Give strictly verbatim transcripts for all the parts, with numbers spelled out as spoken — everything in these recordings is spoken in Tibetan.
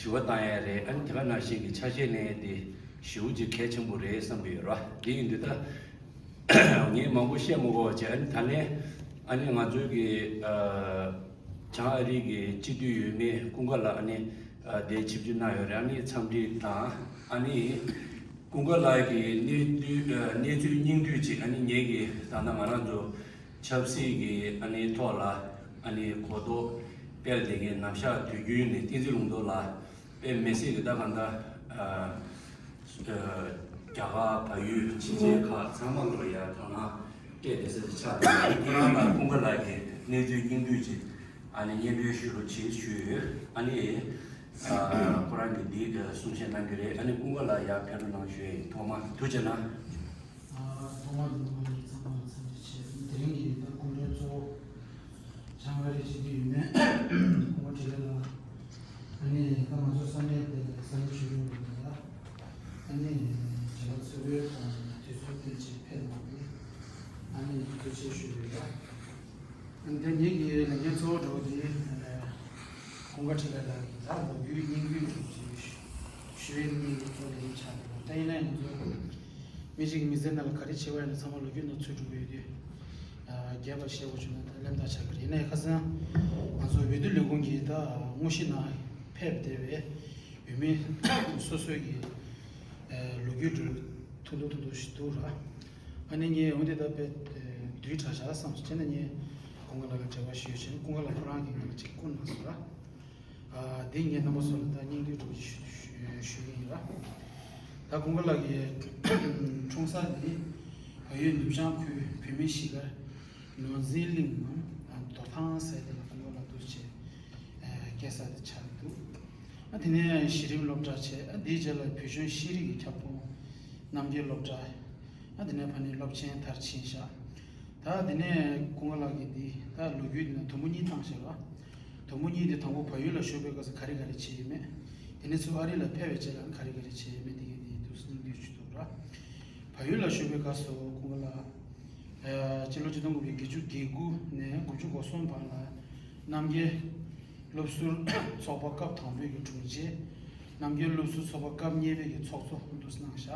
ཞུ་བ་བཏང་ཡ་རེད། ཨ་ནི་དེ་ག་ནང་བཞིན་གྱི་ཆ་ཤས་ལེན་ཡ་དེ་ཞེ་པོ་ཅིག་གལ་ཆེན་པོ་རེད་བསམ་གྱི་ཡོད་ར། དེ་ཡིན་དུས་ད་ངས་མང་པོ་བཤད་མི་དགོས་པ་བྱས། ཨ་ནི་ད་ལན་ཨ་ནི་ང་ཚོའི་གི་ཨ་བྱང་ཨ་རི་གི་སྤྱི་འཐུས་འོས་མི་ཀུན་དགའ་ལགས་ཨ་ནི་ཨ་དེ་ཆིབས་བསྒྱུར་གནང་ཡོད་རེད། ཨ་ནི་འཚམས་འདྲི་དང་། ཨ་ནི་ཀུན་དགའ་ལགས་ཀྱི་གནས་ཚུལ་ཨ་གནས་ཚུལ་སྙིང་བསྡུས་ཅིག་ཨ་ནི་ངེད་ཀྱི་ད་ལྟ་ང་རང་ཚོ་ཆབ་སྲིད་ཀྱི་ཨ་ནི་ཐོག་ལ་ཨ་ནི་གོ་རྟོགས་སྤེལ་བསྡད་མཁན་ནམ་ཞག་དུས་རྒྱུན་ནས་བསྟན་འཛིན་ལུང་རྟོགས་ལགས་དཔེ་མི་སྲིད་ཀྱི་ད་གང་ལྟར་ཨ་ཨ་རྒྱ་གར་བལ་ཡུལ་ཕྱི་རྒྱལ་ཁག་ཚང་མ་ལ་ཡ་དོ་སྣང་སྤྲད་བསྡད་ས་ཅིག་ཆགས་འདུག་ཁྱེད་རང་ལ་ཀུན་དགའ་ལགས་ཀྱི་གནས་ཚུལ་སྙིང་བསྡུས་ཅིག་ཨ་ནི་སྙན་སྒྲོན་ཞུ་རོགས་བྱེད་ཞུས་ཡོད། ཨ་ནི་ཨ་ཁོ་རང་གིས་འདི་གསུང་བཤད་གནང་གི་རེད། ཨ་ནི་ཀུན་དགའ་ལགས་ཡར་ཕེབས་རོགས་གནང་ཞུ་ཡ་ཡིན། ཐོག་མར་ཐུགས་རྗེ་གནང་། ཨ་ཐོག་མར་ལུང་པ་ཡིན་ཚང་མ་ལ་འཚམས་འདྲི་ཆེ། དེ་རིང་གི་ད་སྐུ་མགྲོན་གཙོ་བོ་བྱང་ཨ་རིའི་སྤྱི་འཐུས་འོས་མི་ཀུན་དགའ་འཕྲིན་ལས་ལགས། ཨ་ནི་ད་ང་ཚོ་ས་གནས་དེ་ས་གནས་ཆོས་རིག་ལ་ཡ་ཨ་ནི་བྱ་བ་ཚོགས་པའི་ཐོག་ནས་དུས་ཚོད་བཏོན་ཆེད་ཕེབས་གནང་སྟེ་ཨ་ནི་ཐུགས་རྗེ་ཆེ་ཞུ་ཡོད་ལ། འདི་ངེད་ཀྱི་ལས་འགན་གཙོ་བོ་འདྲ་བོ་དེ་ཀུན་དགའ་འཕྲིན་ལས་ལགས་ཀྱིས་ད་ལོ་རྒྱུས་སྙིང་བསྡུས་ཀྱི་ཞུ་བའི་གནས་ཀྱི་ཐོག་ལ་ཡིན་ཆགས་འདུག་ད་ཡིན་ན་ང་ཚོ་མི་གཅིག་གི་མི་ཚེ་ནང་ལ་ག་རེ་བྱས་པ་ཡིན་ན་ཚང་མ་ལོ་རྒྱུས་ནང་ཚུད་འགྲོ་གི་ཡོད་དུས། རྒྱས་པ་བཤད་དགོས་བྱུང་ན་ད་གླེན་རྟགས་ཆགས་ཀྱི་རེད། ཡིན་ན་ཡང་ཁ་སང་ང་ཚོ་འོས་བསྡུ་ལས་ཁུངས་ཀྱིས་ད་དངོས་གཞི་ནང་ཕེབས་བསྡད་པའི་འོས་མི་སོ་སོའི་གི་ལོ་རྒྱུས་འདྲ་ཐུང་ཐུང་ཐུང་ཐུང་ཞིག་འདུག་ར། ཨ་ནི་ངས་འོན་ཏེ་ད་དཔེ་བསྡུས་དྲགས་བཞག་བསམ་སོང་། བྱས་ན་ངས་ཀུན་དགའ་ལགས་ལ་འབྲེལ་བ་ཞུས་བྱས་ནས་ཀུན་དགའ་ལགས་ཁོ་རང་གིས་ང་ལ་ཅིག་བསྐུར་གནང་སོང་ར། ཨ་འདི་ངས་རྣམ་པ་ཚོ་ལ་ད་སྙིང་བསྡུས་འདྲ་པོ་ཅིག་ཞུ་ཞུ་ཞུ་གི་ཡིན་ར། ད་ཀུན་དགའ་ལགས་ཀྱི་འཁྲུངས་ས་འདི་བལ་ཡུལ་ནུབ་བྱང་ཁུལ་བོད་མི་གཞིས་སྒར་ནོར་འཛིན་གླིང་ནང་རྡོ་ཐང་ཟེར་དེ་ལ་ཀུན་དགའ་ལགས་འདུག་བྱས་སྐྱེས་ས་དེ་ཆགས་འདུག་ཨ་དེ་ནས་གཞི་རིམ་སློབ་གྲྭ་བྱས། ཨ་དེའི་རྗེས་ལ་བོད་གཞུང་ཤེས་རིག་གི་ཁྱབ་ཁོངས་རྣམ་རྒྱལ་སློབ་གྲྭ། ཨ་དེ་ནས་ཕ་ནས་སློབ་ཆེན་མཐར་ཕྱིན་ཤག་ད་དེ་ནས་ཀུན་དགའ་ལགས་ཀྱིས་འདི་ད་ལོ་རྒྱུས་འདི་ནང་དུམ་བུ་གཉིས་བཏང་ཤག་ར། དུམ་བུ་གཉིས་དེ་དང་པོ་བལ་ཡུལ་ལ་བཞུགས་པའི་སྐབས་སུ་ག་རེ་ག་རེ་བྱས་ཡོད་མེད། དེ་ནས་ཚུར་ཨ་རི་ལ་ཕེབས་པའི་རྗེས་ལ་ག་རེ་ག་རེ་བྱས་ཡོད་མེད་དེ་གའི་དེའི་འདུག་སེ་སྙིང་བསྡུས་ཅིག་འདུག་ར། བལ་ཡུལ་ལ་བཞུགས་པའི་སྐབས་སུ་ཀུན་དགའ་ལགས་ཨ་སྤྱི་ལོ་ཆིག་སྟོང་དགུ་བརྒྱ་བརྒྱད་ཅུ་གྱ་དགུ་ནས་དགུ་བཅུ་གོ་གསུམ་བར་ལ་རྣམ་རྒྱལ་སློབ་ཟུར་ཚོགས་པ་སྐབས་དང་པོའི་གི་དྲུང་ཆེ། རྣམ་རྒྱལ་སློབ་ཟུར་ཚོགས་པ་སྐབས་གཉིས་པའི་གི་ཚོགས་གཙོ་འདུག་སེ་གནང་ཤག་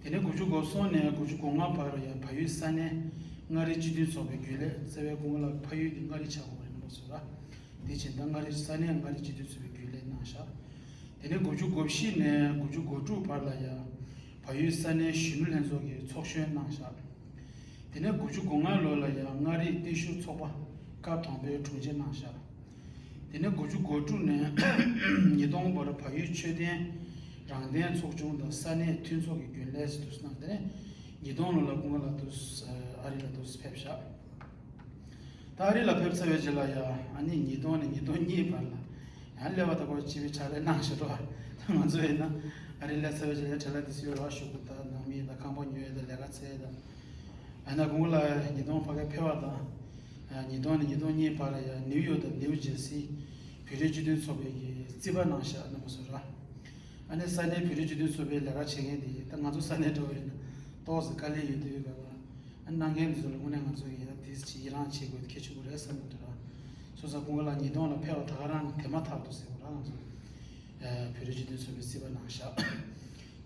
དེ་ནས་དགུ་བཅུ་གོ་གསུམ་ནས་དགུ་བཅུ་གོ་ལྔ་བར་ཡང་བལ་ཡུལ་ས་གནས་མངའ་རིས་སྤྱི་མཐུན་ཚོགས་པའི་རྒྱུན་ལས་རྩ་བའི་ཀུན་དགའ་ལགས་ཕ་ཡུལ་དེ་མངའ་རིས་ཆགས་ཡོད་རེད་རྣམ་པ་ཚོ་ལ། དེ་བཞིན་ད་མངའ་རིས་ས་གནས་མངའ་རིས་སྤྱི་མཐུན་ཚོགས་པའི་རྒྱུན་ལས་གནང་ཤག་དེ་ནས་དགུ་བཅུ་གོ་བཞི་ནས་དགུ་བཅུ་གོ་དྲུག་བར་ལ་ཡང་བལ་ཡུལ་ས་གནས་གཞོན་ནུ་ལྷན་ཚོགས་ཀྱི་ཚོགས་གཞོན་གནང་ཤག་དེ་ནས་དགུ་བཅུ་གོ་ལྔ་ལོ་ལ་ཡང་མངའ་རིས་བརྟན་བཞུགས་ཚོགས་པ་སྐབས་དང་པོའི་དྲུང་ཆེ་གནང་ཤག་དེ་ནས་དགུ་བཅུ་གོ་དྲུག་ནས་ཉིས་སྟོང་བར་བལ་ཡུལ་ཆོས་ལྡན་རང་བཙན་ཚོགས་ཆུང་དང་ས་གནས་མཐུན་ཚོགས་ཀྱི་རྒྱུན་ལས་སུ་འདུག་སེ་གནང་། དེ་ནས་ཉིས་སྟོང་ལོ་ལ་ཀུན་དགའ་ལགས་འདུག་སེ་ཨ་རི་ལ་འདུག་སེ་ཕེབས་ཤག་ད་ཨ་རི་ལ་ཕེབས་ཚར་བའི་རྗེས་ལ་ཡང་ཨ་ནི་ཉིས་སྟོང་ནས་ཉིས་སྟོང་གཉིས་བར་ལ་ཡང་སླེབས་པ་དང་པོ་སྤྱི་པའི་ཕྱག་ལས་གནང་ཤག་རོ། ད་ང་ཚོ་ཡིན་ན་ཨ་རི་སླེབས་ཚར་བའི་རྗེས་ལ་བྲེལ་བ་དེ་སུས་རོགས་ཞུ་དགོས། ད་ནང་མི་དང་ཁང་པ་ཉོ་ཡས་དང་ལས་ཀ་འཚོལ་ཡས་དང་། ཨ་ནི་ཀུན་དགའ་ལགས་ཉིས་སྟོང་ཕ་གིར་ཕེབས་པ་དང་། ཉིས་སྟོང་ནས་ཉིས་སྟོང་གཉིས་བར་ལ་ཡང་ནིའུ་ཡོག་དང་ནིའུ་ཇེར་སིའི་བོད་རིགས་སྤྱི་མཐུན་ཚོགས་པའི་གི་རྩིས་པ་གནང་ཤག་རྣམ་པ་ཚོ་ར། ཨ་ནི་ས་གནས་བོད་རིགས་སྤྱི་མཐུན་ཚོགས་པའི་ལས་ཀ་བྱེད་མཁན་དེ་ད་ང་ཚོ་ས་གནས་འདྲ་བོ་ཡིན་ན་ཏོག་ཙམ་དཀའ་ལས་ཡོད་དུས་ག་ལ། ཨ་ནི་གནང་མཁན་འདི་ཚོ་ལ་དངོས་གནས་ང་ཚོ་ཡིན་ན་དེ་ཅིག་ཡི་རང་བྱེད་དགོས་གལ་ཆེན་པོ་རེད་བསམ་གི་འདུག་ར། སོ་སོ་ཀུན་དགའ་ལགས་ཉིས་སྟོང་ལ་ཕེབས་པ་ད་ག་རང་དེ་མ་ཐག་ཏུ་ཟེར་དགོས་ར། ང་ཚོ་བོད་རིགས་སྤྱི་མཐུན་ཚོགས་པའི་རྩིས་པ་གནང་ཤག་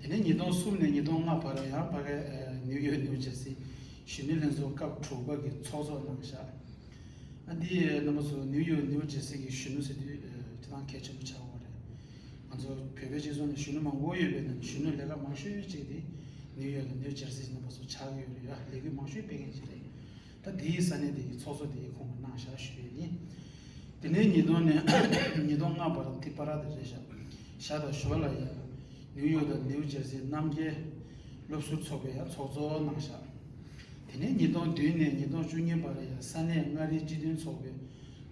དེ་ནས་ཉིས་སྟོང་གསུམ་ནས་ཉིས་སྟོང་ལྔ་བར་ཡང་ཕ་གི་ནིའུ་ཡོག་ནིའུ་ཇེར་སི་གཞོན་ནུ་ལྷན་ཚོགས་སྐབས་དྲུག་པ་གི་ཚོགས་གཙོ་གནང་ཤག་ཨ་འདི་རྣམ་པ་ཚོ་ནིའུ་ཡོག་ནིའུ་ཇེར་སི་གི་གཞོན་ནུ་ཟེར་དུས་སྤྱིར་བཏང་གལ་ཆེན་པོ་ཆགས་ཡོད་རེད། ང་ཚོ་བོད་པའི་སྤྱི་ཚོགས་ནང་གཞོན་ནུ་མང་པོ་ཡོད་པའི་ནང་གཞོན་ནུ་ལས་ཀ་མང་ཤོས་ཅིག་དེ་ནིའུ་ཡོག་དང་ནིའུ་ཇེར་སི་རྣམ་པ་ཚོ་ཆགས་ཀྱི་ཡོད་རེད། ཡ་ལས་འགུལ་མང་ཤོས་སྤེལ་མཁན་ཅིག་རེད། ད་དེའི་ས་གནས་དེ་གི་ཚོགས་གཙོ་དེ་ཁོང་གིས་གནང་བཞག་ཞུ་ཡས་ཡིན། དེ་ནས་ཉིས་སྟོང་ནས་ཉིས་སྟོང་ལྔ་བར་དེ་བར་དེ་རེད་ཤག་ཞག་དང་ཞོར་ལ་ཡང་ནིའུ་ཡོག་དང་ནིའུ་ཇེར་སི་རྣམ་རྒྱལ་སློབ་ཟུར་ཚོགས་པའི་ཡང་ཚོགས་གཙོ་གནང་ཤག་དེ་ནས་ཉིས་སྟོང་བདུན་ནས་ཉིས་སྟོང་བཅུ་གཉིས་བར་ཡང་ས་གནས་མངའ་རིས་སྤྱི་མཐུན་ཚོགས་པའི་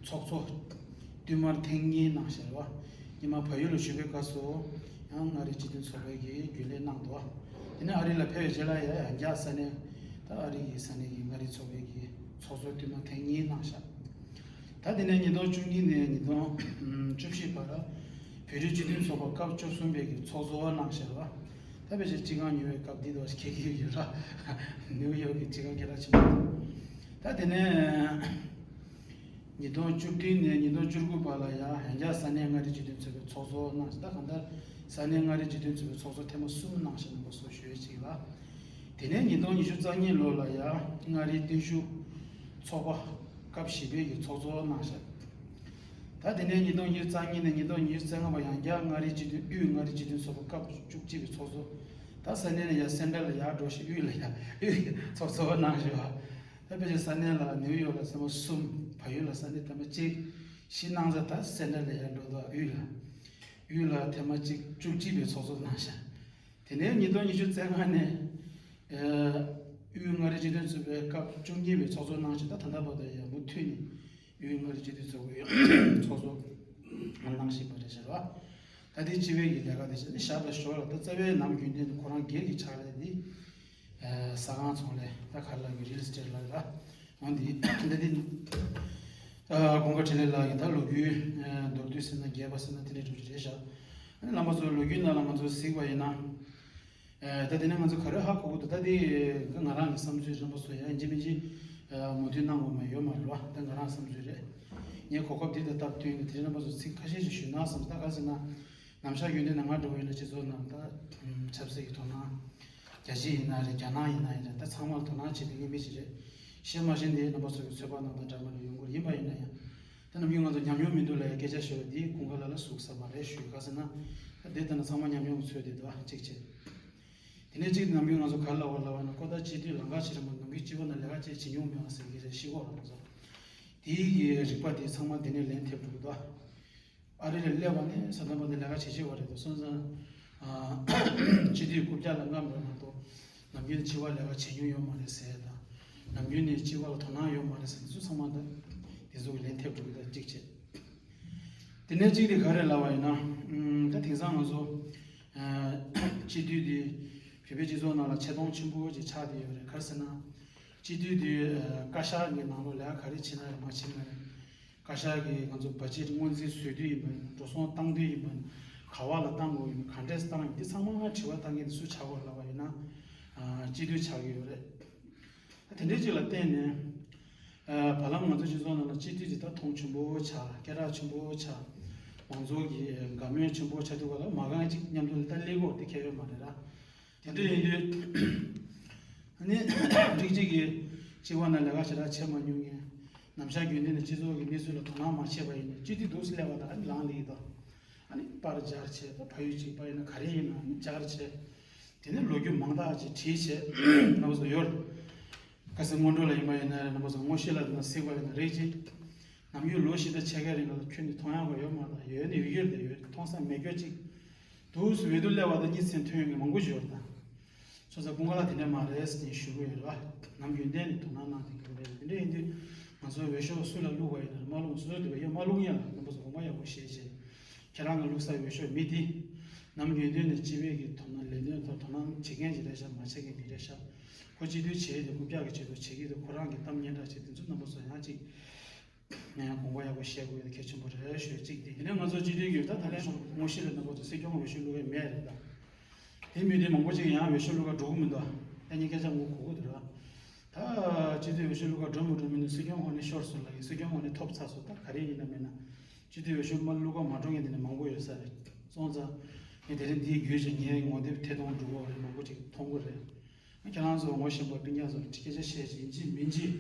ཚོགས་གཙོ་བསྟུད་མར་ཐེངས་གཉིས་གནང་ཤག་རེད་བ། སྔོན་མ་བལ་ཡུལ་ལ་བཞུགས་པའི་སྐབས་སུ་ཡང་མངའ་རིས་སྤྱི་མཐུན་ཚོགས་པའི་གི་རྒྱུན་ལས་གནང་འདུག་དེ་ནས་ཨ་རི་ལ་ཕེབས་པའི་རྗེས་ལ་ཡང་ཡང་བསྐྱར་ས་གནས་ད་ཨ་རི་གི་ས་གནས་ཀྱི་མངའ་རིས་ཚོགས་པའི་གི་ཚོགས་གཙོ་བསྟུད་མར་ཐེངས་གཉིས་གནང་ཤག་ད་དེ་ནས་ཉིས་སྟོང་བཅུ་གཉིས་ནས་ཉིས་སྟོང་བཅུ་བཞི་བར་བོད་རིགས་སྤྱི་མཐུན་ཚོགས་པ་སྐབས་བཅུ་གསུམ་པའི་གི་ཚོགས་གཙོ་གནང་ཤག་རེད་བ། ད་ཕལ་ཆེར་སྤྱི་ཁང་ཉོ་བའི་སྐབས་འདི་དང་ཁྱད་ཀྱི་ཡོད་ར། ནིའུ་ཡོག་གི་སྤྱི་ཁང་སྐད་གྲགས་ཆེན་པོ་འདུག་ད་དེ་ནས། ཉིས་སྟོང་བཅུ་བདུན་ནས་ཉིས་སྟོང་བཅུ་དགུ་བར་ལ་ཡང་ཡང་བསྐྱར་ས་གནས་མངའ་རིས་སྤྱི་མཐུན་ཚོགས་པའི་ཚོགས་གཙོ་གནང་ཞིང་། ད་གང་ལྟར་ས་གནས་མངའ་རིས་སྤྱི་མཐུན་ཚོགས་པའི་ཚོགས་གཙོ་ཐེངས་མ་གསུམ་གནང་ཞིང་གནང་བ་སོགས་ཞུ་ཡས་ཅིག་ལ། དེ་ནས་ཉིས་སྟོང་ཉི་ཤུ་རྩ་གཉིས་ལོ་ལ་ཡང་མངའ་རིས་བརྟན་བཞུགས་ཚོགས་པ་སྐབས་བཞི་པའི་གི་ཚོགས་གཙོ་གནང་ཞིང་། ད་དེ་ནས་ཉིས་སྟོང་ཉི་ཤུ་རྩ་གཉིས་ནས་ཉིས་སྟོང་ཉི་ཤུ་རྩ་ལྔ་བར་ཡང་བསྐྱར་མངའ་རིས་སྤྱི་མཐུན་དབུས་མངའ་རིས་སྤྱི་མཐུན་ཚོགས་པ་སྐབས་བཅུ་གཅིག་པའི་ཚོགས་གཙོ། ད་ས་གནས་ནས་ཡང་སེན་ཊར་ལ་ཡར་འགྲོ་ཞིང་དབུས་ལ་ཡང་དབུས་ཀྱི་ཚོགས་གཙོ་གནང་ཞིང་། ད་ཕལ་ཆེར་ས་གནས་ལ་ནིའུ་ཡོག་ལ་ཚེས་མ་གསུམ། བལ་ཡུལ་ལ་ས་གནས་ཐེངས་མ་གཅིག་བཞི་གནང་ཚར། ད་སེན་ཊར་ལ་ཡར་འགྲོ་འདུག་དབུས་ལ། དབུས་ལ་ཐེངས་མ་གཅིག་བཅུ་གཅིག་པའི་ཚོགས་གཙོ་གནང་ཞིང་། དེ་ནས་ཉིས་སྟོང་ཉི་ཤུ་རྩ་ལྔ་ནས་ཨ་དབུས་མངའ་རིས་སྤྱི་མཐུན་ཚོགས་པའི་སྐབས་བཅུ་གཉིས་པའི་ཚོགས་གཙོ་གནང་ཞིང་། ད་ད་ལྟ་བར་དུ་ཡང་མུ་མཐུད་ནས་དབུས་མངའ་རིས་སྤྱི་མཐུན་ཚོགས་པའི་ཚོགས་གཙོ་གནང་བཞིན་པ་རེད་ཟེར་བ། ད་དེ་སྤྱི་པའི་གི་ལས་ཀ་དེ་བྱས་ནས་བཞག་པའི་ཞོར་ལ། ད་རྩ་བའི་ནམ་རྒྱུན་ལྡན་དུ་ཁོ་རང་སྒེར་གྱི་ཕྱག་ལས་འདི་ཨ་ཟ་ཁང་ཚོང་ལས། ད་ག་རེ་ལབ་དགོས། རི་ཡལ་ཨེ་སི་ཊེཊ་ལབ་རེད་ད། འོ་འདི་འདི་འདི་ཨ་ཀུན་དགའ་འཕྲིན་ལས་ལགས་ཀྱི་ད་ལོ་རྒྱུས་ཨ་མདོར་བསྡུས་ཟེར་ན་རྒྱས་པ་ཟེར་ན་དེ་འདྲ་འདྲ་པོ་ཅིག་རེད་ཤག་ཨ་ནི་རྣམ་པ་ཚོ་ལོ་རྒྱུས་ནང་ལ་ང་ཚོ་གཟིགས་པ་ཡིན་ན། ཨ་ད་དེ་ནས་ང་ཚོ་ག་རེ་ཧ་གོ་གི་འདུག་ད་དེ་ང་རང་གི་བསམ་ཚུལ་རེད། རྣམ་པ་ཚོ་ཡང་ཡིན་གཅིག་མིན་གཅིག་ཨ་མོས་མཐུན་གནང་དགོས་མ་ཡོད་མ་རེད་བ། ད་ང་རང་བསམ་ཚུལ་རེད། ངས་གོ་སྐབས་འདི་དང་སྟབས་བསྟུན་ནས་དེ་རིང་རྣམ་པ་ཚོ་ཚིག་ཁ་ཤས་ཤིག་ཞུས་ན་བསམ། ད་ག་རེ་ཟེར་ན། ནམ་ཞག་རྒྱུན་ལྡན་ནས་ང་འདྲ་བོ་ཡིན་ན་སྤྱི་ཚོགས་ནང་ད་ཨ་ཆབ་སྲིད་ཀྱི་དོ་སྣང་། རྒྱལ་སྤྱི་ཡིན་ན་རེད། རྒྱ་ནག་ཡིན་ན་ཡིན་རེད། ད་ཚང་མར་དོ་སྣང་བྱེད་བསྡད་མཁན་མི་ཞིག་རེད། གཞན་མ་གཞན་དེ་རྣམ་པ་ཚོ་གི་ཚོད་དཔག་གནང་སྟངས་འདྲ་མི་འདྲ་ཡོང་གི་རེད། ཡིན་པ་ཡིན་ན་ཡང་། ད་ནམ་རྒྱུན་ང་ཚོ་ཉམས་མྱོང་མི་འདུག་ལབ་ཡ་སྐད་ཆ་ཤོད་པ་འདི་ཀུན་དགའ་ལགས་ལ་ཟུག་ས་མ་རེད་ཞུ། ག་ཟེར་ན། ད་དེ་ལྟ་ན་ཚང་མ་ཉམས་མྱོང་ཚོད་བསྡད་འདུག་ཨ། གཅིག་བྱས། དེ་ནས་གཅིག་ནམ་རྒྱུན་ང་ཚོ་ག་རེ་ལབ་པ་ལབ་པ་ན། ཁོ་ད་སྤྱི་འཐུས་ལམ་ཁ་ཕྱེ་རིང་པོ་ནམ་རྒྱུན་སྤྱི་པ་ནང་ལས་ཀ་བྱེད་བྱེད་མྱོང་མེད་པ་ཟེར་གྱི་རེད། ཤེས་གོ་ར་ང་ཚོ། དེའི་གི་རིག་པ་དེ་ཚང་མ་དེ་ནས་ལན་ཐེབས་འགྲོ་གི་འདུག་ཨ། ཨ་རི་ལ་སླེབས་པ་ནས་ས་དང་པ་དེ་ལས་ཀ་བྱེད་བྱེད་པ་རེད་འདུག་སོང་ཙང་། ཨ་སྤྱི་འཐུས་རྐུབ་བཀྱག་ལ་རྔམ་རེད་མ་གཏོགས། ནམ་རྒྱུན་ནས་སྤྱི་པ་ལས་ཀ་བྱེད་མྱོང་ཡོད་མ་རེད་ཟེར་ཡ་དང་། ནམ་རྒྱུན་ནས་སྤྱི་པ་ལ་དོ་སྣང་ཡོད་མ་རེད་ཟེར། དེ་ཚོ་ཚང་མ་ད་དེ་ཚོ་གི་ལན་ཐེབས་འགྲོ་གི་ད་གཅིག་བྱས། དེ་ནས་གཅིག་དེ་ག་རེ་ལབ་པ་ཡིན་ན། ཨམ་ད་དེང་སང་ང་ཚོ་ཨ་སྤྱི་འཐུས་དེ་བོད་པའི་སྤྱི་ཚོགས་ནང་ལ་ཆེ་མཐོང་ཆེན་པོ་ཅིག་ཆགས་བསྡད་ཡོད་རེད། ག་རེ་ཟེར་ན། སྤྱི་འཐུས་དེ་ཨ་བཀའ་ཤག་གི་ནང་ལོགས་ལས་ཀ་ག་རེ་བྱེད་ན་རེད། མ་བྱེད་ན་རེད། བཀའ་ཤག་གིས་ང་ཚོ་བ་ཇེཊ་སྔོན་རྩིས་བཟོ་དུས་ཡིན་པ་ཡིན་ན། འགྲོ་སོང་གཏོང་དུས་ཡིན་པ་ཡིན་ན། ག་པ་ལ་གཏོང་དགོས་ཡིན་པ། ག་འདྲས་གཏོང་ཡིན། འདི་ཚང་མ་དྲི་བ་གཏོང་མཁན་དེ་སུ་ཆགས་ཡོད་ལབ་པ་ཡིན་ན། ཨ་སྤྱི་འཐུས་ཆགས་ཀྱི་ཡོད་རེད། ད་དེ་འདྲའི་ཅིག་ལ་བརྟེན་ནས། ཨ་བར་ལམ་ང་ཚོ་སྤྱི་ཚོགས་ནང་ལ་སྤྱི་འཐུས་ཅིག་ད་མཐོང་ཆེན་པོ་ཆགས། སྐད་གྲགས་ཆེན་པོ་ཆགས། མང་ཚོགས་ཀྱི་དགའ་མོས་ཆེན་པོ་ཆགས་དུས་ག་ལ་མ་དགའ་མཁན་ཅིག་མཉམ་དུ་ལ་ད་སླེབས་ཀྱི་ཡོད་རེད། དེ་ཁྱད་ཡོད་མ་རེད་ར། དེ་འདྲ་ཡིན་དུས། ཨ་ནི་རིགས་གཅིག་གིས་སྤྱི་པ་ནང་ལས་ཀ་ཞེ་དྲག་བྱེད་མ་མྱོང་མཁན། ནམ་ཞག་རྒྱུན་ལྡན་ནས་སྤྱི་ཚོགས་ཀྱི་གནས་ཚུལ་ལ་དོ་སྣང་མ་བྱས་པ་ཡིན་ན། སྤྱི་འཐུས་འདུག་སེ་སླེབས་པ་དང་ཨ་ནི་ལངས་ལེ་ཡི་དང་། ཨ་ནི་པར་སྦྱར་བྱས། ད་ཕ་ཡུལ་གཅིག་པ་ཡིན་ན་ག་རེ་ཡིན་ན་ཨ་ནི་སྦྱར་བྱས། དེ་ནས་ལོ་རྒྱུས་མང་དག་ཅིག་བྲིས་བྱས། རྣམ་པ་ཚོ་ཡོད། ཁ་སང་སྔོན་འགྲོ་ལ་ཡིན་པ་ཡིན་ན་རེད། རྣམ་པ་ཚོ་ངོ་ཤེས་ལ་ཡིན་ན་གཟིགས་པ་ཡིན་ན་རེད་ཅེ། ནམ་རྒྱུན་ལོ་བཞི་དང་ཕྱེད་ཀའི་རིང་ལ་ཁྱོན་ནས་མཐོང་ཡག་ག་ཡོད་མ་རེད། ཡོད་ནི་ཡོད་ཀྱི་རེད་དེ་ཡོད། མཐོང་ས་མེད་སྐྱོ་ཅིག་འདུག་སེ་འོས་བསྡུ་སླེབས་པ་དང་གཉིད་སད་ཐོན་ཡོང་མཁན་མང་པོ་ཞིག་ཡོད་རེད་ད། སོང་ཙང་ཀུན་དགའ་ལགས་དེ་འདྲ་མ་རེད་ཟེར་ནས་ཞུ་གི་ཡོད་རེད་བ། ནམ་རྒྱུན་གཏན་ནས་དོ་སྣང་གནང་བསྡད་ཀྱི་ཡོད་རེད། དེ་འདྲ་ཡིན་དུས་ང་ཚོའི་འོས་ཤོག་སུ་ལ་བླུགས་པ་ཡིན་ན་མ་བླུགས། སོ་སོ་འདོད་པ་ཡོད་མ་བླུགས་ཡ་ལ། རྣམ་པ་ཚོ་དགོངས་པ་ཡག་པོ་བཞེས་བྱས། ཁྱེད་རང་གི་བླུགས་ས་འོས་ཤོག་མི་དེ། ནམ་རྒྱུན་གཏན་ནས་སྤྱི་པའི་གི་དོ་སྣང་ལས་དོན་ཐོག་དོ་སྣང་བྱེད་མཁན་ཅིག་རེད་ཤག་མ་བྱེད་མཁན་ཅིག་རེད་ཤག་ཁོ་སྤྱི་འཐུས་བྱས་ཏེ་རྐུབ་བཀྱག་གི་ཆེད་དུ་བྱེད་ཀྱི་འདུག་ཁོ་རང་གི་གཏམ་སྙན་གྲགས་ཆེད་དུ། འདི་ཚོ་རྣམ་པ་ཚོ་ཡང་ཅིག་ངས་དགོངས་པ་ཡག་པོ་བཞེས་དགོས་ཡ་གལ་ཆེན་པོ་རེད་ཞུ་གཅིག་དེ། དེ་ནས་ང་ཚོ་སྤྱི་འཐུས་ཀྱི་ད་ད་ལན་ངོ་ཤེས་པའི་རྣམ་པ་ཚོ་སྲིད་སྐྱོང་འོས་ཤོག་བླུག་གི་མེད་རེད་ད། དེ་མི་དེ་མང་པོ་ཅིག་ཡང་འོས་ཤོག་བླུག་ག་འགྲོ་གི་མི་འདུག་ད་ངས་སྐད་ཆ་ངོ་གོ་གི་འདུག་ར། ད་སྤྱི་འཐུས་འོས་ཤོག་བླུག་ག་འགྲོ་མི་འགྲོ་མི་ནི་སྲིད་སྐྱོང་ངོས་ནས་ཤོར་སོང་ལབ་ཡིན། སྲིད་སྐྱོང་ངོས་ནས་ཐོབ་ཚར་སོང་། ད་ག་རེ་ཡིན་ན་མིན་ན། སྤྱི་འཐུས་འོས་ཤོག་མ་བླུག་ག་མ་འགྲོ་མཁན་དེ་ནི་མང་པོ་ཡོད་ས་རེད། སོང་ཙང་ངས་དེ་རིང་འདིའི་བརྒྱུད་བྱས་ངའི་ངོ་དེབ་ཐད་གཏོང་འགྲོ་གི་རེད། མང་པོ་ཅིག་མཐོང་གི་རེད། ཁྱེད་རང་ཚོ་ངོ་ཤེས་པ་སྤུན་ཀྱག་ཚོ་སྐད་ཆ་བཤད་བྱས་ཡིན་གཅིག་མིན་གཅིག་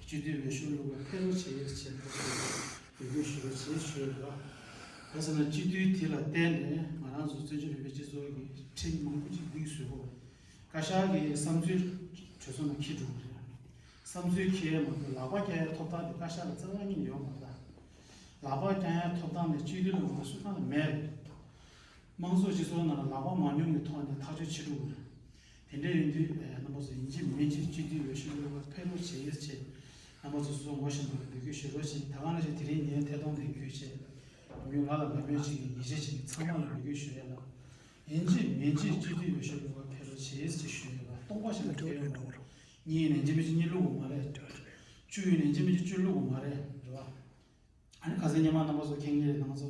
སྤྱི་འཐུས་འོས་ཤོག་བླུག་པར་ཕེབས་རོགས་བྱེད་ཟེར་འབོད་སྐུལ་ཞུ་རོགས་བྱེད་ཞུས་ཡོད་ལ། ག་ཟེར་ན་སྤྱི་འཐུས་དེ་ལ་བརྟེན་ནས་ང་རང་ཚོ་བཙན་བྱོལ་བོད་པའི་སྤྱི་ཚོགས་ཀྱི་ཁྲིམས་མང་པོ་ཅིག་སྒྲིག་བཟོས་པ་རེད། བཀའ་ཤག་གི་བསམ་ཚུལ་གྲོས་ཚོགས་ནང་འཁྱེར་འགྲོ་གི་རེད། བསམ་ཚུལ་འཁྱེར་མ་གཏོགས་ལག་པ་བཀྱག་ཡའི་ཐོབ་ཐང་དེ་བཀའ་ཤག་ལ་རྩ་བ་ཉིད་ནས་ཡོད་མ་རེད། ལག་པ་བཀྱག་ཡའི་ཐོབ་ཐང་དེ་སྤྱི་འཐུས་ལ་མ་གཏོགས་སུ་གང་ལ་མེད་རེད། དམངས་གཙོ་སྤྱི་ཚོགས་ནང་ལ་ལག་པ་མང་ཉུང་གི་ཐོག་ནས་ཐག་གཅོད་བྱེད་ཐུབ་དགོས། དེ་འདྲ་ཡིན་དུས་ཨ་རྣམ་པ་ཚོ་ཡིན་གཅིག་མིན་གཅིག་སྤྱི་འཐུས་འོས་ཤོག་བླུག་པར་ཕེབས་རོགས་བྱེད་ཅེས་རྣམ་པ་ཚོ་སོ་སོ་ངོ་ཤེས་པ་ལ་འབོད་སྐུལ་ཞུ་རོགས་བྱེད། ད་ག་ནང་བཞིན་དེ་རིང་ངའི་ཐད་གཏོང་དེ་བརྒྱུད་བྱས་ནམ་རྒྱུན་ང་ལ་ལམ་སྟོན་བྱེད་མཁན་ཡིད་ཆེས་བྱེད་མཁན་ཚང་མ་ལ་འབོད་སྐུལ་ཞུ་ཡ་ལ། ཡིན་གཅིག་མིན་གཅིག་སྤྱི་འཐུས་འོས་ཤོག་བླུག་པར་ཕེབས་རོགས་བྱེད་ཅེས་ཞུ་ཡ་ལ། སྟོང་པ་ཞིག་ལ་ཁྱེར་ཡོང་དགོས། གཉིས་ཡིན་ན་ཡིན་གཅིག་མིན་གཅིག་གཉིས་བླུག་དགོས་མ་རེད། བཅུ་ཡིན་ན་ཡིན་གཅིག་མིན་གཅིག་བཅུ་བླུག་དགོས་མ་རེད། རེད་བ། ཨ་ནི་ཁ་སང་སྔོན་མ་རྣམ་པ་ཚོ་མཁྱེན་གྱི་རེད། ང་ཚོ་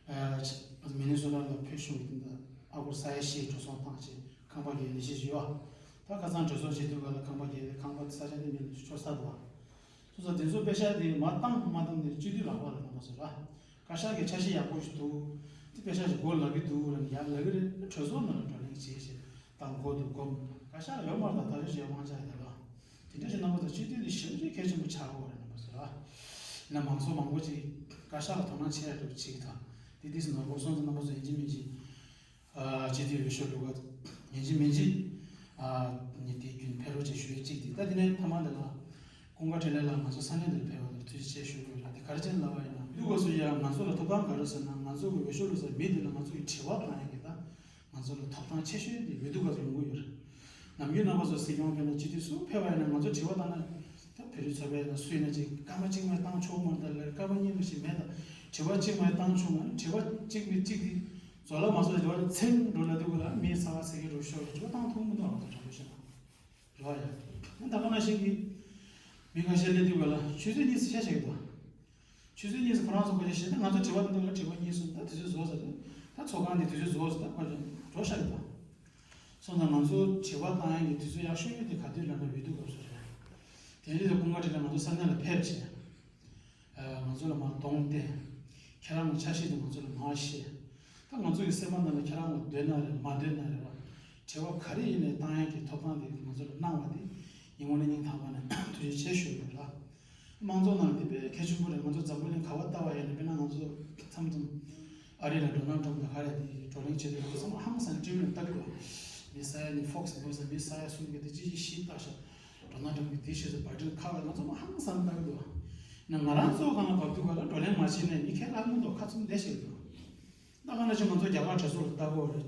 ཨ་མི་ནི་སོ་ཊ་ལ་ཕེབས་བྱུང་། དེ་འདྲ་ཨ་སྒོར་ས་ཡ་བཞི་གྲོས་ཚོགས་བཏང་བྱས་ཁང་པ་གི་ལས་གཞི་ཞུ་བ། ད་ཁ་སང་གྲོས་ཚོགས་བྱེད་དུས་ག་ལ་ཁང་པ་གི་ཁང་པ་ས་ཆ་དེ་མི་ལ་ཤོར་ས་འདུག་བ། སོ་སོ་དེ་ཚོ་པེ་ཤག་དེ་མ་བཏང་མ་བཏང་དེ་སྤྱི་འཐུས་ལག་པ་ལ་རྣམ་པ་ཚོ་ར། བཀའ་ཤག་གི་འཆར་གཞི་ཡག་པོ་ཞིག་འདུག་དེ་པེ་ཤག་ཞིག་སྒོ་ལབ་ཀྱི་འདུག་ལབ་ནས་ཡར་ལབ་ཀྱི་རེད། གྲོས་ཚོགས་ནང་ལ་བགྲོ་གླེང་བྱེད་བྱེད་དང་གོ་འདུག་གོ། བཀའ་ཤག་ལ་ཡོད་མ་རེད། ད་ད་ལོ་ཞིག་དབང་ཆ་ཡོད་ར། དེ་འདྲ་ཞིག་རྣམ་པ་ཚོ་སྤྱི་འཐུས་དེ་ཞེ་པོ་ཅིག་གལ་ཆེན་པོ་ཆགས་ཀྱི་ཡོད་རེད། རྣམ་པ་ཚོ་ར། ཡིན་ན་མང་ཚོགས་མང་པོ་ཅིག་བཀའ་ཤག་ལ་དོ་སྣང་བྱེད་ཡ་འདྲ་བོ་བྱེད་ཀྱི་འདུག་དེ་དུས་ནོར་བུ་སོང་ཙང་རྣམ་པ་ཚོ་ཡིན་གཅིག་མིན་གཅིག་ཨ་སྤྱི་འཐུས་འོས་ཤོག་བླུག་ག་ཡིན་གཅིག་མིན་གཅིག་ཨ་ནི་དེ་རྒྱུན་ཕེབས་རོགས་བྱེད་ཞུ་ཡས་གཅིག་དེ། ད་དེ་ནས་མཐའ་མ་དེ་ལ་ཀུན་དགའ་འཕྲིན་ལས་ལགས་ང་ཚོ་ས་གནས་འདིར་ཕེབས་པ་དེར་ཐུགས་རྗེ་ཆེ་ཞུ་དགོས་ལ། དེ་ག་རེ་བྱས་ལབ་པ་ཡིན་ན་འོས་བསྡུ་སྐབས་སུ་ཡང་ང་ཚོ་ལ་ཐོབ་ཐང་ག་རེ་ཟེར་ན། ང་ཚོ་གི་འོས་ཤོག་བླུགས་ས་མི་དེ་ལ་ང་ཚོ་གི་དྲི་བ་བཏང་ཡས་ཀྱི་ད་ང་ཚོ་ལ་ཐོབ་ཐང་ཆེ་ཤོས་དེ་འོས་བསྡུ་སྐབས་སུ་ཡོང་གི་ཡོད་རེད། ནམ་རྒྱུན་རྣམ་པ་ཚོ་སྲིད་སྐྱོང་ཕེབས་ན་སྤྱི་འཐུས་སུ་ཕེབས་པ་ཡིན་ན་ང་ཚོ་དྲི་བ་བཏང་ན་ད་བོད་རིགས་ཚོགས་པའི་ནང་སུ་ཡིན་ན་ཅིག་སྐར་མ་གཅིག་མ་བཏང་ཆོག་མ་རེད། ད་ལར་སྐར་མ་གཉིས་མ་ཞིག་མེད། ད་དྲི་བ་གཅིག་མ་བཏང་ཆོག་མ་རེད། དྲི་བ་གཅིག་མ་གཅིག་དེ་རྫོགས་ལ་མ་རྫོགས་དྲི་བ་ཚིག་འགྲོ་ལ་འདུག་ག་ལ་མི་ཚ་བ་ཚ་གི་འགྲོ་ཤོག་དྲི་བ་བཏང་ཐུབ་མི་འདུག་ཨ། ད་དྲང་པོ་བཤད་ན་རེད་བ་ཡ། ད་ག་ནང་བཞིན་གྱི་མི་ཁ་ཤས་སླེབས་དུས་ག་ལ་ཆུ་ཚོད་གཉིས་སུ་ཆ་བཞག་གི་འདུག་ཆུ་ཚོད་གཉིས་སུ་ཁོ་རང་ཚོ་ཁོ་ཚོ་བཤད་ན་ང་ཚོ་དྲི་བ་འདི་འདུག་ལ་དྲི་བ་གཉིས་གསུམ་ད་དུས་ཚོད་རྫོགས་ཟེར། ད་ཚོགས་ཁང་འདི་དུས་ཚོད་རྫོགས་ཟེར། ད་ཁོ་ཚོ་འགྲོ་ཤག་གི་འདུག་སོང་ཙང་ང་ཚོ་དྲི་བ་བཏང་ཡག་གི་དུས་ཚོད་ཡག་ཤོས་དེ་ག་དུས་ལབ་ན་འོས་བསྡུ་སྐབས་སུ་རེད། དེ་རིང་ལ་ཀུན་དགའ་འཕྲིན་ལས་ང་ཚོ་ས་གནས་ལ་ཕེབས་བྱས། ང་ཚོ་ལ་མར་གདོང་བསྟན། ཁྱེད་རང་གི་འཆར་གཞི་དེ་ང་ཚོ་ལ་མར་བཤད། ད་ང་ཚོ་གི་སེམས་པ་ནང་ལ་ཁྱེད་རང་ལ་འདོད་ན་རེད་མ་འདོད་ན་རེད་བ། དྲི་བ་ག་རེ་ཡིན་ནའི་བཏང་ཡག་གི་ཐོབ་ཐང་དེ་ང་ཚོ་ལ་གནང་བ་དེ་ཡིན་ངོ་ནས་སྙིང་ཐག་པ་ནས་ཐུགས་རྗེ་ཆེ་ཞུ་ཡོད་ར། དམངས་གཙོ་ནང་དེ་དཔེ་གལ་ཆེན་པོ་རེད། ང་ཚོ་འཛམ་བུ་གླིང་ག་བ་ལྟ་བ་ཡིན་ན་དཔེར་ན་ང་ཚོ་མཚམས་མཚམས་ཨ་རི་ལ་ཌོ་ནལ་ཊམ་དང་ག་རེ་དེ་བགྲོ་གླེང་བྱེད་དུས་ང་ཚོ་ཚང་མ་ཧང་སང་ནས་ཊི་ཝི་ལ་ལྟ་གི་འདུག་མི་ས་ཡ་ནས་ཕོག་སི་ནིའུ་སི་མི་ས་ཡ་གསུམ་གྱི་དེ་ཅི་ཞིག་ཞིག་ལྟ་ཤག་ཌོ་ནལ་ཊམ་གྱི་དེ་ཤེས་སུ་བར་ཏིར་ཁ་བ་ང་ཚོ་མ་ཧང་སང་ལྟ་གི་འདུག་ན་ང་རང་ཚོ་གང་ལ་བབ་དུས་ག་ལ་བགྲོ་གླེང་མ་བྱས་ནས་མི་ཁས་ལྷག་མི་འདུག་ཁ་ཚུམ་བསྡད་ཤེས་འདུག་ད་ག་ནང་བཞིན་ང་ཚོ་རྒྱ་གར་གྲོས་ཚོགས་ལ་ལྟ་གོ་རེད།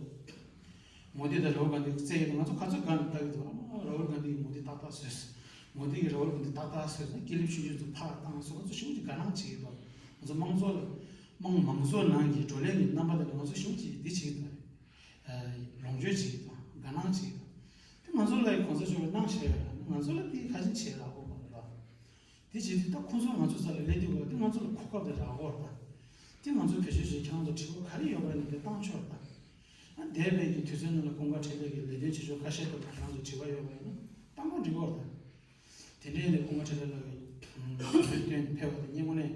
མོ་དི་དང་ར་ཧུལ་གྷན་དྷི་བཙལ་ཡོད། ང་ཚོ་ག་ཚོད་གང་ལ་ལྟ་གི་འདུག་ཨ་མ་ར་ཧུལ་གྷན་དྷི་གི་མོ་དི་ཏག་ཏག་བཟོས། མོ་དི་གི་ར་ཧུལ་གྷན་དྷི་ཏག་ཏག་བཟོས་ནས་ཀི་ལིབ་ཆུང་ཆུང་ཚོ་ཕར་བཏང་སོང་། ང་ཚོ་ཞེ་པོ་ཅིག་དགའ་སྣང་བྱེད་ཀྱི་འདུག་ང་ཚོ་དམངས་གཙོ་ལ་དམངས་མང་གཙོ་ནང་གི་བགྲོ་གླེང་གི་རྣམ་པ་དེ་ལ་ང་ཚོ་ཞེ་པོ་ཅིག་འདི་བྱེད་ཀྱི་འདུག་ལོངས་སྤྱོད་བྱེད་ཀྱི་འདུག་དགའ་སྣང་བྱེད་ཀྱི་འདུག་དེ་ང་ཚོ་ལ་གོང་ས་མཆོག་གིས་གནང་བཞག་ཡོད་ར། ང་ཚོ་ལ་དེ་ག་ཅིག་བྱེད་རག་གོ་མ་རེད་པ། དེ་བྱེད་དུས་ད་ཁོང་ཚོ་ང་ཚོ་རྩ་ལ་སླེབས་དུས་ག་དེ་ང་ཚོ་ལ་གོ་སྐབས་དེ་རག་གོ་ར། ད་དེ་ང་ཚོ་བེད་སྤྱོད་བྱེད། ཁྱེད་རང་ཚོ་དྲི་བ་ག་རེ་ཡོད་པ་ཡིན་ན་དེ་བཏང་ཆོག་ར། ད་འདས་པའི་གི་དུས་ཚོད་ནང་ལ་ཀུན་དགའ་འཕྲིན་ལས་ཀྱི་ལས་དོན་བྱེད་ཕྱོགས་ཁ་ཤས་ཐོག་ལ་ཁྱེད་རང་ཚོ་དྲི་བ་ཡོད་པ་ཡིན་ན་བཏང་གོ་འགྲིག་གོ་ར། ད་དེ་འདྲའི་ནས་ཀུན་དགའ་འཕྲིན་ལས་ལགས་ཀྱིས་དུས་ཚོད་བཏོན་ཕེབས་པ་དེ་སྙིང་དངོས་ནས་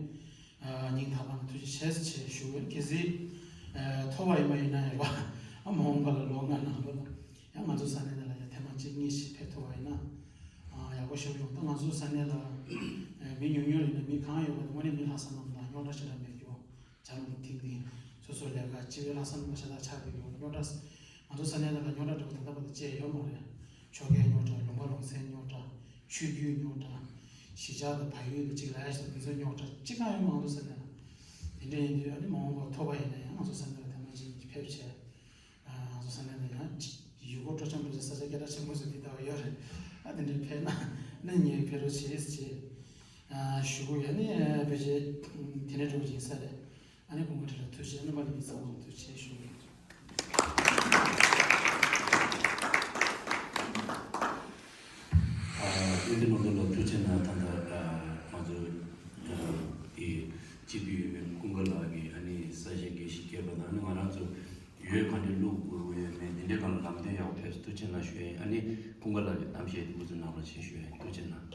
སྙིང་ཐག་པ་ནས་ཐུགས་རྗེ་ཆེ་ཟེར་ཞུ་གི་ཡོད། གལ་སྲིད་ཐོབ་པ་ཡིན་པ་ཡིན་ན་ཡོད་པ་ཨ་མ་འོངས་པ་ལ་ལོ་ལྔ་ནང་ལོགས་ལ། ཡང་ང་ཚོ་ས་གནས་འདི་ལ་ཡང་ཐེངས་མ་གཅིག་གཉིས་ཤིག་ཕེབས་ཐུབ་པ་ཡིན་ན་ཨ་ཡག་པོ་ཞིག་ཡོང་། ད་ང་ཚོ་ས་གནས་ལ་ཨ་མི་ཉུང་ཉུང་ཡིན་ན་མི་གང་ཡོད་པ་དེ་དངོས་གནས་མི་ལྷག་བསམ་རྣམས་དང་རྙོག་དྲ་ཞེ་དྲག་མེད་རྒྱུ། བྱམས་དང་ཐིང་ཐིང་སོ་སོ་ལས་ཀ་སྤྱི་པའི་ལྷག་བསམ་རྣམས་ཞེ་དྲག་ཆགས་བསྡད་ཡོད། རྙོག་དྲ་ང་ཚོ་ས་གནས་འདི་ལ་རྙོག་དྲ་འདྲ་པོ་ད་ལྟ་བར་དུ་བཅད་ཡོད་མ་རེད། ཆོལ་ཁའི་རྙོག་དྲ། ལུང་པ་ལུང་ཚན་རྙོག་དྲ། ཆོས་བརྒྱུད་རྙོག་དྲ། གཞིས་ཆགས་དང་བལ་ཡུལ་དང་གཅིག་ལ་ཡ་ཞིག་དང་དེ་ཚོའི་རྙོག་དྲ་གཅིག་ཀྱང་ཡོད་མ་རེད་ང་ཚོ་ས་གནས་ལ། དེ་འདྲ་ཡིན་དུས་ཨ་ནི་མ་འོངས་པར་ཐོབ་པ་ཡིན་ན་ཡང་ང་ཚོ་ས་གནས་ལ་ཐེངས་མ་གཅིག་གཉིས་ཕེབས་བྱས། ང་ཚོ་ས་གནས་ལ་ཡང་ཡུལ་སྐོར་སྤྲོ་འཆམ་འགྲོ་ས་ས་ཆ་སྐད་གྲགས་ཆེན་པོ་ཚོ་འདི་ལྟ་བུ་ཡོད་རེད། ཨ་དེ་འདྲའི་ཕེབས་ན་ནི་ངས་ཕེབས་རོགས་བྱེད་ཅེས་ཞུ་གི་ཡོད། ཨ་ནི་ཕལ་ཆེར་དེ་འདྲའི་འགྲོ་གི་ཡིན་ས་རེད། ཨ་ནི་ཀུན་དགའ་འཕྲིན་ལས་ཐུགས་རྗེ་ཆེ། རྣམ་པ་ལྷན་རྒྱས་ཚང་མ་ཐུགས་རྗེ་ཆེ་ཞུ་གི་ཡོད། ཨ་བསྟན་འཛིན་ནོར་བུ་ལགས་ཐུགས་རྗེ་གནང་། ད་ལྟ་ཨ་ང་ཚོ་ཨ་ཨི་སྤྱི་འཐུས་ཡོད་མེད་ཀུན་དགའ་ལགས་ཀྱིས་ཨ་ནི་གསལ་བཤད་དགེ་བཤེས་སྐྱེས་པ་དང་ཨ་ནི་ང་རང་ཚོ་ཡོད་ག་འདྲ་བླུག་དགོས་ཡོད་མེད་འདི་འདྲའི་སྒང་ལ་ལམ་སྟོན་ཡག་པོ་ཕེབས་སོང་། ཐུགས་རྗེ་གནང་ཞུ་ཡ་ཡིན། ཨ་ནི་ཀུན་དགའ་ལགས་ཀྱི་གཏམ་བཤད་འདི་འགོ་འཛུགས་གནང་རོགས་བྱེད་ཞུ་ཡ་ཡིན། ཐུགས་རྗེ་གནང་།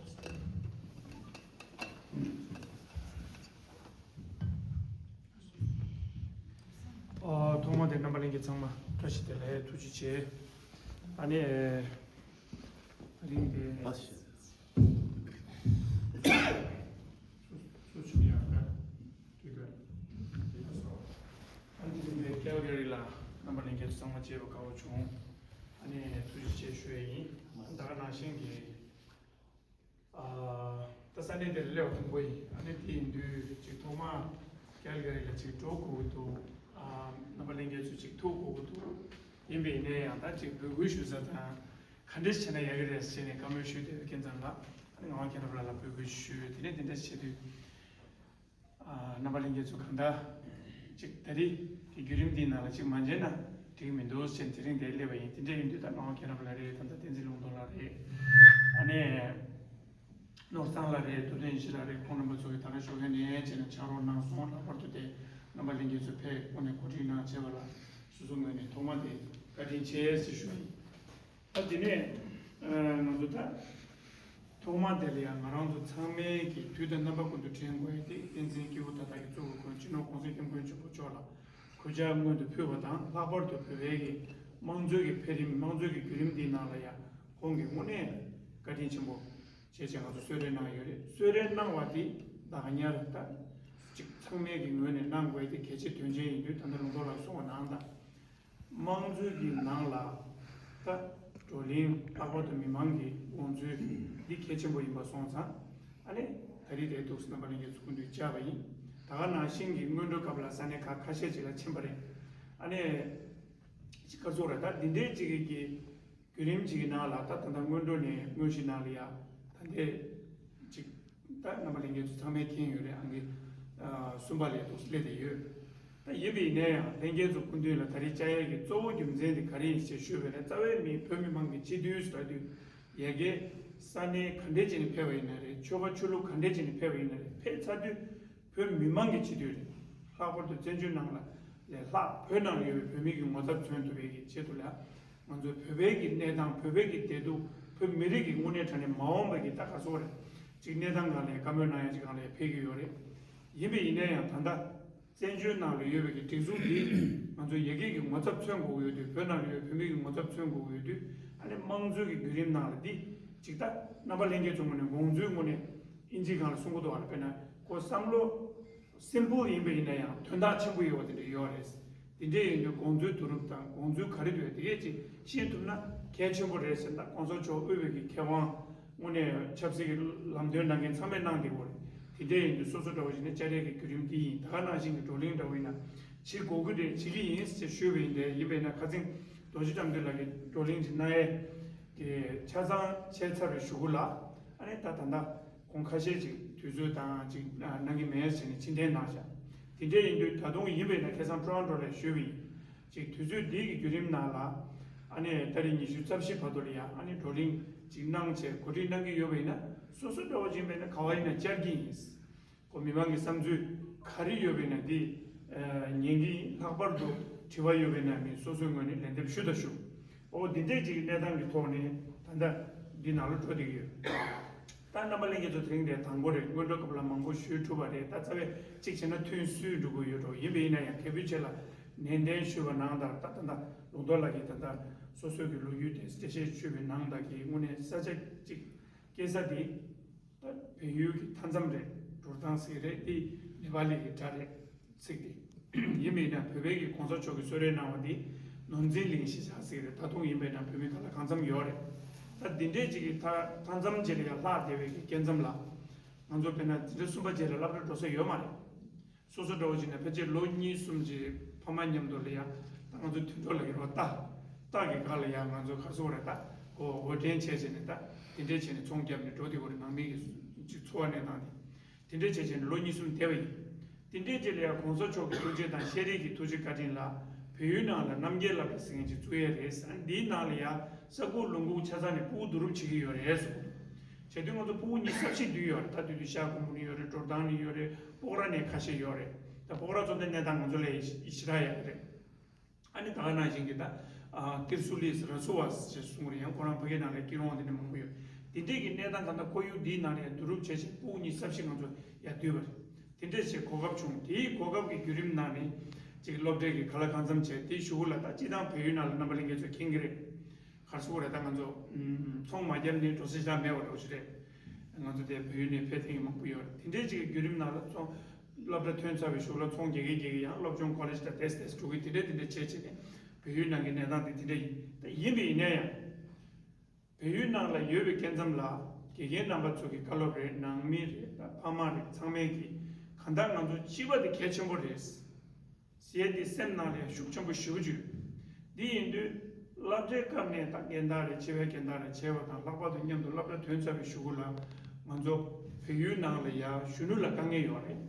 ཨོ། ཐོག་མ་དེ་རྣམ་པ་ལྷན་རྒྱས་ཚང་མ་བཀྲ་ཤིས་བདེ་ལེགས། ཐུགས་རྗེ་ཆེ། ཨ་ནི་རིང་དེ། སུ་སུ་ཆུང་ཡང་དགའ་དུས་དགའ། ཨ་ནི་དེ་རིང་དེ་ཀལ་ག་རི་ལ་རྣམ་པ་ལྷན་རྒྱས་ཚོ་ཚང་མ་མཇལ་བ་དགའ་བོ་བྱུང་། ཨ་ནི་ཐུགས་རྗེ་ཆེ་ཞུ་ཡ་ཡིན། ད་ག་ནང་བཞིན་གྱི། ཨ་ད་ས་གནས་དེར་སླེབས་པ་དང་པོ་ཡིན། ཨ་ནི་དེ་ཡིན་དུས་ཅིག་ཐོག་མ་ཀལ་ག་རི་ལ་ཅིག་འགྲོ་དགོས་ཀྱི་འདུག་ཨ་རྣམ་པ་ལྷན་རྒྱས་ཚོ་ཅིག་ཐུག་དགོས་ཀྱི་འདུག་ཡིན་པས་ཡིན་ནའི་ཡང་ད་ཅིག་འབོད་སྐུལ་ཞུ་ས་དང་ག་འདྲས་བྱས་ན་ཡག་གི་རེད་ཟེར་ནས་བཀའ་མོལ་ཞུས་བསྡད་པའི་རྐྱེན་ཙང་ལ། ཨ་ནི་ངག་དབང་མཁྱེན་རབ་ལགས་ལ་འབོད་སྐུལ་ཞུས། དེ་ནས་དེ་འདྲས་བྱེད་དུས། ཨ་རྣམ་པ་ལྷན་རྒྱས་ཚོ་གང་ལྟར་ཅིག་ད་རེས་ཀྱི་བརྒྱུད་རིམ་འདིའི་ནང་ལ་ཅིག་མ་མཇལ་ན་འགྲིག་གི་མི་འདུག་ཟེར་དེ་རིང་འདིར་སླེབས་པ་ཡིན། དེ་འདྲ་ཡིན་དུས་ད་ངག་དབང་མཁྱེན་རབ་ལགས་རེད། ད་ལྟ་བསྟན་འཛིན་ལུང་རྟོགས་ལགས་རེད། ཨ་ནི་ནོར་བཟང་ལགས་རེད། ཐུབ་བསྟན་ཡེ་ཤེས་ལགས་རེད། ཁོང་རྣམ་པ་ཚོ་གིས་ད་ག་ཞོགས་ཀས་ནས་བྱས་ནས་ཕྱག་རོགས་གནང་སོང་། ལྷག་པར་དུ་དེ་རྣམ་པ་ལྷན་རྒྱས་ཚོ་ཕེབས་ཁོང་ནས་གོ་སྒྲིག་གནང་བྱས་པ་ལ་སོ་སོ་ངོས་ནས་ཐོག་མ་དེ་བཀའ་དྲིན་ཆེ་ཟེར་ཞུ་ཡིན། ད་དེ་ནས་ང་ཚོ་ད་ ཐོག་མ་དེ་ལ་ཡང་ང་རང་ཚོ་ཚང་མས་ཀྱི་དུས་དང་རྣམ་པ་ཀུན་ཏུ་དྲན་དགོས་ཏེ། བསྟན་འཛིན་སྐྱེས་བུ་ད་ལྟ་གི་གཙོ་བོ་མགོན་སྤྱི་ནོར་༸གོང་ས་༸སྐྱབས་མགོན་ཆེན་པོ་མཆོག་ལ་གུས་ཕྱག་སྔོན་དུ་ཕུལ་བ་དང་། ལྷག་པར་དུ་བོད་པའི་གི་དམངས་གཙོའི་གི་འཕེལ་རིམ། དམངས་གཙོའི་གི་བརྒྱུད་རིམ་འདིའི་ནང་ལ་ཡང་ཁོང་གིས་དངོས་གནས་བཀའ་དྲིན་ཆེན་པོ་བྱས་བྱས་ང་ཚོ་གསོལ་རས་གནང་ཡོད་རེད། གསོལ་རས་གནང་བ་དེ་བདག་ཉར་ད་ཅིག་ཚང་མའི་གི་ངོས་ནས་གནང་དགོས་དེ་གལ་ཆེ་དོན་ཆེན་ཡིན་དུས། ད་ལྟ་ལུང་རྟོགས་ལགས་གསུངས་པ་ནང་ལྟར། དམངས་གཙོའི་གི་ནང་ལ་ད་བགྲོ་གླེང་ལྷག་པར་དུ་མི་མང་གི་དགོངས་ཚུལ་འདི་གལ་ཆེན་པོ་ཡིན་པ་སོང་ཙང་། ཨ་ནི་ད་རེས་དེ་འདུག་སེ་རྣམ་པ་ལྷན་རྒྱས་ཚོ་སྐུ་མདུན་བཅར་བ་ཡིན། ད་ག་ནང་བཞིན་གྱི་སྔོན་འགྲོའི་སྐབས་ལ་ས་གནས་ཁག་ཁ་ཤས་ཅིག་ལ་ཕྱིན་པ་རེད། ཨ་ནི་ཅིག་ག་ཚོད་རེད། ད་འདི་འདྲའི་ཅིག་གི་བརྒྱུད་རིམ་ཅིག་གི་ནང་ལ་ད་ད་ལྟ་སྔོན་འགྲོ་ནས་དངོས་གཞི་ནང་ལ་ཡ་ད་ལྟའི་ཅིག་ད་རྣམ་པ་ལྷན་རྒྱས་ཚོ་ཚང་མས་མཁྱེན་ཡོད་རེད། ཨང་ཀི་གསུམ་པ་ལ་འདུག་སླེབས་བསྡད་ཡོད། ད་ཡིན་པ་ཡིན་ན་ཡང་ལྷན་རྒྱས་ཚོ་སྐུ་མདུན་ལ་ད་རེས་བཅར་ཡས་ཀྱི་གཙོ་བོ་རྒྱུ་མཚན་དེ་ག་རེ་ཡིན་ཞེས་ཞུས་པ་ཡིན་ན། རྩ་བའི་མི་བོད་མི་མང་གི་སྤྱི་འཐུས་ཟེར་དུས་ཡ་གི་ས་གནས་ག་འདྲས་ཅིག་ནས་ཕེབས་པ་ཡིན་ན་རེད། ཆོལ་ཁ་ཆོས་ལུགས་ག་འདྲས་ཅིག་ནས་ཕེབས་པ་ཡིན་ན་རེད། ཕེབས་ཚར་དུས་བོད་མི་མང་གི་སྤྱི་འཐུས་རེད། ལྷག་པར་དུ་བཙན་བྱོལ་ནང་ལ་ལས་ལྷག་བོད་ནང་ལ་ཡོད་པའི་བོད་མི་གི་ངོ་ཚབ་མཚོན་ཐུབ་པའི་གི་ཆེད་དུ་ལ། ང་ཚོའི་བོད་པའི་གི་གནས་སྟངས། བོད་པའི་གི་བདེ་སྡུག་བོད་མི་རིགས་ཀྱི་དངོས་གནས་དྲང་གནས་མ་འོངས་པའི་གི་ད་ག་ཚོད་རེད། ཅིག་གནས་སྟངས་སྒང་ལ་བཀའ་མོལ་གནང་ཡ་ཅིག་སྒང་ལ་ཕེབས་ཀྱི་ཡོད་རེད། ཡིན་པ་ཡིན་ན་ཡང་ད་ལྟ་བཙན་བྱོལ་ནང་ལ་ཡོད་པའི་གི་སྒྲིག་འཛུགས་འདི་ང་ཚོ་ཡ་གི་གི་ངོ་ཚབ་མཚོན་དགོས་ཀྱི་ཡོད་དུས། བོད་ནང་ལ་ཡོད་བོད་མི་གི་ངོ་ཚབ་མཚོན་དགོས་ཀྱི་ཡོད་དུས། ཨ་ནི་དམངས་གཙོའི་གི་བརྒྱུད་རིམ་ནང་ལ་འདི་ཅིག་ད་རྣམ་པ་ལྷན་རྒྱས་ཚོ་ངོས་ནས་དགོངས་ཚུལ་ངོས་ནས་ཨིན་ཇིའི་སྒང་ལ་གསུང་གི་འདུག་བ། དཔེར་ན་ཁོ་བསམ་བློ་སིམ་པལ་ཡིན་པ་ཡིན་ན་ཡང་དོན་དག་ཆེན་པོ་ཡོད་པ་དེ་འདྲ་ཡོད་རེད། དེ་འདྲས་ཡིན་དུས་དགོངས་ཚུལ་བསྡུ་རུབ་དང་དགོངས་ཚུལ་ག་རེ་འདུག་དེ་གས་ཅིག་ཤེས་ཐུབ་ན་གལ་ཆེན་པོ་རེད་ཟེར། ད་གོང་ས་མཆོག་དབུས་པའི་གི་མཁས་དབང་དངོས་གནས་ཆབ་སྲིད་ཀྱི་ལམ་སྟོན་གནང་མཁན་ཚང་མས་གནང་བསྡད་ཡོད་རེད། དེ་འདྲས་ཡིན་དུས་སོ་སོ་འདྲ་བོ་ཞིག་ནས་བཅར་ཡས་ཀྱི་བརྒྱུད་རིམ་འདི་ཡིན། ད་ག་ནང་བཞིན་གྱི་བགྲོ་གླེང་འདྲ་བོ་ཡིན་ན་བྱེད་དགོས་ཀྱི་རེད། བྱེད་ཀྱི་ཡིན་ཟེར་ཞུས་པ་ཡིན། དེ་ཡིན་པས་ན་ཁ་སང་རྡོ་རྗེ་ལྕམ་དྲལ་ལགས་ཀྱིས་བགྲོ་གླེང་ཅིག་གནང་ཡས་ཀྱི་ཆ་ཚང་བྱས་ཚར་བའི་གཞུག་གུ་ལ། ཨ་ནི་ད་ད་ལྟ་ཁོང་ཁ་ཤས་ཅིག་དུས་ཚོད་དང་ཅིག་གནང་གི་མེད་ཟེར་ནས་ཕྱིར་འཐེན་གནང་བཞག་དེ་འདྲས་ཡིན་དུས་ད་དུང་ཡིན་པས་ན་ཁ་སང་ཊོ་རོན་ཊོ་ལ་ཞུས་པ་ཡིན། ཅིག་དུས་ཚོད་འདི་གི་བརྒྱུད་རིམ་ནང་ལ་ཨ་ནི་ཏ་རིག་ཉི་ཤུ་རྩ་བཞི་བར་དུ་ལ་ཡང་ཨ་ནི་བགྲོ་གླེང་ཅིག་གནང་བྱས་གོ་སྒྲིག་གནང་གི་ཡོད་པ་ཡིན་ན། སོ་སོ་འདྲ་བོ་ཅིག་ཡིན་པས་ན་ག་བ་ཡིན་ན་བཅར་གྱི་ཡིན། ཁོ་མི་མང་གི་བསམ་ཚུལ་ག་རེ་ཡོད་པས་ན་འདི་ཉན་གྱི་ཡིན། ལྷག་པར་དུ་དྲི་བ་ཡོད་པས་ན་མི་སོ་སོའི་ངོས་ནས་ལན་འདེབས་ཞུ་དང་ཞུ། ཨོ་འདི་འདྲས་ཅིག་གི་གནས་སྟངས་ཀྱི་ཐོག་ནས་ད་ལྟ་འདི་ནང་ལ་འགྲོ་བསྡད་ཀྱི་ཡོད། ད་རྣམ་པ་ལྷན་རྒྱས་ཚོ་དེ་རིང་དེ་དང་པོ་རེད། སྔོན་འགྲོ་སྐབས་ལ་མང་པོ་ཞུས་གྲུབ་པ་རེད། ད་རྩ་བའི་གཅིག་བྱས་ན་ཐུན་སུས་འགྲོ་དགོས་ཡོད་འགྲོ། ཡིན་པ་ཡིན་ན་ཡང་དེ་བུ་ཆེ་ལ་ནན་ཏན་ཞུས་པ་ནང་ལྟར། ད་ད་ལྟ་ལུང་རྟོགས་ལགས་ཀྱིས་ད་ལྟ་སོ་སོའི་གི་ལོ་རྒྱུས་དེ་འགྲེལ་བཤད་ཞུས་པའི་ནང་ལྟར་གྱི་དངོས་གནས་ས་ཆ་གཅིག་སྐྱེས་ས་དེ་ད་བལ་ཡུལ་གྱི་མཐའ་མཚམས་རེད། འགྲོ་སྟངས་ཟེར་རེད། དེ་ནེ་པ་ལི་གི་སྒྲ་རེད། ཚིག་དེ་ཡིན་པས་ན་བོད་པའི་གི་གོང་ས་མཆོག་གིས་གསོལ་རས་གནང་བ་དེ་ནོར་འཛིན་གླིང་གཞིས་ཆགས་ཟེར་རེད། ད་དུང་ཡིན་པས་ན་བོད་མི་ག་ལ་གང་འཚམ་ཡོད་རེད། ད་འདི་འདྲས་ཅིག་གི་མཐའ་མཐའ་མཚམས་ཅིག་ལ་ཡང་ལྷག་བསྡད་པའི་གི་སྐྱེ་མཚམས་ལ་ང་ཚོ་དཔེར་ན་འཛིན་གྲྭ་གསུམ་པ་བཅས་ལ་སློབ་གྲྭ་འགྲོ་ས་ཡོད་མ་རེད། སོ་སོ་འདྲ་བོ་ཅིག་ན་ཕལ་ཆེར་ལོ་གཉིས་གསུམ་ཅིག་ཕ་མ་མཉམ་དུ་ལ་ཡང་ད་ང་ཚོ་དུད་འགྲོ་ལ་ཡོད་རོགས་ལྟ། སྟག་གི་སྒང་ལ་ཡང་ང་ཚོ་ག་སོ་རེད། ད་གོ་འོ་དྲན་བྱས་བྱས་ནས་ད་དེ་འདྲས་བྱས་ནས་ཚོང་བརྒྱབ་ནས་འགྲོ་དེ་གོ་རེད། ནང་མི་གི་ཅིག་འཚོ་བ་གནས་སྟངས་དེ། དེ་འདྲས་བྱས་བྱས་ནས་ལོ་གཉིས་གསུམ་བསྡད་པ་ཡིན། དེ་འདྲས་བྱས་ལ་ཡང་གོང་ས་མཆོག་གི་ཐུགས་རྗེ་དང་ཤེས་རིག་གི་ཐུགས་རྗེ་བཀའ་དྲིན་ལ་བལ་ཡུལ་ནང་ལ་རྣམ་རྒྱལ་སློབ་གྲྭ་ཟེར་མཁན་ཅིག་བཙུགས་ཡས་རེད། ཨ་འདིའི་ནང་ལ་ཡང་ས་ཁུག་ལུང་ཁུག་ཆ་ཚང་ནས་ཕྲུ་གུ་བསྡུ་རུབ་བྱེད་ཀྱི་ཡོད་རེད་གསུངས་འདུག་བྱས་དུས་ང་ཚོ་ཕྲུ་གུ་ཉི་ཤུ་རྩ་བཞི་བསྡུས་ཡོད་རེད། ད་དུས་དུས་ཤར་ཁུག་ནས་ཡོད་རེད། དྲོ་བརྡུང་ནས་ཡོད་རེད། སྤོག་ར་ནས་ཁ་ཤས་ཡོད་རེད། ད་སྤོག་ར་ཚོ་འདི་གནས་སྟངས་ང་ཚོ་ལས་ཞེ་དྲག་ཡག་གི་རེད། ཨ་ནི་ད་ག་ནང་བཞིན་གྱི་ད་ཨ་ཀིར་སུ་ལིས་ར་སུ་བ་ཞེས་གསུངས་རེད། ཡང་ཁོ་རང་ཕ་གི་ནང་ལ་སྐྱིད་རོང་དེ་ནས་མང་པོ་ཡོད། དེ་འདྲས་ཀྱི་གནས་སྟངས་ག་ད་ཁོར་ཡུག་འདིའི་ནང་ནས་བསྡུ་རུབ་བྱས་བྱས་ཕྲུ་གུ་ཉི་ཤུ་རྩ་བཞི་ང་ཚོ་ཡར་བསྡུས་པ་རེད། དེ་འདྲས་བྱས་གོ་སྐབས་བྱུང་། དེའི་གོ་སྐབས་ཀྱི་བརྒྱུད་རིམ་ནང་ནས་ཅིག་སློབ་གྲྭའི་གི་ག་ལ་གང་འཚམ་བྱས། དེའི་གཞུག་གུ་ལ་ད་སྤྱི་བཏང་བལ་ཡུལ་ནང་ལ་རྣམ་པ་ལྷན་རྒྱས་ཚོས་མཁྱེན་གྱི་རེད། ག་རེ་ཟེར་དགོས་རེད། ད་ང་ཚོ་ཚོང་མ་བརྒྱབ་ནས་འགྲོ་ས་ཞིག་མེད་པ་འདྲ་བོ་ཞིག་རེད། ང་ཚོ་དེ་བལ་ཡུལ་ནས་ཕེབས་མཁན་མང་པོ་ཡོད་རེད། དེ་འདྲའི་ཅིག་གི་བརྒྱུད་རིམ་ནང་ལ་ཚོང་སློབ་གྲྭ་ཐོན་ཚར་བའི་གཞུག་ལ་ཚོང་རྒྱག་གིན་རྒྱག་གིན་ཡང་སློབ་སྦྱོང་ཀོ་ལེཇ་དང་དེ་དེ་འགྲོ་གིན་དེ་འདྲ་དེ་འདྲ་བྱས་བྱས་ནས་བལ་ཡུལ་ནང་གི་གནས་སྟངས་དེ་དེ་འདྲ་ཡིན། ད་ཡིན་པ་ཡིན་ན་ཡང་བལ་ཡུལ་ནང་ལ་ཡོད་པའི་སྐབས་མཚམས་ལ་དགེ་རྒན་རྣམ་པ་ཚོ་གི་བཀའ་སློབ་རེད། ནང་མི་རེད། ད་ཕ་མ་རེད། ཚང་མས་ཀྱི་གང་ལྟར་ང་ཚོ་སྤྱི་པ་དེ་གལ་ཆེན་པོ་རེད། ཟེར་ཡས་འདི་སེམས་ནང་ལ་ཡང་ཤུགས་ཆེན་པོ་ཞེ་པོ་ཅིག་ཡོད། འདི་ཡིན་དུས་སློབ་གྲྭའི་སྐབས་ནས་ད་རྒན་བདག་རེད། ཆེ་བའི་རྒན་བདག་རེད། བྱས་པ་དང་ལྷག་པར་དུ་མཉམ་དུ་སློབ་གྲྭ་ཐོན་ཚར་བའི་གཞུག་གུ་ལ་ང་ཚོ་བལ་ཡུལ་ནང་ལ་ཡང་གཞོན་ནུ་ལ་དཀའ་ངལ་ཡོད་རེད།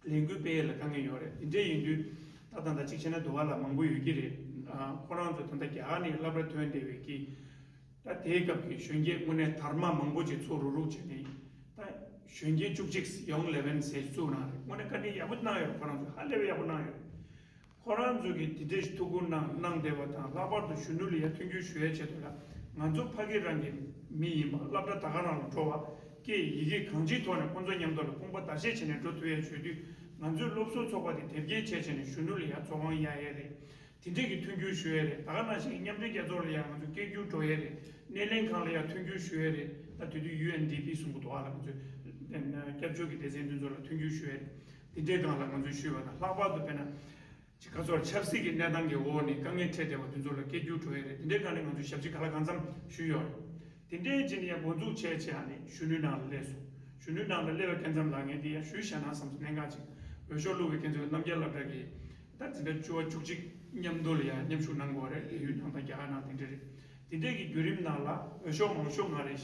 ལས་འགུལ་སྤེལ་ཡས་ལ་དཀའ་ངལ་ཡོད་རེད། དེ་འདྲས་ཡིན་དུས་ད་ད་ད་ཅིག་བྱས་ན་འདུ་བ་ལ་མང་པོ་ཡོད་ཀྱི་རེད། ཨ་ཁོ་རང་ཚོ་ད་ལྟ་རྒྱ་གར་ནས་སློབ་གྲྭ་ཐོན་བསྡད་པའི་གི་ད་དེའི་སྐབས་ཀྱི་གཞོན་སྐྱེས་དངོས་གནས་དར་མ་མང་པོ་ཅིག་ཚུར་རུག་རུག་བྱས་ནས། ད་གཞོན་སྐྱེས་བཅུ་གཅིག་Young Eleven་ཟེར་བཙུགས་གནང་རེད། དངོས་གནས་བཀའ་དྲིན་ཡག་པོ་གནང་ཡོད། ཁོ་རང་ཚོ་ཧ་ལས་པའི་ཡག་པོ་གནང་ཡོད། ཁོ་རང་ཚོ་གིས་དེ་འདྲའི་ཐུགས་ཁུར་གནང་གནང་བསྡད་པ་དང་། ལྷག་པར་དུ་གཞོན་ནུ་ལ་ཡ་མཐུན་འགྱུར་ཞུ་ཡའི་ཆེད་དུ་ལ་ ང་ཚོ་ཕ་གི་རང་གི་མི་ཡིན་པ། སློབ་གྲྭ་ད་ག་རང་ལ་འགྲོ་བ། སྐད་ཡི་གེ་གང་ཅིའི་ཐོག་ནས་ཁོང་ཚོ་མཉམ་དུ་ལ་དཔུང་པ་བརྡ་ཆད་བྱས་ནས་འགྲོ་ཐུབ་ཡས་བྱེད་དུས། ང་ཚོའི་སློབ་ཟུར་ཚོགས་པ་དེ་དེབ་སྐྱེལ་བྱས་བྱས་ནས་གཞོན་ནུ་ལ་ཡང་ཚོགས་ཁང་གཡར་ཡས་རེད། དེ་འདྲས་ཀྱི་མཐུན་འགྱུར་ཞུ་ཡས་རེད། ད་ག་ནང་བཞིན་མཉམ་འབྲེལ་རྒྱལ་ཚོགས་ལ་ཡང་ང་ཚོ་སྐད་སྒྱུར་འགྲོ་ཡས་རེད། སྣེ་ལེན་ཁང་ལ་ཡང་མཐུན་འགྱུར་ཞུ་ཡས་རེད། ད་དེ་དུས་ཡུ་ཨེན་ཌི་པི་གསུང་གི་འདུག་ཨ། ལ་ང་ཚོས་སྐྱབས་བཅོལ་གྱི་སྡེ་ཚན་དེ་ཚོ་ལ་མཐུན་འགྱུར་ཞུ་ཡས་རེད། དེ་འདྲས་སྒང་ལ་ང་ཚོས་ཞུས་པ་དང་། ལྷག་པར་དུ་དཔེར་ན། ཅིག་ཁ་སོར་ཆབ་སྲིད་ཀྱི་གནས་སྟངས་ཀྱི་འོག་ནས་དཀའ་ངལ་འཕྲད་བསྡད་པ་དེ་ཚོ་ལ་སྐད་སྒྱུར་འགྲོ་ཡས་རེད། དེ་འདྲའི་སྒང་ནས་ང་ཚོས་ཞབས་ཕྱི་ག་ལ་གང་འཚམ་ཞུས་ཡོད་རེད། དེ་འདྲའི་རྗེས་ནས་ཡང་འགོ་འཛུགས་བྱས་བྱས་ཨ་ནི་གཞོན་ནུའི་ནང་ལ་སླེབས་སོང་། གཞོན་ནུའི་ནང་ལ་སླེབས་པའི་སྐབས་མཚམས་ལ་ངས་འདི་ཡང་ཞུས་བཞག་ན་བསམ་སོང་། གནད་འགག་ཅིག་འོས་ཤོག་བླུགས་པའི་སྐབས་མཚམས་རྣམ་རྒྱལ་སློབ་གྲྭ་གི་ད་འཛིན་གྲྭ་བཅུ་པ་བཅུ་གཅིག་མཉམ་དུ་ལ་ཡང་མཉམ་ཞུགས་གནང་དགོས་རེད། བལ་ཡུལ་ནང་དང་རྒྱ་གར་ནང་དེ་འདྲ་རེད། དེ་འདྲའི་གི་བརྒྱུད་རིམ་ནང་ལ་འོས་ཤོག་མང་ཤོས་ང་རེད།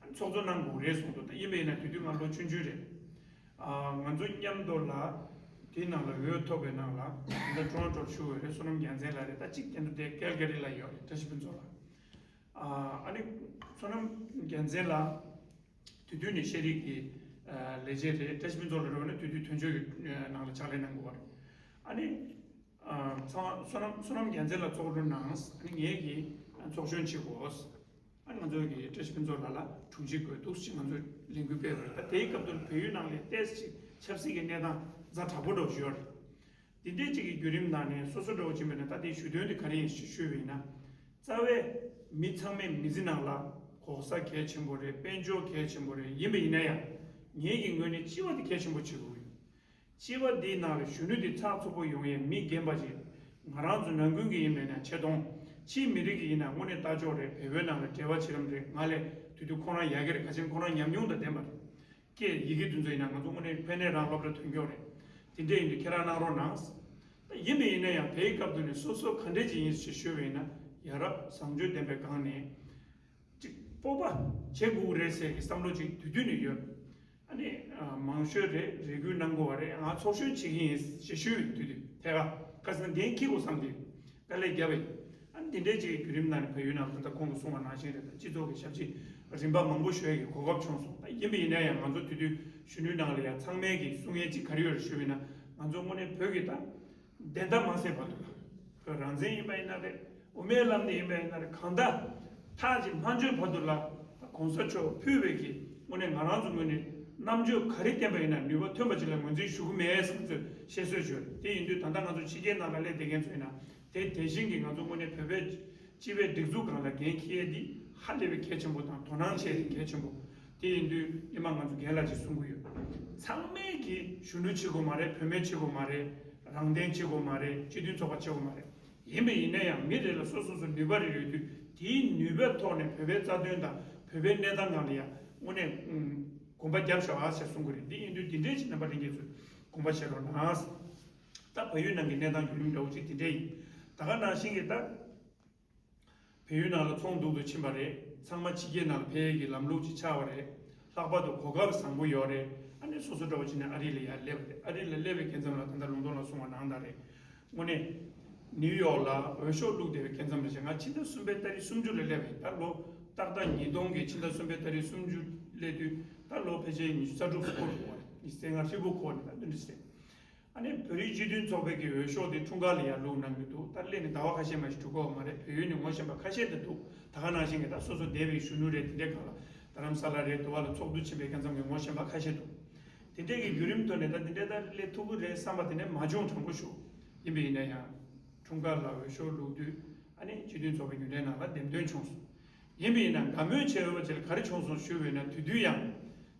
ཨ་ནི་ཚོགས་གཙོ་གནང་དགོས་རེད་གསུངས་འདུག་ད་ཡིན་པ་ཡིན་ན་དེ་དུས་ང་ལོ་ཆུང་ཆུང་རེད། ང་ཚོ་མཉམ་དུ་ལ་དེའི་ནང་ལ་འོས་ཐོབ་པའི་ནང་ལ་ད་ལྟ་ཊོ་རོན་ཊོར་བཞུགས་ཡོད་རེད། བསོད་ནམས་རྒྱལ་མཚན་ལགས་རེད། ད་གཅིག་དེ་འདྲ་དེ་ཀལ་ག་རི་ལ་ཡོད་རེད། བཀྲ་ཤིས་ཕུན་ཚོགས་ལགས། ཨ་ནི་བསོད་ནམས་རྒྱལ་མཚན་ལགས་དེ་དུས་ནས་ཤེས་རིག་གི་ལས་བྱེད་རེད། བཀྲ་ཤིས་ཕུན་ཚོགས་ལགས་རེད་བ་ནི་དེ་དུས་དོན་གཅོད་ཀྱི་ནང་ལ་ཕྱག་ལས་གནང་དགོས་པ་རེད། ཨ་ནི་ཚང་བསོད་ནམས་བསོད་ནམས་རྒྱལ་མཚན་ལགས་ཚོགས་འདུ་གནང་། ཨ་ནི་ངེད་ཀྱིས་ཚོགས་གཞོན་བྱེད་དགོས། ཨ་ང་ཚོ་གི་བཀྲ་ཤིས་ཕུན་ཚོགས་ལགས་ལ་དྲུང་ཆེ་དགོས་འདུག་ཅེས་ང་ཚོས་ལས་འགུལ་སྤེལ་བ་རེད། ད་དེའི་སྐབས་དུ་བལ་ཡུལ་ནང་ལ་ཏོག་ཙམ་ཆབ་སྲིད་ཀྱི་གནས་སྟངས་ཛ་དྲག་པོ་འདྲ་བོ་ཞིག་ཡོད་རེད། འདི་འདྲའི་ཅིག་གི་བརྒྱུད་རིམ་ནང་ནས་སོ་སོ་འདྲ་བོ་ཅིག་མེད་ན། ད་དེའི་ཞུ་དོན་དེ་ག་རེ་ཡིན་ཞེས་ཞུས་པ་ཡིན་ན། རྩ་བའི་མི་ཚང་མའི་མི་ཚེ་ནང་ལ་གོ་ས་གལ་ཆེན་པོ་རེད། དཔལ་འབྱོར་གལ་ཆེན་པོ་རེད། ཡིན་པ་ཡིན་ན་ཡང་ངེད་ཀྱི་ངོས་ནས་སྤྱི་པ་དེ་གལ་ཆེན་པོ་བྱེད་དགོས་ཡོད། སྤྱི་པ་འདིའི་ནང་ལ་གཞོན་ནུ་འདི་ཚགས་ཚུད་པོ་ཡོང་ཡས་མི་རྒན་པ་ཅིག་ང་རང་ཚོ་ནང་ཁུལ་གྱི་ཡིན་པས་ན་ཆེ་མཐོང་། ཕྱིའི་མི་རིགས་ཀྱི་ཡིན་ན་དངོས་གནས་ལྟ་ཕྱོགས་རེད། བལ་པོའི་ནང་ལ་འབྲེལ་བ་བྱེད་རིམ་རེད། ང་ལས་དུས་དུས་ཁོ་རང་ཡག་གི་རེད། ག་ཅིན་ཁོ་རང་ཉམས་མྱོང་དང་ལྡན་པ་རེད། སྐད་ཡི་གེ་དེ་ཚོ་ཡིན་ན་ང་ཚོ་དངོས་གནས་ཕན་ནས་རང་སློབ་གྲྭ་ཐོན་མཁན་རེད། དེ་འདྲ་ཡིན་དུས་ཁྱེད་རང་གནང་རོགས་གནང་། ད་ཡིན་པས་ཡིན་ན་ཡང་དེའི་སྐབས་དུ་ནས་སོ་སོ་ག་འདྲས་ཅིག་ཡིན་ཞེས་ཞུས་པས་ན། ཡ་རབས་བཟང་སྤྱོད་ལྡན་པའི་སྒང་ནས་ཅིག་སྤོབས་པ་བྱེད་དགོས་རེད་ཟེར་གྱི་བསམ་བློ་ཅིག་དུས་དུས་ནས་ཡོད། ཨ་ནི་མང་ཤོས་རེ་རེ་སྐུལ་གནང་དགོས་པ་རེད། ང་ཚོགས་གཞོན་བྱེད་ཀྱི་ཡིན་ཞེས་ཞུས་དུས་དུས་ཐད་ཀར་ཁ་སང་འགན་འཁྱེར་དགོས་བསམ་སྟེ་དཀའ་ལས་བརྒྱབ་པ་ཡིན། ཨ་ནི་འདི་འདྲའི་ཅིག་གི་བརྒྱུད་རིམ་ནང་ནས་བལ་ཡུལ་ནང་ད་ལྟ་ཁོང་གིས་གསུངས་པ་ནང་བཞིན་རེད། ད་སྤྱི་ཚོགས་ཀྱི་ཞབས་ཕྱི་རིམ་པ་མང་པོ་ཞུ་ཡ་གི་གོ་སྐབས་བྱུང་སོང་། ད་ཡིན་པ་ཡིན་ན་ཡང་ང་ཚོ་དེ་དུས་གཞོན་ནུའི་ནང་ལ་ཡང་ཚང་མས་ཀྱི་གསུང་ཡས་ཅིག་ག་རེ་ཡོད་རེད་ཞུས་པ་ཡིན་ན། ང་ཚོ་དངོས་གནས་བོད་ཀྱི་ད་བདེན་མཐའ་མ་གསལ་བར་དུ་ལ། བོད་རང་བཙན་ཡིན་པ་ཡིན་ན་རེད། དབུ་མའི་ལམ་དེ་ཡིན་པ་ཡིན་ན་རེད། གང་ལྟར་ཐག་ཅིག་མ་ཆོད་བར་དུ་ལ་ད་གོང་ས་མཆོག་ཕུལ་བའི་གི་དངོས་གནས་ང་རང་ཚོ་ངོས་ནས་རྣམ་དཔྱོད་ག་རེ་བསྟན་པ་ཡིན་ན་ནུས་པ་ཐོན་པ་ཅིག་ལ་ངོས་འཛིན་ཞུ་གི་མེད་བསམ་ཚོད་བཤད་སྲོལ་ཅིག་ཡོད་རེད། དེ་ཡིན་དུས་ད་ལྟ་ང་ཚོ་ཕྱི་རྒྱལ་ནང་ལ་སླེབས་བསྡད་མཁན་ཚོ་ཡིན་ན་དེ་དེ་བཞིན་གྱི་ང་ཚོ་དངོས་གནས་བོད་པའི་སྤྱི་པའི་སྒྲིག་འཛུགས་སྒང་ལ་འགན་འཁྱེར་ཡས་འདི་ཧ་ལས་པའི་གལ་ཆེན་པོ་དང་དོ་སྣང་བྱས་ཏེ་གལ་ཆེན་པོ། དེ་ཡིན་དུས་ཉི་མ་ང་ཚོ་རྒན་ལགས་ཀྱིས་གསུང་གི་ཡོད། ཚང་མས་ཀྱིས་གཞོན་ནུ་བྱེད་དགོས་མ་རེད། བུད་མེད་བྱེད་དགོས་མ་རེད། རང་བཙན་བྱེད་དགོས་མ་རེད། སྤྱི་མཐུན་ཚོགས་པ་བྱེད་དགོས་མ་རེད། ཡིན་པས་ཡིན་ན་ཡང་མི་རེ་ལ་སོ་སོ་སོ་ནུས་པ་རེ་ཡོད་དུས་དེའི་ནུས་པའི་ཐོག་ནས་བོད་པའི་རྩ་དོན་དང་བོད་པའི་གནས་སྟངས་སྒང་ལ་ཡང་དངོས་གནས་ཨུམ་དགོངས་པ་རྒྱབ་ཤོག་ཨ་ཞེས་གསུང་གི་རེད། འདི་ཡིན་དུས་འདི་འདྲའི་ཅིག་རྣམ་པ་ལྷན་རྒྱས་ཚོས་དགོངས་པ་བཞེས་རོགས་གནང་། ད་བལ་ཡུལ་ནང་གི་གནས་སྟངས་བརྒྱུད་རིམ་འདྲ་བོ་ཅིག་འདི་འདྲ་ཡིན། ད་ག་ནང་བཞིན་གྱི་ད། བལ་ཡུལ་ནང་ལ་ཚོང་སྡུག་ཏུ་ཕྱིན་པ་རེད། ཚང་མ་ཕྱི་རྒྱལ་ནང་ལ་ཕེབས་ཡས་ཀྱི་ལམ་ལུགས་ཅིག་ཆགས་པ་རེད། ལྷག་པར་དུ་གོ་སྐབས་བཟང་པོ་ཡོད་རེད། ཨ་ནི་སོ་སོ་འདྲ་བོ་བྱས་ནས་ཨ་རི་ལ་ཡར་སླེབས་པ་རེད། ཨ་རི་ལ་སླེབས་པའི་སྐབས་མཚམས་ལ་ད་ལྟ་ལུང་སྟོང་ལ་གསུངས་པ་ནང་ལྟར་རེད། དངོས་གནས་ནིའུ་ཡོག་ལ་འོས་ཤོག་བླུགས་བསྡད་པའི་སྐབས་མཚམས་རེད་ཤག་ང་ཕྱི་ཟླ་གསུམ་པའི་ཏ་རིག་སུམ་ཅུ་ལ་སླེབས་པ་ཡིན། ད་ལོ་ཏག་ཏག་ཉིས་སྟོང་གི་ཕྱི་ཟླ་གསུམ་པའི་ཏ་རིག་སུམ་ཅུ་སླེབས་དུས་ད་ལོ་ཕལ་ཆེར་ཉི་ཤུ་རྩ་དྲུག་འཁོར་འདུག་བ། ཉི་ཤུ་རྩ་ལྔ་ཧྲིལ་པོ་འཁོར་ནས་ད་དེ་འདྲ་ཟེར། ཨ་ནི་བོད་རིགས་སྤྱི་མཐུན་ཚོགས་པའི་གི་འོས་ཤོག་དེ་འཁྲུངས་སྐར་ལ་ཡར་བླུགས་གནང་གི་འདུག་ད་སླེབས་ནས་ཟླ་བ་ཁ་ཤས་མ་ཞིག་འགྲོ་གི་ཡོད་མ་རེད། བལ་ཡུལ་ནས་ངོ་ཤེས་པ་ཁ་ཤས་དེ་འདུག་ད་ག་ནང་བཞིན་གྱི་ད་སོ་སོ་སྡེ་བའི་གཞོན་ནུ་རེད། དེ་འདྲའི་སྒང་ལ་རྡ་རམ་ས་ལ་རེད། དེ་བ་ལ་ཚོགས་འདུ་ཕྱིན་པའི་སྐབས་མཚམས་ཀྱི་ངོ་ཤེས་པ་ཁ་ཤས་འདུག་དེ་འདྲའི་གི་བརྒྱུད་རིམ་ཐོག་ནས་ད་དེ་འདྲའི་ད་སླེབས་ཐུབ་ཀྱི་རེད་བསམ་པ་དེ་འདྲ་མ་བྱུང་། དྲང་པོ་ཞུ། ཡིན་པ་ཡིན་ན་ཡང་འཁྲུངས་སྐར་ལ་འོས་ཤོག་བླུགས་དུས་ཨ་ནི་སྤྱི་མཐུན་ཚོགས་པའི་རྒྱུན་ལས་ནང་ལ་འདེམས་ཐོན་བྱུང་སོང་། ཡིན་པ་ཡིན་ན་དགའ་མོས་བྱས་ཡོད་པ་ཅིག་ལ་ག་རེ་བྱུང་སོང་ཞུས་པ་ཡིན་ན། དེ་དུས་ཡང་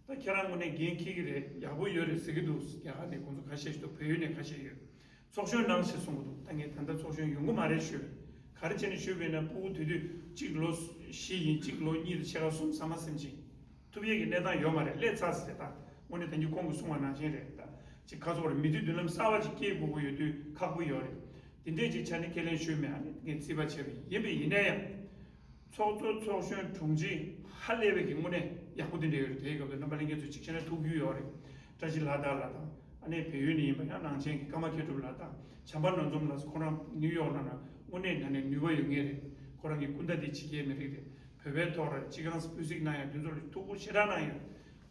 ད་ཁྱེད་རང་དངོས་གནས་འགན་འཁྱེར་གྱི་རེད། ཡག་པོ་ཡོད་རེད་ཟེར་གྱི་འདུག་རྒྱ་གར་ནས་ཁོང་ཚོ་ཁ་ཤས་ཤིག་འདུག་བལ་ཡུལ་ནས་ཁ་ཤས་ཡོད། ཚོགས་གཞོན་གནང་ཞེས་གསུང་གི་འདུག་ད་ངས་ད་ལྟ་ཚོགས་གཞོན་ཡོང་གི་མ་རེད་ཞུས། ག་རེ་བྱས་ནས་ཞུས་པ་ཡིན་ན། ཕྲུ་གུ་དེ་དུས་གཅིག་ལོ་བཞི་ཡིན། གཅིག་ལོ་གཉིས་དང་ཕྱེད་ཀ་གསུམ་ཟ་མ་ཟིན་ཅིང་ཐུབ་ཡས་ཀྱི་གནས་སྟངས་ཡོད་མ་རེད། སླེབས་ཚར་ཟེར། ད་དངོས་གནས་ད་གིན་ཁོང་གིས་གསུངས་པ་ནང་བཞིན་རེད། ད་ཅིག་ག་ཚོད་རེད། མི་ཚེ་མདུན་ལམ་གསར་པ་ཅིག་སྐྱེལ་དགོས་ཀྱི་ཡོད་དུས་ཁག་པོ་ཡོད་རེད། དེ་འདྲས་ཅིག་ཆ་ནས་ཁས་ལེན་ཞུས་མེད། ཨ་ནི་ངས་རྩིས་པ་བྱས་པ་ཡིན། ཡིན་པས་ཡིན་ན་ཡང་ཚོགས་གཙོ་ཚོགས་གཞོན་དྲུང་ཆེ་ཧ་ལས་པའི་གི་དངོས་གནས་ཡག་པོ་དེ་འདྲ་ཡོད་རེད། དེའི་སྐབས་དུ་རྣམ་པ་ལྷན་རྒྱས་ཚོས་གཅིག་བྱས་ན་ཐུགས་རྒྱུས་ཡོད་རེད། བཀྲ་ཤིས་ལྷ་དར་ལགས་དང་། ཨ་ནི་བལ་ཡུལ་ནས་ཡིན་པ་ཡང་ནང་ཆེན་གྱི་ཀརྨ་མཁས་གྲུབ་ལགས་དང་བྱམས་པ་ནོར་འཛོམས་ལགས། ཁོ་རང་ནིའུ་ཡོག་ནང་ན་དངོས་གནས་ན་ནས་ནུས་པ་ཡོད་མཁན་རེད། ཁོ་རང་གི་སྐུ་ཟླ་འདི་ཕྱི་རྒྱལ་མི་རིགས་རེད། བོད་པའི་ཐོག་ལ་སྤྱི་ཁང་སྤུས་གཟིགས་གནང་ཡ་དེ་ཚོ་ལ་ཐུགས་ཁུར་ཞེ་དྲག་གནང་ཡོད།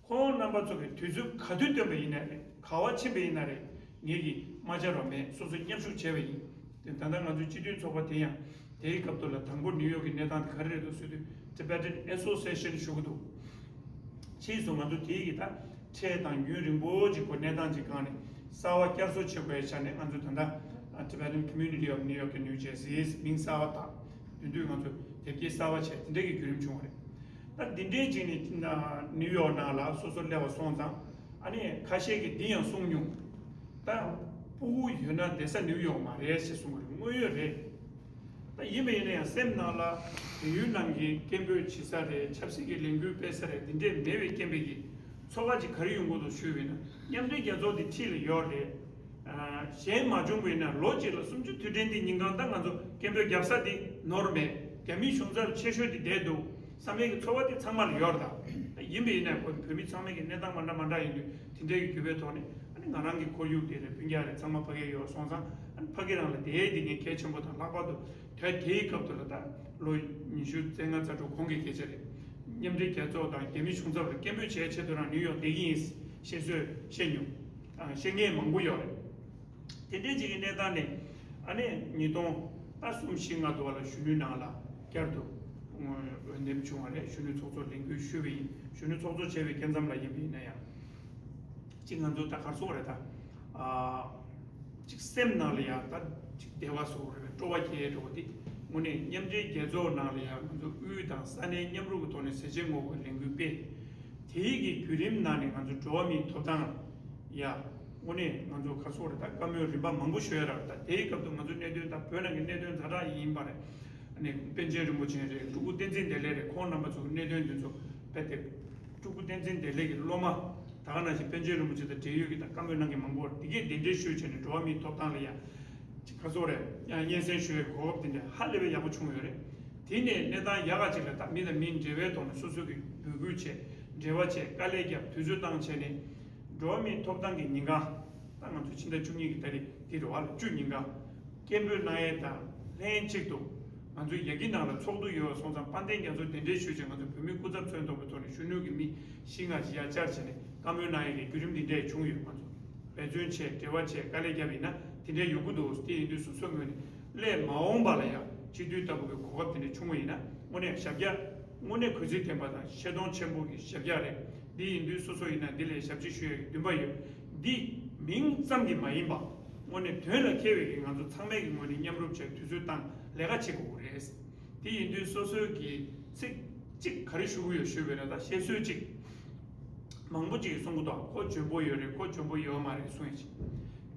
ཁོང་རྣམ་པ་ཚོ་གིས་དུས་ཚོད་ག་དུས་བཏོན་པ་ཡིན་ན་རེད། ག་བ་ཕྱིན་པ་ཡིན་ན་རེད། ངེད་ཀྱིས་མ་བཅར་བ་མེད། སོ་སོ་མཉམ་ཞུགས་བྱས་པ་ཡིན། དེ་ད་ལྟ་ང་ཚོའི་སྤྱི་མཐུན་ཚོགས་པ་དེ་ཡང་ དེའི་སྐབས་དུ་ལ་དང་པོ་ནིའུ་ཡོག་གི་གནས་སྟངས་དེ་ག་རེ་རེད་འདུག་ཟེར་དུས་Tibetan Association ཞུ་གི་འདུག་ཕྱིས་སུ་ང་ཚོ་དེའི་གི་ད་འཕྲལ་དང་རྒྱུན་རིང་པོ་ཅིག་གོ་གནས་སྟངས་ཅིག་སྒང་ནས་གསར་བ་བསྐྱར་གསོ་བྱེད་དགོས་ཡ་ཆ་ནས་ང་ཚོ་ད་ལྟ་Tibetan Community of New York and New Jersey མིང་གསར་བ་བཏགས་དེ་དུས་ང་ཚོ་དེབ་སྐྱེལ་གསར་བ་བྱས་དེ་འདྲ་གི་བརྒྱུད་རིམ་བྱུང་བ་རེད། ད་འདི་འདྲའི་ཅིག་ནི་ནིའུ་ཡོག་ནང་ལ་སོ་སོ་སླེབས་པ་སོང་ཙང་ཨ་ནི་ཁ་ཤས་ཀྱིས་འདི་ཡང་གསུངས་མྱོང་། ད་སྤུ་གུ་ཡོད་ན་བསྡད་ས་ནིའུ་ཡོག་མ་རེད་ཞེས་གསུངས་པ་རེད། དངོས་ཡོད་རེད། ད་ཡིན་པ་ཡིན་ན་ཡང་སེམས་ནང་ལ་བལ་ཡུལ་ནང་གི་སྐད་འབོད་བྱེད་ས་རེད། ཆབ་སྲིད་ཀྱི་ལས་འགུལ་སྤེལ་ས་རེད། འདི་འདྲས་མེད་པའི་རྐྱེན་པས་ཀྱི་ཚོར་བ་ཅིག་ག་རེ་ཡོང་གི་འདུག་ཞུས་པ་ཡིན་ན་མཉམ་འབྲེལ་རྒྱལ་ཚོགས་འདི་འཁྲིས་ལ་ཡོད་རེད། གཞན་མ་བྱུང་བས་ན་ལོ་གཅིག་ལ་སུམ་ཅུ་དུས་དྲན་འདི་ཉིན་གང་ད་ང་ཚོ་སྐད་འབོད་རྒྱབ་ས་འདི་ནོར་མེད། རྒྱ་མི་གཞུང་ཚབ་ཆེ་ཤོས་འདི་བསྡད་འདུག་བསམ་པའི་གི་ཚོར་བ་འདི་ཚང་མ་ལ་ཡོད་རེད་ད། ཡིན་པ་ཡིན་ན་བོད་མི་ཚང་མའི་གི་གནས་སྟངས་མ་འདྲ་མ་འདྲ་ཡིན་དུས་དེ་འདྲའི་གི་འགྱུར་བའི་ཐོག་ནས་ཨ་ནི་ང་རང་གི་ཁོར་ཡུག་དེ་རེད། སྤུན་ཀྱག་རེད། ཚང་མ་ཕ་གིར་ཡོད་སོང་ཙང་ཨ་ནི་ཕ་གི་རང་ལ་དེའི་འདི་ངས་གལ་ཆེན་པོ་དང་ལྷག་པར་དུ་དུས་དེའི་སྐབས་དུ་ལ་ད་ལོ་ཉི་ཤུ་རྩ་ལྔ་རྩ་དྲུག་གོང་གི་སྐད་ཆ་རེད། མཉམ་འབྲེལ་རྒྱལ་ཚོགས་དང་རྒྱ་མི་གཞུང་ཚབ་ལ་སྐད་འབོད་བྱས་ཆེད་དུ་རང་ནིའུ་ཡོག་བསྡད་ཀྱི་ཡིན་བཤད་སྲོལ་བཤད་མྱོང་། ཨ་བཤད་མཁན་མང་པོ་ཡོད་རེད། དེ་འདྲའི་ཅིག་གི་གནས་སྟངས་ནས་ཨ་ནི་ཉིས་སྟོང་ད་གསུམ་བཞི་ལྔ་དུ་བ་ལ་གཞོན་ནུའི་ནང་ལ་བསྐྱར་དུ་འོས་འདེམས་བྱུང་བ་རེད། གཞོན་ནུ་ཚོགས་གཙོ་ལས་འགུལ་ཞུས་པ་ཡིན། གཞོན་ནུ་ཚོགས་གཙོ་བྱས་པའི་སྐབས་མཚམས་ལ་ཡིན་པ་ཡིན་ན་ཡང་ཅིག་ང་ཚོ་ད་གར་སོང་རེད་ད། ཨ་ཅིག་སེམས་ནང་ལ་ཡང་ད་ཅིག་བདེ་བ་བཟོ་རེད་པས་སྤྲོ་བ་སྐྱེ་འགྲོ་བ་དེ་དངོས་གནས་མཉམ་འབྲེལ་རྒྱལ་ཚོགས་ནང་ལ་ཡང་ང་ཚོ་དབུས་དང་ས་གནས་མཉམ་རུབ་ཀྱི་ཐོག་ནས་ཟས་བཅད་ངོ་རྒོལ་ལས་འགུལ་སྤེལ། དེའི་གི་བརྒྱུད་རིམ་ནང་ནས་ང་ཚོ་འགྲོ་བ་མིའི་ཐོབ་ཐང་ཡ། དངོས་གནས་ང་ཚོ་ག་སོག་རེད་ད་བཀའ་མོལ་རིམ་པ་མང་པོ་ཞུ་ཡ་རག་ད་དེའི་སྐབས་དུ་ང་ཚོ་གནད་དོན་ད་བོད་ནང་གི་གནད་དོན་ཛ་དྲག་ཡིན་པ་རེད། ཨ་ནི་པཎ་ཆེན་རིན་པོ་ཆེ་རེད། སྤྲུལ་སྐུ་བསྟན་འཛིན་བདེ་ལེགས་རེད། ཁོང་རྣམ་པ་ཚོ་གི་གནད་དོན་འདི་ཚོ་དཔེ་དེབ་སྤྲུལ་སྐུ་བསྟན་འཛིན་བདེ་ལེགས་ཀྱི་སློབ་མ་ད་ག་ནང་བཞིན་པཎ་ཆེན་རིན་པོ་ཆེ་དང་འབྲེལ་ཡོད་ཀྱི་ད་བཀའ་མོལ་གནང་མཁན་མང་པོ་འདི་གས་གདན་འདྲེན་ཞུས་བྱས་ནས་འགྲོ་བ་མིའི་ཐོབ་ཐང་ལ་ཡ་ག་སོག་རེད་ཡང་སྙན་སེང་ཞུ་ཡའི་གོ་སྐབས་དེ་འདྲ་ཧ་ལས་པའི་ཡག་པོ་བྱུང་ཡོད་རེད། དེ་ནས་གནས་སྟངས་ཡག་ག་ཅིག་ལ་ད་མི་དང་མིའི་འབྲེལ་བའི་ཐོག་ནས་སོ་སོ་གི་འབོད་སྐུལ་བྱས། འབྲེལ་བ་བྱས། དཀའ་ལས་བརྒྱབ། དུས་ཚོད་བཏང་བྱས་ནས། འགྲོ་བ་མིའི་ཐོབ་ཐང་གི་ཉིན་གང་། ད་ང་ཚོ་ཕྱི་ཟླ་བཅུ་གཉིས་ཀྱི་ཏ་རིག་འདི་རེད་བ་ལ་བཅུ་ཉིན་གང་། སྐད་འབོད་གནང་ཡས་དང་ལྷན་གཅིག་ཏུ། ང་ཚོའི་ཡ་གི་ནང་ལ་ཚོགས་འདུ་ཡོད་པ་སོང་ཙང་དཔལ་ལྡན་རྒྱ་མཚོ་གདན་འདྲེན་ཞུས་བྱས་ང་ཚོ་བོད་མིའི་སྐུ་ཚབ་མཚོན་ཐོག་གི་ཐོག་ནས་གཞོན་ནུ་གི་མི་བཞི་ལྔ་ཞིག་ཡར་བཅར་བྱས་ནས་བཀའ་མོལ་གནང་ཡས་ཀྱི་བརྒྱུད་རིམ་འདི་འདྲས་བྱུང་ཡོད། ང་ཚོ་འབད་བརྩོན་བྱས། འབྲེལ་བ་བྱས། དཀའ་ལས་བརྒྱབ་ཡིན་ན་དེ་འདྲས་ཡོང་གི་འདུག་དེ་ཡིན་དུས་སོ་སོའི་ངོས་ནས་སླད་མ་འོངས་པ་ལ་ཡང་སྤྱི་འཐུས་ལྟ་བུ་གི་གོ་སྐབས་དེ་འདྲས་བྱུང་བ་ཡིན་ན་དངོས་གནས་ཞབས་བཀྱག་དངོས་གནས་གུས་བརྩི་ལྡན་པ་དང་ཤེས་མཐོང་ཆེན་པོ་གི་ཞབས་བཀྱག་རེད། འདི་ཡིན་དུས་སོ་སོ་ཡིན་ན་འདི་ལས་ཞབས་ཕྱི་ཞུ་ཡས་ཀྱི་འདུན་པ་ཡོད། འདི་མིང་ཙམ་གྱིས་མ་ཡིན་པ། དངོས་གནས་དོན་ལ་འཁེལ་བའི་གི་ང་ཚོ་ཚང་མས་ཀྱི་ངོས་ནས་མཉམ་རུབ་བྱས་དུས་ཚོད་བཏང་ལས་ཀ་བྱེད་དགོས་ཀྱི་རེད། དེ་ཡིན་དུས་སོ་སོའི་གི་ཚིག་གཅིག་ག་རེ་ཞུ་གི་ཡོད་ཞུས་པས་ན་ད་བཤད་སྲོལ་གཅིག་མང་པོ་ཅིག་གིས་གསུང་གི་འདུག་ཁོ་འཇོན་པོ་ཡོད་རེད། ཁོ་འཇོན་པོ་ཡོད་མ་རེད་གསུང་ཡ་ཅིག་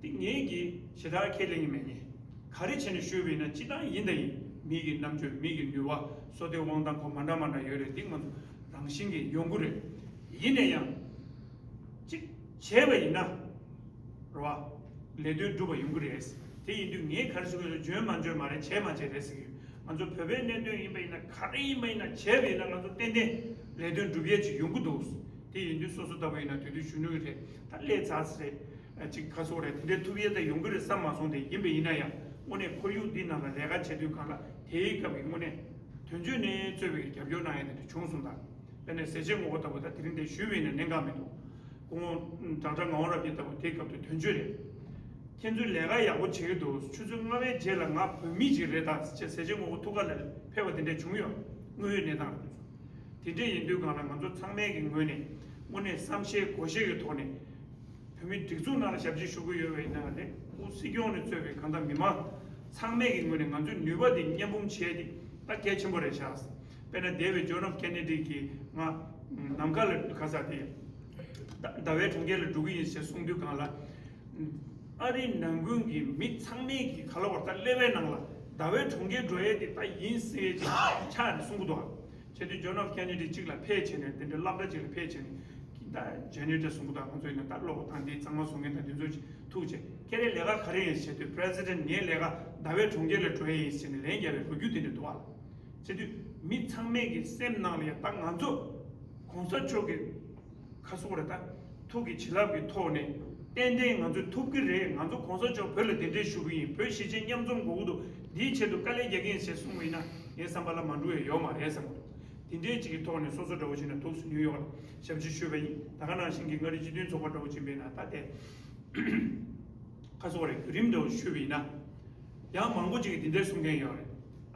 དེ་ངས་ཀྱི་ཞེ་དྲག་ཁས་ལེན་གྱི་མེད། ངས་ག་རེ་བྱས་ནས་ཞུས་པས་ན་སྤྱི་བཏང་ཡིན་དང་ཡིན་མི་གི་རྣམ་དཔྱོད་མི་གི་ནུས་པ་བསོད་བདེ་དབང་ཐང་ཁོ་མ་འདྲ་མ་འདྲ་ཡོད་རེད། འདི་ང་ཚོ་རང་བཞིན་གྱིས་ཡོང་གི་རེད། ཡིན་ན་ཡང་གཅིག་བྱས་པ་ཡིན་ན་རེད་བ། ལས་དོན་འགྲུབ་པ་ཡོང་གི་རེད། དེ་ཡིན་དུས་ངས་ག་རེ་ཞུ་གི་ཡོད། འཇོན་མ་འཇོན་མ་རེད། བྱས་མ་བྱས་རེད་ཟེར་གི་ཡོད། ང་ཚོ་བོད་པའི་གནད་དོན་ཡིན་པ་ཡིན་ན་ག་རེ་ཡིན་པ་ཡིན་ན་བྱས་པ་ཡིན་ན་ང་ཚོ་ཏན་ཏན་ལས་དོན་འགྲུབ་ཡས་ཅིག་ཡོང་གི་འདུག་དེ་ཡིན་དུས་སོ་སོ་ལྟ་བུ་ཡིན་ན་དེ་དུས་གཞོན་ནུ་རེད། ད་སླེབས་ཚར་ཟེར་རེད། ཅིག་ཁ་སོག་རེད། དེ་འདྲའི་ཐུབ་ཡས་ད་ཡོང་གི་རེད་བསམ་མ་སོང་། དེ་ཡིན་པ་ཡིན་ན་ཡང་དངོས་གནས་ཁོར་ཡུག་འདི་ནང་ལ་ལས་ཀ་བྱེད་དུས་གང་ལ་དེའི་སྐབས་ཀྱི་དངོས་གནས་དོན་གཅོད་ནས་གཙོས་པའི་རྒྱབ་སྐྱོར་གནང་ཡས་དེ་འདྲ་བྱུང་སོང་། ད་དཔེར་ན་ཟས་བཅད་ངོ་རྒོལ་ལྟ་བུ་ད་དེ་རིང་དེ་ཞུས་པ་ཡིན་ན་གནད་འགག་མི་འདུག་སྐུ་ངོ་ཌོག་ཊར་ངག་དབང་རབ་རྒྱས་ལྟ་བུ་དེའི་སྐབས་དུ་དོན་གཅོད་རེད། ཁྱེད་ཚོས་ལས་ཀ་ཡག་པོ་བྱེད་ཀྱི་འདུག་ཆུ་ཚོད་ལྔ་པའི་རྗེས་ལ་ང་བོད་མི་ཅིག་རེད་ད་ཅེས་ཟས་བཅད་ངོ་རྒོལ་ཐུག་ག་ལ་ཕེབས་པ་དེ་འདྲ་བྱུང་ཡོད། དངོས་ཡོད་གནས་སྟངས་རེད། དེ་འདྲ་ཡིན་དུས་གང་ལ་ང་ཚོ་ཚང་མས་ཀྱི་ངོས་ནས་དངོས་གནས་བསམ་ཤེས་དགོངས་ཤེས་ཀྱི་ཐོག་ནས་བོད་མི་སྒྲིག་འཛུགས་ནང་ལ་ཞབས་ཕྱི་ཞུ་གི་ཡོད་པའི་ནང་ནས་སྐུ་སྲིད་སྐྱོང་ནས་གཙོས་པའི་གང་ལྟར་མི་མང་ཚང་མས་ཀྱི་ངོས་ནས་ང་ཚོའི་ནུས་པ་དེ་མཉམ་སྤུངས་བྱས་ཏེ་ད་གལ་ཆེན་པོ་རེད་ཤག་དཔེར་ན་འདས་པའི་ཇོན་ཨེཕ་ཁེ་ནེ་ཌི་གིས་ང་ནམ་མཁའ་ལ་ག་ས་དེ་ཟླ་བའི་གྲོང་ཁྱེར་ལ་འགྲོ་གི་ཡིན་ཞེས་གསུངས་དུས་གང་ལ། ཨ་རིའི་ནང་ཁུལ་གྱི་མི་ཚང་མས་ཀྱི་ག་ལ་བར་ད་ཀླད་པའི་ནང་ལ་ཟླ་བའི་གྲོང་ཁྱེར་འགྲོ་ཡས་དེ་ད་ཡིན་ཟེར་ཅིག་ཆགས་ནས་གསུང་གི་འདུག་བྱས་དུས་ཇོན་ཨེཕ་ཁེ་ནེ་ཌི་གཅིག་ལ་ཕེབས་བྱས་ནས་དེ་འདྲའི་སློབ་གྲྭ་གཅིག་ལ་ཕེབས་བྱས་ནས་ད་ཇེ་ནེ་རེ་ཊར་གསུང་གི་འདུག་ང་ཚོ་ཡིན་ན་ད་གློག་དང་དེ་གཙང་མ་བཟོ་མཁན་དང་དེ་ཚོ་ཅིག་ཐུག་བྱས་ཁྱེད་རའི་ལས་ཀ་ག་རེ་ཡིན་ཟེར་དུས་པི་རེ་སི་ཌེན་ཊི་ངའི་ལས་ཀ་ཟླ་བའི་གྲོང་ཁྱེར་ལ་འགྲོ་ཡས་ཡིན་ཟེར་ནས་ལན་བརྒྱབ་པའི་ལོ་རྒྱུས་དེ་འདྲ་འདུག་བ། བྱས་དུས་མི་ཚང་མས་ཀྱི་སེམས་ནང་ལ་ཡང་ད་ང་ཚོ་གོང་ས་མཆོག་གི་ཁ་སོག་རེད་ད། ཐུགས་ཀྱི་བྱིན་རླབས་ཀྱི་ཐོག་ནས་ཏན་ཏན་ང་ཚོས་ཐུབ་ཀྱི་རེད། ང་ཚོ་གོང་ས་མཆོག་བོད་ལ་གདན་འདྲེན་ཞུ་གི་ཡིན། བོད་གཞིས་བྱེས་མཉམ་འཛོམས་དགོས་ཀྱི་འདུག་འདིའི་ཆེད་དུ་དཀའ་ལས་རྒྱག་གི་ཡིན་ཞེས་གསུངས་པ་ཡིན་ན་ངའི་བསམ་པ་ལ་མ་འགྲོ་ཡ་ཡོད་མ་རེད་བསམ་གྱི་འདུག་དེ་འདྲའི་ཅིག་གི་ཐོག་ནས་སོ་སོ་འདྲ་བོ་ཞིག་ན་འདུག་སེ་ནིའུ་ཡོག་ལ་ཞབས་ཕྱི་ཞུས་པ་ཡིན། ད་ག་ནང་བཞིན་གྱི་མངའ་རིས་སྤྱི་མཐུན་ཚོགས་པ་འདྲ་བོ་ཅིག་ཡིན་པ་ཡིན་ན་ད་དེ་ཁ་སོག་རེད། བརྒྱུད་རིམ་འདྲ་བོ་ཞུས་པ་ཡིན་ན་ཡང་མང་པོ་ཅིག་གིས་འདི་འདྲའི་གསུང་མཁན་ཡོད་རེད།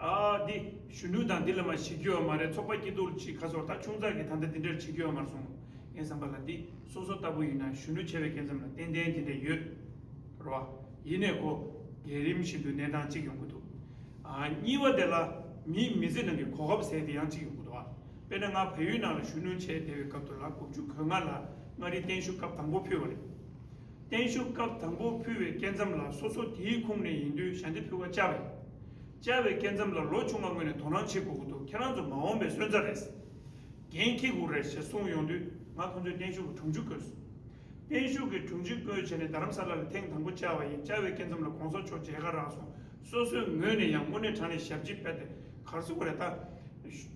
ཨ་འདི་གཞོན་ནུ་དང་འདི་ལ་མ་ཞིག་རྒྱུ་ཡོད་མ་རེད། ཚོགས་པ་སྐྱིད་སྡུག་ཅིག་ཁ་སོར་ད་ཆུང་ཙག་གི་ད་ལྟ་འདི་འདྲར་བྱེད་རྒྱུ་ཡོད་མ་རེད་སོང་། ངའི་བསམ་པ་ལ་འདི་སོ་སོ་ལྟ་བུ་ཡིན་ན་གཞོན་ནུ་ཆེ་བའི་སྐལ་མཚམས་ལ་ཏན་ཏན་འདི་འདྲ་ཡོད་རེད་བ། ཡིན་ནས་ཁོ་རྒན་རིམ་བཞིན་དུ་གནས་སྟངས་གཅིག་ཡོང་གི་འདུག་ཨ་གཉིས་པ་དེ་ལ་མིའི་མི་ཚེ་ནང་གི་གོ་སྐབས་ཟེར་དེ་ཡང་གཅིག་ཡོང་གི་འདུག་ཨ། དཔེར་ན་ང་བལ་ཡུལ་ནང་ལ་གཞོན་ནུ་བྱས་བསྡད་པའི་སྐབས་དུ་ལ་དགུ་བཅུ་གོ་ལྔ་ལ་མངའ་རིས་བརྟན་བཞུགས་སྐབས་དང་པོ་ཕུལ་བ་རེད། བརྟན་བཞུགས་སྐབས་དང་པོ་ཕུལ་བའི་སྐལ་མཚམས་ལ་སོ་སོ་དེའི་ཁོངས་ནས་ཡིན་དུས་ཞལ་འདེབས་ཕུལ་བ་བཅར་བས། བཅར་བའི་སྐལ་མཚམས་ལ་ལོ་ཆུང་བ་ངོས་ནས་དོ་སྣང་བྱེད་དགོས་ཀྱི་འདུག་ཁྱེད་རང་ཚོ་མ་འོངས་པའི་སོན་རྩ་རེད། འགན་འཁྱེར་དགོས་རེད་ཞེས་གསུངས་ཡོང་དུས་ང་ཁོང་ཚོའི་བརྟན་བཞུགས་ཀྱི་དྲུང་ཆུ་བསྐོས་སོང་། བརྟན་བཞུགས་ཀྱི་དྲུང་ཆུ་བསྐོས་བྱས་ནས་རྡ་རམ་ས་ལ་ལ་ཐེངས་དང་པོ་བཅར་བ་ཡིན། བཅར་བའི་སྐལ་མཚམས་ལ་གོང་ས་མཆོག་མཇལ་ཁ་རག་སོང་། སོ་སོའི་ངོས་ནས་ཡང་དངོས་གནས་དྲང་གནས་ཞབས་ཕྱི་སྤེལ་ཏེ་གར་སོང་བ་རེད་ད།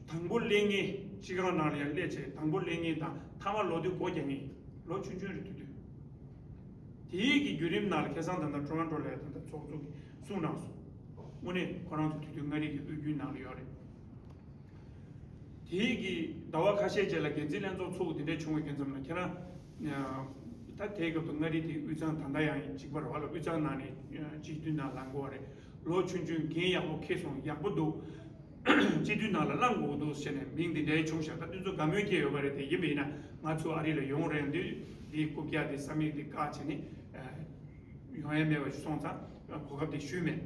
དང་པོ་སླེབས་མཁན་སྤྱི་ཁང་ནང་ལ་ཡང་སླེབས་བྱས་དང་པོ་སླེབས་མཁན་དང་མཐའ་མ་ལོག་དུས་སྒོ་རྒྱག་མཁན་ལོ་ཆུང་ཆུང་རེད་འདུག་དུས། དེའི་གི་བརྒྱུད་རིམ་ནང་ལ་ཁ་སང་ད་ལྟ་ཊོ་རོན་ཊོ་ལ་ཡང་ད་ལྟ་ཚོགས་གཙོ་གིས་གསུངས་གནང་སོང་། དངོས་གནས་ཁོ་རང་ཚོ་དེ་དུས་མངའ་རིས་ཀྱི་དབུས་རྒྱུན་ནང་ལ་ཡོད་རེད། དེའི་གི་ཟླ་བ་ཁ་ཤས་རྗེས་ལ་འགན་འཛིན་ལྷན་ཚོགས་ཚུགས་དེ་འདྲས་བྱུང་བའི་སྐབས་ཙམ་ལ་ཁྱེད་རང་ད་དེའི་སྐབས་དུ་མངའ་རིས་དེའི་དབུས་གཙང་ད་ལྟ་ཡང་གཅིག་པ་རེད་བ་ལ། དབུས་གཙང་ནང་ནས་སྤྱི་འཐུས་ནང་ལངས་དགོས་བ་རེད། ལོ་ཆུང་ཆུང་འགན་ཡག་པོ་འཁྱེར་སོང་། ཡག་པོ་འདུག་སྤྱི་འཐུས་ནང་ལ་ལངས་དགོས་འདུག་ཟེར་ནས་མིང་དེ་འདྲའི་བྱུང་ཤག་ད་དེ་ཚོ་དགའ་མོས་སྐྱེས་ཡོད་པ་རེད། དེ་ཡིན་པ་ཡིན་ན་ང་ཚོ་ཨ་རི་ལ་ཡོང་རན་དུས་དེའི་རྐུབ་བཀྱག་དེ་ས་མིག་དེ་བཀག་བྱས་ནས་ཡོང་ཡ་མེད་པ་ཞིག་སོང་ཙང་གོ་སྐབས་དེ་ཞུས་མེད།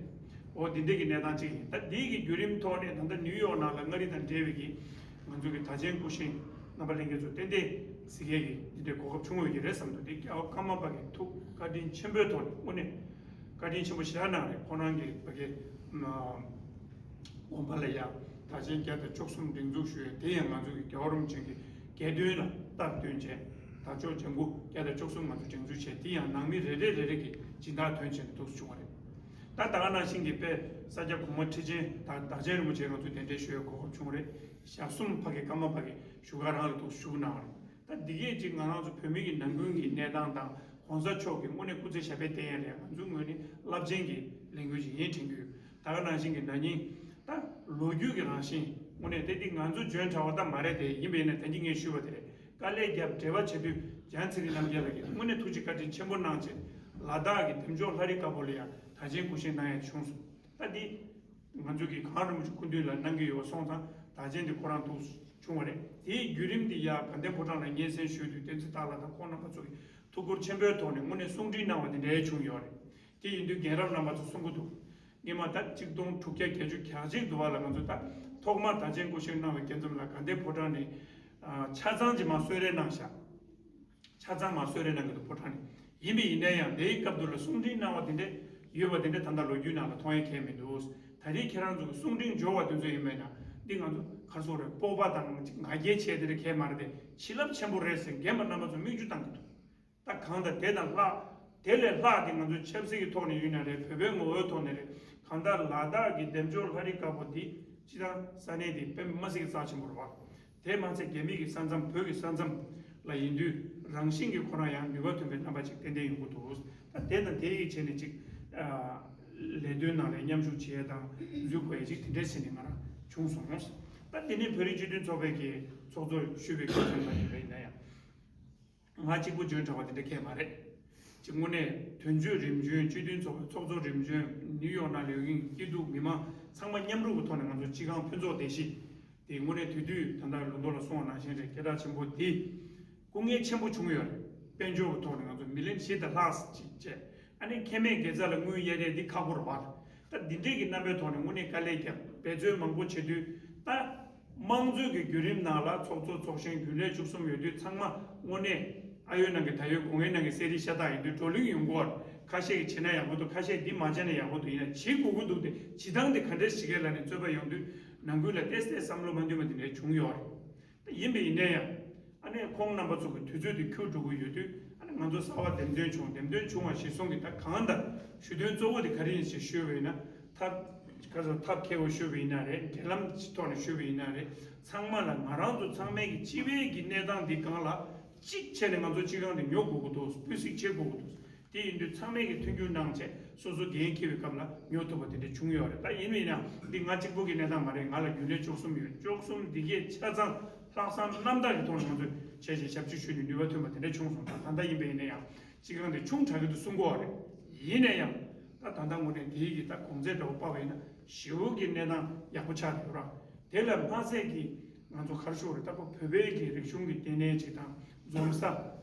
འོ་འདི་འདྲས་ཀྱི་གནས་སྟངས་གཅིག་ཡིན། ད་འདིའི་གི་བརྒྱུད་རིམ་ཐོག་ནས་ད་ལྟ་ནིའུ་ཡོག་ནང་ལ་མངའ་རིས་དང་འབྲེལ་བའི་གི་ང་ཚོ་གི་དར་ཆེན་སྐུ་ཞབས་རྣམ་པ་ལྷན་རྒྱས་ཚོ་ཏན་ཏན་གཟིགས་ཡས་ཀྱི་འདི་འདྲའི་གོ་སྐབས་བྱུང་ཡོད་ཀྱི་རེད་བསམ་འདུག་དེ་རྒྱལ་བ་ཀརྨ་པ་གི་ཐུགས་བཀའ་དྲིན་ཆེན་པོའི་ཐོག་ནས་དངོས་གནས་བཀའ་དྲིན་ཆེན་པོ་ཞེ་དྲག་གནང་རེད། ཁོང་རང་གི་བ་གི་དགོན་པ་ལ་ཡང་དར་ཆེན་བརྒྱ་དང་བཅུ་གསུམ་སྒྲེང་འཛུགས་ཞུས་ཡོད། དེ་ཡང་ང་ཚོ་གི་རྒྱལ་བ་རིན་པོ་ཆེ་གི་རྒྱལ་དོན་ལ་སྟབས་བསྟུན་བྱས་དར་ལྕོག་ལྗང་གུ་བརྒྱ་དང་བཅུ་གསུམ་ང་ཚོ་སྒྲེང་འཛུགས་བྱས། དེ་ཡང་ནང་མི་རེ་རེ་རེ་རེ་གི་སྦྱིན་བདག་ཐོན་བྱས་ནས་འདུག་སེ་བྱུང་བ་རེད། ད་ད་ག་ནང་བཞིན་གྱི་དཔེ་ས་སྐྱ་གོང་མ་ཁྲི་ཆེན་ད་བདག་ཆེན་རིན་པོ་ཆེ་ང་ཚོས་གདན་འདྲེན་ཞུ་བའི་གོ་སྐབས་བྱུང་བ་རེད། ཞག་གསུམ་ཕ་གི་ཀརྨ་པ་གི་བཞུགས་སྒར་རང་ལ་འདུག་སེ་བཞུགས་གནང་བ་རེད། ད་འདི་གས་ཅིག་ང་རང་ཚོ་བོད་མི་གི་ནང་ཁུལ་གྱི་གནས་སྟངས་དང་གོང་ས་མཆོག་གི་དངོས་གནས་སྐུ་ཚེ་ཞབས་པད་བརྟན་ཡ་རེད། ང་ཚོའི་ངོས་ནས་རླབས་ཆེན་གྱི་ལས་འགུལ་ཞིག་ཡིན་དྲན་གྱི་ཡོད། ད་ག་ནང་བཞིན་གྱི་ན་ནིང་ད་ལོ་རྒྱུས་ཀྱི་རང་བཞིན་དངོས་གནས་དེ་འདི་ང་ཚོ་འཇོན་དྲགས་པ་ད་མ་རེད་དེ། ཡིན་པས་ན་ད་གིན་ངས་ཞུས་པ་དེ་རེད། དཀའ་ལས་བརྒྱབ་འབྲེལ་བ་བྱེད་དུས་འཇང་ཚེ་རིང་རྣམ་རྒྱལ་ལགས་ཀྱིས་དངོས་གནས་ཐུགས་རྗེ་བཀའ་དྲིན་ཆེན་པོ་གནང་བྱས་ལ་དྭགས་ཀྱི་འདེམས་ལྕོག་ལྷ་རི་དཀར་པོ་ལ་ཡང་དར་ཆེན་སྐུ་བཞེངས་གནང་ཡ་བྱུང་སོང་། ད་འདི་ང་ཚོ་གི་གངས་རིན་པོ་ཆེ་སྐུ་མདུན་ལ་གནང་གི་ཡོད་པ་སོང་ཙང་དར་ཆེན་འདི་ཁོ་རང་ཐུགས་བྱུང་བ་རེད། དེའི་བརྒྱུད་རིམ་འདི་ཡ་དགའ་ལྡན་ཕོ་བྲང་ལ་སྙན་སེང་ཞུས་དུས་བསྟན་འཛིན་སྟག་ལྷ་དང་ཁོང་རྣམ་པ་ཚོ་གི་ཐུགས་ཁུར་ཆེན་པོའི་ཐོག་ནས་དངོས་གནས་གསུང་འཕྲིན་གནང་བ་འདི་འདྲའི་བྱུང་ཡོད་རེད། དེ་ཡིན་དུས་རྒན་རབས་རྣམ་པ་ཚོ་གསུང་གི་འདུག་སྔོན་མ་ད་གཅིག་སྟོང་དྲུག་བརྒྱ་བརྒྱད་ཅུ་གྱ་གཅིག་དུ་བ་ལ་ང་ཚོ་ད་ཐོག་མར་དར་ཆེན་སྐུ་བཞེངས་གནང་བའི་སྐབས་ཙམ་ལ་དགའ་ལྡན་ཕོ་བྲང་ནས་ཆ་ཚང་ཅིག་མར་གསོལ་རས་གནང་ཤག་ཆ་ཚང་མར་གསོལ་རས་གནང་གི་འདུག་ཕོ་བྲང་ནས། ཡིན་པས་ཡིན་ན་ཡང་དེའི་སྐབས་དུ་ལ་གསུང་འཕྲིན་གནང་བ་དེ་འདྲ་ཡོད་པ་དེ་འདྲ་ད་ལྟ་ལོ་རྒྱུས་ནང་ལ་མཐོང་ཡ་གང་ཡང་མི་འདུག་ད་རེས་ཁྱེད་རང་ཚོ་གི་གསུང་འཕྲིན་འབྱོར་བ་དེ་ཚོ་ཡིན་པས་ན་འདི་ང་ཚོ་ག་རེ་ཟེར་དགོས་རེད། སྤོབས་པ་དང་ང་རྒྱལ་བྱས་དེ་འདྲ་གང་ཡང་མ་རེད་དེ། བྱིན་རླབས་ཆེན་པོ་རེད་ཟེར་རྒན་པ་རྣམ་པ་ཚོ་མིག་ཆུ་བཏང་གི་འདུག་ད་གང་ལྟར་དེ་དང་ལྷག་དེ་ལས་ལྷག་དེ་ང་ཚོ་ཆབ་སྲིད་ཀྱི་ཐོག་ནས་ཡིན་ན་རེད། བོད་པའི་ངོ་བོའི་ཐོག་ནས་རེད། གང་ལྟར་ལ་དྭགས་ཀྱི་འདེམས་ལྕོག་ལྷ་རི་དཀར་པོ་འདི་སྤྱི་བཏང་ས་གནས་འདི་དཔེ་མ་སྲིད་ཀྱི་རྩ་ཆེན་པོ་རེད་བ། དེ་མ་ཚད་རྒྱ་མི་གི་ས་མཚམས་བོད་ཀྱི་ས་མཚམས་ལ་ཡིན་དུས་རང་བཞིན་གྱིས་ཁོ་རང་ཡང་ནུས་པ་ཐོན་པའི་རྣམ་པ་ཅིག་ཏན་ཏན་ཡོང་གི་འདུག་ད་དེ་དང་དེ་ཡིས་བྱས་ནས་ཅིག་ལས་དོན་ནང་ལ་མཉམ་ཞུགས་བྱེད་ཡས་དང་འཛུལ་དགོས་ཡས་ཅིག་དེ་འདྲས་བྱས་ནས་ང་རང་བྱུང་སོང་། ད་དེ་ནས་བོད་རིགས་སྤྱི་མཐུན་ཚོགས་པའི་གི་ཚོགས་གཙོ་ཞུས་པའི་གི་ཚོགས་པ་ཡིན་པ་ཡིན་ན་ཡང་། ང་གཅིག་པུ་འཇོན་དྲགས་པ་དེ་འདྲ་གང་ཡང་མ་རེད། ཅིག་དངོས་གནས་དོན་གཅོད་རིམ་བྱོན་སྤྱི་མཐུན་ཚོགས་པའི་ཚོགས་གཙོ་རིམ་བྱོན་ནིའུ་ཡོག་ནང་ལ་ཡོད་མཁན་སྐྱིད་སྡུག་མི་མང་ཚང་མ་མཉམ་རུབ་ཀྱི་ཐོག་ནས་ང་ཚོ་སྤྱི་ཁང་ཕུན་ཚོགས་སྡེ་བཞི་དེ་དངོས་གནས་དེ་དུས་ད་ལྟ་ལུང་རྟོགས་ལ་གསུངས་པ་ནང་བཞིན་རེད། སྐད་གྲགས་ཆེན་པོ་དེ་སྐུ་ངལ་ཆེན་པོ་བྱུང་ཡོད་རེད། དཔལ་འབྱོར་གྱི་ཐོག་ནས་ང་ཚོ་མི་ལོན་བཞི་དང་ལྷག་ཅིག་བྱས། ཨ་ནི་ཁེ་མེད་དགེ་རྩ་ལ་དངུལ་གཡར་ཡས་འདི་ཁག་པོ་རེད་བ། ད་འདི་འདྲས་ཀྱི་རྣམ་པའི་ཐོག་ནས་དངོས་གནས་དཀའ་ལས་བརྒྱབ་འབད་རྩོལ་མང་པོ་བྱེད་དུས་ད། དམངས་གཙོའི་གི་བརྒྱུད་རིམ་ནང་ལ་ཚོགས་གཙོ་ཚོགས་གཞོན་རྒྱུན་ལས་བཅུ་གསུམ་ཡོད་དུས་ཚང་མ་དངོས་གནས་ཨ་ཡོད་ནང་གི་ད་ཡོད་སྒོ་ངའི་ནང་གི་གསེར་རིའི་ཤ་སྟག་ཡིན་དུས་བགྲོ་གླེང་ཡོང་གི་ཡོད་རེད། ཁ་ཤས་ཀྱིས་བྱས་ན་ཡག་པོ་འདུག་ཁ་ཤས་འདི་མ་བྱས་ན་ཡག་པོ་འདུག་ཡིན་ན་བྱེད་དགོས་ཀྱི་འདུག་དེ་བྱེད་སྟངས་དེ་ག་འདྲས་ཤིག་གི་ལ་ནས་རྩོད་པ་ཡོང་དུས་ནང་ཁུལ་ལ་ཏོག་ཙམ་བསམ་བློ་མ་མཐུན་པ་དེ་འདྲ་བྱུང་ཡོད་རེད། ད་ཡིན་པ་ཡིན་ན་ཡང་ཨ་ནི་ཁོང་རྣམ་པ་ཚོ་གི་དུས་ཚོད་དེ་འཁྱོལ་འགྲོ་གི་ཡོད་དུས་ཨ་ནི་ང་ཚོ་གསར་པ་འདེམས་ཐོན་བྱུང་འདེམས་ཐོན་བྱུང་བ་གཞིར་བཟུང་གི་ད་གང་ལྟར་ཞུ་དོན་གཙོ་བོ་དེ་ག་རེ་ཡིན་ཞེས་ཞུས་པ་ཡིན་ན་ཐབས་ག་ཚོད་ཐབས་མཁས་པོ་ཞུས་པ་ཡིན་ན་རེད། འབྲེལ་ལམ་ཐོག་ནས་ཞུས་པ་ཡིན་ན་རེད། ཚང་མ་ལ་ང་རང་ཚོ་ཚང་མས་ཀྱི་སྤྱི་པའི་གི་གནས་སྟངས་འདི་སྒང་ལ་གཅིག་བྱས་ནས་ང་ཚོ་སྤྱི་ཁང་འདི་ཉོ་དགོས་ཀྱི་འདུག་སྤུས་གཟིགས་བྱེད་དགོས་ཀྱི་འདུག་དེ་ཡིན་དུས་ཚང་མས་ཀྱི་མཐུན་འགྱུར་གནང་བྱས་སོ་སོ་འགན་འཁྱེར་བའི་སྐབས་ལ་ཉོ་ཐུབ་པ་དེ་འདྲ་བྱུང་ཡོད་རེད། ད་ཡིན་མིན་ཡང་འདི་ང་གཅིག་པུ་གི་གནས་སྟངས་མ་རེད། ང་ལ་རྒྱུན་ལས་བཅུ་གསུམ་ཡོད། བཅུ་གསུམ་འདི་གས་ཆ་ཚང་ལྷག་བསམ་རྣམ་དག་གི་ཐོག་ནས་ང་ཚོས་བྱས་བྱས་ཞབས་ཕྱི་ཞུས་ནས་ནུས་པ་ཐོན་པ་དེ་འདྲ་བྱུང་སོང་། ད་ད་ལྟ་ཡིན་པ་ཡིན་ན་ཡང་སྤྱི་ཁང་དེ་ཆུང་དྲགས་ཀྱི་འདུག་གསུང་གི་ཡོད་རེད། ཡིན་ན་ཡང་ ད་ད་ལྟ་དངོས་གནས་དེའི་གི་ད་གོང་ཚད་འདྲ་བོ་དཔག་པ་ཡིན་ན་ཞེ་པོ་གི་གནས་སྟངས་ཡག་པོ་ཆགས་ཡོད་ར། དེ་ལ་མ་ཟད་ཀྱི་ང་ཚོ་ག་རེ་ཞུ་དགོས་རེད། ད་ཁོ་བོད་པའི་གི་རིག་གཞུང་གི་ལྟེ་གནས་ཅིག་དང་འཛོམས་ས།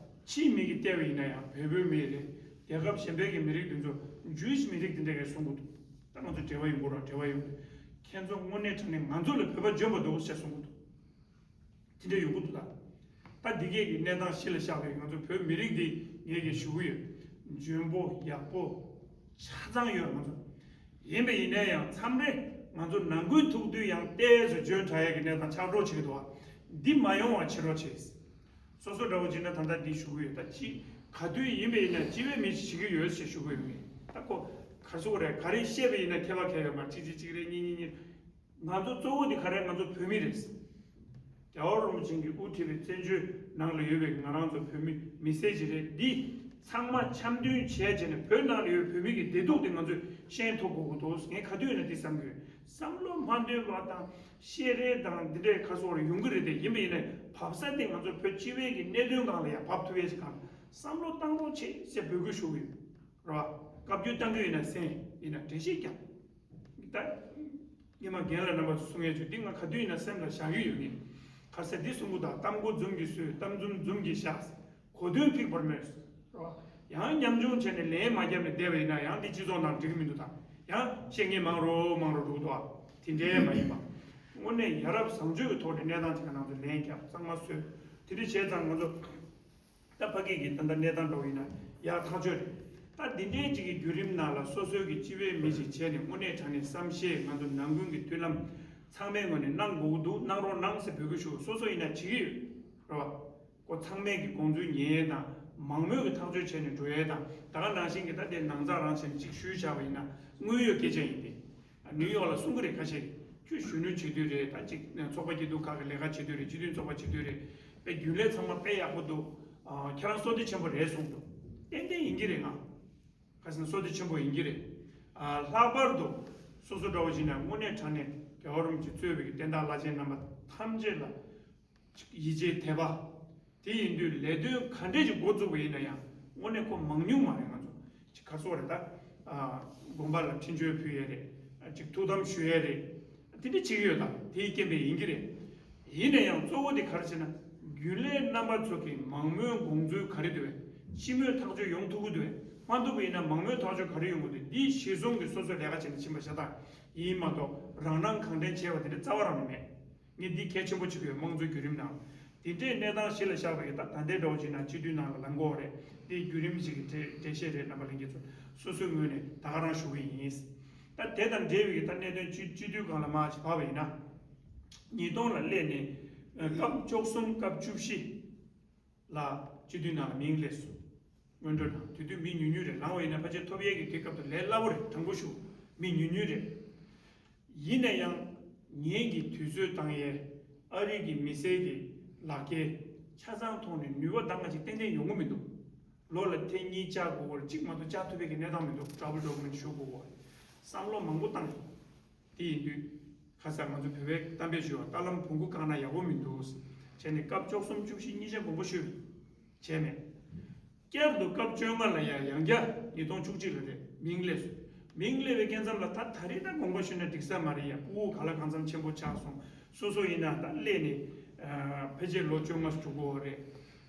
ཕྱིའི་མི་གིས་བལྟས་པ་ཡིན་ན་ཡང་བལ་པོའི་མི་རེད། རྒྱལ་ཁབ་གཞན་པའི་གི་མི་རིགས་དེ་ཚོ་ཇུའིཤ་མི་རིགས་དེ་འདྲ་གས་གསུང་གི་འདུག་ད་ང་ཚོ་འབྲེལ་བ་ཡོང་གི་རེད། འབྲེལ་བ་ཡོང་གི། ཁྱེད་ཚོ་དངོས་གནས་དྲང་གནས་ང་ཚོ་ལ་བོད་པ་འཇོན་པོ་འདུག་ཟེར་གསུང་གི་འདུག་དེ་འདྲ་ཡོང་གི་འདུག་ད། ད་འདི་གས་ཀྱི་གནས་སྟངས་གཞི་ལ་བཞག་པའི་ང་ཚོ་བོད་མི་རིགས་འདི་ངས་ཀྱང་ཞུ་གི་ཡོད། འཇོན་པོ་ཡག་པོ་ཆ་ཚང་ཡོད་ང་ཚོ། ཡིན་པ་ཡིན་ན་ཡང་མཚམས་རེ་ང་ཚོ་ནང་ཁུལ་ཐུག་དུས་ཡང་ཏོག་ཙམ་འཇོན་དྲགས་ཡས་ཀྱི་གནས་སྟངས་ཆགས་འགྲོ་བྱེད་ཀྱི་འདུག་བ། འདི་མ་ཡོང་བ་བྱེད་རོགས་བྱེད། སོ་སོ་འདྲ་བོ་བྱེད་ན་ད་ལྟ་འདི་ཞུ་གི་ཡོད། ད་ཅི་ག་དུས་ཡིན་པ་ཡིན་ན་སྤྱི་པའི་མི་ཞིག་བྱེད་ཀྱི་ཡོད་ཞེས་ཞུ་གི་ཡོད་ངས། ད་ཁོ་ག་རེ་ཟེར་དགོས་རེད། ག་རེ་བཤད་པ་ཡིན་ན་ཁྱད་པར་ག་ཡོད་མ་རེད། གཅིག་གཅིག་གཅིག་རེད། གཉིས་གཉིས་གཉིས། ང་ཚོ་གཙོ་བོ་འདི་ག་རེ་ང་ཚོ་བོད་མི་རེད། རྒྱལ་བ་རིན་པོ་ཆེ་གིས་དབུ་ཁྲིད་པའི་བཙན་བྱོལ་ནང་ལ་ཡོད་པའི་ང་རང་ཚོ་བོད་མི་མི་སེར་ཅིག་རེད། འདི་ཚང་མ་འཆམ་མཐུན་བྱས་བྱས་ནས་བོད་ནང་ལ་ཡོད་པའི་བོད་མི་གི་བདེ་སྡུག་དེ་ང་ཚོས་ཤེས་ཐུབ་དགོས་ཀྱི་འདུག་ངས་ག་དུས་ཡིན་ན་འདི་བསམ་གྱི་ཡོད། བསམ་བློ་མ་འདོན་པ་དང་བཤད་རེས་དང་འདི་འདྲའི་ཁ་སོགས་རེ་ཡོང་གི་རེད་དེ། ཡིན་པ་ཡིན་ནའི་བབས་ས་དེ་ང་ཚོ་བོད་སྤྱི་པའི་གི་གནད་དོན་སྒང་ལ་ཡང་བབས་ཐུབ་ཡས་ཅིག་གང་བསམ་བློ་བཏང་རོགས་བྱེད་ཟེར་འབོད་སྐུལ་ཞུ་གི་ཡོད། རེད་བ། བཀའ་བཀྱོན་བཏང་གི་ཡོད་ན་གསན། ཡིན་ན་འགྲེལ་བཤད་རྒྱབ། ད། སྔོན་མ་རྒན་ལགས་རྣམ་པ་ཚོ་གསུང་ཡས་ཚོས་འདི་ང་ག་དུས་ཡིན་ན་སེམས་ལ་བཞག་གི་ཡོད་ངེས། ཁ་སང་འདི་གསུང་གི་འདུག་གཏམ་མགོ་འཛུམ་གྱིས་གསོས། གཏམ་འཛུམ་འཛུམ་གྱིས་བཞག་གོ་དོན་ཕིགས་པར་མོས། རེད་བ། ཡང་ཉམ་ཆུང་བྱས་ནས་ལན་མ་བརྒྱབ་ནས་བསྡད་པ་ཡིན་ན་ཡང་འདི་སྤྱི་ཚོགས་ནང་འགྲིག་གི་མི་འདུག་ད་ཡང་བཤད་མཁན་མང་རུ་མང་རུ་འགྲོ་གི་འདུག་བ། དེ་འདྲའི་མ་ཡིན་པ། དངོས་གནས་ཡ་རབས་བཟང་སྤྱོད་ཀྱི་ཐོག་ནས་གནས་སྟངས་ཅིག་གི་ནང་དུ་ལན་བརྒྱབ། གཙང་མ་བཟོས། དེ་འདྲ་བྱས་ཙང་ང་ཚོ། ད་ཕ་གི་གི་ད་ལྟ་གནས་སྟངས་འདྲ་བོ་ཡིན་ན་ཡག་ཐག་ཆོད་རེད། ད་འདི་འདྲའི་ཅིག་གི་བརྒྱུད་རིམ་ནང་ལ་སོ་སོའི་གི་སྤྱི་པའི་མི་ཞིག་བྱས་ནས་དངོས་གནས་དྲང་གནས་བསམ་ཤེས། ང་ཚོ་ནང་ཁུལ་གྱི་མཐུན་ལམ་ཚང་མའི་ངོས་ནས་གནང་དགོས་ཀྱི་འདུག་གནང་རོགས་གནང་ཟེར་འབོད་སྐུལ་ཞུ། སོ་སོ་ཡིན་ན་བྱེད་ཀྱི་ཡོད། རེད་བ། ཁོ་ཚང་མས་ཀྱི་དགོངས་ཚུལ་ཉན་ཡས་དང་མང་མོས་ཀྱི་ཐག་གཅོད་བྱས་ནས་འགྲོ་ཡས་དང་། ད་ག་ནང་བཞིན་གྱི་ད་དེ་ནང་ཚགས་རང་བྱས་ནས་ཅིག་ཞུས་བཞག་པ་ཡིན་ན་དངོས་ཡོད་སྐད་ཆ་ཡིན་ཏེ། ནིའུ་ཡོག་ལ་གསུང་གི་རེད། ཁ་ཤས་ཀྱིས་ཁྱོད་གཞོན་ནུ་བྱེད་དུས་རེད། ད་ཅིག་ཚོགས་པ་སྐྱིད་སྡུག་ཁག་གི་ལས་ཀ་བྱེད་དུས་རེད། སྤྱི་འཐུས་ཚོགས་པ་བྱེད་དུས་རེད། དཔེ་རྒྱུན་ལས་ཚང་མ་དཔེ་ཡག་པོ་འདུག་ཨ། ཁྱེད་རང་བསོད་བདེ་ཆེན་པོ་རེད་གསུངས་འདུག་ཏན་ཏན་ཡིན་གྱི་རེད། ང་ཁ་སང་བསོད་བདེ་ཆེན་པོ་ཡིན་གྱི་རེད། ཨ། ལྷག་པར་དུ་སོ་སོ་འདྲ་བོ་ཞིག་ན་དངོས་གནས་དྲང་གནས་རྒྱལ་བ་རིན་པོ་ཆེ་གཙོས་པའི་གི་བསྟན་བདག་བླ་ཆེན་རྣམ་པ་ཐམས་ཅད་ལ་ཡིད་ཆེས་དད་པ། དེ་ཡིན་དུས་ལས་དོན་ག་འདྲས་ཅིག་འགོ་བཙུགས་པ་ཡིན་ན་ཡང་དངོས་གནས་ཁོ་མང་ཉུང་མ་རེད། ང་ཚོ་ཅིག་ག་སོགས་རེད་ད། ཨ། དགོན་པ་ལ་འཕྲིན་བཅོལ་ཕུལ་ཡས་རེད། ཨ། ཅིག་ཐུགས་དམ་ཞུ་ཡས་རེད། དེ་འདྲ་བྱེད་ཀྱི་ཡོད་ད། དེའི་རྐྱེན་པས་ཡིན་གྱི་རེད། ཡིན་ན་ཡང་གཙོ་བོ་དེ་ག་རེ་བྱས་ན་རྒྱུན་ལས་རྣམ་པ་ཚོ་གི་མང་མོས་དགོངས་ཚུལ་ག་རེ་འདུག་བས། སྤྱི་མོས་ཐག་གཅོད་ཡོང་ཐུབ་ཀྱི་འདུག་བས། མ་ཐུབ་པ་ཡིན་ན་མང་མོས་ཐག་གཅོད་ག་རེ་ཡོང་གི་འདུག་འདི་གཞི་བཟུང་གི་སོ་སོས་ལས་ཀ་བྱས་ནས་ཕྱིན་པ་ཤ་སྟག་ཡིན་མ་གཏོགས་རང་སྣང་གང་དྲན་བྱས་པ་དེ་འདྲ་རྩ་བ་རང་ནས་མེད། ངས་འདི་གལ་ཆེན་པོ་བྱེད་ཀྱི་ཡོད། དམངས་གཙོའི་བརྒྱུད་རིམ་ནང་། དེ་འདྲའི་གནས་སྟངས་གཞི་ལ་བཞག་པའི་ད་ད་ལྟའི་འདྲ་བོ་ཅིག་ན་སྤྱི་འཐུས་ནང་ལ་ལངས་དགོས་རེད། དེའི་བརྒྱུད་རིམ་ཞིག་གི་འགྲེལ་འགྲེལ་བཤད་རེད། རྣམ་པ་ལྷན་རྒྱས་ཚོ་སོ་སོའི་ངོས་ནས་ད་ག་རང་ཞུ་གི་ཡིན། ད་དེ་དང་འབྲེལ་བའི་ད་གནད་དོན་སྤྱི་སྤྱི་འཐུས་སྒང་ལ་མར་ཅིག་བབས་པ་ཡིན་ན། ཉིས་སྟོང་ལ་སླེབས་ནས་སྐབས་བཅུ་གསུམ་སྐབས་བཅུ་བཞི་ལ་སྤྱི་འཐུས་ནང་ལ་མིང་སླེབས་སོང་། སྔོན་འགྲོ་དང་དེ་དུས་མི་ཉུང་ཉུང་རེད། ལངས་པ་ཡིན་ན་ཕལ་ཆེར་ཐོབ་ཡས་ཀྱི་དེ་སྐབས་དུ་ལས་སླ་པོ་རེད། དྲང་པོ་ཞུ། མི་ཉུང་ཉུང་རེད། ཡིན་ན་ཡང་ངེད་ཀྱིས་དུས་ཚོད་བཏང་ཡས། ཨ་རི་གི་མི་སེར་གྱི་ལག་འཁྱེར་ཆ་ཚང་ཐོག་ནས་ནུས་པ་འདང་ང་ཅིག་ཏན་ཏན་ཡོང་གི་མི་འདུག་ལོ་ལ་ཐེངས་གཉིས་བཅར་དགོས་སྐོར་གཅིག་མ་གཏོགས་བཅར་ཐུབ་པའི་གི་གནས་སྟངས་མི་འདུག་ཊ་ར་བལ་ཌོ་ཀུ་མེན་ཊི་ཞུ་དགོས་སྐོར་བསམ་བློ་མང་པོ་བཏང་ཡོད། དེ་ཡིན་དུས་ཁ་སང་ང་ཚོ་བོད་པའི་གཏམ་དཔེ་ཞུ་བ། རྟ་ལམ་བོང་གུ་བཀག་ན་ཡག་པོ་མི་འདུག་བྱས་ནས་སྐབས་བཅུ་གསུམ་བཅུ་བཞི་གཉིས་ཆ་དགོངས་པ་ཞུས། བྱས་མེད། བསྐྱར་དུ་སྐབས་བཅོ་ལྔ་ལ་ཡང་ཡང་བསྐྱར་ཉིས་སྟོང་བཅུ་གཅིག་ལ་རེད། མིང་སླེབས་སོང་། མིང་སླེབས་པའི་སྐབས་མཚམས་ལ་ད་ད་རེས་ད་དགོངས་པ་ཞུས་ན་འགྲིག་ས་མ་རེད་ཡ། ཕྲུ་གུ་ག་ལ་གང་འཚམ་ཆེན་པོ་ཆགས་སོང་། སོ་སོ་ཡིན་ན་ད་སླེབས་ནས་ཕལ་ཆེར་ལོ་བཅོ་ལྔ་འགྲོ་གི་ཡོད་རེད།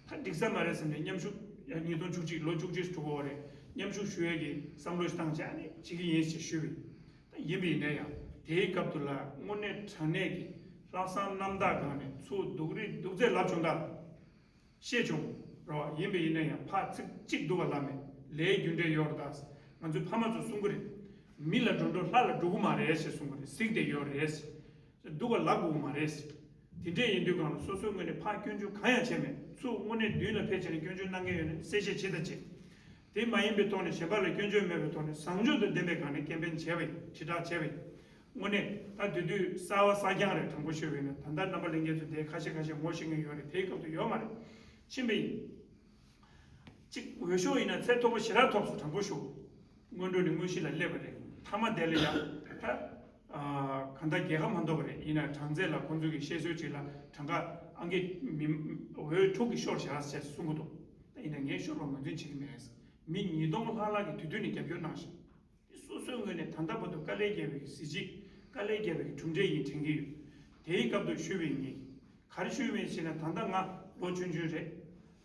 ད་འགྲིག་ས་མ་རེད་བསམ་ནས་མཉམ་ཞུགས། ཡང་ཉིས་སྟོང་བཅུ་གཅིག་ལོ་བཅུ་གཅིག་འགྲོ་གི་ཡོད་རེད། མཉམ་ཞུགས་ཞུ་ཡས་ཀྱི་བསམ་བློ་ཞིག་བཏང་བྱས་ནས་བྱེད་ཀྱི་ཡིན་ཞེས་ཞུས་པས། ད་ཡིན་པ་ཡིན་ན་ཡང་དེའི་སྐབས་དུ་ལ་དངོས་གནས་དྲང་གནས་ཀྱི་ལྷག་བསམ་རྣམ་དག་སྒང་ནས་ཚུར་སྡུག་རུས་སྡུག་ཚད་ལབ་བྱུང་ད། ཤེས་བྱུང་། རོ། ཡིན་པ་ཡིན་ན་ཡང་ཕར་ཚིག་གཅིག་སྡུག་པ་ལབ་མེད། ལས་རྒྱུ་འབྲས་ཡོད་རེད་ད། ང་ཚོའི་ཕ་མ་ཚོ་གསུང་གི་རེད། མི་ལ་འགྲོ་འགྲོ་ལྷ་ལ་འགྲོ་གི་མ་རེད་ཞེས་གསུང་གི་རེད། གཟིགས་བསྡད་ཡོད་རེད། སྡུག་པ་ལབ་དགོས་ཀྱི་མ་རེད། དེ་འདྲས་ཡིན་དུས་སྒང་ལ་སོ་སོའི་ངོས་ནས་ཕར་སྐྱོན་བརྗོད་གང་ཡང་བྱས་མེད། ཚུར་དངོས་གནས་མདུན་ལ་ཕེབས་བྱས་ནས་སྐྱོན་བརྗོད་གནང་མཁན་ཡོད་ན་གསལ་བཤད་བྱེད་དང་བྱེད། དེ་མ་ཡིན་པའི་ཐོག་ནས་གཞན་པ་ལ་སྐྱོན་བརྗོད་མེད་པའི་ཐོག་ནས་བཟང་སྤྱོད་དང་ལྡན་པའི་སྒང་ནས་ཀེམ་པེན་བྱས་པ་ཡིན། དྲིལ་བསྒྲགས་བྱས་པ་ཡིན། དངོས་གནས་ད་དེ་དུས་གསར་བ་གསར་རྐྱང་རེད། དྲང་པོ་ཤོད་པ་ཡིན་ན་ད་ལྟ་རྣམ་པ་ལྷན་རྒྱས་ཚོ་དེ་ཁ་ཤས་ཁ་ཤས་ངོ་ཤེས་མཁན་ཡོད་རེད། དེའི་སྐབས་དུ་ཡོད་མ་རེད། ཕྱིན་པ་ཡིན། གཅིག་འོས་ཤོག་ཡིན་ན་ཚད་མཐོ་པོ་ཞེ་དྲག་ཐོབ་སོང་། དྲང་པོ་ཞུ། སྔོན་འགྲོ་ནས་དངོས་གཞི་ལ་སླེབས་པ་རེད། མཐའ་མ་དེ་ལ་ཡང་ད་གང་ལྟར་རྒྱལ་ཁ་མ་ཐོབ་པ་རེད། ཡིན་ན་གྲངས་ཚད་ལ་ཁོང་ཚོ་གི་བཤད་སྲོལ་ཅིག་ལ་གྲངས་ཀ་ཨང་ཀི་མི་འོས་དྲུག་གི་ཤོར་བཞག་ཅེས་གསུང་གི་འདུག་ད་ཡིན་ན་ངས་ཤོར་བ་ངོས་འཛིན་བྱེད་ཀྱི་མེད། མི་ཉིས་སྟོང་ལྷག་ལྷག་གིས་དེ་དུས་ནས་རྒྱབ་སྐྱོར་གནང་ཞིང་། སོ་སོའི་ངོས་ནས་ད་ལྟ་བར་དུ་དཀའ་ལས་བརྒྱབ་པའི་གཟི་བརྗིད། དཀའ་ལས་བརྒྱབ་པའི་གྲུབ་འབྲས་ཡིན་དྲན་གྱི་ཡོད། དེའི་སྐབས་དུ་ཞུས་པའི་ངས་ག་རེ་ཞུས་མིན་ཞེ་ན། ད་ལྟ་ང་ལོ་ཆུང་ཆུང་རེད།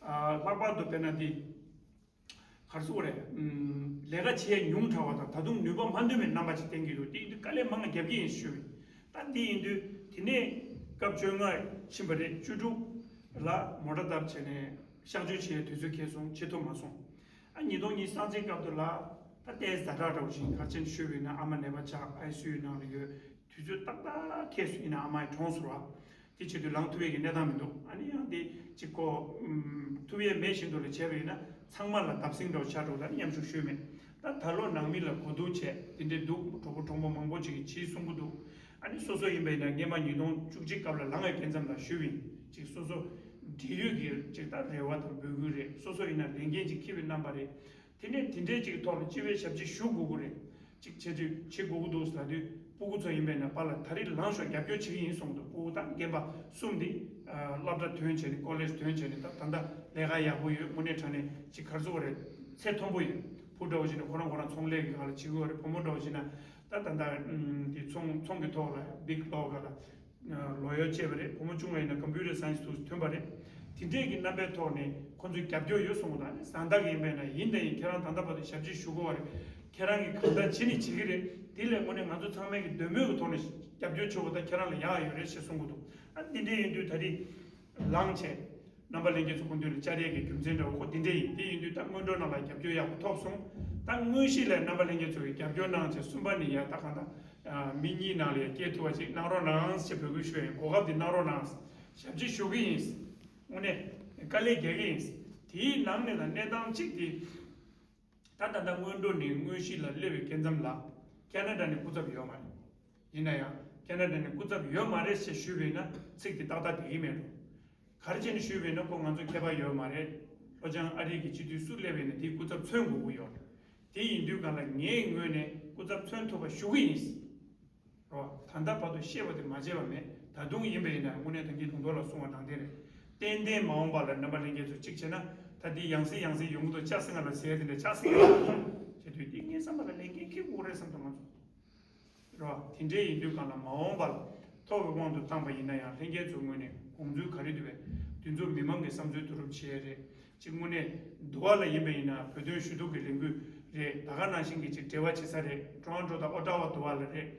ཨ་ལྷག་པར་དུ་དཔེར་ན་འདི་གར་སོགས་རེད། ལས་ཀ་བྱེད་ཉུང་དྲགས་པ་དང་། ད་དུང་ནུས་པ་མ་འདོན་པའི་རྣམ་པ་ཅིག་བསྟན་གྱི་འདུག་དེ་ཡིན་དུས་དཀའ་ལས་མང་བ་རྒྱབ་ཀྱི་ཡིན་ཞུས་པས། ད་འདི་ཡིན་དུས་དེ་ནས་སྐབས་བཅོ་ལྔ་ཕྱིན་པ་རེད། བཅུ་དྲུག་ལ་མོ་ཊ་བཏབ་བྱས་ནས་གཤག་བཅོས་བྱེད་དུས་ཚོད་འཁེལ་སོང་། བྱེད་ཐུབ་མ་སོང་། ཨ་ཉིས་སྟོང་ཉི་ཤུ་རྩ་གཅིག་སྐབས་དུ་ལ་ད་ལྟའི་ཛ་དྲག་འདྲ་བོ་ཞིག་ག་རེ་བྱས་ནས་ཞུས་པ་ཡིན་ན། ཨ་མ་ནད་པ་ཆགས་ཨའི་སི་ཡུ་ནང་ལ་ཡོད། དུས་ཚོད་ཏག་ཏག་འཁེལ་སོང་། ཡིན་ན་ཨ་མ་ཡི་གྲོངས་སོང་བ། དེ་བྱེད་དུས་ལངས་ཐུབ་ཡས་ཀྱི་གནས་སྟངས་མི་འདུག་ཨ་ནི་ཡང་དེ་གཅིག་ཁོ་ཨུམ་ཐུབ་ཡས་མེད་བཞིན་དུ་ལ་བྱས་པ་ཡིན་ན། ཚང་མ་ལ་བརྡབ་གསིག་འདྲ་བོ་ཆགས་འགྲོ། ད་ནི་མཉམ་ཞུགས་ཞུས་མེད། ད་ད་ལོ་ནང་མི་ལ་གོ་བསྡུར་བྱས་དེ་འདྲའི་འདུག་གྲོགས་པོ་གྲོགས་མོ་མང་པོ་ཅིག་གིས་བྱིས་གསུང་གི་འདུག་ཨ་ནི་སོ་སོ་ཡིན་པ་ཡིན་ན་སྔས་མ་ཉིས་སྟོང་བཅུ་གཅིག་སྐབས་ལ་ལངས་ཡོད་མཁན་ཙམ་ལ་ཞུས་པ་ཡིན། ཅིག་སོ་སོ་འབྲེལ་ཡོད་ཀྱི་ཅིག་ད་རེ་བ་དང་འབོད་སྐུལ་རེད། སོ་སོ་ཡིན་ན་ལས་འགན་ཅིག་འཁྱེར་བའི་རྣམ་པ་རེད། དེ་ནས་དེ་འདྲའི་ཅིག་ཐོག་ལ་སྤྱི་པའི་ཞབས་ཕྱི་ཞུ་དགོས་ཀྱི་རེད། ཅིག་བྱེད་དུས་བྱེད་དགོས་ཀྱི་འདུག་ཟེར་དུས། སྤུ་གུ་ཚོ་ཡིན་པས་ན་ཕར་ལ་ད་རེས་ལངས་ཤོག་རྒྱབ་སྐྱོར་བྱེད་ཀྱི་ཡིན་གསུངས་འདུག་སྤུ་གུ་དང་རྒན་པ་གསུམ་འདི་སློབ་གྲྭ་ཐོན་བྱས་ནས་ཀོ་ལེཇ་ཐོན་བྱས་ནས། ད་ད་ལྟ་ལས་ཀ་ཡག་པོ་ཡོད། དངོས་གནས་དྲང་གནས་ཅིག་ག་རེ་ཟེར་དགོས་རེད། ཚད་མཐོན་པོ་ཡོད། བུ་འདྲ་བོ་བྱས་ན་ཁོ་རང་ཁོ་རང་ཚོང་ལས་ཀྱི་སྒང་ལ་བྱེད་ཀྱི་ཡོད་རེད། བུ་མོ་འདྲ་བོ་བྱས་ན་ད་ད་ལྟ་འདི་ཚོང་ཚོང་གི་ཐོག་ལ་བིག་ལོག་སྒང་ལ། ལོ་ཡོལ་བཅད་པ་རེད། བུ་མོ་ཆུང་བ་ཡིན་ན་ཀམ་པུ་ཊར་སའེན་སི་ཐོན་པ་རེད། དེ་འདྲས་ཀྱི་རྣམ་པའི་ཐོག་ནས་ཁོང་ཚོས་རྒྱབ་སྐྱོར་ཡོད་གསུངས་པ་དང་། ཨ་ནི་བཟའ་ཟླ་གི་ཡིན་པས་ན་ཡིན་དང་ཡིན། ཁྱེད་རང་ད་ལྟ་བར་དུ་ཞབས་ཕྱི་ཞུ་དགོས་པ་རེད། ཁྱེད་རང་གིས་གང་ལྟར་བྱེད་ནི་བྱེད་ཀྱི་རེད། དེ་ལས་དངོས་གནས་ང་ཚོ་ཚང་མས་ཀྱི་འདོད་མོས་ཀྱི་ཐོག་ནས་རྒྱབ་སྐྱོར་བྱེད་དགོས། ད་ཁྱེད་རང་ལ་ཡག་ཡོད་རེད་ཞེས་གསུང་གི་འདུག་ཨ་འདི་འདྲས་ཡིན་དུས་ད་རེས་ལངས་བྱས། རྣམ་པ་ལྷན་རྒྱས་ཚོ་སྐུ་མདུན་ལ་བཅར་ཡས་ཀྱི་རྒྱུ་མཚན་འདྲ་བོ་ཁོ་འདི་འདྲས་ཡིན། དེ་ཡིན་དུས་ད་སྔོན་འགྲོ་ནང་ལ་རྒྱབ་སྐྱོར་ཡག་པོ་ཐོབ་སོང་། ད་དངོས་གཞི་ལ་རྣམ་པ་ལྷན་རྒྱས་ཚོ་གིས་རྒྱབ་སྐྱོར་གནང་བྱས། གསུམ་པ་ནས་ཡ་ད་གང་ལྟར་མི་གཉིས་ནང་ལ་ཡ་སྐྱེལ་ཐུབ་པ་ཅིག་གནང་རོགས་གནང་ཞེས་འབོད་སྐུལ་ཞུ་ཡ་ཡིན། གོ་སྐབས་འདི་གནང་རོགས་གནང་། ཞབས་ཕྱི་ཞུ་གི་ཡིན། དངོས་གནས་དཀའ་ལས་རྒྱག་གི་ཡིན། དེའི་ནང་ནས་ད་གནས་སྟངས་གཅིག་དེ། ད་ད་ལྟ་སྔོན་འགྲོ་ནས་དངོས་གཞི་ལ་སླེབས་པའི་སྐབས་ཙམ་ལ་ཁེ་ན་ཌ་ནས་སྐུ་ཚབ་ཡོད་མ་རེད། ཡིན་ན་ཡང་ཁེ་ན་ཌ་ནས་སྐུ་ཚབ་ཡོད་མ་རེད་ཞེས་ཞུས་པས་ན་ཚིག་དེ་ཏག་ཏག་བསྡད་ཀྱི་མེད་འགྲོ། ག་རེ་བྱས་ནས་ཞུས་པས་ན། ཁོ་ང་ཚོ་མཁས་པ་ཡོད་མ་རེད། ལྷོ་བྱང་ཨ་རི་གི་སྤྱི་འཐུས་སུ་སླེབས་པས་ན་དེའི་སྐུ་ཚབ་མཚོན་དགོས་ཀྱི་ཡོད། དེ་ཡིན་དུས་གང་ལ་ངའི་ངོས་ནས་སྐུ་ཚབ་མཚོན་ཐུབ་པ་ཞུ་གི་ཡིན། རོ། ད་ལྟ་བར་དུ་བཤད་པ་དེ་མ་བྱས་པ་མེད། ད་དུང་ཡིན་པ་ཡིན་ན་དངོས་གནས་ད་གིན་དུང་དོ་ལ་གསུང་བ་དང་དེ་རེད། ཏན་ཏན་མ་འོངས་པ་ལ་རྣམ་པ་ལྷན་རྒྱས་ཚོ་གཅིག་བྱས་ན། ད་འདི་ཡང་སེ་ཡང་སེ་ཡོང་གི་འདུག་ལྕགས་སྲིན་ང་ལ་ཟེར་དེ་འདྲ་ལྕགས་སྲིན་ང་ལ་བྱེད་དུས་འདི་ངའི་བསམ་པ་ལ་ལས་འགན་འཁྱེར་དགོས་རེད་བསམ་འདུག་ང་ཚོ། རོ། དེ་འདྲའི་ཡིན་དུས་གང་ལ་མ་འོངས་པ་ལ་ཐོབ་པའི་དབང་དུ་བཏང་པ་ཡིན་ན་ཡང་། ལྷན་རྒྱས་ཚོའི་ངོས་ནས་དགོངས་ཚུལ་ག་རེ་འདུག་པས། འདི་ཚོ་མི་མང་གི་བསམ་ཚུལ་བསྡུ་རུབ་བྱས་རེད། གཅིག་དངོས་གནས་འདུ་བ་ལ་ཡིན་པ་ཡིན་ན་བོད་དོན་ཞུ་གཏུག་གི་ལས་འགུལ་རེད། ད་ག་ནང་བཞིན་གྱི་ཅིག་འབྲེལ་བ་བྱེད་ས་རེད། ཊོ་རོན་ཊོ་དང་ཨོ་ཊ་ཝ་འདུ་བ་ལ་རེད།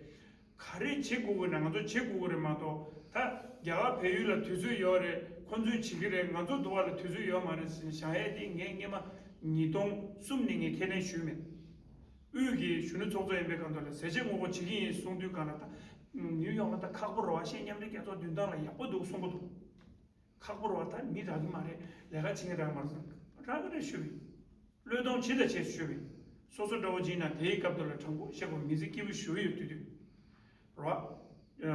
ག་རེ་བྱེད་དགོས་ཀྱི་ན་ང་ཚོ་བྱེད་དགོས་ཀྱི་རེད་མ་གཏོགས། ད་རྒྱ་གར་བལ་ཡུལ་ལ་དུས་ཚོད་ཡོད་རེད། ཁོ་ཚོས་བྱེད་ཀྱི་རེད། ང་ཚོ་འདུ་བ་ལ་དུས་ཚོད་ཡོད་མ་རེད་ཟེར་ནས་བཞག་ཡས་དེ་ངས་སྔས་མ་ཉིས་སྟོང་གསུམ་ནས་ངས་ཁས་ལེན་ཞུས་མེད། དབུས་ཀྱི་གཞོན་ནུ་ཚོགས་གཙོ་ཡིན་པའི་སྒང་དུ་ལ་ཟས་བཅད་ངོ་རྒོལ་བྱེད་ཀྱི་ཡིན་གསུང་དུས་གང་ལ། ད་ནིའུ་ཡོག་ལ་ད་ཁག་པོ་རེད་པ། ཤེས་མཉམ་འབྲེལ་རྒྱལ་ཚོགས་མདུན་ཐང་ལ་ཡག་པོ་འདུག་གསུང་གི་འདུག་ཁག་པོ་རེད་པ། ད་མི་རག་གི་མ་རེད། ལས་ཀ་བྱེད་མཁན་རག་མ་རེད། རག་གི་རེད་ཞུས་པས། བློས་གཏོང་བྱེད་དང་བྱེད་ཞུས་པས། སོ་སོ་འདྲ་བོ་བྱས་ན་དེའི་སྐབས་དུ་ལ་དྲང་པོ་བཤད་དགོས། མི་ཚེ་སྐྱིད་པོ་ཞུ་གི་ཡོད་དུས་དུས་རེད་པ།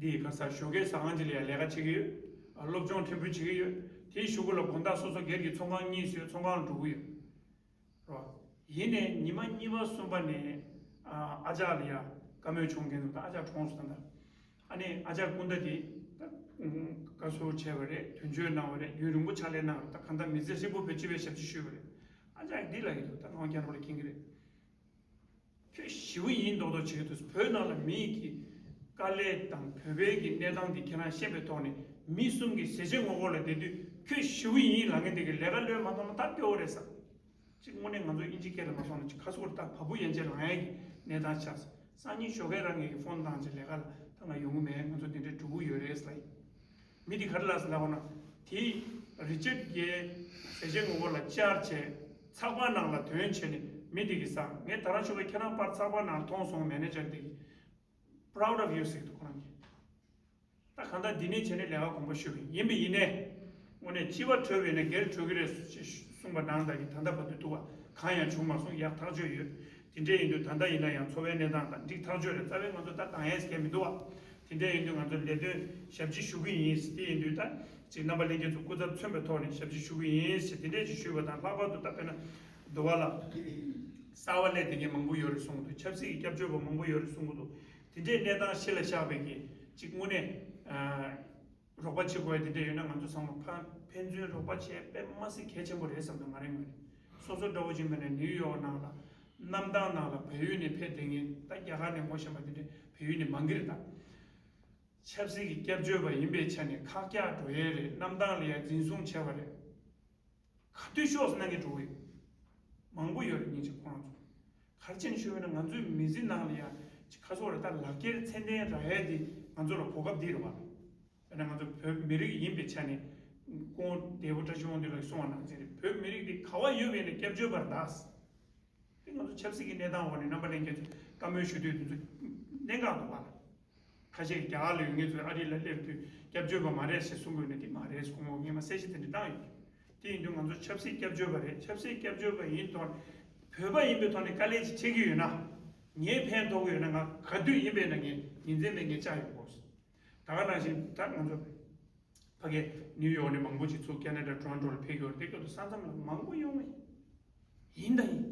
འདི་ག་ས་ཞོགས་ཀའི་ཟ་ཁང་ཅིག་ལ་ཡང་ལས་ཀ་བྱེད་ཀྱི་ཡོད། སློབ་སྦྱོང་ཕྲན་བུ་བྱེད་ཀྱི་ཡོད། དེའི་གཞུག་གུ་ལ་དགོང་དག་སོ་སོ་སྒེར་གྱི་ཚོང་ཁང་གཉིས་བཟོས། ཚོང་ཁང་ལ་འགྲོ་གི་ཡོད། རོ། ཡིན་ནའི་ཉི་མ་གཉིས་པ་གསུམ་པ་ནས་ཨ་ཅག་ལ་ཡ་བཀའ་མོལ་བྱུང་མཁན་འདུག་ད་ཨ་ཅག་གྲོངས་སོང་ད། ཨ་ནི་ཨ་ཅག་སྐུ་ཟླ་དེ་ད་བཀའ་ཟུར་བྱས་པ་རེད། དོན་གཅོད་གནང་བ་རེད། རྒྱུན་རིང་པོ་ཕྱག་ལས་གནང་བ་རེད། ད་གང་ལྟར་མི་ཚེ་ཧྲིལ་པོ་བོད་སྤྱི་པའི་ཞབས་ཕྱི་ཞུས་པ་རེད། ཨ་ཅག་འདི་ལ་ཡིན་འདུག་ད་ནང་རྒྱ་ནག་ལ་མཁྱེན་གྱི་རེད། ཁྱོད་ཞི་བ་ཡིན་མདོག་མདོག་བྱེད་ཀྱི་འདུག་བོད་ནང་ལ་མི་གི་དཀའ་ལས་དང་བོད་པའི་གི་གནས་སྟངས་འདི་ཁྱེད་རང་ཤེས་པའི་ཐོག་ནས་མི་གསུམ་གྱི་ཟས་བཅད་ངོ་རྒོལ་ལ་བསྡད་དུས་ཁྱོད་ཞི་བ་ཡིན་ལབ་མཁན་འདི་གི་ལས་ཀ་བློས་མ་བཏང་ན་ད་སྐྱོ་བོ་རེད་ས། གཅིག་དངོས་གནས་ང་ཚོ་དབྱིན་ཇི་སྐད་ལ་མ་སོང་ན་གཅིག་ཁ་སོ་ཁོར་ད་བ་སྤུ་ཡན་ཆད་ལངས་ཡ་གི་གནས་སྟངས་ཆགས་སོང་། སང་ཉིན་ཞོགས་ཀས་རང་ངེད་ཀྱི་ཕོན་བཏང་བྱས་ལས་ཀ་ལ་ད་ང་ཡོང་གི་མེད། ང་ཚོ་དེ་འདྲའི་འགྲོ་གི་ཡོད་རེད་ཟེར་ལབ་ཡིན། མི་དེ་ག་རེ་ལབ་ཟེར་ལབ་པ་ན། དེ་རི་ཅར་གྱིས་ཟས་བཅད་ངོ་རྒོལ་ལ་བཅར་བྱས་ཚགས་པར་ནང་ལ་ཐོན་བྱས་ནས་མི་དེ་གིས་ཟེར། ངས་ད་རང་ཞོགས་ཀས་ཁྱེད་རང་པར་ཚགས་པར་ནང་ལ་མཐོང་སོང་། མེ་ནེ་ཇར་དེ་གིས་proud of you ཟེར་གྱི་འདུག་ཁོ་རང་གིས། ད་གང་ལྟར་འདི་ནས་བྱས་ནས་ལས་ཀ་གོང་འཕེལ་ཤོར་བ་ཡིན་པ་ཡིན་ནའི། དངོས་གནས་སྤྱི་པ་གྲོལ་བས་ན་སྒེར་གྲོལ་གྱི་རེད་ཅེས་གསུངས་པ་ནང་ལྟར་གྱི་ད་ལྟ་བར་དུ་འདུག་བ། གང་ཡང་བྱུང་མ་སོང་། ཡག་ཐག་ཆོད་ཡོད། དེ་འདྲ་ཡིན་དུས་ད་ལྟ་ཡིན་ན་ཡང་འཚོ་བའི་གནས་སྟངས་དང་འགྲིག་ཐག་ཆོད་རེད། རྩ་བའི་ང་ཚོ་ད་འདང་ཡས་སྐད་མི་འདུག་བ། དེ་འདྲ་ཡིན་དུས་ང་ཚོ་ལས་དོན་ཞབས་ཕྱི་ཞུ་གི་ཡིན། དེ་ཡིན་དུས་ད་ཅིག་རྣམ་པ་ལྷན་རྒྱས་ཚོ་སྐུ་ཚབ་མཚོན་པའི་ཐོག་ནས་ཞབས་ཕྱི་ཞུ་གི་ཡིན་ཞེས་དེ་འདྲས་ཅིག་ཞུས་པ་དང་། ལྷག་པར་དུ་ད་དཔེར་ན་འདུལ་བ་ལ་གསར་པ་སླེབས་བསྡད་མཁན་མང་པོ་ཡོད་རེད་གསུང་གི་འདུག་ཆབ་སྲིད་ཀྱི་སྐྱབས་བཅོལ་བ་མང་པོ་ཡོད་རེད་གསུང་གི་འདུག་དེ་འདྲའི་གནས་སྟངས་གཞི་ལ་བཞག་པའི་གི་ཅིག་དངོས་གནས་ཨ་རོགས་པ་བྱེད་དགོས་ཡ་དེ་འདྲ་ཡོད་ན། ང་ཚོ་ཚང་མ་ཕ་ཕན་ཚུན་རོགས་པ་བྱེད་དཔེ་མ་སྲིད་གལ་ཆེན་པོ་རེད་བསམ་འདུག་ང་རང་ངོས་ནས། སོ་སོ་འདྲ་བོ་ཅིག་མེད་ན་ནིའུ་ཡོག་ནང་ལ་ གནམ་ཐང་ནང་ལ་བལ་ཡུལ་ནས་ཕེབས་བསྡད་མཁན་ད་རྒྱ་གར་ནས་ངོ་ཤེས་པ་དེ་འདྲ་བལ་ཡུལ་ནས་མང་གི་རེད་ད། ཆབ་སྲིད་ཀྱི་སྐྱབས་བཅོལ་བ་ཡིན་པའི་ཆ་ནས་ཁག་རྒྱག་འགྲོ་ཡས་རེད། གནམ་ཐང་ལ་ཡ་འཛིན་བཟུང་བྱས་པ་རེད། ག་དུས་ཤོག་ཟེར་གནང་གི་འགྲོ་གི་ཡོད། མང་པོ་ཡོད་རེད་སྙིང་རྗེ་ཁོ་རང་ཚོ། ག་རེ་བྱས་ནས་ཞུ་བ་ཡིན་ན་ང་ཚོའི་མི་ཚེ་ནང་ལ་ཡ་ཅིག་ཁ་སོག་རེད་ད་ལག་འཁྱེར་མཚན་ལྡན་རག་ཡས་དེ་ང་ཚོ་ལ་གོ་སྐབས་འདི་རེད་བ། དཔེར་ན་ང་ཚོ་བོད་མི་རིགས་ཡིན་པའི་ཆ་ནས་སྐུ་ངོ་འདས་པོ་བཀྲ་ཤིས་དབང་འདུས་ལགས་གསུངས་པ་ནང་བཞིན་རེད། བོད་མི་རིགས་འདི་ག་བ་ཡོད་པའི་ནས་སྐྱབས་བཅོལ་བར་གདའ། དེ་ང་ཚོ་ཆབ་སྲིད་ཀྱི་གནས་སྟངས་འོག་ནས་རྣམ་པ་ལྷན་རྒྱས་ཚོས་བཀའ་མོལ་ཞུ་དུས་དེ་ཚོ་གནད་འགག་འདུག་བ། ཁ་ཤས་ཀྱིས་རྒྱ་གར་ལ་ཡོད་མཁན་ཚོས་ཨ་རི་ལ་སླེབས་དུས་སྐྱབས་བཅོལ་བ་མ་རེད་ཞེས་གསུང་གི་ཡོད་ན་དེ་མ་རེད་ཟེར་ཁོང་ངོ་སྔས་མ་གསལ་བཤད་དེ་འདྲ་བཏང་ཡོད། དེ་ཡིན་དུས་ང་ཚོ་ཆབ་སྲིད་སྐྱབས་བཅོལ་བ་རེད། ཆབ་སྲིད་སྐྱབས་བཅོལ་བ་ཡིན་ཐོག་བོད་པ་ཡིན་པའི་ཐོག་ནས་དཀའ་ལས་ཅིག་འཕྲད་ཀྱི་ཡོད་ན། ངས་ཕན་ཐོགས་ཀྱི་ཡོད་ན་ང་ག་དུས་ཡིན་པའི་ན་ངས་ཉིན་མཚན་མེད་ངས་བཅར་ཡོང་དགོས། ད་ག་ནང་བཞིན་ད་ང་ཚོ་ཕ་གི་ནིའུ་ཡོག་ནས་མང་པོ་ཅིག་ཚུར་ཁེ་ན་ཌ་ཊོ་རོན་ཊོ་ལ་ཕེབས་ཀྱི་ཡོད་རེད། དེ་སྐབས་དུ་ས་མཚམས་ལ་མང་པོ་ཡོང་བ་ཡིན། ཡིན་ད་ཡིན།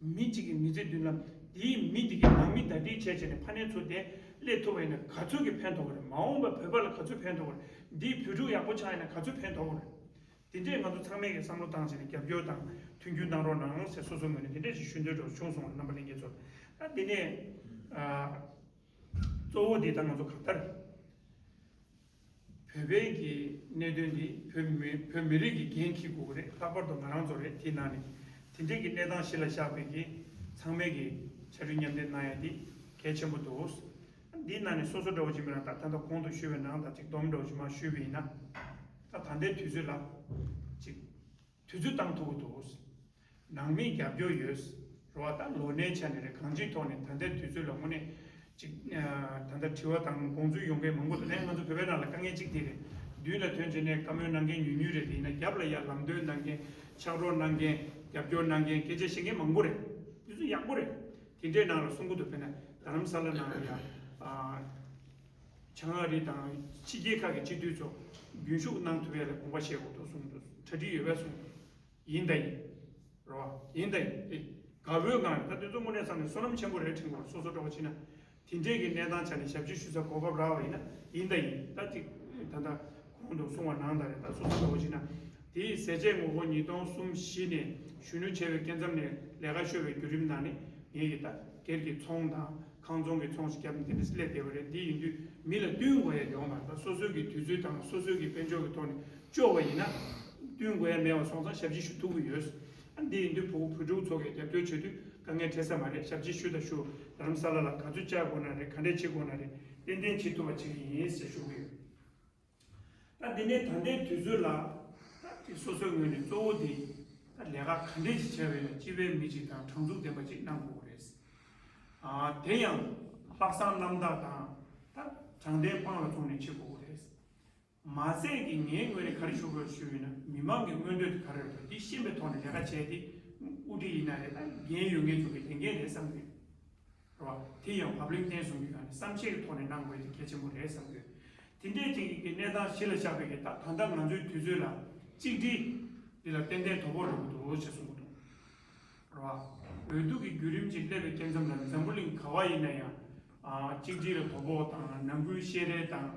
མི་གཅིག་གི་མི་ཚེ་མདུན་ལམ་འདིའི་མི་འདི་གི་ནང་མི་ཟླ་སྒྲིལ་བྱས་བྱས་ནས་ཕ་ནས་ཚུར་དེ་སླེབས་ཐུབ་པ་ཡིན་ན་ག་ཚོད་ཀྱི་ཕན་ཐོགས་ཀྱི་རེད། མ་འོངས་པ་བོད་པ་ལ་ག་ཚོད་ཕན་ཐོགས་ཀྱི་རེད། འདིའི་བོད་ཕྲུག་ཡག་པོ་ཆགས་ཡིན་ན་ག་ཚོད་ཕན་ཐོགས་ཀྱི་རེད། དེ་འདྲས་ང་ཚོ་ཚང་མས་ཀྱི་བསམ་བློ་བཏང་བྱས་ནས་རྒྱབ་སྐྱོར་དང་མཐུན་འགྱུར་གནང་རོགས་གནང་ཟེར་སོ་སོའི་ངོས་ནས་དེ་འདྲས་ཞིག་ཞུ་འདོད་འགྲོ་བྱུང་སོང་། རྣམ་པ་ལྷན་རྒྱས་ཚོ། ད་འདི་ནས་ཨ། གཙོ་བོ་འདི་ད་ང་ཚོ་ག་ལྟར། བོད་པའི་གི་གནད་དོན་འདི་བོད་མི་བོད་མི་རིགས་ཀྱི་འགན་འཁྱེར་དགོས་ཀྱི་རེད། ལྷག་པར་དུ་ང་རང་ཚོ་རེད། དེའི་ནང་ནས་དེ་འདྲས་ཀྱི་གནས་སྟངས་གཞི་ལ་བཞག་པའི་གི་ཚང་མས་ཀྱི་ཕྱར་གྲུ་མཉམ་འདེགས་གནང་ཡ་འདི་གལ་ཆེན་པོ་འདུག། འདིའི་ནང་ནས་སོ་སོ་འདྲ་བོ་ཅིག་མིན་ན་ད་ད་ལྟ་གོང་དུ་ཞུས་པའི་ནང་ད་ཅིག་སྡོམ་འདྲ་བོ་ཅིག་མར་ཞུས་པ་ཡིན་ན། ད་ད་ལྟའི་དུས་ཚོད་ལ་ཅིག་དུས་ཚོད་བཏང་ཐུབ་ཀྱི་འདུག། ནང་མིའི་རྒྱབ་སྐྱོར་ཡོད། རེད་བ། ད་ལོ་ནའི་ཆ་ནས་རེད། གང་ཅིའི་ཐོག་ནས་ད་ལྟའི་དུས་ཚོད་ལ་དངོས་གནས་ཅིག་ད་ལྟ་དྲི་བ་དང་དགོངས་ཚུལ་ཡོང་མཁན་མང་པོ་འདུག། ལན་ང་ཚོ་བོད་པའི་ནང་ལ་དཀའ་ངལ་གཅིག་དེ་རེད། མདུན་ལ་ཐོན་བྱས་ནས་བཀའ་མོལ་གནང་མཁན་ཉུང་ཉུང་རེད། དེ་ཡིན་ན་རྒྱབ་ལ་ཡར་ལམ་སྟོན་གནང་མཁན་ཕྱག་རོགས་གནང་མཁན་རྒྱབ་སྐྱོར་གནང་མཁན་སྐད་ཆ་བཤད་མཁན་མང་པོ་རེད། དེ་ཚོ་ཡག་པོ་རེད། དེ་འདྲའི་ནང་ལ་གསུང་གི་འདུག། དཔེར་ན་རྡ་རམ་ས་ལ་ནང་ལ་ཡ། བྱང་ཨ་རི་དང་ཕྱི་རྒྱལ་ཁག་གི་སྤྱི་འཐུས་ཚོ་རྒྱུན་ཞུགས་གནང་ཐུབ་ཡ་ལ་དགོངས་པ་བཞེས་དགོས་འདུག་གསུངས་འདུག། གྲ་སྒྲིག་ཡོད་པས་གསུངས་འདུག། ཡིན་ད་ཡིན། རེད་བ། ཡིན་ད་ཡིན། ཨེ། དགའ་པོའི་ངང་ནས་ད་དེ་ཚོ་དངོས་གནས་བསམ་ནས་བསོད་ནམས་ཆེན་པོ་རེད་དྲན་གྱི་ཡོད། སོ་སོ་འདྲ་བོ་བྱས་ན། དེ་འདྲས་ཀྱི་གནས་སྟངས་ཆ་ནས་ཞབས་ཕྱི་ཞུ་ས་གོ་སྐབས་རག་པ་ཡིན་ན་ཡིན་ད་ཡིན། ད་ཅིག་ད་ལྟ་གོང་དུ་གསུངས་པ་ནང་ལྟར་རེད། ད་སོ་སོ་འདྲ་བོ་བྱས་ན། དེའི་ཟས་བཅད་ངོ་རྒོལ་ཉིས་སྟོང་གསུམ་བཞི་ནས་གཞོན་ནུ་ཆེ་བའི་སྐྱེ་མཚམས་ནས་ལས་ཀ་ཤོར་བའི་བརྒྱུད་རིམ་ནང་ནས་ངེད་ཀྱིས་ད་སྒེར་གྱི་ཚོང་དང་ཁང་ཚོང་གི་ཚོང་ཞིག་བརྒྱབ་ནས་དེ་འདྲ་སླེབས་བསྡད་པ་རེད། འདི་ཡིན་དུས་མི་ལ་བསྟུན་དགོས་ཡ་ཡོད་མ་རེད། ད་སོ་སོའི་གི་དུས་ཚོད་དང་སོ་སོའི་གི་དཔལ་འབྱོར་གྱི་ཐོག་ནས་སྐྱོར་བ་ཡིན་ན་བསྟུན་དགོས་ཡ་མེད་པ་སོང་ཙང་ཞབས་ཕྱི་ཞུ་ཐུབ་ཀྱི་ཡོད། ཨ་འདི་ཡིན་དུས་བུ་བུ་ཕྲུག་ཚོ་གིས་རྒྱབ་སྐྱོར་བྱེད་དུས་དཀའ་ངལ་འཕྲད་ས་མ་རེད། ཞབས་ཕྱི་ཞུ་དང་ཞུ། རྡ་རམ་ས་ལ་ལ་ག་ཚོད་བཅར་དགོས་ན་རེད། ག་འདྲས་བྱེད་དགོས་ན་རེད། ཏན་ཏན་བྱེད་ཐུབ་པ་བྱེད་ཀྱི་ཡིན་ཟེར་ཞུ་གི་ཡོད། ད་འདི་ནས་ད་ལྟའི་དུས་ཚོད་ལ་ད་དེ་སོ་སོའི་ངོས་ནས་གཙོ་བོ་དེ་ད་ལས་ཀ་ག་འདྲས་ཅིག་བྱས་པས་ན་སྤྱི་པའི་མི་ཅིག་དང་དྲང་ཚུགས་ལྡན་པ་ཅིག་གནང་དགོས་རེད། ཨ་དེ་ཡང་ལྷག་བསམ་རྣམ་དག་དང་ད་དྲང་བདེན་དཔང་ལ་བཙུགས་ནས་བྱེད་དགོས་རེད། མ་ཟད་ཀྱི་ངའི་ངོས་ནས་ག་རེ་ཞུ་དགོས་ཞུས་ཡོད་ན་མི་མང་གི་མངོན་འདོད་དེ་ག་རེ་རེད། དེ་ཤེས་པའི་ཐོག་ནས་ལས་ཀ་བྱས་ཏེ་དབུ་ཁྲིད་ཡིན་ན་རེད། ད་འགན་ཡོད་མཁན་ཚོ་གི་ལས་འགན་རེད་བསམ་གི་ཡོད། རེད་བ། དེ་ཡང་བབ་བརླིང་བརྟན་གསུམ་གྱི་སྒང་ནས་བསམ་ཤེས་ཀྱི་ཐོག་ནས་གནང་དགོས་དེ་གལ་ཆེན་པོ་རེད་བསམ་གྱི་ཡོད། དེ་འདྲའི་ཅིག་གི་གནས་སྟངས་གཞི་ལ་བཞག་པའི་གི་ད་ད་ལྟ་ང་ཚོའི་དུས་ཚོད་ལ་གཅིག་སྒྲིལ་འདི་ལ་ཏན་ཏན་དོ་ཕོག་འགྲོ་གི་འདུག་ཅེས་གསུངས་གི་འདུག། རེད་བ། འོས་བསྡུ་གི་བརྒྱུད་རིམ་ཅིག་སླེབས་པའི་སྐབས་མཚམས་ལ་འཛམ་བུ་གླིང་ག་བ་ཡིན་ན་ཡང་ཨ་གཅིག་སྒྲིལ་ལ་དོ་ཕོག་དང་ནང་ཁུལ་བཤད་རེས་དང་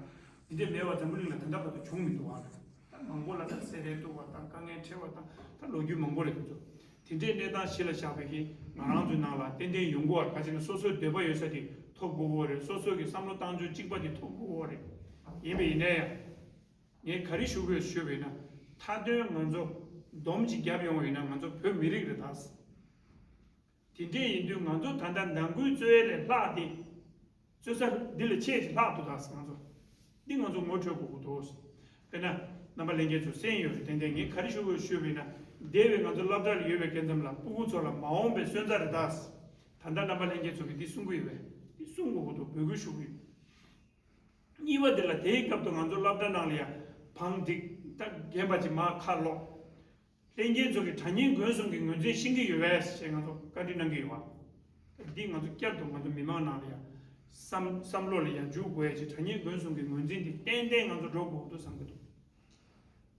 འདི་འདྲ་མེད་པ་འཛམ་བུ་གླིང་ལ་ད་ལྟ་བར་དུ་བྱུང་མི་འདུག་བ། ད་མང་པོ་ལ་ད་སེ་རས་གཏུགས་པ་དང་དཀའ་ངལ་འཕྲད་པ་དང་ད་ལོ་རྒྱུས་མང་པོ་རེད་འདུག། དེ་འདྲའི་གནས་སྟངས་གཞི་ལ་བཞག་པའི་གི་ང་རང་ཚོའི་ནང་ལ་ཏན་ཏན་ཡོང་གི་བ་རེད། ག་ཅི་ན་སོ་སོའི་འདོད་པ་ཡོད་ས་དེ་ཐོབ་དགོས་ཀྱི་རེད། སོ་སོའི་གི་བསམ་བློ་བཏང་ཕྱོགས་གཅིག་པ་དེ་ཐོབ་དགོས་ཀྱི་རེད། ཡིན་པ་ཡིན་ན་ཡང་། ངས་ག་རེ་ཞུ་དགོས་ཞུས་པ་ཡིན་ན། མཐའ་དོན་ང་ཚོ་སྡོམ་གཅིག་བརྒྱབ་ཡོང་བ་ཡིན་ན་ང་ཚོ་བོད་མི་རིགས་རེད་ད། དེ་འདྲས་ཡིན་དུས་ང་ཚོ་ད་ལྟ་ནང་ཁུལ་རྩོད་ཡ་ལས་ལྷག་སྟེ། རྩོད་ས་འདི་ལས་ཆེ་ཞིག་ལྷག་འདུག་ད་ང་ཚོ། འདི་ང་ཚོ་ངོ་འཕྲོད་དགོས་ཀྱི་འདུག། དཔེར་ན། རྣམ་པ་ལྷན་རྒྱས་ཚོ་གསན་ཡོད་རེད། ཏན་ཏན་ངས་ག་རེ་ཞུ་དགོས་ཞུས་པ་ཡིན་ན། འདས་པའི་ང་ཚོ་སློབ་གྲྭ་ལ་ཡོད་པའི་སྐབས་མཚམས་ལ་སྤུ་གུ་ཚོ་ལ་མ་འོངས་པའི་སོན་རྩ་རེད་ད། ད་ལྟ་རྣམ་པ་ལྷན་རྒྱས་ཚོ་གིས་འདི་གསུང་གི་ཡོད་པས། འདི་གསུང་དགོས་ཀྱི་འདུག། འབོད་སྐུལ་ཞུ་གི་ཡོད། གཉིས་པ་དེ་ལ་དེའི་སྐབས་དུ་ང་ཚོ་སློབ་གྲྭ་ནང་ལ་ཡང་བང་སྒྲིག་ད་རྒན་པ་ཅིག་མར་ཁ་ལོག། ལྷན་རྒྱས་ཚོ་གིས་དྲ་བརྙན་འགོད་གསུམ་གྱི་ངོས་འཛིན་ཤེས་ཀྱི་ཡོད་པས་ཞེས་ང་ཚོ་བཀའ་འདྲི་གནང་གི་ཡོད་པ། འདི་ང་ཚོ་བསྐྱར་དུ་ང་ཚོ་མི་མང་ནང་ལ་ཡང་བསམ་བསམ་བློ་ལ་ཡང་འཇུག་དགོས་ཡ་ཅིག། དྲ་བརྙན་འགོད་གསུམ་གྱི་ངོས་འཛིན་འདི་ཏན་ཏན་ང་ཚོ་འགྲོ་དགོས་འདུག་བསམ་གྱི་འདུག།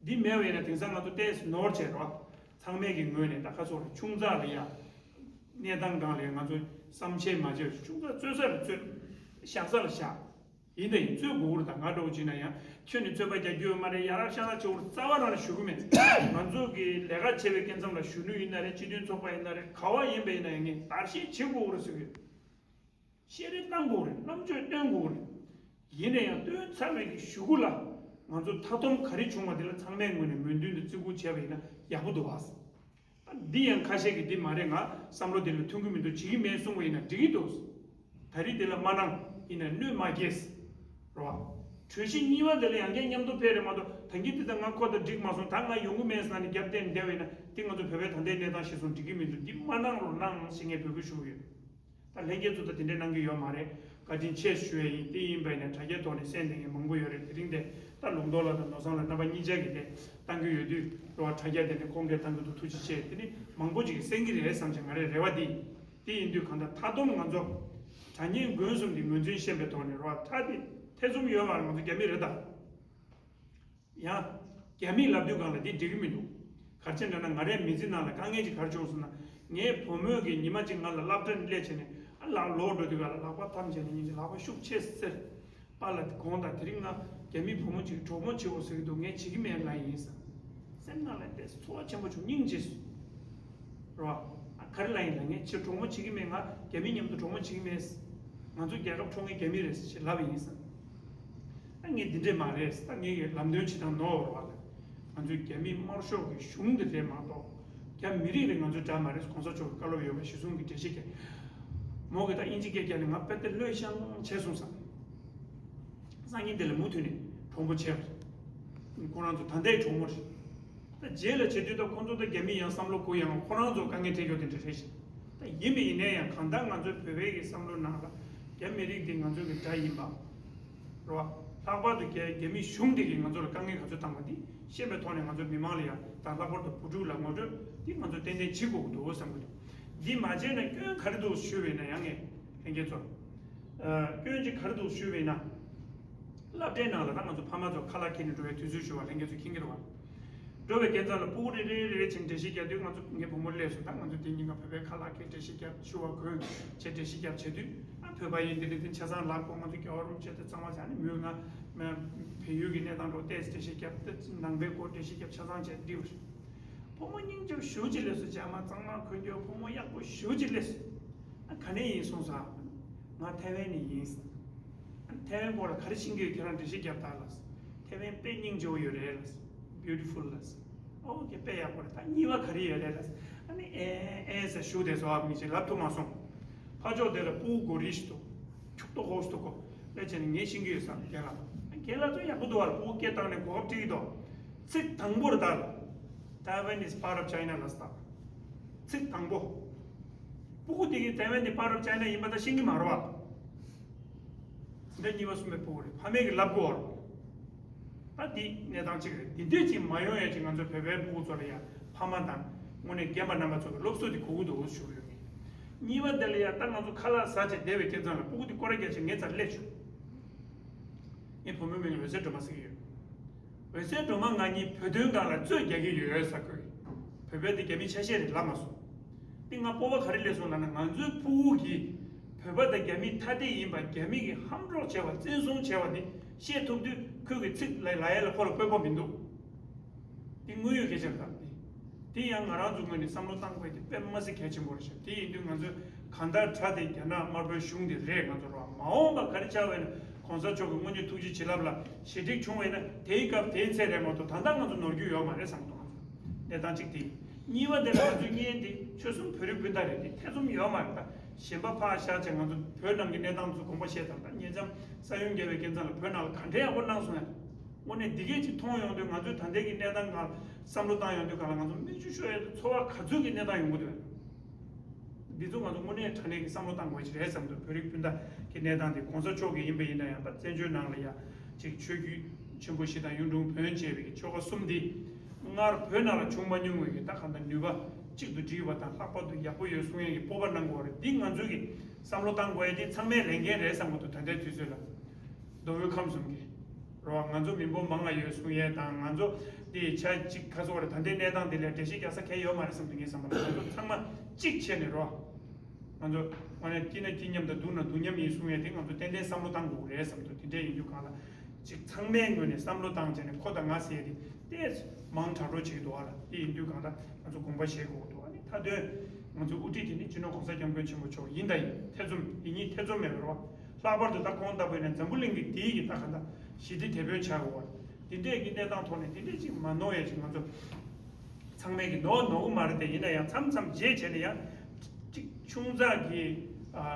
འདི་མེད་པ་ཡིན་ན་དེང་སང་ང་ཚོ་ཏོག་ཙམ་ནོར་བྱས་རོགས། ཚང་མས་ཀྱི་ངོས་ནས་ད་ཁ་སོགས་ལ་ཆུང་ཙག་ལ་ཡ། གནས་སྟངས་སྒང་ལ་ཡ་ང་ཚོ་བསམ་ཤེས་མ་བྱས་པ་ཆུང་ཙག་རྩོད་ས་ལ་རྩོད། བཞག་ས་ལ་བཞག། ཡིན་ད་ཡིན། རྩོད་དགོས་ཀྱི་རེད། ད་ང་འདྲ་བོ་བྱས་ན་ཡང་ཁྱོད་ནི་རྩོད་པ་རྒྱག་རྒྱུ་ཡོད་མ་རེད། ཡ་རབས་ཤ་སྟག་བྱེད་དགོས་རེད། རྩ་བ་རང་ཞུ་གི་མེད། ང་ཚོ་གི་ལས་ཀ་བྱེད་པའི་སྐབས་མཚམས་ལ་གཞོན་ནུ་ཡིན་ན་རེད། སྤྱི་མཐུན་ཚོགས་པ་ཡིན་ན་རེད། ག་བ་ཡིན་པ་ཡིན་ན་ཡང་ངས་བརྡར་ཤ་བྱེད་དགོས་ཀྱི་རེད་ཟེར་གི་ཡོད། བཤད་རེས་གཏང་དགོས་རེད། རྣམ་དཔྱོད་སྟོན་དགོས་རེད། ཡིན་ན་ཡང་སྟོན་ཚར་བའི་གི་གཞུག་གུ་ལ་ང་ཚོ་མཐའ་སྡོམ་ག་རེ་བྱུང་བ་དེ་ལ་ཚང་མའི་ངོས་ནས་མོས་མཐུན་དུ་བརྩི་བཀུར་བྱས་པ་ཡིན་ན་ཡག་པོ་འདུག་བ། འདི་ཡང་ཁ་ཤས་ཀྱིས་འདི་མ་རེད། ང་བསམ་བློ་དེ་ལ་མཐུན་གྱི་མི་འདུག་བྱེད་ཀྱི་མེད་གསུང་བ་ཡིན་ན་འགྲིག་གི་འདུག་ད་རེས་དེ་ལ་མ་གནང་ཡིན་ན་གནོད་མ་སྐྱེལ། རོ། གྲོས་གཞི་གཉིས་པ་དེ་ལ་ཡང་བསྐྱར་མཉམ་དུ་ཕེབས་རེད་མ་གཏོགས། ད་གིན་དེ་ད་ང་ཁོ་དང་འགྲིག་མ་སོང་། ད་ང་ཡོང་གི་མེད་ཟེར་ནས་རྒྱབ་བསྟན་བསྡད་པ་ཡིན་ན་དེ་ང་ཚོ་བོད་པའི་ད་ལྟའི་གནས་སྟངས་གཞིར་བཟུང་འགྲིག་གི་མི་འདུག་འདི་མ་གནང་རོགས་གནང་ཞེས་ངས་འབོད་སྐུལ་ཞུ་གི་ཡོད། ད་ལྷན་རྒྱས་ཚོ་ད་དེ་འདྲས་གནང་གི་ཡོད་མ་རེད། བཀའ་དྲིན་ཆེ་ཞུ་ཡས་ཡིན། དེ་ཡིན་པ་ཡིན་ན་དྲ་རྒྱའི་ཐོག་ནས་གསན་བསྡད་མཁན་མང་པོ་ཡོད་རེད། དེ་རིང་དེ་ད་ལུང་རྟོགས་ལགས་དང་ནོར་བཟང་ལགས་རྣམ་པ་གཉིས་ཆ་གིས་དེ་བཏང་གི་ཡོད་དུས། རོ། དྲ་རྒྱ་དེ་ནས་ཁོང་གིས་བཏང་གི་འདུག་ཐུགས་རྗེ་ཆེ། དེ་ནི་མང་པོ་ཅིག་གིས་གསན་གི་རེད་བསམ་བྱས། ང་རའི་རེ་བ་འདི། དེ་ཡིན་དུས་གང་ལྟར་མཐའ་སྡོམ་ང་ཚོ་དྲ་བརྙན་མགོན་གསུམ་འདི་ངོས་འཛིན་ཤེས་པའི་ཐོག་ནས། རོ། ཁྲ་དེ་ཐེ་ཚོམ་ཡོད་མ་རེད། ང་ཚོ་རྒྱ་མི་རེད་ད། ཡང་། རྒྱ་མིས་ལབ་དུས་སྒང་ལ་འདི་འགྲིག་གི་མི་འདུག་ག་རེ་བྱས་ན་ང་རའི་མི་ཚེ་ནང་ལ་དཀའ་ངལ་ཅིག་ག་རེ་བྱུང་སོང་ན། ངའི་བུ་མོས་ཀྱི་ཉི་མ་གཅིག་ང་ལ་སློབ་གྲྭ་ནས་སླེབས་བྱས་ནས། ཨ་ལགས། ལོག་འགྲོ་དུས་སྒང་ལ་ལག་པ་འཐམ་བྱས་ནས་སྙིང་རྗེ། ལག་པ་ཤུགས་ཆེ་ཟེར། པཱ་ལགས་དགོངས་དག་དེ་རིང་ང་རྒྱ་མི་བུ་མོ་ཅིག་གྲོགས་མོ་བྱེད་དགོས་ཟེར་གྱི་འདུག་ངས་བྱེད་ཀྱི་མེད་ལབ་ཡིན་ཟེར། སེམས་ནང་ལ་དེ་ཚོར་བ་ཆེན་པོ་བྱུང་། སྙིང་རྗེ་སོང་། རོ། ཨ། ག་རེ་ལབ་ཡིན་ལབ། ངས་ཁྱེད་གྲོགས་མོ་བྱེད་ཀྱི་མེད། ང་རྒྱ་མི་མཉམ་དུ་གྲོགས་མོ་བྱེད་ཀྱི་མེད། ང་ཚོ་རྒྱལ་ཁབ་འཕྲོག་མཁན་རྒྱ་མི་རེད་ཞེས་ལབ་པ་ཡིན་ཟེར། ཨ། ངས་འདི་འདྲས་མ་རེད། ད་ངས་ཀྱི་ལམ་སྟོན་བྱེད་སྟངས་ནོར་བ་ལ། ང་ཚོའི་རྒྱ་མི་དམར་ཤོག་གི་གཞུང་འདི་རེད་མ་གཏོགས། རྒྱ་མི་རིགས་རེད། ང་ཚོའི་དགྲ་མ་རེད། གོང་ས་མཆོག་གི་བཀའ་སློབ་ཡོད་པ་གཞི་བཟུང་གི་འགྲེལ་བཤད་རྒྱག་མོ་གི་ད་དབྱིན་ཇི་སྐད་རྒྱག་ནས་ང་དཔེ་དེ་བློས་བཤང་བྱས་སོང་ཟེར། སང་ཉིན་དེ་ལ་མུ་མཐུད་ནས་གྲོགས་པོ་བྱས་པ་རེད། ཁོ་རང་ཚོ་ད་ལྟའི་གྲོགས་མོ་རེད། ད་རྗེས་ལ་བྱེད་དུས་ད་ཁོ་ཚོ་ད་རྒྱ་མི་ཡང་བསམ་བློ་གུ་ཡངས། ཁོ་རང་ཚོ་དཀའ་ངལ་འཕྲད་ཡོད་དེ་འདྲ་རེད་ཤག་ད་ཡིན་པ་ཡིན་ནའི་ཡང་གང་ལྟར་ང་ཚོའི་བོད་པའི་གི་བསམ་བློ་ནང་ལ་རྒྱ་མི་རིགས་འདི་ང་ཚོའི་གི་དགྲ་ཡིན་པ། རེད་བ། ལྷག་པར་དུ་རྒྱ་རྒྱ་མི་གཞུང་འདི་གིས་ང་ཚོ་ལ་དཀའ་ངལ་ག་ཚོད་བཏང་བ་འདི་ཤེས་པའི་ཐོག་ནས་ང་ཚོ་མི་མང་ལ་ཡང་དང་། ལྷག་པར་དུ་བུ་ཕྲུག་ལ་ངོ་སྤྲོད་འདི་ང་ཚོ་ཏན་ཏན་བྱེད་དགོས་ཀྱི་འདུག་བསམ་གྱི་འདུག་འདི་མ་བྱས་ན་སྐྱོན་ག་རེ་འདུག་ཞུས་པ་ཡིན་ན། ཡང་ངས་ལྷན་རྒྱས་ཚོར། ཨ། སྐྱོན་ཅིག་ག་རེ་འདུག་ཞུས་པ་ཡིན་ན། སློབ་གྲྭའི་ནང་ལ་ད་ང་ཚོ་ཕ་མ་ཚོ་ཁ་ལག་འཁྱེར་ནས་འགྲོ་བའི་དུས་ཚོད་ཞུ་བ་ལྷན་རྒྱས་ཚོ་མཁྱེན་གྱི་རེད་བ། འགྲོ་བའི་སྐབས་མཚམས་ལ་སྤུ་གུ་རེ་རེ་རེ་རེ་བྱས་འགྲེལ་བཤད་རྒྱག་དུས། ང་ཚོ་ངའི་བུ་མོ་སླེབས་སོང་། ད་ང་ཚོ་དེ་གཉིས་ཀ་བོད་པའི་ཁ་ལག་འཁྱེར་འགྲེལ་བཤད་རྒྱབ། ཞུ་བ་གོན་བྱས་འགྲེལ་བཤད་རྒྱབ་བྱེད་དུས། ཨ། བོད་པ་ཡིན། དེ་རིང་དེ་ཆ་ཚང་ལབ་དགོས། ང་ཚོ་རྒྱལ་བ་རིན་པོ་ཆེ་དེ་གཙང་མ་བྱས་ནས། མོས་ང་བལ་ཡུལ་གྱི་གནས་སྟངས་ཐོག་ཏོག་ཙམ་འགྲེལ་བཤད་རྒྱབ་སྟེ། ནང་པའི་སྐོར་འགྲེལ་བཤད་རྒྱབ་ཆ་ཚང་བྱས་འགྲིག་པ་རེད། བུ་མོ་སྙིང་རྗེ་པོ་ཞེ་པོ་ཅིག་སླེབས་སོང་། ཇ་མ་གཙང་མ་གོན་རྒྱུ། བུ་མོ་ཡག་པོ་ཞེ་པོ་ཅིག་སླེབས་སོང་། ཨ། ག་ནས་ཡིན་སོང་ཟེར། ང་ཐའེ་ཝན་ནས་ཡིན་ཟེར། ཨ། ཐའེ་ཝན་སྐོར་ལ་ག་རེ་ཤེས་ཀྱི་ཡོད། ཁྱེད་རང་འགྲེལ་བཤད་རྒྱབ་དང་ལབ་ཟེར། ཐའེ་ཝན་དཔེ་སྙིང་རྗེ་པོ་ཡོད་རེད་ལབ་ཟེར། བིའུ་ཊི་ཕུལ་ལབ་ཟེར། ཨོ་ཀེ། དཔེ་ཡག་པོ་རེད། ད་གཉིས་པ་ག་རེ་ཡོད་རེད་ལབ་ཟེར། ཨ་ནི་ཨེ་ཨེ་ཟེར་ཞུ་བསྡད་སོང་། ཨ། མི་ཅིག་ལབ་ཐུབ་མ་སོང་། ཕར་ཕྱོགས་དེ་ལ་སྤུ་གུ་གོ་རིལ་ཞིག་འདུག་ཁྱུག་ཏོ་ཧོ་ཞིག་འདུག་གོ། ལབ་བྱས་ནས་ངས་ཤེས་ཀྱི་ཡོད་བསམ། རྒན་ལགས། རྒན་ལགས་ཚོ་ཡག་པོ་འདུག་བ། ལ་སྤུ་གུ་སྐད་བཏང་ནས་གོ་སྐབས་སྤྲད་ཀྱི་འདུག་ཚིག་དང་པོ་རེད་ད། Taiwan is part of China ལབ་ཟེར། ཚིག་དང་པོ། སྤུ་གུ་དེ་གིས་ཐའེ་ཝན་དེ་part of China ཡིན་པ་ད་ཤེས་ཀྱི་མ་རེད་བ། འདི་གཉིས་པ་གསུམ་པའི་སྤུ་གུ་རེད། ཕ་མས་ཀྱིས་ལབ་དགོས་བ། ད་འདི་གནས་སྟངས་གཅིག་རེད། འདི་འདྲས་ཅིག་མ་ཡོང་ཡ་ཅིག་ང་ཚོ་བོད་པའི་སྤུ་གུ་ཚོ་ལ་ཡ་ཕ་མ་དང་དངོས་གནས་རྒན་པ་རྣམ་པ་ཚོ་གི་སློབ་གསོ་དེ་དགོས་ཀྱི་འདུག་ཞུ་གི་ཡོད། གཉིས་པ་དེ་ལ་ཡ་ད་ང་ཚོ་ཁ་ལག་ཟ་བྱས་བསྡད་པའི་སྐབས་མཚམས་ལ་སྤུ་གུ་དེ་སྐོར་ར་རྒྱག་བྱས་ངའི་རྩར་སླེབས་བྱུང་། ངའི་བུ་མོའི་མིང་ལ་འོད་ཟེར་སྒྲོལ་མ་ཟེར་གྱི་ཡོད། འོད་ཟེར་སྒྲོལ་མ་ང་གཉིས་བོད་དོན་སྒང་ལ་རྩོད་རྒྱག་གི་ཡོད་ཟེར་གི། བོད་པའི་དེ་རྒྱ་མི་ཆ་ཤས་རེད་ལབ་མ་སོང་། དེ་ང་སྤོབས་པ་ག་རེ་སླེབས་སོང་ལབ་ན། ང་ཚོའི་ཕྲུ་གུ་གིས་བོད་པ་དང་རྒྱ་མི་ཐ་དད་ཡིན་པ། རྒྱ་མི་གིས་ཧམ་འཕྲོག་བྱས་པ། བཙན་བཟུང་བྱས་པ་དེ་བཤད་ཐུབ་དུས། ཁོས་ཀྱི་ཚིག་ལ་ལ་ཡ་ལ་ཁོ་ལ་སྤོབས་པ་མི་འདུག་དེ་དངོས་ཡོད་སྐད་ཆ་རེད་ད། དེ་ཡང་ང་རང་ཚོ་ངོས་ནས་བསམ་བློ་བཏང་དགོས་དེ་དཔེ་མ་སྲིད་གལ་ཆེན་པོ་རེད་ཤག་དེ་ཡིན་དུས་ང་ཚོས་གང་ལྟར་དྲག་དེ་རྒྱ་ནག་དམར་པོའི་གཞུང་དེ་རེད། ང་ཚོ་རོགས་མ་འོངས་པ་ག་རེ་ཆགས་པ་ཡིན་ན། གོང་ས་མཆོག་གི་དངོས་གནས་ཐུགས་རྗེ་བྱིན་རླབས་ལ་ཞེ་འགྲིག་བྱུང་བ་ཡིན་ན། དེའི་སྐབས་དེའི་ཚེ་རེད་མ་གཏོགས། ད་ལྟ་ང་ཚོ་ནོར་རྒྱུ་ཡོད་མ་རེད་བསམ་གི་འདུག་ང་ཚོ་གནས་སྟངས་གཅིག་དེ་ཡིན། གཉིས་པ་དེ་ལ་ང་ཚོའི་གཉེན་དེ་ཆོལ་གསུམ་བོད་རིགས་སྤུན་ཟླ་རེད། དེ་ཐེ་ཚོམ་ཡོད་མ་རེད་ད། གཞན་པ་ཕར་བཞག་བྱས་ང་ཚོ་བོད་ནང་གི་གནས་སྟངས་ཚོ་དགོངས་པ་བཞེས་དང་། ད་ཉེ་མཚམས་ས་ཡོམ་བརྒྱབ་པའི་སྐབས་མཚམས་ལ་བོད་ནང་ལ་ག་འདྲའི་ཡག་པོ་གནང་སོང་ཡ། དངོས་གནས་འདི་གས་ཅིག་མཐོང་ཡོང་དུས་ང་ཚོས་ད་ལྟའི་གི་གནས་སྟངས་སྒང་ལ་བསམ་བློ་བཏང་ཡོང་དུས་སྒང་ལ་ང་ཚོ་མིག་ཆུ་ཤོར་ཡ་དང་ཚོར་བ་ག་ཚོད་ཀྱི་གནས་སྟངས་ཡོང་གི་འདུག་འདི་ཚོ་ང་ཚོ་དངོས་གནས་དྲང་གནས་ཀྱི་བསམ་བློ་བཏང་དགོས་ཀྱི་རེད་བསམ་འདུག་བོད་རིགས་སྤུན་ཟླ་གི་གནས་སྟངས་དེ་གོང་ས་མཆོག་གི་ཡིན་པ་ཡིན་ན་ཡང་། ད་བཙན་བྱོལ་ནང་ལ་ཡ་ཅིག་ཆོས་བརྒྱུད་ཆེན་པོ་བཞི་དང་གཡུང་དྲུང་བོན་བཅས་པའི་གི་ཆོལ་ཁ་གསུམ་འདི་སྔར་བོད་ནང་ལ་བྱུང་མ་མྱོང་བའི་གི་ད་གང་ལྟར་ནུས་པ་གཅིག་ཏུ་སྒྲིལ་བ་དང་། ལྷག་པར་དུ་ཡག་པོ་ཡོད་གསུང་ཡས་ཀྱི་སྤོབས་པ་གནང་དགོས་རེད། འདི་ང་ཚོས་ཀྱི་བསམ་བློ་བཏང་དགོས་ཡ་དེ་ཚང་མའི་ལས་འགན་རེད་བསམ་གྱི་འདུག་ད་ལྟའི་དུས་ཚོད་ལ། མདོ་དབུས་ཁམས་གསུམ་གྱི་རོ། ང་ཚོ་མི་འབོར་མང་ང་ཡོད་གསུང་ཡས་དང་། ང་ཚོ་འདི་ཆ་གཅིག་ཁ་སོ་རེད། ད་ལྟའི་གནས་སྟངས་འདི་ལ་འགྲེལ་བཤད་རྒྱག་ས་གང་ཡོད་མ་རེད་བསམ་འདུག་ངའི་བསམ་པ་ལ། ང་ཚོ་ཚང་མ་གཅིག་བྱས་ནས་རོ། ང་ཚོ་དངོས་གནས་སྐྱིད་ན་སྐྱིད་མཉམ་དང་སྡུག་ན་སྡུག་མཉམ་ཡིན་གསུང་ཡས་དེ་ང་ཚོ་ཏན་ཏན་བསམ་བློ་བཏང་དགོས་རེད་བསམ་འདུག་དེ་འདྲས་ཡིན་དུས་གང་ལ་ཅིག་ཚང་མའི་ངོས་ནས་བསམ་བློ་བཏང་བྱས་ནས་ཁོ་དང་ང་ཟེར་ཡས་དེ་ཏོག་ཙམ་མང་དྲགས་འགྲོ་བྱེད་ཀྱི་འདུག་བ་ལ། དེ་ཡིན་དུས་གང་ལ་ང་ཚོ་དགོངས་པ་བཞེས་དགོས་འདུག་ཨ་ནི་མཐའ་དོན་ང་ཚོ་དབུ་ཁྲིད་དེ་ནི་སྤྱི་ནོར་༸གོང་ས་༸སྐྱབས་མགོན་ཆེན་པོ་མཆོག་ཡིན་དང་ཡིན། ཐེ་ཚོམ་ཡིན་གཉིས་ཐེ་ཚོམ་མེད་པ་རེད་བ། ལྷག་པར་དུ་ད་ཁོང་ལྟ་བུ་ཡིན་ན་འཛམ་བུ་གླིང་གི་དེའི་གི་ད་ག་ད་ཞི་བདེ་དེད་དཔོན་ཆགས་དགོས་བ། དེ་འདྲས་ཀྱི་གནས་སྟངས་ཐོག་ནས་དེ་འདྲས་ཅིག་མ་ནོར་ཡས་ཅིག་ང་ཚོ་ཚང་མས་ཀྱི་ནོར་ནོར་གི་མ་རེད་དེ། ཡིན་ན་ཡང་མཚམས་མཚམས་བརྗེད་བྱས་ནས་ཡང་ཅིག་ཆུང་ཙག་གི་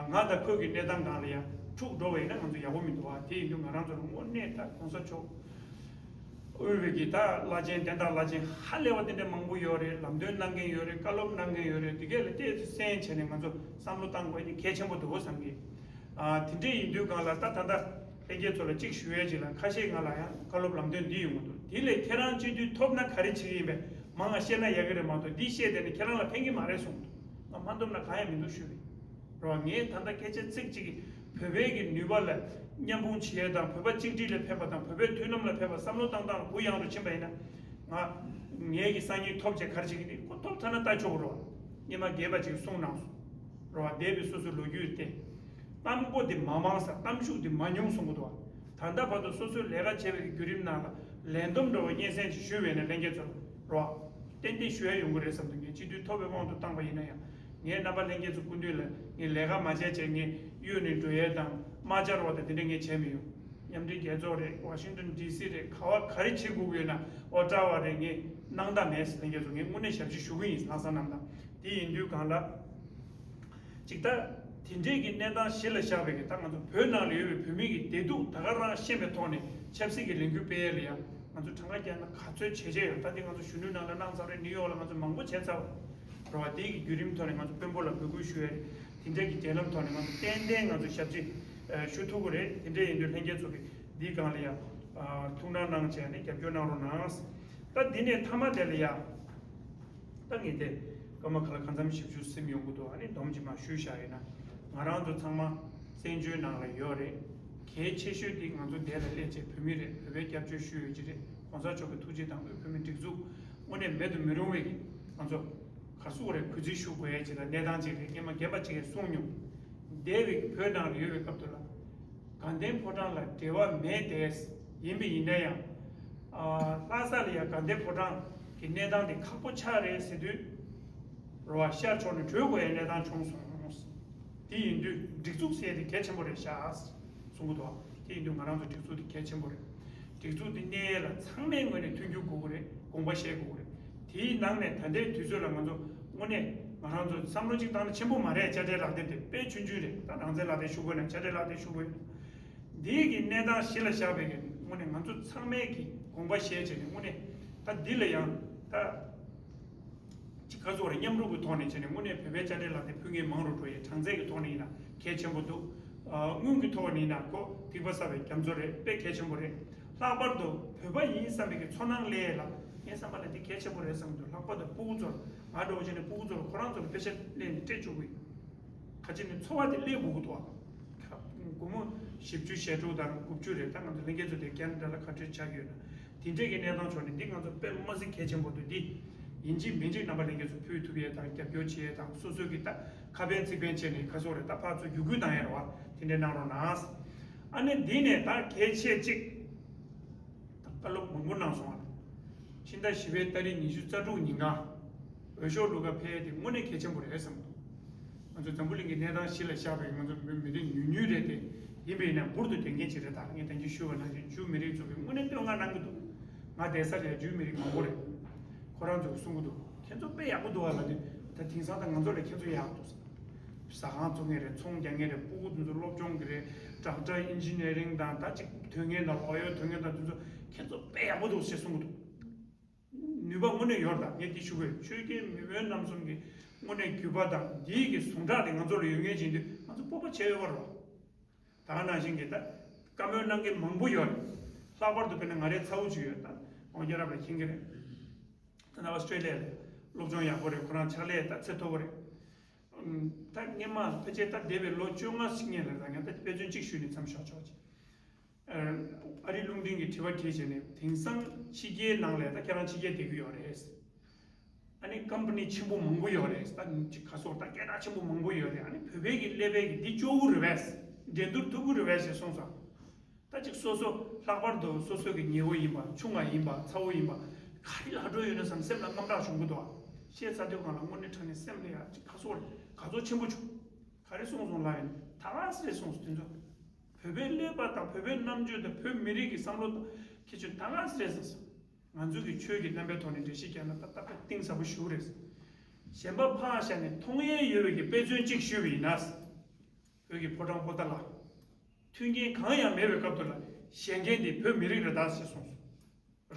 ང་དང་ཁོས་ཀྱི་གནས་སྟངས་སྒང་ལ་ཡང་འཁྲུག་འགྲོ་བ་ཡིན་ན་ང་ཚོ་ཡག་པོ་མི་འདུག་བ། དེ་ཡིན་དུས་ང་རང་ཚོ་ལ་དངོས་གནས་ད་༸གོང་ས་མཆོག་དབུས་པའི་གི་ད་བླ་ཆེན་བསྟན་བདག་བླ་ཆེན་ཧ་ལས་པ་དེ་འདྲ་མང་པོ་ཡོད་རེད། ལམ་སྟོན་གནང་མཁན་ཡོད་རེད། བཀའ་སློབ་གནང་མཁན་ཡོད་རེད། དེ་གས་ལ་ཏོག་ཙམ་གསན་བྱས་ནས་ང་ཚོ་བསམ་བློ་བཏང་དགོས་ཡ་དེ་གལ་ཆེན་པོ་འདུག་བསམ་གི། ཨ། དེ་འདྲས་ཡིན་དུས་སྒང་ལ་ད་ད་ལྟ་ལྷན་རྒྱས་ཚོ་ལ་གཅིག་ཞུ་ཡས་ཅིག་ལ་ཁ་ཤས་ང་ལ་ཡང་བཀའ་སློབ་ལམ་སྟོན་འདི་ཡོང་གི་འདུག་དེ་ལས་ཁྱེད་རང་སྤྱི་འཐུས་ཐོབ་ན་ག་རེ་བྱེད་ཀྱི་ཡིན་པས་མང་ང་བཤད་ན་ཡག་གི་རེད་མ་གཏོགས་འདི་བཤད་བསྡད་ན་ཁྱེད་རང་ལ་ཕན་གྱི་མ་རེད་གསུངས་འདུག་ང་མ་འཐོབ་ན་གང་ཡང་མི་འདུག་ཞུས་པས། རོ། ངས་ད་ལྟ་སྐད་ཆ་ཚིག་གཅིག་གིས་བོད་པའི་གི་ནུས་པ་ལ་མཉམ་སྤུངས་བྱེད་ཡས་དང་། བོད་པ་གཅིག་སྒྲིལ་ལ་ཕེབས་པ་དང་། བོད་པའི་མཐུན་ལམ་ལ་ཕེབས་པ། བསམ་བློ་བཏང་སྟངས་ལ་གུ་ཡངས་རུ་ཕྱིན་པ་ཡིན་ན། ང་ངའི་གི་སང་ཉིན་ཐོབ་བྱས་ག་རེ་བྱེད་ཀྱི་འདུག་ཁོ་ཐོབ་ཚར་ན་ལྟ་ཆོག་གི་རོ། སྔོན་མ་རྒན་པ་ཅིག་གསུངས་གནང་སོང་། རོ། འདས་པའི་སོ་སོའི་ལོ་རྒྱུས་ཏེ། གཏམ་མགོ་འདི་མ་མང་ས་གཏམ་ཤུགས་འདི་མ་ཉུང་གསུང་གི་འདུག་ད་ལྟ་བར་དུ་སོ་སོའི་ལས་ཀ་བྱས་པའི་བརྒྱུད་རིམ་ནང་ལ་ལས་བསྡོམས་འདྲ་བོ་སྙན་སེང་ཅིག་ཞུས་པས་ན་ལྷན་རྒྱས་ཚོར་རོ། ཏན་ཏན་ཞུ་ཡ་ཡོང་གི་རེད་བསམ་འདུག་ངས་སྤྱི་འཐུས་ཐོབ་པའི་དབང་དུ་བཏང་པ་ཡིན་ན་ཡང་། ངས་རྣམ་པ་ལྷན་རྒྱས་ཚོ་སྐུ་མདུན་ལ་ངས་ལས་ཀ་མ་བྱས་བྱས་ངས་གཡོལ་ནས་འགྲོ་ཡས་དང་དམག་འབྱར་བ་དང་དེ་འདྲ་ངས་བྱས་མི་ཡོང་། མཉམ་འབྲེལ་རྒྱལ་ཚོགས་རེད། ཝ་ཤིང་ཏོན་ཌི་སི་རེད། ག་བ་ག་རེ་བྱེད་དགོས་ཀྱི་ཡོད་ན། ཨོ་ཊ་ཝ་རེད། ངས་སྣང་དག་མེད། ལྷན་རྒྱས་ཚོ་ངས་དངོས་གནས་ཞབས་ཕྱི་ཞུ་གི་ཡིན། ལྷག་བསམ་རྣམ་དག་དེ་ཡིན་དུས་གང་ལ། ཅིག་ད་དེ་འདྲས་ཀྱི་གནས་སྟངས་གཞི་ལ་བཞག་པའི་གི་ད་ང་ཚོ་བོད་ནང་ལ་ཡོད་པའི་བོད་མི་གི་བདེ་སྡུག་ད་ག་རང་ཤེས་པའི་ཐོག་ནས་ཆབ་སྲིད་ཀྱི་ལས་འགུལ་སྤེལ་ཡས་ལ་ཡང་ང་ཚོ་གྲངས་ཀ་རྒྱག་ན་ག་ཚོད་བྱས་བྱས་ཡོད། ད་དེ་ང་ཚོ་གཞོན་ནུའི་ནང་ལ་གནང་ཚར་རེད། ནིའུ་ཡོག་ལ་ང་ཚོ་མང་པོ་བྱས་ཚར་བ་རེད་བ། དེ་གི་བརྒྱུད་རིམ་ཐོག་ནས་ང་ཚོ་དཔོན་པོ་ལ་འབོད་སྐུལ་ཞུ་ཡས་རེད། དེ་འདྲས་ཀྱི་འབྲེལ་ལམ་ཐོག་ནས་ང་ཚོ་ཏན་ཏན་ང་ཚོ་ཞབས་ཕྱི་ཞུ་ཐུབ་ཀྱི་རེད། དེ་འདྲས་ཡིན་དུས་ལྷན་རྒྱས་ཚོ་གི་འདིའི་སྒང་ལ་ཡང་ཐུགས་སྣང་གནང་བྱས་ནས་རྒྱབ་སྐྱོར་གནང་རོགས་གནང་། ད་འདི་ནས་མཐའ་མ་དེ་ལ་ཡང་། ད་ངས་དེ་སྐར་མ་ཁ་ལ་གང་འཚམ་ཞིབ་འཇུག་ཟིན་ཡོང་གི་འདུག་ཨ་ནི་སྡོམ་གྱིས་མར་ཞུས་བཞག་ཡིན་ན། ང་རང་ཚོ་ཚང་མ་བཙན་བྱོལ་ནང་ལ་ཡོད་རེད། གལ་ཆེ་ཤོས་དེ་ང་ཚོ་འདི་ལ་སླེབས་བྱས་བོད་མི་རེད། བོད་པའི་སྐྱབས་བཅོལ་ཞུ་ཡོད་ཀྱི་རེད། གོང་ས་མཆོག་གི་ཐུགས་རྗེ་དང་བོད་མི་སྒྲིག་འཛུགས་དངོས་གནས་མེད་དུ་མི་རུང་བའི་གི་ང་ཚོ་ག་རེ་ཟེར་དགོས་རེད། གུས་བརྩི་ཞུ་དགོས་ཡ་ཅིག་དང་གནས་སྟངས་ཅིག་རེད། སྔོན་མ་རྒན་པ་ཅིག་གིས་གསུངས་མྱོང་། འདས་པའི་བོད་ནང་ལ་ཡོད་པའི་སྐབས་དུ་ལ། དགའ་ལྡན་ཕོ་བྲང་ལ་འབྲེལ་བ་མེད་དེ། ཡིན་པ་ཡིན་ན་ཡང་། ཨ། ལྷ་ས་ལ་ཡང་དགའ་ལྡན་ཕོ་བྲང་གི་གནས་སྟངས་དེ་ཁག་པོ་ཆགས་རེད་ཟེར་དུས། རོ་བ་ཤར་ཕྱོགས་ནས་བྲོས་དགོས་ཡའི་གནས་སྟངས་བྱུང་སོང་། དེ་ཡིན་དུས་སྒྲིག་འཛུགས་ཟེར་དེ་གལ་ཆེན་པོ་རེད་ཤག་གསུང་གི་འདུག་དེ་ཡིན་དུས་ང་རང་ཚོ་སྒྲིག་འཛུགས་དེ་གལ་ཆེན་པོ་རེད། སྒྲིག་འཛུགས་དེ་གནས་ཡས་ལ་ཚང་མའི་ངོས་ནས་མཐུན་འགྱུར་དགོས་ཀྱི་རེད། དགོངས་པ་བཞེས་དགོས་ཀྱི་རེད། དེའི་ནང་ནས་ད་ལྟའི་དུས་ཚོད་ལ་ང་ཚོ་དངོས་གནས་ང་རང་ཚོ་བསམ་བློ་གཅིག་བཏང་ན་ཆེན་པོ་མ་རེད། དཔྱ་ཁྲལ་ལག་དེབ་དེ་དཔེ་ཆུང་ཆུང་རེད། ད་རང་བཙན་ལག་དེབ་ཞུ་དགོས་ན་དཔྱ་ཁྲལ་ལག་དེབ་ཞུ་དགོས་ཡིན། འདིའི་གི་གནས་སྟངས་གཞི་ལ་བཞག་པའི་གི་དངོས་གནས་ང་ཚོ་ཚང་མས་གི་དགོངས་པ་བཞེས་བྱས་ནས་དངོས་གནས་ད་འདི་ལ་ཡང་ད་ཅིག་ག་ཚོད་རེ་མཉམ་རུབ་ཀྱི་ཐོག་ནས་བྱས་ནས་དངོས་གནས་བོད་པའི་དཔྱ་ཁྲལ་ལག་དེབ་ཕུལ་མཁན་མང་རུ་འགྲོ་ཡས་གྲངས་ཚད་ཀྱི་ཐོག་ནས་ཡིན་ན་གལ་ཆེན་པོ་འདུག་ཨ། དངུལ་གྱི་ཐོག་ནས་ཡིན་ན་ཁོ་ཐིགས་པ་བསགས་པའི་རྒྱ་མཚོ་རེད། དཔེ་གལ་ཆེན་པོ་རེད། ལྷག་པར་དུ་བོད་པ་ཡིན་བསམ་པའི་གི་ཚོར་སྣང་སླེབས་ཡས་ལ་ངའི་བསམ་པ་ལ་འདི་གལ་ཆེན་པོ་རེད་བསམ་གྱི་འདུག་ལྷག་པར་དུ་སྤུ་གུ་ཚོར་ང་འདྲ་བོ་བྱས་ནས་སྤུ་གུ་ཚོར་ཁོ་རང་ཚོར་དཔེ་ཆ་ལེན་ནས་སྤྲད་བཅུག་གི་ཡོད། ཁ་ཅིག་ནི་འཚོ་བ་དེ་སླེབས་དགོས་ཀྱི་འདུག་ཨ། ཁ། སྒོར་མོ་བཞི་བཅུ་ཞེ་དྲུག་དང་དགུ་བཅུ་རེད། ད་ང་ཚོ་ལྷན་རྒྱས་ཚོ་དེ་ཀན་ཌ་ལ་ག་འདྲས་ཆགས་ཀྱི་ཡོད་ན། དེ་འདྲས་ཀྱི་གནས་སྟངས་ཕྱོགས་ནས་འདི་ང་ཚོ་དཔེ་མི་སྲིད་གལ་ཆེན་པོ་འདུག་འདི་ཡིན་གཅིག་མིན་གཅིག་རྣམ་པ་ལྷན་རྒྱས་ཚོ་ཕུལ་ཐུབ་ཡས་དང་རྒྱབ་སྐྱོར་བྱེད་ཡས་དང་། སོ་སོའི་གི་ད་ཁ་ཕན་ཚིག་ཕན་བྱས་ནས་ག་ཚོད་རེད། ད་ཕར་ཚུར་བརྒྱུད་སྐུལ་གནང་ཡས་རེད་བ། དེ་འདྲས་གནང་རོགས་གནང་། ཨ་ནི་འདི་ནས་ད་གལ་ཆེ་གཅིག་ད་བཀའ་སློབ་མང་པོ་གནང་སོང་བ། ཕྱི་ཟླ་བཞི་པའི་ཏ་རིག་ཉི་ཤུ་རྩ་དྲུག་ཉིན་གང་འོས་ཤོག་བླུག་ག་ཕེབས་ཡས་དེ་དངོས་གནས་གལ་ཆེན་པོ་རེད་བསམ་འདུག་ང་ཚོ་འཛམ་བུ་གླིང་གི་གནས་སྟངས་གཞི་ལ་བཞག་པའི་ང་ཚོ་མི་མི་རིགས་ཉུང་ཉུང་རེད་དེ། ཡིན་པ་ཡིན་ན་འབུར་དུ་ཐོན་མཁན་ཅིག་རེད། ད་ངས་ད་གིན་ཞུས་པ་ནང་བཞིན་ཇུའུ་མི་རིགས་ཚོ་གིས་དངོས་གནས་བསྟོད་བསྔགས་གནང་གི་འདུག་ང་བསྡད་ས་ལ་ཇུའུ་མི་རིགས་མང་པོ་རེད། ཁོ་རང་ཚོ་གིས་གསུང་གི་འདུག་ཁྱེད་ཚོ་དཔེ་ཡག་པོ་འདུག་བ་ལབ་དུས། ད་དེང་སང་ད་ང་ཚོ་ལས་ཁྱེད་ཚོ་ཡག་འདུག་ཟ་ཁང་བཙུགས་མཁན་རེད། ཚོང་རྒྱག་མཁན་རེད། སྤུ་གུ་དེ་ཚོ་སློབ་སྦྱོང་གི་རེད། ཌོག་ཊར་ཨིན་ཇི་ནི་ཡ་རིང་དང་ད་ཅིག་དོན་ངན་དང་ལོ་ཡོད་དོན་ངན་དང་དེ་ཚོ་ཁྱེད་ཚོ་དཔེ་ཡག་པོ་འདུག་ཞེས་གསུང་གི་འདུག་ནུས་པ་དངོས་གནས་ཡོད་རེད། ད་ངས་འདི་ཞུ་དགོས། ཆོས་རྒྱལ་མེས་དབོན་རྣམ་གསུམ་གྱི་དངོས་གནས་བརྒྱུད་པ་དང་འདིའི་གི་ཟུངས་ཁྲག་དེ་ང་ཚོ་ལ་ཡོད་མཁན་ཡིན་དུས་ང་ཚོ་སྤོབས་པ་བྱེད་འོས་པ་རེད། ད་ག་ནང་བཞིན་གྱི་ད་བཀའ་མོལ་གནང་མཁན་མང་པོ་ཡོད་རེད། ལྷག་པར་དུ་དཔེར་ན་ང་རའི་ཚ་བོ་ཅིག་ཡོད། ད་ཁོང་རྒྱལ་རབས་ལ་མཁྱེན་གྱི་རེད། ད་ནི་ཨོ་སི་ཀྲེ་ལི་ཡ་ལ་སློབ་སྦྱོང་ཡག་པོ་རེད། ཁོ་རང་ཕྱག་ལས་ད་ཚད་མཐོ་པོ་རེད། ད་སྔོན་མ་ཕལ་ཆེར་ད་འདས་པའི་ལོ་བཅོ་ལྔ་ཞིག་སྔོན་ལ་ད་ངས་ད་དཔེ་མཚོན་གཅིག་ཞུས་ནས་མཚམས་འཇོག་ཆོག་ཅིག་ཨ་རིའི་རླུང་འཕྲིན་གྱིས་དྲི་བ་དྲིས་བྱས་ནས། དེང་སང་ཕྱི་རྒྱལ་ནང་ལ་ད་ཁྱེད་རང་ཕྱི་རྒྱལ་བསྡད་ཀྱི་ཡོད་རེད། ཨ་ནི་ཀམ་པ་ནི་ཆེན་པོ་མང་པོ་ཡོད་རེད། ད་ཅིག་ག་སོགས་ད་སྐད་གྲགས་ཆེན་པོ་མང་པོ་ཡོད་རེད། ཨ་ནི་བོད་པའི་གི་ཀླད་པའི་གི་འདི་སྐྱོ་བོ་རེད་པས། འགྲན་བསྡུར་ཐུབ་ཀྱི་རེད་པས་ཞེས་གསུངས་སོང་། ད་ཅིག་སོ་སོ་ལྷག་པར་དུ་སོ་སོ་གི་ཉེ་བོ་ཡིན་པ། ཆུང་བ་ཡིན་པ། ཚ་བོ་ཡིན་པ། ག་རེ་ལབ་འགྲོ་ཡོད་ན་བསམ། སེམས་ལ་དངངས་སྐྲག་བྱུང་གི་འདུག་ཨ། བཤད་ཚར་དུས་སྒང་ལ་དངོས་གནས་དྲང་གནས་སེམས་ལ་ཡ་ཅིག་ག་སོགས་རེད། དགའ་ཚོར་ཆེན་པོ་བྱུང་། ག་རེ་གསུངས་སོང་ལབ་ཡིན། ད་ག་སེ་རེད་གསུངས་སོང་། དེ་ཚོ་བོད་པའི་ཀླད་པ་དང་བོད་པའི་རྣམ་དཔྱོད་དང་བོད་མི་རིགས་ཀྱི་བསམ་བློ་དང་ཁྱེད་ཚོས་ད་ག་སེ་རེད་གསུངས་སོང་། ང་ཚོ་གི་ཆོས་ཀྱི་རྣམ་པའི་ཐོག་ནས་འགྲེལ་བཤད་རྒྱག་ན་ད་ལྟ་བུ་གཏིང་ཟབ་པོ་ཞིག་རེད། གཞན་པ་ཕར་བཞག་ནས་མཐོང་ཡས་ཡོད་པའི་གི་དཔེ་མཚོན་གཅིག་ཞུས་པ་ཡིན་ན། བོད་ཀྱི་ཕོ་བྲང་པོ་ཏཱ་ལ། མཐུན་རྐྱེན་གང་ཡང་མེད་པའི་སྐབས་དུ་ལ་བཞེངས་མཁན་དེ་བོད་མི་རིགས་རེད་ད་ཞེས་གསུངས་སོང་།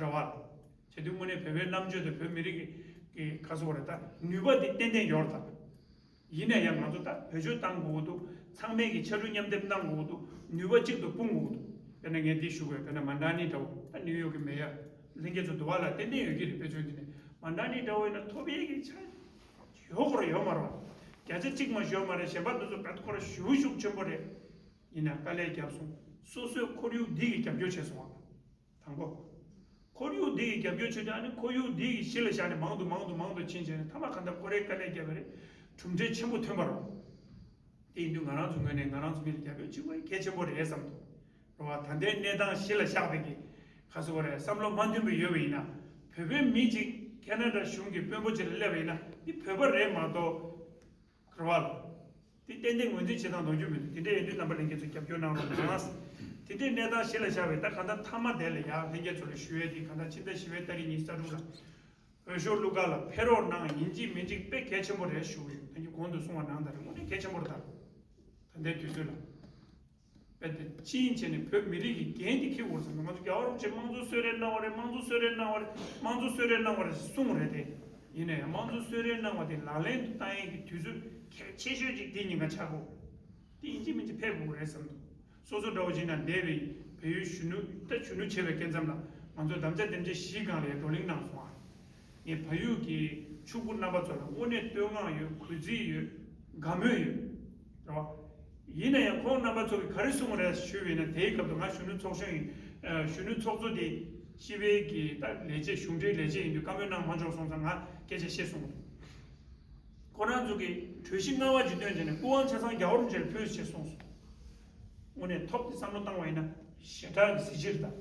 རེད་བ། བྱས་དུས་དངོས་གནས་བོད་པའི་རྣམ་དཔྱོད་དང་བོད་མི་རིགས་ཀྱི་ག་ཟེར་དགོས་རེད། ད་ནུས་པ་དེ་ཏན་ཏན་ཡོད་རེད་ད། ཡིན་ན་ཡང་ང་ཚོ་ད་བེད་སྤྱོད་གཏང་དགོས་ཀྱི་འདུག་ཚང་མས་ཀྱི་ཕྱར་གྲུ་མཉམ་འདེགས་གནང་དགོས་ཀྱི་འདུག་ནུས་པ་གཅིག་ཏུ་སྤུངས་དགོས་ཀྱི་འདུག་དཔེར་ན་ངས་འདི་ཞུ་དགོས། དཔེར་ན་མན་ཌ་ནི་འདྲ་བོ། ད་ནིའུ་ཡོག་གི་མེ་ཡར་ལྷན་རྒྱས་ཚོ་འདུག་བ་ལ་ཏན་ཏན་ཡོད་ཀྱི་རེད། དཔེ་མཚོན་འདི་ནས་མན་ཌ་ནི་འདྲ་བོ་ཡིན་ན་ཐོབ་ཡས་ཀྱི་ཆ་ཡོད་ཁོ་ར་ཡོད་མ་རེད་བ། བརྒྱ་ཆ་གཅིག་མ་ཞོ་མ་རེད། གཞན་པ་འདི་ཚོ་བད་ཁོ་ར་ཞུ་ཤུགས་ཆེན་པོ་རེད། ཡིན་ན་དཀའ་ལས་བརྒྱབ་སོང་། སོ་སོའི་ཁོར་ཡུག་འདི་གི་རྒྱབ་སྐྱོར་བྱས་སོང་བ། དང་པོ། ཁོར་ཡུག་འདི་ཡི་རྒྱབ་སྐྱོར་བྱེད་དུས་ཨ་ནི་ཁོར་ཡུག་འདི་ཡི་གཞི་ལ་བཞག་ནས་མང་དུ་མང་དུ་མང་དུ་ཕྱིན་བྱས་ནས་མཐའ་མ་གང་ལྟར་ཁོ་རའི་དཀའ་ལས་བརྒྱབ་པ་རེད། གྲུབ་འབྲས་ཆེན་པོ་ཐོན་པ་རེད། དེ་ཡིན་དུས་ང་རང་ཚོ་ངོས་ནས་ང་རང་ཚོ་མི་ལ་རྒྱབ་སྐྱོར་བྱེད་དགོས་གལ་ཆེན་པོ་རེད་བསམ་འདུག་རེད་བ། ད་ལྟའི་གནས་སྟངས་གཞི་ལ་བཞག་པའི་གི་ག་ཟེར་དགོས་རེད། བསམ་བློ་མ་མཐུན་པ་ཡོད་པ་ཡིན་ན་བོད་པའི་མི་གཅིག་ཁེ་ན་ཌ་གཞུང་གི་དཔོན་པོ་ཅིག་ལ་སླེབས་པ་ཡིན་ན་འདི་བོད་པ་རེད་མ་གཏོགས། རེད་བ། དེ་ཏན་ཏན་ངོས་འཛིན་བྱེད་སྟངས་འདོན་རྒྱུ་མི་འདུག་དེ་འདྲ་ཡིན་དུས་རྣམ་པ་ལྷན་རྒྱས་ཚོས་རྒྱབ་སྐྱོར་གནང་རོགས་གནང་། དེ་འདྲའི་གནས་སྟངས་གཞི་ལ་བཞག་པའི་ད་གང་ལྟར་མཐའ་མ་དེ་ལ་ཡང་ལྷན་རྒྱས་ཚོ་ལ་ཞུ་ཡས་དེ་གང་ལྟར་ཕྱི་ཟླ་བཞི་པའི་ཏ་རིག་ཉི་ཤུ་རྩ་དྲུག་ལ་འོས་ཤོག་བླུག་ག་ལ་ཕེབས་རོགས་གནང་། ཡིན་གཅིག་མིན་གཅིག་དཔེ་གལ་ཆེན་པོ་རེད་ཞུ་གི་ཡོད། ད་གིན་གོང་དུ་གསུངས་པ་ནང་ལྟར་དངོས་གནས་གལ་ཆེན་པོ་རེད། ད་ད་ལྟའི་དུས་ཚོད་ལ། རྦད་དེ་ཕྱིན་བྱས་ནས་བོད་མི་རིགས་ཀྱི་འགན་དེ་འཁྱེར་དགོས་བསམ་ན། ང་ཚོ་རྒྱལ་བ་རིན་པོ་ཆེས་དམངས་གཙོ་གསོལ་རས་གནང་བ་རེད། དམངས་གཙོ་གསོལ་རས་གནང་བ་རེད། དམངས་གཙོ་གསོལ་རས་གནང་བ་རེད་གསུངས་རེད་དེ། ཡིན་ནའི་དམངས་གཙོ་གསོལ་རས་གནང་བ་དེ་ལག་ལེན་དུ་བསྟར་ཡས་ཀྱི་དུས་ཚོད་གལ་ཆེ་ཤོས་ཅིག་དེ་ཉིན་ཀ་ཆགས་དགོས། དེ་ཡིན་གཅིག་མིན་གཅིག་ཕེབས་དགོས་རེད་བསམ་འདུག་སོ་སོ་འདྲ་བོ་ཅིག་ན་འདས་པའི་བལ་ཡུལ་གཞོན་ནུ་ད་གཞོན་ནུ་བྱས་པའི་སྐབས་ཙམ་ལ་ང་ཚོ་དམ་བཅའ་དེབ་ཆ་བཞིའི་སྒང་ལ་ཡང་བགྲོ་གླེང་གནང་སོང་ཨ། ངས་བལ་ཡུལ་གྱི་ཕྱུག་པོ་རྣམ་པ་ཚོ་ལ་དངོས་གནས་བསྟོད་བསྔགས་ཡོད། གུས་བརྩི་ཡོད། དགའ་མོས་ཡོད། རེད་བ། ཡིན་ན་ཡང་ཁོང་རྣམ་པ་ཚོ་གིས་ག་རེ་གསུངས་རེད་ཞུས་པ་ཡིན་ན། དེའི་སྐབས་དུ་ང་གཞོན་ནུ་ཚོགས་གཞོན་ཡིན། ཨ། གཞོན་ནུ་ཚོགས་གཙོ་དེ་སྤྱི་པའི་གི་ད་ལས་བྱེད་གཞུང་འབྲེལ་ལས་བྱེད་ཡིན་དུས་བཀའ་མོལ་གནང་མ་ཆོག་སོང་ཙང་ང་སྐད་ཆ་བཤད་སོང་། ཁོ་རང་ཚོ་གིས་གྲོས་གཞི་ལྔ་པ་ཅིག་བཏོན་བྱས་ནས་སྐུ་དབང་ཆ་ཚང་རྒྱལ་བ་རིན་པོ་ཆེར་ཕུལ་ཞེས་གསུངས་སོང་། དངོས་གནས་ཐོབ་དེ་བསམ་བློ་བཏང་བ་ཡིན་ན་ཞེ་དྲག་གི་གཟི་བརྗིད་དང་།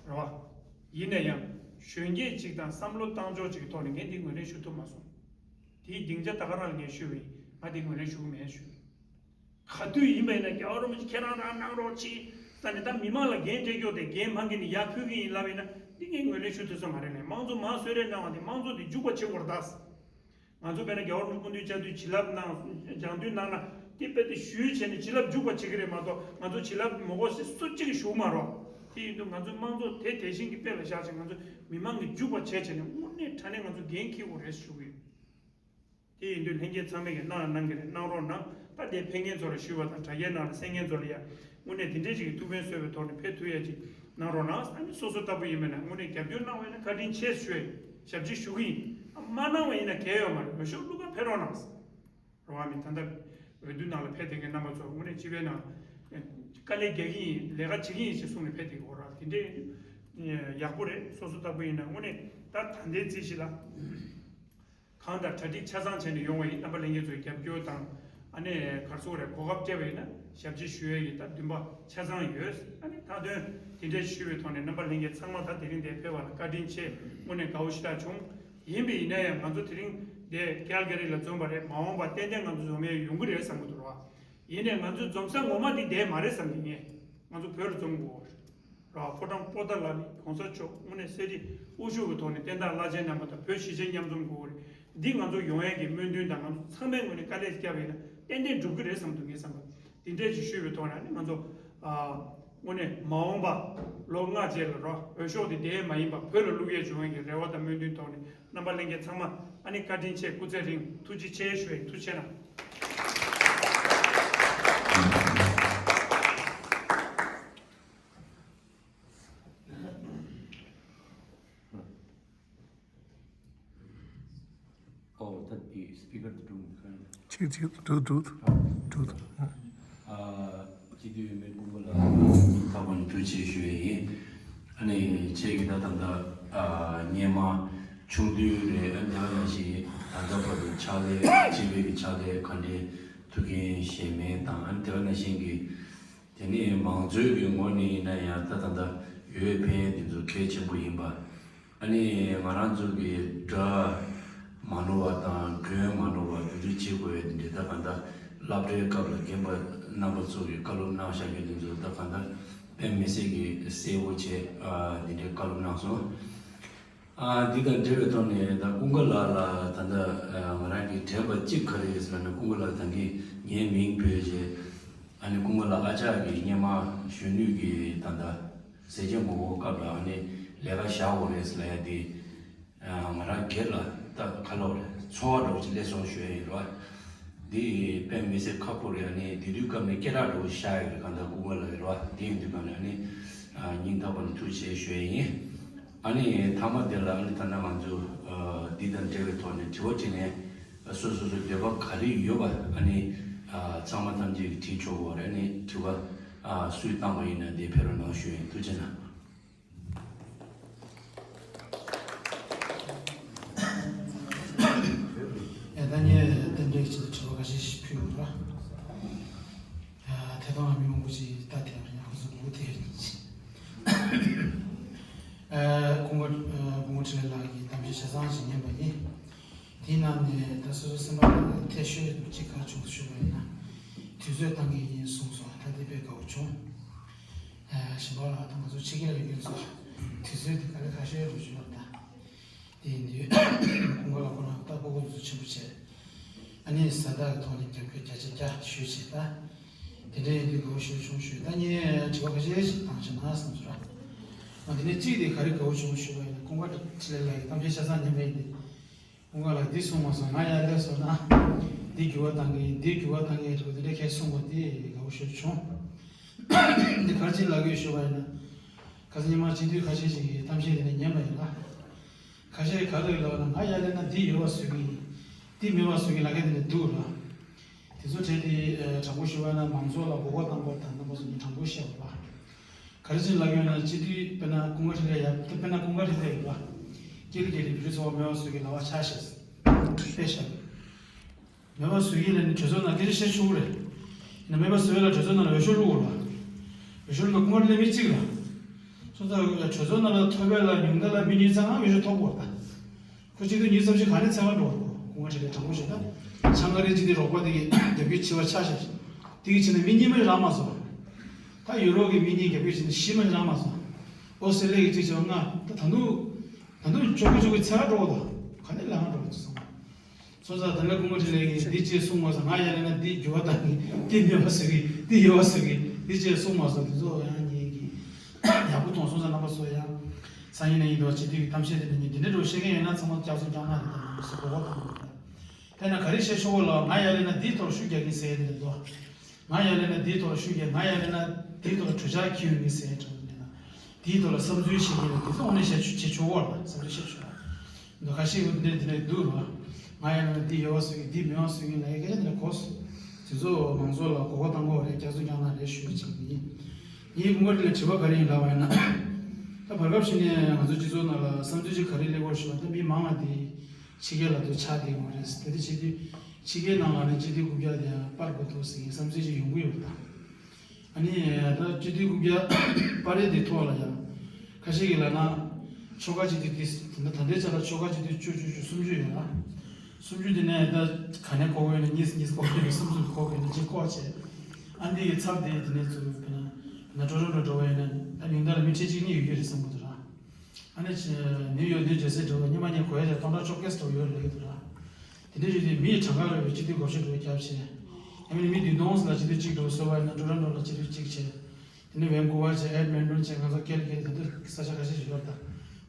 རེད་བ། ཡིན་ན་ཡང་གཞོན་སྐྱེས་ཅིག་དང་བསམ་བློ་བཏང་ཕྱོགས་ཅིག་གི་ཐོག་ནས་ངས་འདི་ངོས་ལེན་ཞུ་ཐུབ་མ་སོང་། དེའི་སྡིངས་ཆ་ད་ག་རང་ལ་ངས་ཞུས་པ་ཡིན། ང་འདི་ངོས་ལེན་ཞུ་གི་མེད་ཞུས། ག་དུས་ཡིན་པ་ཡིན་ན་རྒྱལ་བ་རིན་པོ་ཆེ་ཁྱེད་རང་རང་གནང་རོགས་གྱིས་ཟེར་ནས་ད་མི་མང་ལ་འགན་སྤྲད་རྒྱུ་དེ་འགན་མང་གི་ནི་ཡར་ཕུལ་གི་ཡིན་ལབ་ཡིན་ན་འདི་ངས་ངོས་ལེན་ཞུ་ཐུབ་ས་མ་རེད་ལས། དམངས་གཙོ་མར་གསོལ་རས་གནང་བ་དེ་དམངས་གཙོ་དེ་རྒྱུག་པ་བྱེད་དགོས་རེད་ད། ང་ཚོ་དཔེར་ན་རྒྱལ་བ་རིན་པོ་ཆེ་སྐུ་མདུན་བཅར་དུས་བྱིན་རླབས་གནང་། སྦྱང་དུས་གནང་ན་དེ་དཔེ་དེ་ཞུས་བྱས་ནས་བྱིན་རླབས་འཇུག་པ་བྱེད་ཀྱི་རེད་མ་གཏོགས་ང་ཚོ་བྱིན་རླབས་མི་དགོས་ཞེས་སུ་གཅིག་གིས་ཞུ་མ་རོགས། དེ་ཡིན་དུས་ང་ཚོའི་དམངས་གཙོ་དེ་དེ་བཞིན་གྱི་དཔེ་ལ་བཞག་བྱས་ང་ཚོ་མི་མང་གིས་འཇུག་པ་བྱས་བྱས་ནས་དངོས་གནས་དྲང་གནས་ང་ཚོ་འགན་འཁྱེར་དགོས་རེད་ཞུ་གི་ཡོད། དེ་ཡིན་དུས་ལྷན་རྒྱས་ཚང་མས་ཀྱི་གནང་གནང་གི་རེད། གནང་རོགས་གནང་། ད་དེ་ཕེབས་མཁན་ཚོ་ལ་ཞུས་པ་དང་དྲ་རྒྱའི་ནང་ལ་གསན་མཁན་ཚོ་ལ་ཡང་དངོས་གནས་དེ་འདྲས་ཅིག་གི་ཐུགས་ཕན་གསོས་པའི་ཐོག་ནས་ཕེབས་ཐུབ་ཡ་ཅིག་གནང་རོགས་གནང་། ཨ་ནི་སོ་སོ་ལྟ་བུ་ཡིན་པ་ན་དངོས་གནས་རྒྱབ་སྐྱོར་གནང་བས་ན་བཀའ་དྲིན་ཆེ་ཞུ་ཡ་ཞབས་ཕྱི་ཞུ་གི་ཡིན། ཨ་མ་གནང་བ་ཡིན་ན་གལ་ཡོད་མ་རེད། འོས་ཤོག་བླུག་ག་ཕེབས་རོགས་གནང་། རོགས་མི་ད་ལྟ་འོས་བསྡུ་ནང་ལ་ཕེབས་བསྡད་མཁན་རྣམ་པ་ཚོ་དངོས་གནས་སྤྱི་པའི་ནང་དཀའ་ལས་རྒྱག་གི་ཡིན། ལས་ཀ་བྱེད་ཀྱི་ཡིན་ཞེས་གསུངས་ནས་ཕེབས་བསྡད་ཀྱི་ཡོད་ར། དེ་འདྲས་ཡག་པོ་རེད། སོ་སོ་ལྟ་བུ་ཡིན་ན་དངོས་གནས་ད་ད་ལྟའི་རྩིས་གཞི་ལ། གང་ལྟར་གྲ་སྒྲིག་ཆ་ཚང་བྱས་ནས་ཡོང་བ་ཡིན། རྣམ་པ་ལྷན་རྒྱས་ཚོའི་རྒྱབ་སྐྱོར་དང་། ཨ་ནི་གར་སོགས་རེད། གོ་སྐབས་སྤྲད་པ་ཡིན་ན་ཞབས་ཕྱི་ཞུ་ཡས་ཀྱི་ད་འདུན་པ་ཆ་ཚང་ཡོད། ཨ་ནི་མཐའ་དོན་དེ་འདྲས་ཞུས་པའི་ཐོག་ནས་རྣམ་པ་ལྷན་རྒྱས་ཚང་མ་ད་དེ་རིང་འདིར་ཕེབས་པ་ལ་བཀའ་དྲིན་ཆེ། དངོས་གནས་དགའ་བོ་ཞེ་དྲག་བྱུང་། ཡིན་པས་ཡིན་ན་ཡང་ང་ཚོ་དེ་རིང་འདིར་ཀལ་ག་རི་ལ་འཛོམས་པ་རེད། མ་འོངས་པ་ཏན་ཏན་ང་ཚོ་འཛོམས་ཡས་ཡོང་གི་རེད་བསམ་གྱི་འདུག་ར། ཡིན་ནའི་ང་ཚོའི་འཛོམས་ས་ངོ་མ་འདི་འདིར་མ་རེད་བསམ་གྱི། ངས་ང་ཚོ་བོད་ལ་འཛོམས་དགོས་རེད། ར། ཕོ་བྲང་པོ་ཏཱ་ལ་ནས་གོང་ས་མཆོག་དངོས་གནས་གསེར་ཁྲི་དབུ་བཞུགས་ཀྱི་ཐོག་ནས་བསྟན་བདག་བླ་ཆེན་རྣམ་པ་དང་བོད་གཞིས་བྱེས་མཉམ་འཛོམས་དགོས་རེད། འདི་ང་ཚོ་ཡོང་ཡས་ཀྱི་སྨོན་འདུན་དང་། ང་ཚོ་ཚང་མས་དངོས་གནས་དཀའ་ལས་བརྒྱབ་ཡིན་ན་ཏན་ཏན་འགྲུབ་ཀྱི་རེད་བསམ་འདུག་ངས་བསམ་པ། འདི་འདྲས་ཅིག་ཞུས་པའི་ཐོག་ནས་ནི་ང་ཚོ། ཨ། དངོས་གནས་མ་འོངས་པ་ལོ་ལྔ་རྗེས་ལ་རོ། འོས་ཤོག་འདི་འདིར་མ་ཡིན་པ་བོད་ལ་བླུག་ཡས་བྱུང་ཡས་ཀྱི་རེ་བ་དང་སྨོན་འདུན་ཐོག་ནས་རྣམ་པ་ལྷན་རྒྱས་ཚང་མ་ཨ་ནི་བཀའ་དྲིན་ཆེ། སྐུ་ཚེ་རིང་། ཐུགས་རྗེ་ཆེ་ཞུ་ཡས། ཐུགས་རྗེ་ཆེ་གནང་། ཨོ། ད་དེ་སི་པི་ཀར་དེ་འགྲོ་མི་ཁ་ཡིན། ཅིག་ཅིག་འགྲོ་འགྲོ་འགྲོ། ཨ། སྤྱི་འཐུས་མི་སྐུ་ངོ་ལ་ད་གོང་ཐུགས་རྗེ་ཆེ་ཞུ་ཡས་ཡིན། ཨ་ནི་ཁྱེད་ཀྱིས་ད་ད་ལྟ་ཨ་སྔོན་མ་ ཆུང་དུས་ནས་ཨ་ནི་དེ་ག་ནང་བཞིན་ད་ལྟ་བར་དུ་ཕྱག་ལས་སྤྱི་པའི་གི་ཕྱག་ལས་ག་འདྲའི་ཐུགས་འགན་བཞེས་མིན་དང་། ཨ་ནི་དེ་ག་ནང་བཞིན་གྱི་དེ་ནི་མང་གཙོའི་གི་ངོས་ནས་ཡིན་ན་ཡང་ད་ད་ལྟ་ཡོད་ཕན་དེ་ཚོ་གལ་ཆེན་པོ་ཡིན་པ། ཨ་ནི་ང་རང་ཚོ་གི་དགྲ་མ་ནོར་བ་དང་མགོན་མ་ནོར་བ་དེ་འདྲ་བྱེད་དགོས་ཡ་དེ་འདྲ་ད་གང་ལྟར་སློབ་གྲྭའི་སྐབས་ལ་རྒན་པ་རྣམ་པ་ཚོ་གིས་བཀའ་སློབ་གནང་བཞག་རྒྱུ་དེ་ཚོ་ད་གང་ལྟར་དཔེ་མི་སྲིད་ཀྱི་གསལ་པོ་བྱས། ཨ་འདི་འདྲའི་བཀའ་སློབ་གནང་སོང་། ཨ་འདི་དང་འབྲེལ་བའི་ཐོག་ནས་ད་ཀུན་དགའ་ལགས་ལ་ད་ལྟ་ཨ་ང་རང་གིས་དྲན་པ་གཅིག་ག་རེ་ཡོད་ཟེར་ན། ཀུན་དགའ་ལགས་ད་གིན་ངའི་མིང་བོས་རྗེས། ཨ་ནི་ཀུན་དགའ་ལགས་ཨ་ཅག་གིས་སྔོན་མ་གཞོན་ནུ་གི་ད་ལྟ་ཟས་བཅད་ངོ་རྒོལ་སྐབས་ལ་ཨ་ནི་ལས་ཀ་བཞག་དགོས་རེད་ཟེར་ལབ་ཡ་དེ། ཨ་ང་རང་སྒེར་ལ་ད་ག་ལབ་རེད། ཚོར་བ་འདྲ་བོ་ཅིག་སླེབས་སོང་ཞུ་ཡ་ཡིན་རོ། འདི་དཔེ་མི་སྲིད་ཁག་པོ་རེད། ཨ་ནི་དེ་དུས་སྐབས་ནས་སྐད་གྲགས་འདྲ་བོ་ཤར་ཡོད་རེད། གང་ལྟར་ཀུན་དགའ་ལགས་ཡིན་རོ། འདི་ཡིན་དུས་གང་ནས་ཨ་ནི་ཨ་སྙིང་ཐག་པ་ནས་ཐུགས་རྗེ་ཆེ་ཞུ་ཡ་ཡིན། ཨ་ནི་མཐའ་མ་དེ་ལ་ཨ་ནི་ད་ལྟ་ང་ཚོ་ཨ་འདི་དང་འབྲེལ་བའི་ཐོག་ནས་དྲི་བ་དྲིས་ལན། སོ་སོ་སོ་འདོད་པ་ག་རེ་ཡོད་པ་ཨ་ནི་ཨ་ཚང་མ་ཐམས་ཅད་ཀྱིས་དྲིས་ཆོག་གི་རེད། ཨ་ནི་དྲི་བ་ཨ་སུས་བཏང་པ་ཡིན་ན་དེ་ཕེབས་རོགས་གནང་ཞུ་ཡིན། ཐུགས་རྗེ་གནང་། ཡ་ད་ངས་རྟེན་འབྲེལ་ཆེད་དུ་དྲི་བ་ཁ་ཤས་ཤིག་ཕུལ་ཡོད་ར། ཐད་གཏོང་ལ་མི་མང་པོ་ཞིག་ལྟ་དེ་ཡང་ཁོ་ཚོ་ལུག་དེ་ཡིན། ཀུན་དགའ་ཀུན་དགའ་འཕྲིན་ལས་ལགས་ཀྱིས་གཏམ་བཤད་ཆ་ཚང་ཞིག་ཉན་པ་ཡིན། དེའི་ནང་ནས་ད་སོ་སོ་སེམས་པ་ཐད་ཤོས་དུ་གཅིག་ཁ་བྱུང་ཞུ་བ་ཡིན་ན། དུས་ཚོད་བཏང་གི་ཡིན་གསུངས་སོང་། ད་དེ་དཔེ་དགའ་བོ་བྱུང་། གཞན་པ་ད་ང་ཚོ་ཕྱི་རྒྱལ་ཡོད་མཁན་ཚོ་དུས་ཚོད་དེ་ག་ལེ་ཁ་ཤས་རུ་བཞིན་པ་ད། དེ་ཡིན་དུས་ཀུན་དགའ་ལགས་ཁོ་རང་ལྟ་ཕོ་གོ་ཚོ་ཆེན་པོ་བྱས། ཨ་ནི་བཟའ་ཟླ་གི་ཐོག་ནས་རྒྱབ་སྐྱོར་བརྒྱ་ཆ་བརྒྱ་ཞུས་བྱས་ད། དེ་འདྲ་ཡིན་དུས་དགའ་བོ་ཞེ་པོ་བྱུང་ཞུས། ད་ངས་དྲི་བ་ཁ་ཤས་ཤིག་བཏང་བྱས་ན་བསམ་ཚུལ་ར། ཨ་དེ་ནས་གཅིག་དེ་ག་རེ་དགའ་བོ་བྱུང་ཞུས་པ་ཡིན་ན། ཀུན་དགའ་འཕྲིན་ལས་ལགས་ཀྱིས་གཏམ་བཤད་ཆ་ཚང་ཉན་པ་ཡིན་ཏེ། ཀུན་དགའ་ལགས་འདི་གསུངས་མ་སོང་། ང་ཡར་སླེབས་སོང་ན་འདི་འགྱུར་བ་གཏང་གི་ཡིན། འདི་འགྱུར་བ་གཏང་གི་ཡིན་འདྲ་བོ་དེ་འདྲ་ཁས་གསུངས་པ་དེ་དགའ་བོ་ཞེ་པོ་བྱུང་། འདི་ག་རེ་བྱས་ལབ་ཀྱི་ཡོད་ཞུས་པ་ཡིན་ན། ཁ་སང་ཉི་མ་སྤྱི་འཐུས་ཁ་ཤས་ཤིག་གིས་གཏམ་བཤད་དེ་འདྲ་ཉན་པ་ཡིན་ལ། ཁ་ཤས་ག་རེ་ལབ་ན། ང་ཡར་སླེབས་ན་འདི་ཡོད་པ་བཟོ་གི་ཡིན། འདི་མེད་པ་བཟོ་གི་ལབ་མཁན་དེ་འདྲ་འདུག་ལ། དེ་ཚོ་བྲལ་ཏེ་ཨ་དྲང་པོ་ཞུ་བ་ན་མང་ཚོགས་ལ་མགོ་སྐོར་བཏང་དགོས་དང་རྣམ་པ་ཚོ་ནས་དྲང་པོ་བཤད་པ་ལ། ག་རེ་བྱས་ལབ་ཡོད་ན། སྤྱི་འཐུས་དཔེར་ན་ཀུན་དགའ་འཕྲིན་ལས་ཡ་དཔེར་ན་ཀུན་དགའ་འཕྲིན་ལས་ཡོད་པ། སྐྱེས་ལོ་རྒས་ལ་བོད་རིགས་ཚོགས་པ་མེད་པ་བཟོ་གི་ལབ་པ་ཆགས་ཤག་དཔེ་བཞག་མེད་པ་བཟོ་གི་ལབ་ནས་གྲོས་ཚོགས་ནང་སྐད་ཆ་བཤད་ཆོག་གི་རེད། ཡིན་ན་མེད་པ་བཟོ་ཡ་ལ་གྲོས་ཚོགས་ནང་ལ་འོས་ཤོག་བླུགས་དགོས་རེད་པ། འོས་ཤོག་བླུགས་ན་ཀུན་དགའ་འཕྲིན་ལས་མི་གཅིག་ལ། སོང་ཙང་གྲོས་ཚོགས་ནང་ལ་ཐོབ་པ་ལ་ཉུང་མཐའ་ལ་མི་ཉིས་རྩ་ལྔ་འོས་ཤོག་ཐོབ་དགོས་རེད་ད། ཁོ་སྤྱི་འཐུས་ཉི་ཤུ་རྩ་བཞི་ག་ནས་འཚོལ་ག་འགྲོ་བ་རེད། ཀུན་དགའ་འཕྲིན་ལས་དྲང་པོ་བཤད་ན། ཆང་ཁ་རེད། སྤྱི་འཐུས་རོགས་པ་དེ་གིས་རྒྱབ་སྐྱོར་བྱས་པ་ཆགས་ཤག་དེ་གིས་བྱས་ན་མི་གཉིས་མ་ཞིག་རག་མ་སོང་། ད་ཡུ་རོབ་ཀྱི་མི་གཉིས་རྒྱབ་སྐྱོར་བྱས་ན་བཞི་མ་ཞིག་རག་མ་སོང་། ཨོ་སི་ཀྲི་ལི་ཡ་གིས་གཅིག་བྱས་པ་ལྔ། ད་ད་དུང་ད་དུང་ཅོག་གི་ཅོག་གི་འཚོལ་ག་འགྲོ་བ་དང་ག་ནས་ལས་ཀ་འགྲོ་བ་ཚོ་སོང་། སོང་ཙང་ད་ལན་ཀུན་དགའ་འཕྲིན་ལས་ཀྱིས་འདི་ཅེས་གསུངས་མ་སོང་། ང་ཡར་སླེབས་ན་འདི་འགྱུར་བ་གཏང་གི། འདི་མེད་པ་བཟོ་གི། འདི་ཡོད་པ་བཟོ་གི། འདི་ཅེས་གསུངས་མ་སོང་། དེ་ཚོ་ཡང་ངེད་ཀྱིས་ཡག་པོ་མཐོང་སོང་། སོང་ཙང་རྣམ་པ་ཚོ་ཡང་སང་ཉིན་གནངས་ཉིན་དུ་སྤྱི་འཐུས་ཀྱི་གཏམ་བཤད་དེ་འདྲ་ཉིན་དེ་འདྲ་འགྲོ་བཤད་མཁན་ཡོད་ན་ཚང་མ་སྐྱག་རྫུན་རྐྱང་གནང་རེད་དང་། སུ་མགོ་སྐོར་གཏོང་གི་རེད། དཔེར་ན་ག་རེ་བཤད་ཆོག་གོ་ལབ། ང་ཡར་སླེབས་ན་འདིའི་ཐོག་ལ་ཤུགས་རྒྱག་གི་ཡིན་ཟེར་ཡ་དེ་རེད་དོ། ང་ཡར་སླེབས་ན་འདིའི་ཐོག་ལ་ཤུགས་རྒྱག་ང་ཡར་སླེབས་ན་འདིའི་ཐོག་ལ་གྲོས་འཆར་འཁྱེར་ཡོང་གི་ཟེར་ཡ་དེ་འདྲ་མེད་ན། དེའི་ཐོག་ལ་བསམ་ཚུལ་བཤད་མཁན་ལ་དེ་ཚོ་དངོས་གནས་བཤད་བྱེད་ཆོག་གོ་ལ་བསམ་ཚུལ་བཤད་ཆོག་འདུག་ཁ་ཤས་ཀྱིས་འདི་འདྲ་འདི་འདྲ་འདུག་ར། ང་ཡར་སླེབས་ན་འདི་ཡོད་པ་བཟོ་གི། འདི་མེད་པ་བཟོ་གི་ལབ་ཡ་སྐད་ཆ་འདི་འདྲ་གོ་སོང་། དེ་ཚོ་མང་ཚོགས་ལ་མགོ་སྐོར་གཏང་དགོས་རེད། སྐྱག་རྫུན་རྐྱང་གནང་རེད་ཞུ་བྱེད་ཀྱི་ཡིན། ངའི་ཀུན་དགའ་འཕྲིན་ལས་དྲི་བ་ག་རེ་ཡིན་ལབ་པ་ཡིན་ན། ད་བར་སྐབས་ཤིག་ནས་ང་ཚོ་སྤྱི་ཚོགས་ནང་ལ་བསམ་ཚུལ་ཅིག་ག་རེ་སླེབས་ཀྱི་ཡོད་ཞུ་བ། ད་མི་མང་བ་དེ་ཕྱི་རྒྱལ་ལ་དུ་ཆགས་བསྡད་ཡོད་རེད། དེ་དུས་ཕྱི་དུས་ཕྱི་རྒྱལ་ནང་ལ་ནི་སྤྱི་འཐུས་རྐུབ་བཀྱག་དེ་ཡང་སྤར་དགོས་འདུག་ཟེར་མཁན་བསམ་ཚུལ་ཅིག་ཡོང་གི་ཡོད་རེད་ད། ཨ་ནི་ད་སྤྱི་འཐུས་རྐུབ་བཀྱག་སྤར་ཡས་དེ་ཐོག་ལ་ཡང་ཁ་ཤས་ཀྱིས་ལབ་ན། ཆོལ་ཁ་སྤྱི་འཐུས་དེ་ད་ལྟ་ད་ལྟའི་ཆ་ལ་ཆོལ་ཁ་སྤྱི་འཐུས་བཅུ་བཅུ་བཅུ་སུམ་ཅུ་ཡོད་ལ། སུམ་ཅུ་དེ་ནས་ད་ག་ནས་བསྐོ་གི་ཡོད་ན། གཉིས་གཉིས་བསྐོ་གི་ཡོད་ན། གསུམ་གསུམ་བསྐོ་གི་ཡོད་ན། གཅིག་བསྐོ་བྱས། ཨ་འདི་གི་ཚབ་དེ་དེ་ནས་ཚུར་དཔེར་ན་ན་ཊོ་རོན་ཊོ་འགྲོ་བ་ཡིན་ན། ཨ་ཉུང་མཐའ་ལ་མི་ཁྲི་གཅིག་གཉིས་ཡོད་ཀྱི་རེད་བསམ་གྱི་འདུག་ར། ཨ་ནི་ཆེ་ནིའུ་ཡོག་ནིའུ་ཇར་སི་འགྲོ་བ་སྔོན་མ་ངས་གོ་ཡ་ཆ་སྟོང་ཕྲག་བཅོ་བརྒྱད་འགྲོ་ཡོད་རེད་ལབ་ཀྱི་འདུག་ར། དེ་འདྲ་ཡོད་དུས་མི་ཡི་གྲངས་ཀ་རོལ་བའི་སྤྱི་འཐུས་འགོ་ཁྲིད་འགྲོ་རྒྱབ་བྱས། ཨ་མི་ནི་མི་བདུན་སྟོང་ལ་སྤྱི་འཐུས་གཅིག་འགྲོ་བཟོས་པ་ཡིན་ན། ཊོ་རོན་ཊོ་ལ་སྤྱི་འཐུས་གཅིག་བྱས། དེ་ནས་ཝེན་ཀུ་ཝར་བྱས། ཨེ་ཌི་མོན་ཊོན་བྱས། ང་ཚོ་ཀལ་ཀེ་རི་དེ་ཚོ་ས་ཆ་ཁ་ཤས་ཤིག་ཡོད་རེད་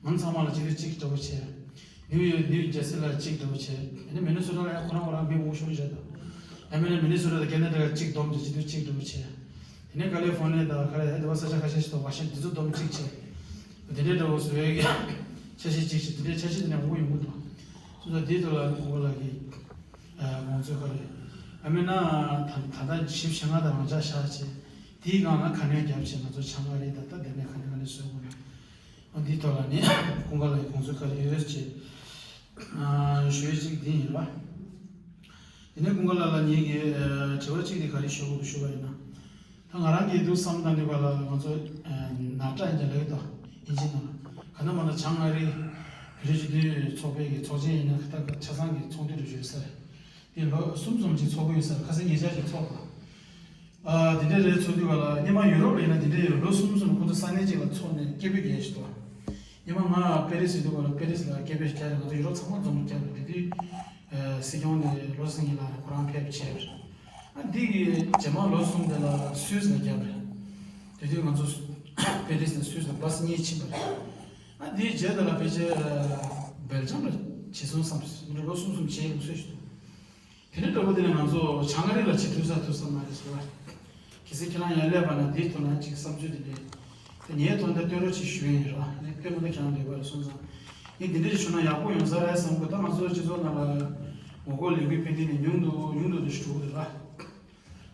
ད། ང་ཚང་མ་ལ་སྤྱི་འཐུས་གཅིག་འདྲ་བོ་བྱས། ནིའུ་ཡོག་ནིའུ་ཇར་སི་ལ་གཅིག་འདྲ་བོ་བྱས། དེ་ནས་མི་ནི་སོ་ཊ་ལ་ཡང་ཁོ་རང་ཁོ་རང་མི་མང་པོ་ཤོར་གྱི་རེད་ད། ཡང་མིན་ན་མི་ནི་སོ་ཊ་དང་ཁེ་ན་ཌ་ལ་གཅིག་བསྡོམས་བྱས་སྤྱི་འཐུས་གཅིག་འདྲ་བོ་བྱས། དེ་ནས་ཀ་ལི་ཧྥོར་ནི་ཡ་དང་ག་རེ་དེ་བ་ས་ཆ་ཁ་ཤས་ཤིག་དང་ཝ་ཤིང་ཊོན་དེ་ཚོ་བསྡོམས་གཅིག་བྱས། དེ་འདྲའི་འདྲ་བོ་བཟོ་ཡས་ཀྱི་འཆར་གཞི་གཅིག་བྱས། དེ་འདྲའི་འཆར་གཞི་དེ་ནས་འོང་གི་ཡོང་གི་འདུག་སོ་སོ་དེའི་ཐོག་ལ་ཨ་ནི་ཀུན་དགའ་ལགས་ཀྱི་དགོངས་ཚུལ་ག་རེ། ཨ་མིན་ན་ད་ད་ལྟ་ཞིབ་བཤེར་ང་དང་རང་འཇགས་བཞག་བྱས། དེའི་སྒང་ལ་ག་ནས་རྒྱབ་བྱས་ང་ཚོ་ཆང་ཁ་རེད་ད། ད་དེ་ནས་ག་ནས་ག་ནས་བཟོ་དགོས་ན། ཨ་འདིའི་ཐོག་ལ་ནི་ཀུན་དགའ་ལགས་ཀྱི་དགོངས་ཚུལ་ག་རེ་ཡོད་ཅེས། ཞུ་ཡས་གཅིག་འདི་ཡིན་ར། དེ་ནས་ཀུན་དགའ་ལགས་ལ་ངེད་ཀྱི་དྲི་བ་གཅིག་དེ་ག་རེ་ཞུ་དགོས་འདུག་ཞུ་བ་ཡིན་ན། ད་ང་རང་གིས་འདུག་བསམ་བཏང་དུས་ག་ལ་ང་ཚོ་ནཱ་ཊ་ཡིན་ཀྱང་ལབ་ཀྱི་འདུག་ཨིན་ཇི་ནང་ལ། ག་ན་མ་ན་བྱང་ཨ་རིའི་བོད་རིགས་སྤྱི་མཐུན་ཚོགས་པའི་གི་ཚོགས་ཆེན་ཡིན་ན་ད་ཆ་ཚང་གི་ཚོགས་འདུ་རེ་ཡོད་ས་རེད། དེ་ལོ་གསུམ་གསུམ་ཅིག་ཚོགས་ཀྱི་ཡོད་ས་རེད། ཁ་སང་ཉེ་ཆར་ཅིག་ཚོགས་པ། ཨ་དེ་འདྲ་རེད། ཚོགས་དུས་ག་ལ་སྔོན་མ་ཡུ་རོབ་ལ་ཡིན་ན་དེ་འདྲ་ཡོད། ལོ་གསུམ་གསུམ་ཁོ་ཚོ་ས་གནས་གཅིག་ལ་ཚོགས་ནས་སྐད་འབོད་རྒྱག་ཞིག་འདུག་སྔོན་མ་ང་པེ་རི་སི་ཡོད་དུས་ག་ལ་པེ་རི་སི་ལ་སྐད་འབོད་རྒྱག་རེད། ང་ཚོ་ཡུ་རོབ་ཚང་མ་འཛོམས་རྒྱག་རེད། དེ་དུས་ཨ་སྲིད་སྐྱོང་དེ་བློ་བཟང་སེང་གེ་ལགས་རེད། ཁོ་རང་ཕེབས་བྱས་རེད། ཨ་འདི་གི་རྗེས་མ་ལོ་གསུམ་དེ་ལ་སུད་སི་ལ་བརྒྱབ་རེད། དེ་དུས་ང་ཚོ་པེ་རི་སི་ནས་སུད་སི་ལ་བྷ་སི་གཉིས་ཕྱིན་པ་རེད། ཨ་འདིའི་རྗེས་དེ་ལ་ཕལ་ཆེར་སྦེལ་ཇམ་ལ་བྱེད་སོང་བསམ། མི་འདྲ་ལོ་གསུམ་གསུམ་བྱས་ཡོང་སྲོལ་ཞིག་འདུག་དེ་ནས་འདྲ་པོ་དེ་ནས་ང་ཚོ་བྱང་ཨ་རི་ལ་ཕྱིན་ཐུབ་ས་ཐུབ་ས་མ་རེད་ཟེར་བ། གལ་སྲིད་ཁྱེད་རང་ཡར་སླེབས་པ་ན་འདིའི་ཐོག་ན་ཅིག་བསམ་ཚུལ་དེ་འདྲས་དེ་ངའི་ཐོག་ནས་སྟོན་རོགས་ཅིག་ཞུ་ཡིན་ར། ངས་དཔེ་མི་འདུག་ཁྱེད་རང་འདོད་པ་རེད་སོང་ཙང་། ངས་འདི་འདྲས་ཞུ་ན་ཡག་པོ་ཡོང་ས་རེད་བསམ་གི། ད་ང་ཚོ་སྤྱི་ཚོགས་ནང་ལ་ངོ་རྒོལ་ལས་འགུལ་སྤེལ་མཁན་ནི་ཉུང་དུ་ཉུང་དུ་དུ་ཞིག་འགྲོ་གི་རེད་ར།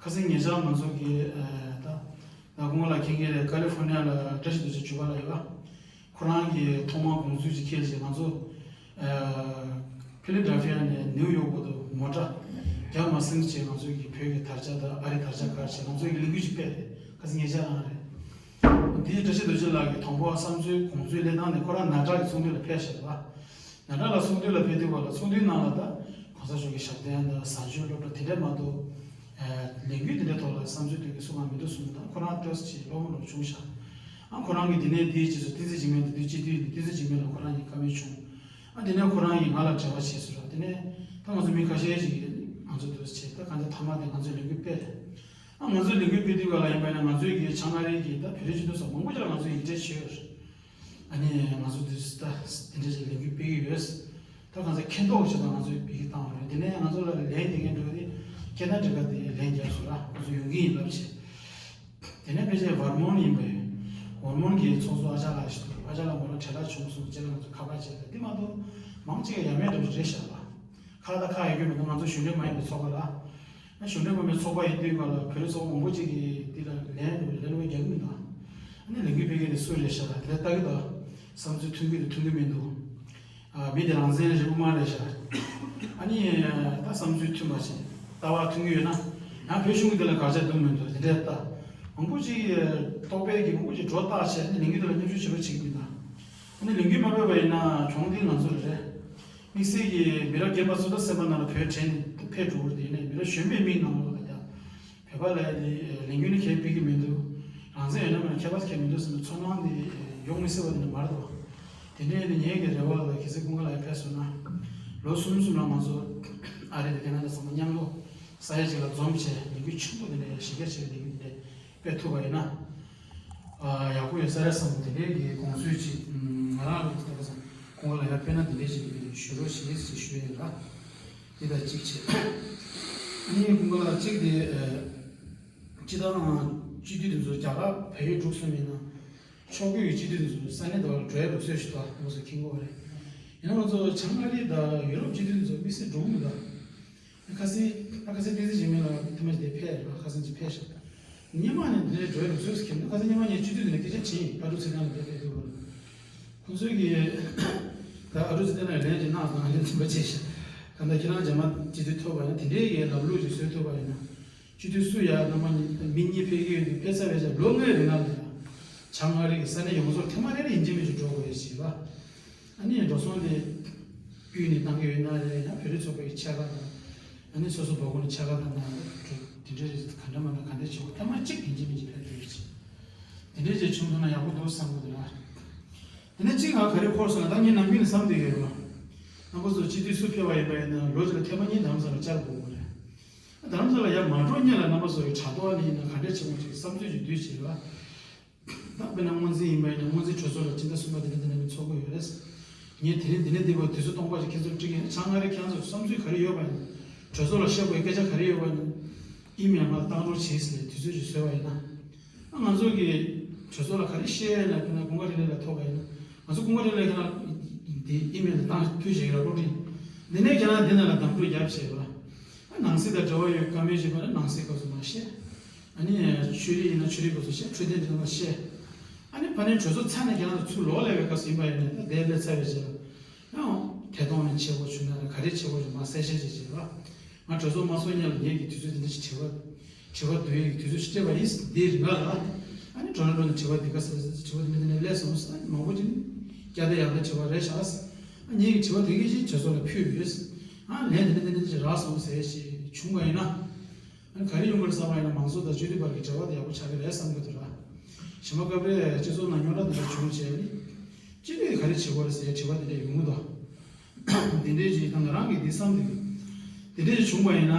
ཁ་སང་ཉེ་ཆར་ང་ཚོ་གི་ཨ་ད་ད་གོང་ལ་མཁྱེན་གྱི་རེད། ཀ་ལི་ཧྥོར་ནི་ཡ་ལ་བཀྲ་ཤིས་རྡོ་རྗེ་ཇུ་པ་ལ་ཡོད་པ། ཁོ་རང་གིས་ཐོག་མར་དགོངས་ཚུལ་ཅིག་འཁྱེར་བྱས། ང་ཚོ་ཨ་ཕི་ལི་ཌེལ་ཕི་ཡ་ནས་ནིའུ་ཡོག་བར་དུ་མོ་ཊ་བརྒྱ་མ་ཟིན་བྱས་ང་ཚོ་གི་བོད་ཀྱི་དར་ཆ་དང་ཨ་རི་དར་ཆ་བཀར་བྱས་ང་ཚོ་གི་ལས་འགུལ་ཅིག་སྤེལ་རེད། ཁ་སང་ཉེ་ཆར་རང་རེད། འདིའི་བཀྲ་ཤིས་རྡོ་རྗེ་ལགས་ཀྱིས་དང་པོ་བསམ་ཚུལ་དགོངས་ཚུལ་སླེབས་སྟངས་ནི་ཁོ་རང་ནཱ་ཊ་གི་ཚོགས་འདུ་ལ་ཕེབས་བཞག་པ། ནཱ་ཊ་ལགས་ཚོགས་འདུ་ལ་ཕེབས་དུས་ག་ལ་ཚོགས་འདུའི་ནང་ལ་ད་གོང་ས་མཆོག་གི་ཞབས་བརྟན་དང་གཟའ་མཇུག་སློབ་གྲྭ་དེ་འདྲས་མ་གཏོགས་ཨ་ལས་འགུལ་དེ་འདྲའི་ཐོག་ལ་བསམ་ཚུལ་དེ་གི་གསུང་བ་མི་འདུག་གསུངས། ད་ཁོ་རང་ཏོག་ཙམ་ཅིག་བློ་ཕམ་འདྲ་བྱུང་ཤག་ཨ་ཁོ་རང་གིས་དེ་ནས་དེའི་རྗེས་སུ་བསྟན་འཛིན་འཇིགས་མེད་དང་དུས་གཅིག་དུས་ནས་བསྟན་འཛིན་འཇིགས་མེད་ལ་ཁོ་རང་གིས་བཀའ་མོལ་བྱུང་། ཨ་དེ་ནས་ཁོ་རང་གིས་ང་ལ་འབྲེལ་བ་བྱས་ཟེར་ར། དེ་ནས་ད་ང་ཚོ་མི་ཁ་ཤས་ཤིག་གིས་ང་ཚོ་འདུག་བྱས། ད་གང་ལྟར་མཐའ་མ་དེ་ང་ཚོས་ལས་འགུལ་སྤེལ། ཨ་ང་ཚོས་ལས་འགུལ་སྤེལ་དུས་ག་ལ་ཡིན་པ་ཡིན་ན་ང་ཚོའི་གི་བྱང་ཨ་རི་གི་ད་བོད་རིགས་སྤྱི་མཐུན་ཚོགས་མང་པོ་ཅིག་ལ་ང་ཚོས་ཡིག་ཕྲད་བྱས་ཡོད་རེད། ཨ་ནི་ང་ཚོ་འདི་ད་དེ་འདྲ་ཞིག་ལས་འགུལ་སྤེལ་གྱི་ཡོད། ད་གང་ཟེར་མཁྱེན་རྟོགས་ཆེད་དུ་ང་ཚོས་སྤེལ་གྱི་བཏང་བ་རེད། དེ་ནས་ང་ཚོ་ལ་ལན་དེ་ངས་འགྲོ་དེ་ཁེ་ན་ཌ་ག་དེ་ལན་རྒྱབ་སོང་ར། ཁོ་ཚོ་ཡོང་གི་ཡིན་ལབ་བྱས། དེ་ནས་ཕལ་ཆེར་ཝར་མོན་ཡིན་པས། ཝར་མོན་གྱི་ཚོགས་གཙོ་ཨ་ཅག་ལགས་ཤིག་འདུག་ཨ་ཅག་ལགས་ངོ་ལ་བྲེལ་བ་བྱུང་སོང་། ཅེ་ལ་ང་ཚོ་ཁ་པར་བྱས་ཏེ་འདི་མ་གཏོགས་མང་ཆེ་ག་ཡ་མེད་འགྲོ་རེད་ཤག་ལ། ཁག་དང་ཁག་ཡོད་རྒྱུ་མི་འདུག་ང་ཚོ་གཞུང་འབྲེལ་མ་ཡིན་པའི་ཚོགས་པ་ར། ཨ་གཞུང་འབྲེལ་མ་ཡིན་པའི་ཚོགས་པ་ཡིན་དུས་ག་ལ་བོད་རིགས་ཚོགས་པ་མང་པོ་ཅིག་གིས་འདི་ལ་ལན་འདུག་ལན་འདུག་རྒྱག་གི་མི་འདུག་ཨ་ནི་ལས་འགུལ་སྤེལ་མཁན་དེ་སུ་རེད་ཤག་ལ་དེ་ལྟ་གི་འདུག་བསམ་ཚུལ་མཐུན་གི་འདུག་མཐུན་གི་མི་འདུག་ཨ་མི་དེ་རང་བཙན་རེད་དབུ་མ་རེད་ཤག་ཨ་ནི་ད་བསམ་ཚུལ་མཐུན་པ་བྱས་ལྟ་བ་མཐུན་གི་ཡོད་ན་ཡང་བོད་གཞུང་གི་དེ་ལ་དགག་བྱ་འདུག་མི་འདུག་དེ་འདྲའི་ལྟ། མང་པོ་ཅིག་རྟོག་པའི་གི་མང་པོ་ཅིག་སྒྲོ་བཏགས་བྱས་ཨ་ནི་ལས་འགུལ་དེ་ལ་མཉམ་ཞུགས་བྱེད་རོགས་བྱེད་ཀྱི་མི་འདུག་ཨ་ནི་ལས་འགུལ་མ་སྤེལ་བ་ཡིན་ན་གྱོང་དེ་ང་ཚོ་ལ་རེད། དམིགས་བསལ་གྱི་མི་རབས་རྒན་པ་ཚོ་ད་སེམས་པ་ནང་ལ་བོད་དྲན་ནས་ཕེབས་འགྲོ་གི་རེད། དེ་ནས་མི་རབས་གཞོན་པའི་མིག་ནང་ལོགས་ལ་ཡ། བོད་པ་ལ་ཡ་དེ་ལས་འགུལ་ནི་གལ་སྤེལ་གི་མི་འདུག་རང་བཙན་ཡོད་ན་མེད་ན་ཁྱད་པར་གལ་མི་འདུག་ཟེར་ནས་ཚོར་སྣང་དེ་ཡོང་མི་སྲིད་པ་དེ་འདྲ་མ་རེད་དོ། དེ་འདྲའི་ནི་ངའི་གི་རེ་བ་ལ་གལ་སྲིད་ཀུན་དགའ་ལགས་ཕེབས་སོང་ན། ལོ་གསུམ་གསུམ་ལ་ང་ཚོ་ཨ་རི་དང་ཁེ་ན་ཌ་ཚང་མ་མཉམ་དུ་ས་ཡ་གཅིག་ལ་འཛོམས་བྱས་ལས་འགུལ་ཆེན་པོ་དེ་འདྲ་གཞི་རྒྱ་ཆེ་བའི་ལས་འགུལ་དེ་འདྲ། སྤེལ་ཐུབ་པ་ཡིན་ན། ཨ་ཡག་པོ་ཡོད་ས་རེད་བསམ། དེ་འདྲའི་གི་དགོངས་ཚུལ་ཅིག་ང་རང་ལ་ལྟ་བུ་ཙམ་ཁོང་ལ་ཡར་སྤེལ་ན་དེ་འདྲའི་ཞིག་ཞུ་རོགས་ཞེས་ཞུ་ཡ་ཡིན་ལ། དེ་དང་གཅིག་བྱས། ཨ་ནི་ཁོང་ལ་གཅིག་དེ་སྤྱི་བཏང་སྤྱི་འཐུས་དེ་ཚོ་རྒྱ་གར་བལ་ཡུལ་འགྲོ་སོང་མིན་ན། ཕྱོགས་བསྐྱོད་ཀྱི་སྤྱི་འཐུས་དེ་ཚོ་ས་གནས་དེ་བར་འགྲོ་ཡ་ལུགས་སྲོལ་ཞིག་འདུག་ང་ཚོ་མཁྱེན་གྱི་ཡོད་རེད། ཡིན་ན་ང་ཚོ་བྱང་ཨ་རི་དང་ཡུ་རོབ་སྤྱི་འཐུས་དེ་ཚོ་དམིགས་བསལ་འགྲོ་གི་མི་འདུག་ཁ་སང་། ད་ཁ་སང་བསྟན་འཛིན་འཇིགས་མེད་ལགས་ཐེངས་མ་ཞིག་དེ་ཕེབས་རེད། ཁ་སང་ཅིག་ཕེབས་ཤག་སྔོན་མ་ནས་འདི་འདྲའི་འགྲོ་ཡ་ལུགས་སྲོལ་ཞིག་གིས་ཁ་སང་སྔོན་མ་ངས་སྤྱི་འཐུས་དེ་ལ་སྐད་ཆ་དྲིས་ཡིན། ཨ་ཀྲུག་ཚེ་བརྟན་ལ་དེ་ཕེབས་དུས་སྐབས་ལ། ཁོང་ཚོས་ཀྱིས་ད་ཨ་ཀྲུག་ཚེ་བརྟན་ལ་ལན་ཅིག་གནང་སོང་། ལན་ཚིམ་པ་བྱས་ཤག་གང་ལྟར་ཁྱེད་རང་རྗེས་མ་སྤྱི་འཐུས་ཐོབ་པ་ཡིན་ན་དེ་འདྲའི་གི་ལམ་ལུགས་ཅིག་བཟོས་ཐུབ་པ་ཡིན་ན། སྤྱི་འཐུས་སུ་ཡ་རྣམ་པ་གཉིས་མི་གཉིས་ཕེབས་ཀྱི་ཡོད་དུས་ཕེབས་ཚར་བའི་རྗེས་ལོ་ལྔའི་རིང་ལ་ཡ། བྱང་ཨ་རི་གི་ས་གནས་ཡོངས་རྫོགས་ཐེངས་མ་རེ་རེ་ཡིན་གཅིག་མིན་གཅིག་འགྲོ་དགོས་ཡོད་ཅེས་པ། ཨ་ནི་འགྲོ་སོང་དེ་དབུས་ནས་བཏང་གི་ཡོད་ན་རེད། ཡང་བོད་རིགས་ཚོགས་པའི་ཆས་ཀ་དང་། ཨ་ནི་སོ་སོ་འབོད་སྐུལ་ནས་ཆས་ཀ་དང་ན་རེད། དེ་འདྲ་རེད། ག་འདྲ་མ་འདྲ་ག་འདྲ་བྱེད་དགོས། ཐེངས་མ་གཅིག་ཡིན་གཅིག་མིན་གཅིག་ཕེབས་དགོས་ཡོད་ཅེས། དེ་འདྲ་ཅིག་བྱུང་སོང་ན་ཡག་པོ་འདུག་བསམ་གྱི་འདུག་ལ། དེ་ནས་གཅིག་ང་ག་རེ་འཁོར་སོང་ན། ད་ངས་ནམ་རྒྱུན་ནས་བསམ་བསྡད་ཡོད་རེད་བ། རྣམ་པ་ཚོ་སྤྱི་འཐུས་སུ་ཕེབས་པ་ཡིན་པ་ཡིན་ན་ལོ་གཅིག་ལ་ཐེངས་མ་གཉིས་རྡ་རམ་ས་ལ་བཅར་དགོས་པ་རེད། རྡ་རམ་ས་ལ་ཡར་མ་འགྲོ་སྔོན་ལ་རྣམ་པ་ཚོ་གི་དྲ་ཐོག་ནས་ཡིན་ན་ག་འདྲས་བྱེད་དགོས་ཅིག་བསམ་ཚུལ་ཅིག་བསྡུས་བྱས་རེད་བ། ད་དཔེར་ན་སྔོན་རྩིས་ཡིན་པ་ཡིན་ན་སྔོན་རྩིས་གྲོས་ཚོགས་ལ་སྤྱི་ཟླ་གསུམ་པ་དེ་འདྲ་དེ་འདྲ་ནས་ཚོགས་དགོས་ཡོད་རེད། ངས་དེ་རིང་འདི་ནས་འདི་བར་དུས་ཚོད་སྟོང་པ་ཅིག་ཁྱེད་ཚོར་འབྲི་གི་ཡིན། བྱང་ཨ་རི་ཁྱེད་རང་ཚོར་བསམ་ཚུལ་ག་རེ་ཡོད་པ་ཡིན་ན། གྲོས་ཚོགས་ལ་བཤད་དགོས་སྐད་ཆ་ག་རེ་ཡོད་པ་ཡིན་ན། ཨི་མེལ་ང་ལ་བཏང་རོགས་བྱེད་ཟེར་ནས་དུས་ཚོད་ཅིག་བཟོས་པ་ཡིན་ན། ང་ཚོ་གི་གྲོས་ཚོགས་ལ་ག་རེ་བཤད་ཡོད་ན། དཔེར་ན་ཀུན་དགའ་རིག་གནས་ལ་ཐོབ་པ་ཡིན་ན། ང་ཚོ་ཀུན་དགའ་རིག་གནས་ཁྱེད་རང་འདི་ཨི་མེལ་ལ་བཏང་ཕུལ་བྱེད་ཀྱི་ར་སློབ་ཁྲིད། འདི་ནས་ཁྱེད་རང་འདི་ནང་ལ་གདམ་འཁྲུག་རྒྱབ་བྱེད་པ། ནང་སྲིད་དང་འབྲེལ་བ་ཡོད་བཀའ་མོལ་བྱེད་པ་ན་ནང་སྲིད་སྐབས་སུ་མ་བཤད། ཨ་ནི་ཆོས་རིག་ཡིན་ན་ཆོས་རིག་སྐབས་སུ་བཤད། འཕྲོད་བསྟེན་འབྲེལ་བ་བཤད། ཨ་ནི་ཕ་ནས་གྲོས་ཚོགས་ཚར་ནས་ཁྱེད་རང་ཚོ་ཚུར་ལོག་སླེབས་པའི་སྐབས་སུ་ཡིན་པ་ཡིན་ན་ད་དེ་སླེབས་ཚར་བའི་རྗེས་ལ་ཡང་ ཐད་གཏོང་ནས་བྱེད་དགོས་བྱུང་ན་ག་རེ་བྱེད་དགོས་བྱུང་མ་གསལ་བཤད་བྱེད་བྱེད་པ། ང་གྲོས་ཚོགས་མ་སོང་སྔོན་ལ་ངེད་ཀྱི་དུས་ཚོད་དེ་འདྲ་ཞིག་དྲི་བ་དྲི་བ་བསྡུ་ཡས་ཀྱི་དུས་ཚོད་ཞིག་སྤྲད་པ་ཡིན། འདིའི་རིང་ལ་ཨ་ནི་འགྲོ་ན་འགྲོ་ན་དྲི་བ་འདི་ག་ཟེར་ཟེར་དྲི་བ་འདི་འདྲ་འདི་འདྲ་སླེབས་སོང་ཟེར། ཨ་ནི་མང་པོ་ཅིག་ནི་བསྐྱར་ཟློས་ཡང་ཟློས་དྲི་བ་རེད་ཤག་ཨ་ངེད་ཀྱི་དྲི་བ་དེ་གས་ཅིག་གྲོས་ཚོགས་ལ་ཕུལ་ཡོད། ཨ་ལན་འདི་འདྲ་འདི་འདྲ་ཅིག་རག་སོང་ཟེར་ཞིག་བྱུང་བ་ཡིན་ན། ཨ་ནི་ག་རེ་ཡོང་གི་རེད་བསམ་པ་ཡིན་ན་མང་ཚོགས་དང་སྤྱི་འཐུས་བར་གྱི་འབྲེལ་བ་དེ་ཡག་པོ་ཆགས་ཀྱི་རེད་བསམ་གྱི་འདུག་ར། གཞན་པ་སྐབས་རེ་སྤྱི་ཚོགས་ནང་རྙོག་དྲ་འདི་འདྲ་བྱུང་བྱས་ནི། སྤྱི་འཐུས་ག་རེ་བྱེད་དགོས་རེད་ཟེར་དྲི་བ་འདི་འདྲ་ཡོང་གི་འདུག་འདི་འདྲའི་ཅིག་ད་ང་རང་གིས་འདི་བསམ་འདི་འདི་འདྲའི་ཅིག་བྱུང་བ་ཡིན་ན།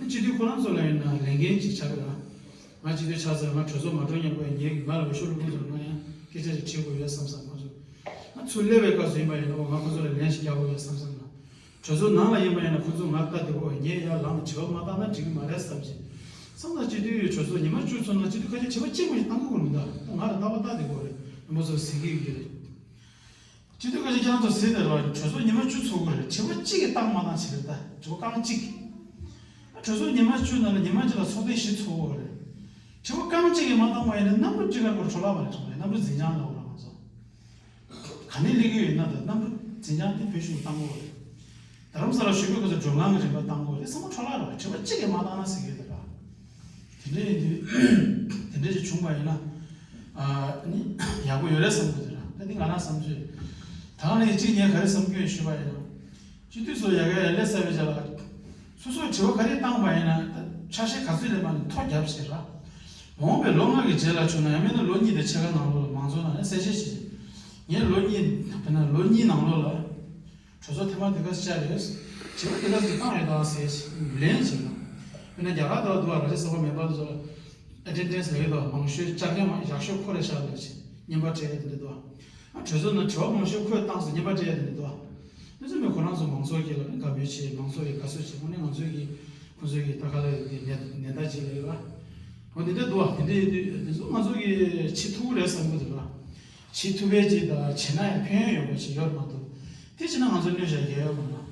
སྤྱི་འཐུས་ཁོ་རང་ཚོ་ལ་ཡིན་ན་ལས་འགན་ཅིག་ཆགས་ཀྱི་རེད། ང་སྤྱི་འཐུས་ཆགས་ཚར། ང་གྲོས་ཚོགས་མ་འགྲོ་སྔོན་པ་ངེད་ཀྱི་ང་ལ་འོས་ཤོག་བླུགས་མཁན་ཚོར་ང་ཡང་སྐད་ཆ་ཅིག་དྲི་དགོས་ཡོད་བསམ་བསམ། ང་ཚོ་ང་ཚུར་སླེབས་པའི་སྐབས་སུ་ཡིན་པ་ཡིན་ན་ང་ཁོ་ཚོ་ལ་ལན་ཞིག་རྒྱག་དགོས་ཡོད་བསམ་བསམ་ལ། གྲོས་ཚོགས་ནང་ལ་ཡིན་པ་ཡིན་ན་ཁོ་ཚོ་ང་ལྟ་བདེ་པོ་ངས་ཡར་ལངས་ནས་དྲི་བ་མ་བཏང་ན་འགྲིག་གི་མ་རེད་བསམ་བྱས། བསམ་ན་སྤྱི་འཐུས་ཡོད་གྲོས་ཚོགས་ཉི་མ་བཅུ་ཚོགས་ན་སྤྱི་འཐུས་ཁ་ཤས་དྲི་བ་གཅིག་མ་ཞིག་བཏང་གི་ཡོད་མི་འདུག་ང་ལ་ལྟ་བ་ལྟ་བདེ་པོ་རེད། རྣམ་པ་ཚོ་ཟེར་གི་ཡོད་ཀྱི་རེད། སྤྱི་འཐུས་ཁ་ཤས་ཁྱེད་རང་ཚོ་ཟེར་བསྡད་རོགས། གྲོས་ཚོགས་ཉི་མ་བཅུ་ཚོགས་ཀྱི་རེད། དྲི་བ་གཅིག་གིས་བཏང་མ་བཏང་བྱེད་རེད། ད་དྲི་བ་རྐང་གཅིག་གྲོས་ཚོགས་ཉི་མ་བཅུ་ནང་ལ་ཉི་མ་གཅིག་ལ་ཚོགས་ཐེངས་བཞི་ཚོགས་ཀྱི་རེད། དྲི་བ་རྐང་གཅིག་གིས་མ་བཏང་བ་ཡིན་ན་གནམ་གྲུ་སྤྲིན་ཁ་སྐོར་འཕྲོ་བརླག་པ་རེད། གྲོང་རེད། གནམ་གྲུ་འཛིན་བྱང་ལ་འོ་ར་ང་ཚོ། ག་ནས་སླེབས་ཀྱི་ཡོད་ན། ད་གནམ་གྲུ་འཛིན་བྱང་དེ་བོད་གཞུང་གིས་བཏང་དགོས་རེད། རྡ་རམ་ས་ལ་ཞུགས་པའི་སྐབས་སུ་མགྲོན་ཁང་གི་རིན་པ་བཏང་དགོས་རེད། ཚང་མ་འཕྲོ་བརླག་རེད་བ། དྲི་བ་གཅིག་གིས་མ་བཏང་ན་ཟེར་གྱི་ཡོད་རེད་བ། དེ་འདྲ་ཡིན་དུས་དེ་འདྲ་ཞིག་བྱུང་བ་ཡིན་ན་ཨ་ནི་ཡག་པོ་ཡོད་རེད་བསམ་གྱི་འདུག་ར། ད་འདི་ང་རང་བསམ་ཚུལ། ད་ནི་གཅིག་ངས་ག་རེ་བསམ་གྱི་ཡོད་ཞུས་པ་ཡིན་ན། སྤྱི་འཐུས་ཚོ་ཡ་གི་ལས་བསལ་བའི་ཆ་ལ། སོ་སོས་དྲི་བ་ག་རེ་བཏང་པ་ཡིན་ན་ད་ཆ་ཤས་ག་ཚོད་སླེབས་པ་ནས་ཐོ་རྒྱབ་བྱས་ར། མ་འོངས་པའི་ལོ་ལྔ་གི་རྗེས་ལ་བྱུང་ན་ཡང་མིན་ན་ལོ་གཉིས་དང་ཕྱེད་ཀ་ནང་ལོགས་ལ་མང་ཚོགས་ནང་ནས་གསལ་བཤད་བྱས། ངས་ལོ་གཉིས་དཔེར་ན་ལོ་གཉིས་ནང་ལོགས་ལ་གྲོས་ཚོགས་ཐེངས་མ་དེ་ག་ཙམ་བཅར་ཡོད། དྲི་བ་དེ་ག་ཙམ་བཏང་ཡོད་དམ་ཟེར་ལན་བྱས་ན། དཔེར་ན་རྒྱ་གར་དུ་འདུག་བ། ར་ཇ་སབ་མེམ་བར་ཚོ་ལ་ཨེ་ཊེན་ཌེན་སི་ལབ་ཀྱི་འདུག་མང་ཤོས་བཅར་མཁན་མང་ཡག་ཤོས་ཁོ་རེད་ཤག་ལབ་བྱས་བརྙན་པར་སྤྲད་ཡོད་དེ་འདྲ་འདུག་ཨ་གྲོས་ཚོགས་ནང་དྲི་བ་མང་ཤོས་ཁོས་བཏང་སོང་། བརྙན་པར་སྤྲད་ཡ་དེ་འདྲ་འདུག་དེ་ཚོ་ནི་ཁོ་རང་ཚོ་མང་ཚོགས་ཀྱིས་ལ་ནི་དགའ་མོས་བྱེད། མང་ཚོགས་ཀྱིས་དགའ་བསུ་བྱེད། དངོས་གནས་ང་ཚོའི་གི་ཁོ་ཚོའི་གི་ད་ག་ལ་ཡོད་ཀྱི་ནད་ནད་ལྟ་བྱེད་ལ་ཡོད་པ། འོ་དེ་འདྲ་འདུག་དེ་འདྲ་ཡོད་དུས་དེ་ཚོ་ང་ཚོ་གི་བྱེད་ཐུབ་ཀྱི་རེད་བསམ་གྱི་འདུག་བྱེད་ཐུབ་པའི་ཅིག་དང་བྱེད་ན་ཡང་ཕན་ཡོན་ཡོད་པ་ཞིག་ཡོད་མ་གཏོགས། དེ་བྱས་ན་ང་ཚོ་གནོད་བྱ་ཡོད་མ་རེད།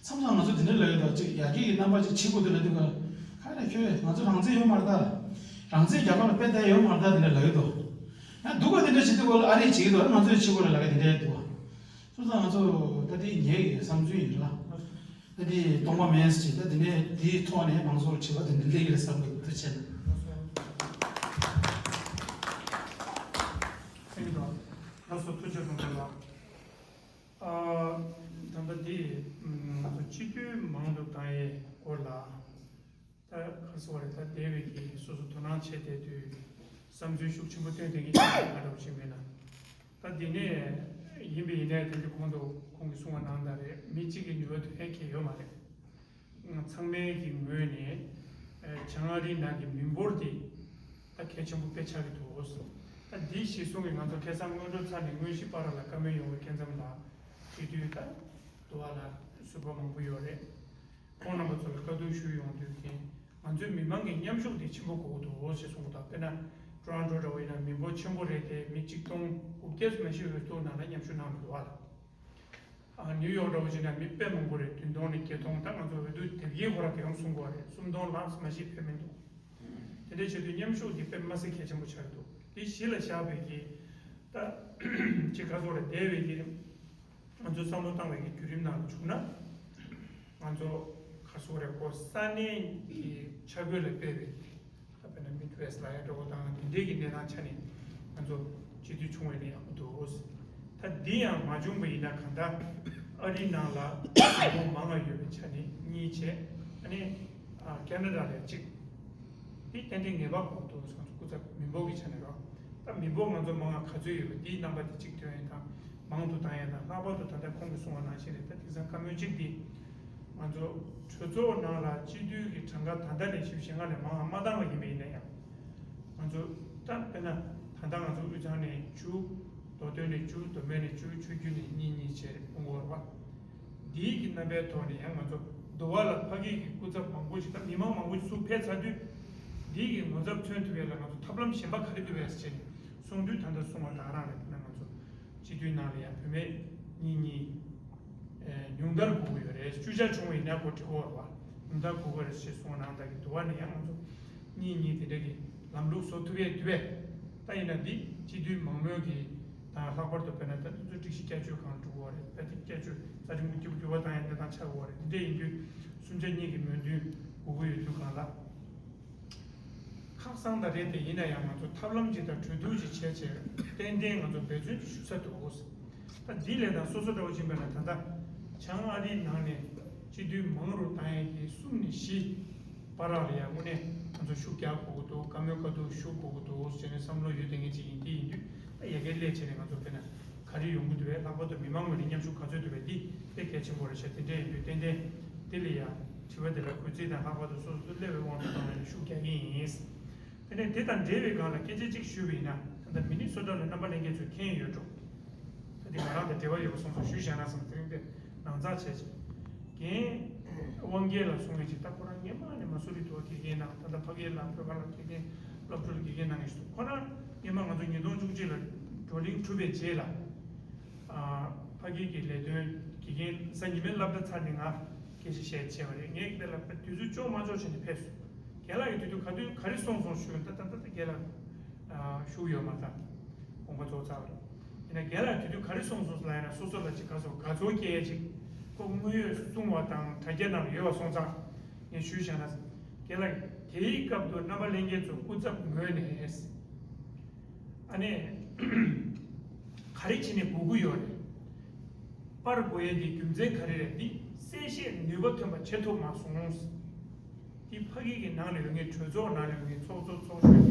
མཚམས་མཚམས་ང་ཚོ་དེ་འདྲ་ལབ་ཡོད་དོ། ཅིག་ཡར་རྒྱས་ཀྱི་རྣམ་པ་ཅིག་བྱེད་དགོས་འདུག་ལབ་དུས་ག་རེ་ཁྱོད་ང་ཚོ་རང་བཙན་ཡོད་མ་རེད་ད། རང་བཙན་རྒྱ་གར་ལ་དཔེ་བལྟ་ཡོད་མ་རེད་ད། དེ་འདྲ་ལབ་ཡོད་དོ། ཡང་སྡུག་པ་དེ་འདྲ་བྱེད་དུས་གོ་ལ་ཨ་རིས་བྱེད་ཀྱི་འདུག་ང་ཚོས་བྱེད་དགོས་རེད་ལབ་ཀྱི་དེ་འདྲ་འདུག་སོང་ཙང་ང་ཚོ་ད་དེ་ངའི་གི་བསམ་ཚུལ་ཡིན་ལ། ད་དེ་སྟོང་པ་མིན་ཟེར། ད་དེ་ནས་དེའི་ཐོག་ནས་མང་ཚོགས་ལ་དྲི་བ་དེ་འདྲ་སླེབས་ཀྱི་རེད་བསམ་གི་འདུག་ཐུགས་རྗེ་ཆེ། ལགས་སོ། ཐུགས་རྗེ་གནང་། ད་ལྟ་འདི་ང་ཚོ་སྤྱི་འཐུས་མང་དུ་བཏང་ཡས་སྐོར་ལ། ད་ག་རེ་ཟེར་བ་རེད། ད་འདས་པའི་གི་སོ་སོ་དོ་སྣང་བྱས་བསྡད་དུས་བསམ་ཚུལ་ཤུགས་ཆེན་པོ་བཏོན་བསྡད་མཁན་ཞིག་ཡིན་པ་འདྲ་བོ་ཞིག་མེད་ན། ད་འདི་ནས་ཡིན་པ་ཡིན་ནའི་དེ་འདྲ་གོང་དུ་ཁོང་གིས་གསུངས་པ་ནང་ལྟར་རེད། མི་གཅིག་གི་ནུས་པ་དེ་བས་ཁེ་ཡོད་མ་རེད། ཚང་མའི་གི་ངོས་ནས་བྱང་ཨ་རིའི་ནང་གི་མི་འབོར་དེ་ད་གལ་ཆེན་པོ་དཔེ་ཆགས་ཀྱི་འདུག་ད་འདི་གཞིར་བཟུང་གིས་ང་ཚོ་ཁ་སང་སྔོན་འགྲོ་ཚར་ནས་དངོས་གཞི་པ་ར་ལ་བཀའ་མོལ་ཡོང་བའི་སྐབས་མཚམས་ལ་དེ་དུས་ད་དུ་བ་ལ་ཟུར་པ་མང་པོ་ཡོད་རེད། ཁོང་རྣམ་པ་ཚོ་ལ་བཀའ་བསྡུར་ཞུས་ཡོང་དུས་ཀྱི་ང་ཚོའི་མི་མང་གི་མཉམ་ཞུགས་དེ་ཆེན་པོ་དགོས་ཀྱི་འདུག་ཞེས་གསུངས་པ་དང་། དཔེར་ན་ཊོ་རོན་ཊོ་འདྲ་བོ་ཡིན་ན་མི་འབོར་ཆེན་པོ་རེད་དེ། མི་གཅིག་སྟོང་དགུ་བརྒྱ་ཙམ་མ་ཞིག་འོས་བསྡུ་ནང་ལ་མཉམ་ཞུགས་གནང་མི་འདུག་བ་ལ། ཨ་ནིའུ་ཡོག་འདྲ་བོ་ཞིག་ན་མི་དཔེ་མང་པོ་རེད། བདུན་སྟོང་ནས་བརྒྱད་སྟོང་། ད་ང་ཚོ་འོས་བསྡུ་དེབ་སྐྱེལ་ཁོ་རང་དེ་ཡང་གསུང་གི་ཡོད་རེད། སུམ་སྟོང་ལྷག་ཙམ་མ་ཞིག་ཕེབས་མི་འདུག་དེ་འདྲའི་བྱེད་དུས་མཉམ་ཞུགས་འདི་དཔེ་མི་སྲིད་གལ་ཆེན་པོ་ཆགས་ཀྱི་འདུག་དེ་གཞི་ལ་བཞག་པའི་གི་ད་ཅིག་ག་ཚོད་རེད། འདས་པའི་གི་ང་ཚོས་བསམ་བློ་བཏང་བའི་གི་བརྒྱུད་རིམ་ནང་ལ་བྱུང་ན། ང་ཚོ་ག་ཚོད་རེད། ཁོ་ས་གནས་ཀྱི་ཆ་བགོས་ལ་དཔག་པའི་གི་ད་དཔེར་ན་མིད་ཝེ་སི་ལ་ཡ་འདྲ་བོ་དང་དེ་འདྲའི་གི་གནས་སྟངས་ཆ་ནས་ང་ཚོ་སྤྱི་འཐུས་བྱུང་བས་ནི་ཡག་པོ་འདུག་ད་འདི་ཡང་མ་བྱུང་བ་ཡིན་ན་གང་ལྟར་ཨ་རིའི་ནང་ལ་མི་འབོར་མང་བ་ཡོད་པའི་ཆ་ནས་གཉིས་བྱས། ཨ་ནི་ཨ་ཁེ་ན་ཌ་ལ་གཅིག་དེ་ཏན་ཏན་ངེས་པར་དགོས་འདུག་ང་ཚོ་སྐུ་ཚབ་མི་འབོར་གྱི་ཆ་ནས་རོགས། ད་མི་འབོར་ང་ཚོ་མང་བ་ག་ཚོད་ཡོད་པ་འདིའི་རྣམ་པ་དེ་གཅིག་ཐོན་ཡས་དང་། མང་དུ་བཏང་ཡས་དང་། ལྷག་པར་དུ་ད་ལྟ་ཁོང་གིས་གསུངས་པ་ནང་བཞིན་རེད། ད་དེང་སང་བཀའ་མོལ་གཅིག་འདི་ང་ཚོ་གྲོས་ཚོགས་ནང་ལ་སྤྱི་འཐུས་ཀྱི་གྲངས་ཀ་ད་ལྟ་ནས་བཞི་བཅུ་ཞེ་ལྔ་ལས་མང་བ་མ་བཏང་བ་ཡིན་པ་ཡིན་ན་ཡང་། ང་ཚོ་ད་དཔེར་ན་ད་ལྟ་ང་ཚོ་དབུས་གཙང་ནས་བཅུ། མདོ་སྟོད་ནས་བཅུ། མདོ་སྨད་ནས་བཅུ། ཆོས་བརྒྱུད་ནས་གཉིས་གཉིས་བྱས་སྤུངས་འོར་བ། འདིའི་གི་རྣམ་པའི་ཐོག་ནས་ཡང་ང་ཚོ་འདུ་བ་ལ་ཕ་གི་གི་སྐུ་ཚབ་མང་པོ་ཞིག་ད་མི་མང་མང་པོ་ཞིག་ཚུར་ཕེབས་ཚར་དུས། འདིའི་གི་ངོ་ཚབ་མཚོན་ཐུབ་ཡས་ལ་ང་ཚོ་ཐབས་ལམ་གཞན་པ་ག་རེ་འདུག་བས་ཟེར་བྱས་ནས་གསུངས་དུས། ད་ལྟ་གསུངས་པ་དང་རང་རེད། ད་ང་ཚོ་སྤྱི་འཐུས་ནང་ལ་ཡང་བུད་མེད་གཉིས་གཉིས་ཉུང་མཐར་དགུ་དགུ་ཡོད་རེད། བཅུ་ཆ་བྱུང་བ་ཡིན་ན་ཁོ་འགྲིག་གི་ཡོད་རེད་བ། ཉུང་མཐར་དགུ་དགུ་རེད་ཅེས་གསུངས་གནང་། ད་གི་འདུ་བ་ནས་ཡང་ང་ཚོ་གཉིས་གཉིས་དེ་འདྲ་གི་ལམ་ལུགས་བཟོ་ཐུབ་ཡས་འདུག་བས། ད་ཡིན་ན་འདི་སྤྱི་འཐུས་མང་མོས་ཀྱི་ དང་། ལྷག་པར་དུ་དཔེར་ན་ད་དེ་ཚོ་སྒྲིག་གཞི་བསྐྱར་བཅོས་སྒང་འགྲོ་གི་ཡོད་རེད། ད་དེ་བསྐྱར་བཅོས་རྩ་ཁྲིམས་ཀྱི་འགྱུར་བ་བཏང་ཡ་གནས་སྟངས་ཆགས་ཀྱི་ཡོད་རེད། འདི་འདྲ་ཡིན་དུས་གསུམ་ཆ་གཉིས་ཀྱི་མོས་མཐུན་དགོས་ཀྱི་ཡོད་དུས་སྒང་ལ། ཁག་གཙང་ད་རེད་དེ། ཡིན་ན་ཡང་ང་ཚོ་ཐབས་ལམ་ཅིག་དང་གྲོས་བསྡུར་ཅིག་བྱས་བྱས་ཏན་ཏན་ང་ཚོ་འབད་བརྩོན་ཅིག་ཞུ་ས་འདུག་ད་འདི་ལས་དང་སོ་སོ་འདྲ་བོ་ཕྱིན་པ་ན། ད་ལྟ་བྱང་ཨ་རིའི་ནང་ནས་སྤྱི་འཐུས་མང་རུ་བཏང་ཡས་ཀྱི་གསུམ་ནས་བཞི་བར་ལ་ཡང་དངོས་གནས་ང་ཚོ་ཤུགས་རྒྱག་དགོས་ཀྱི་འདུག་བཀའ་མོལ་བཀའ་བསྡུར་ཞུ་དགོས་ཀྱི་འདུག་ཟེར་ནས་བསམ་བློ་ཡོད་བསྡད་མཁན་ཅིག་ཡིན། དེ་ཡིན་དུས་ད་ཡ་གིར་སླེབས་བྱས་ནས་ང་ཚོ་དཔེར་ན་ག་རེ་ཡོང་གི་འདུག་བས། ལྷག་པར་དུ་མི་མང་ངོས་ནས་མཉམ་ཞུགས་ག་ཚོད་འདུག་བས། འདི་དཔེ་གལ་ཆེན་པོ་རེད་ཤག་དེ་འདྲ་ཡིན་དུས་ཏན་ཏན་དེ་ལ་ཡང་དྲི་བ་དེ་ལ་གུས་བརྩི་དང་ལྷག་པར་དུ་སོ་སོ་སླེབས་པའི་དབང་དུ་བཏང་བ་ནས་ཤུགས་རྒྱག་གི་ཡིན། དེ་ནས་དེ་དང་འབྲེལ་བའི་སྒང་ལ་སྐད་ཆ་གཅིག་ཞུས་པ་ཡིན་ན། ད་ལྟ་མི་ནི་སོ་ཊ་ལ་རྣམ་པ་ལྷན་རྒྱས་ཚོས་མཁྱེན་ཡོད་འགྲོ། ད་དེ་ང་རང་དང་འབྲེལ་བ་ཡོད་པ་སོང་ཙང་ཞུས་བཞག་ན་བསམ་དེ་རིང་དེ་ནང་ཚགས་བྱས་ཀྱི། རྒན་དབང་རྒྱལ་ལགས་གསུང་མཁན་ཅིག་ད་ཁོ་རང་སྔོན་མ་ནས་མ་སུ་རི་དུ་དགེ་རྒན་གནང་། ད་ལྟ་ཕ་གིར་ལ་བོད་པ་ལ་དགེ་རྒན་སློབ་ཕྲུག་ལ་དགེ་རྒན་གནང་མཁན་ཞིག་འདུག་ཁོ་རང་སྔོན་མ་ང་ཚོ་ཉིས་སྟོང་བཅུ་གཅིག་ལ་བགྲོ་གླེང་གྲུབ་པའི་རྗེས་ལ། ཨ། ཕ་གི་གི་ལས་དོན་དགེ་རྒན་གཟའ་ཉི་མའི་སློབ་གྲྭ་ཚར་ནས་ང་སྐད་ཆ་བཤད་བྱས་པ་རེད། ངས་དེ་ལ་དུས་ཚོད་ལྕོགས་མ་ལྕོགས་བྱས་ནས་ཕེབས་སོང་། རྒན་ལགས་ཀྱིས་དུས་དུས་ག་དུས་ག་རེ་གསུངས་སོང་ཞུས། ད་ད་ད་ད་རྒན་ལགས་ཨ་བཞུགས་ཡོད་མ་རེད། དགོངས་པ་རྫོགས་ཚར་བ་རེད། ཡིན་ན་རྒན་ལགས་དུས་དུས་ག་རེ་གསུངས་སོང་ལབ་ཡིན་ན། སོ་སོ་ལ་ཅིག་ག་སོ་དགའ་ཚོར་སྐྱེ་ཡས་ཅིག་ཁོ་དངོས་ཡོད་གསུང་བ་དང་དྲ་རྒྱ་ནང་ལ་ཡོད་པ་སོང་ཙང་ངས་ཞུས་བཞག་ན། རྒན་ལགས་དེའི་སྐབས་དུ་རྣམ་པ་ལྷན་རྒྱས་ཚོ་སྐུ་ཚབ་ངོས་ནས། ཨ་ནི། ག་རེ་བྱས་ནས་དགོས་ཀྱི་ཡོད་རེད། པར་དགོས་ཡས་དེ་རྒྱུ་མཚན་ག་རེ་རེད། འདི་གསལ་བཤད་ནུས་པ་ཐོན་པ་བྱེད་ཐུབ་མ་སོང་། འདི་ཕ་གི་གི་ནང་ལ་ཡོད་མཁན། གྲོས་ཚོགས་ནང་ལ་ཡོད་མཁན་ཚོགས་གཙོ་ཚོགས་གཞོན་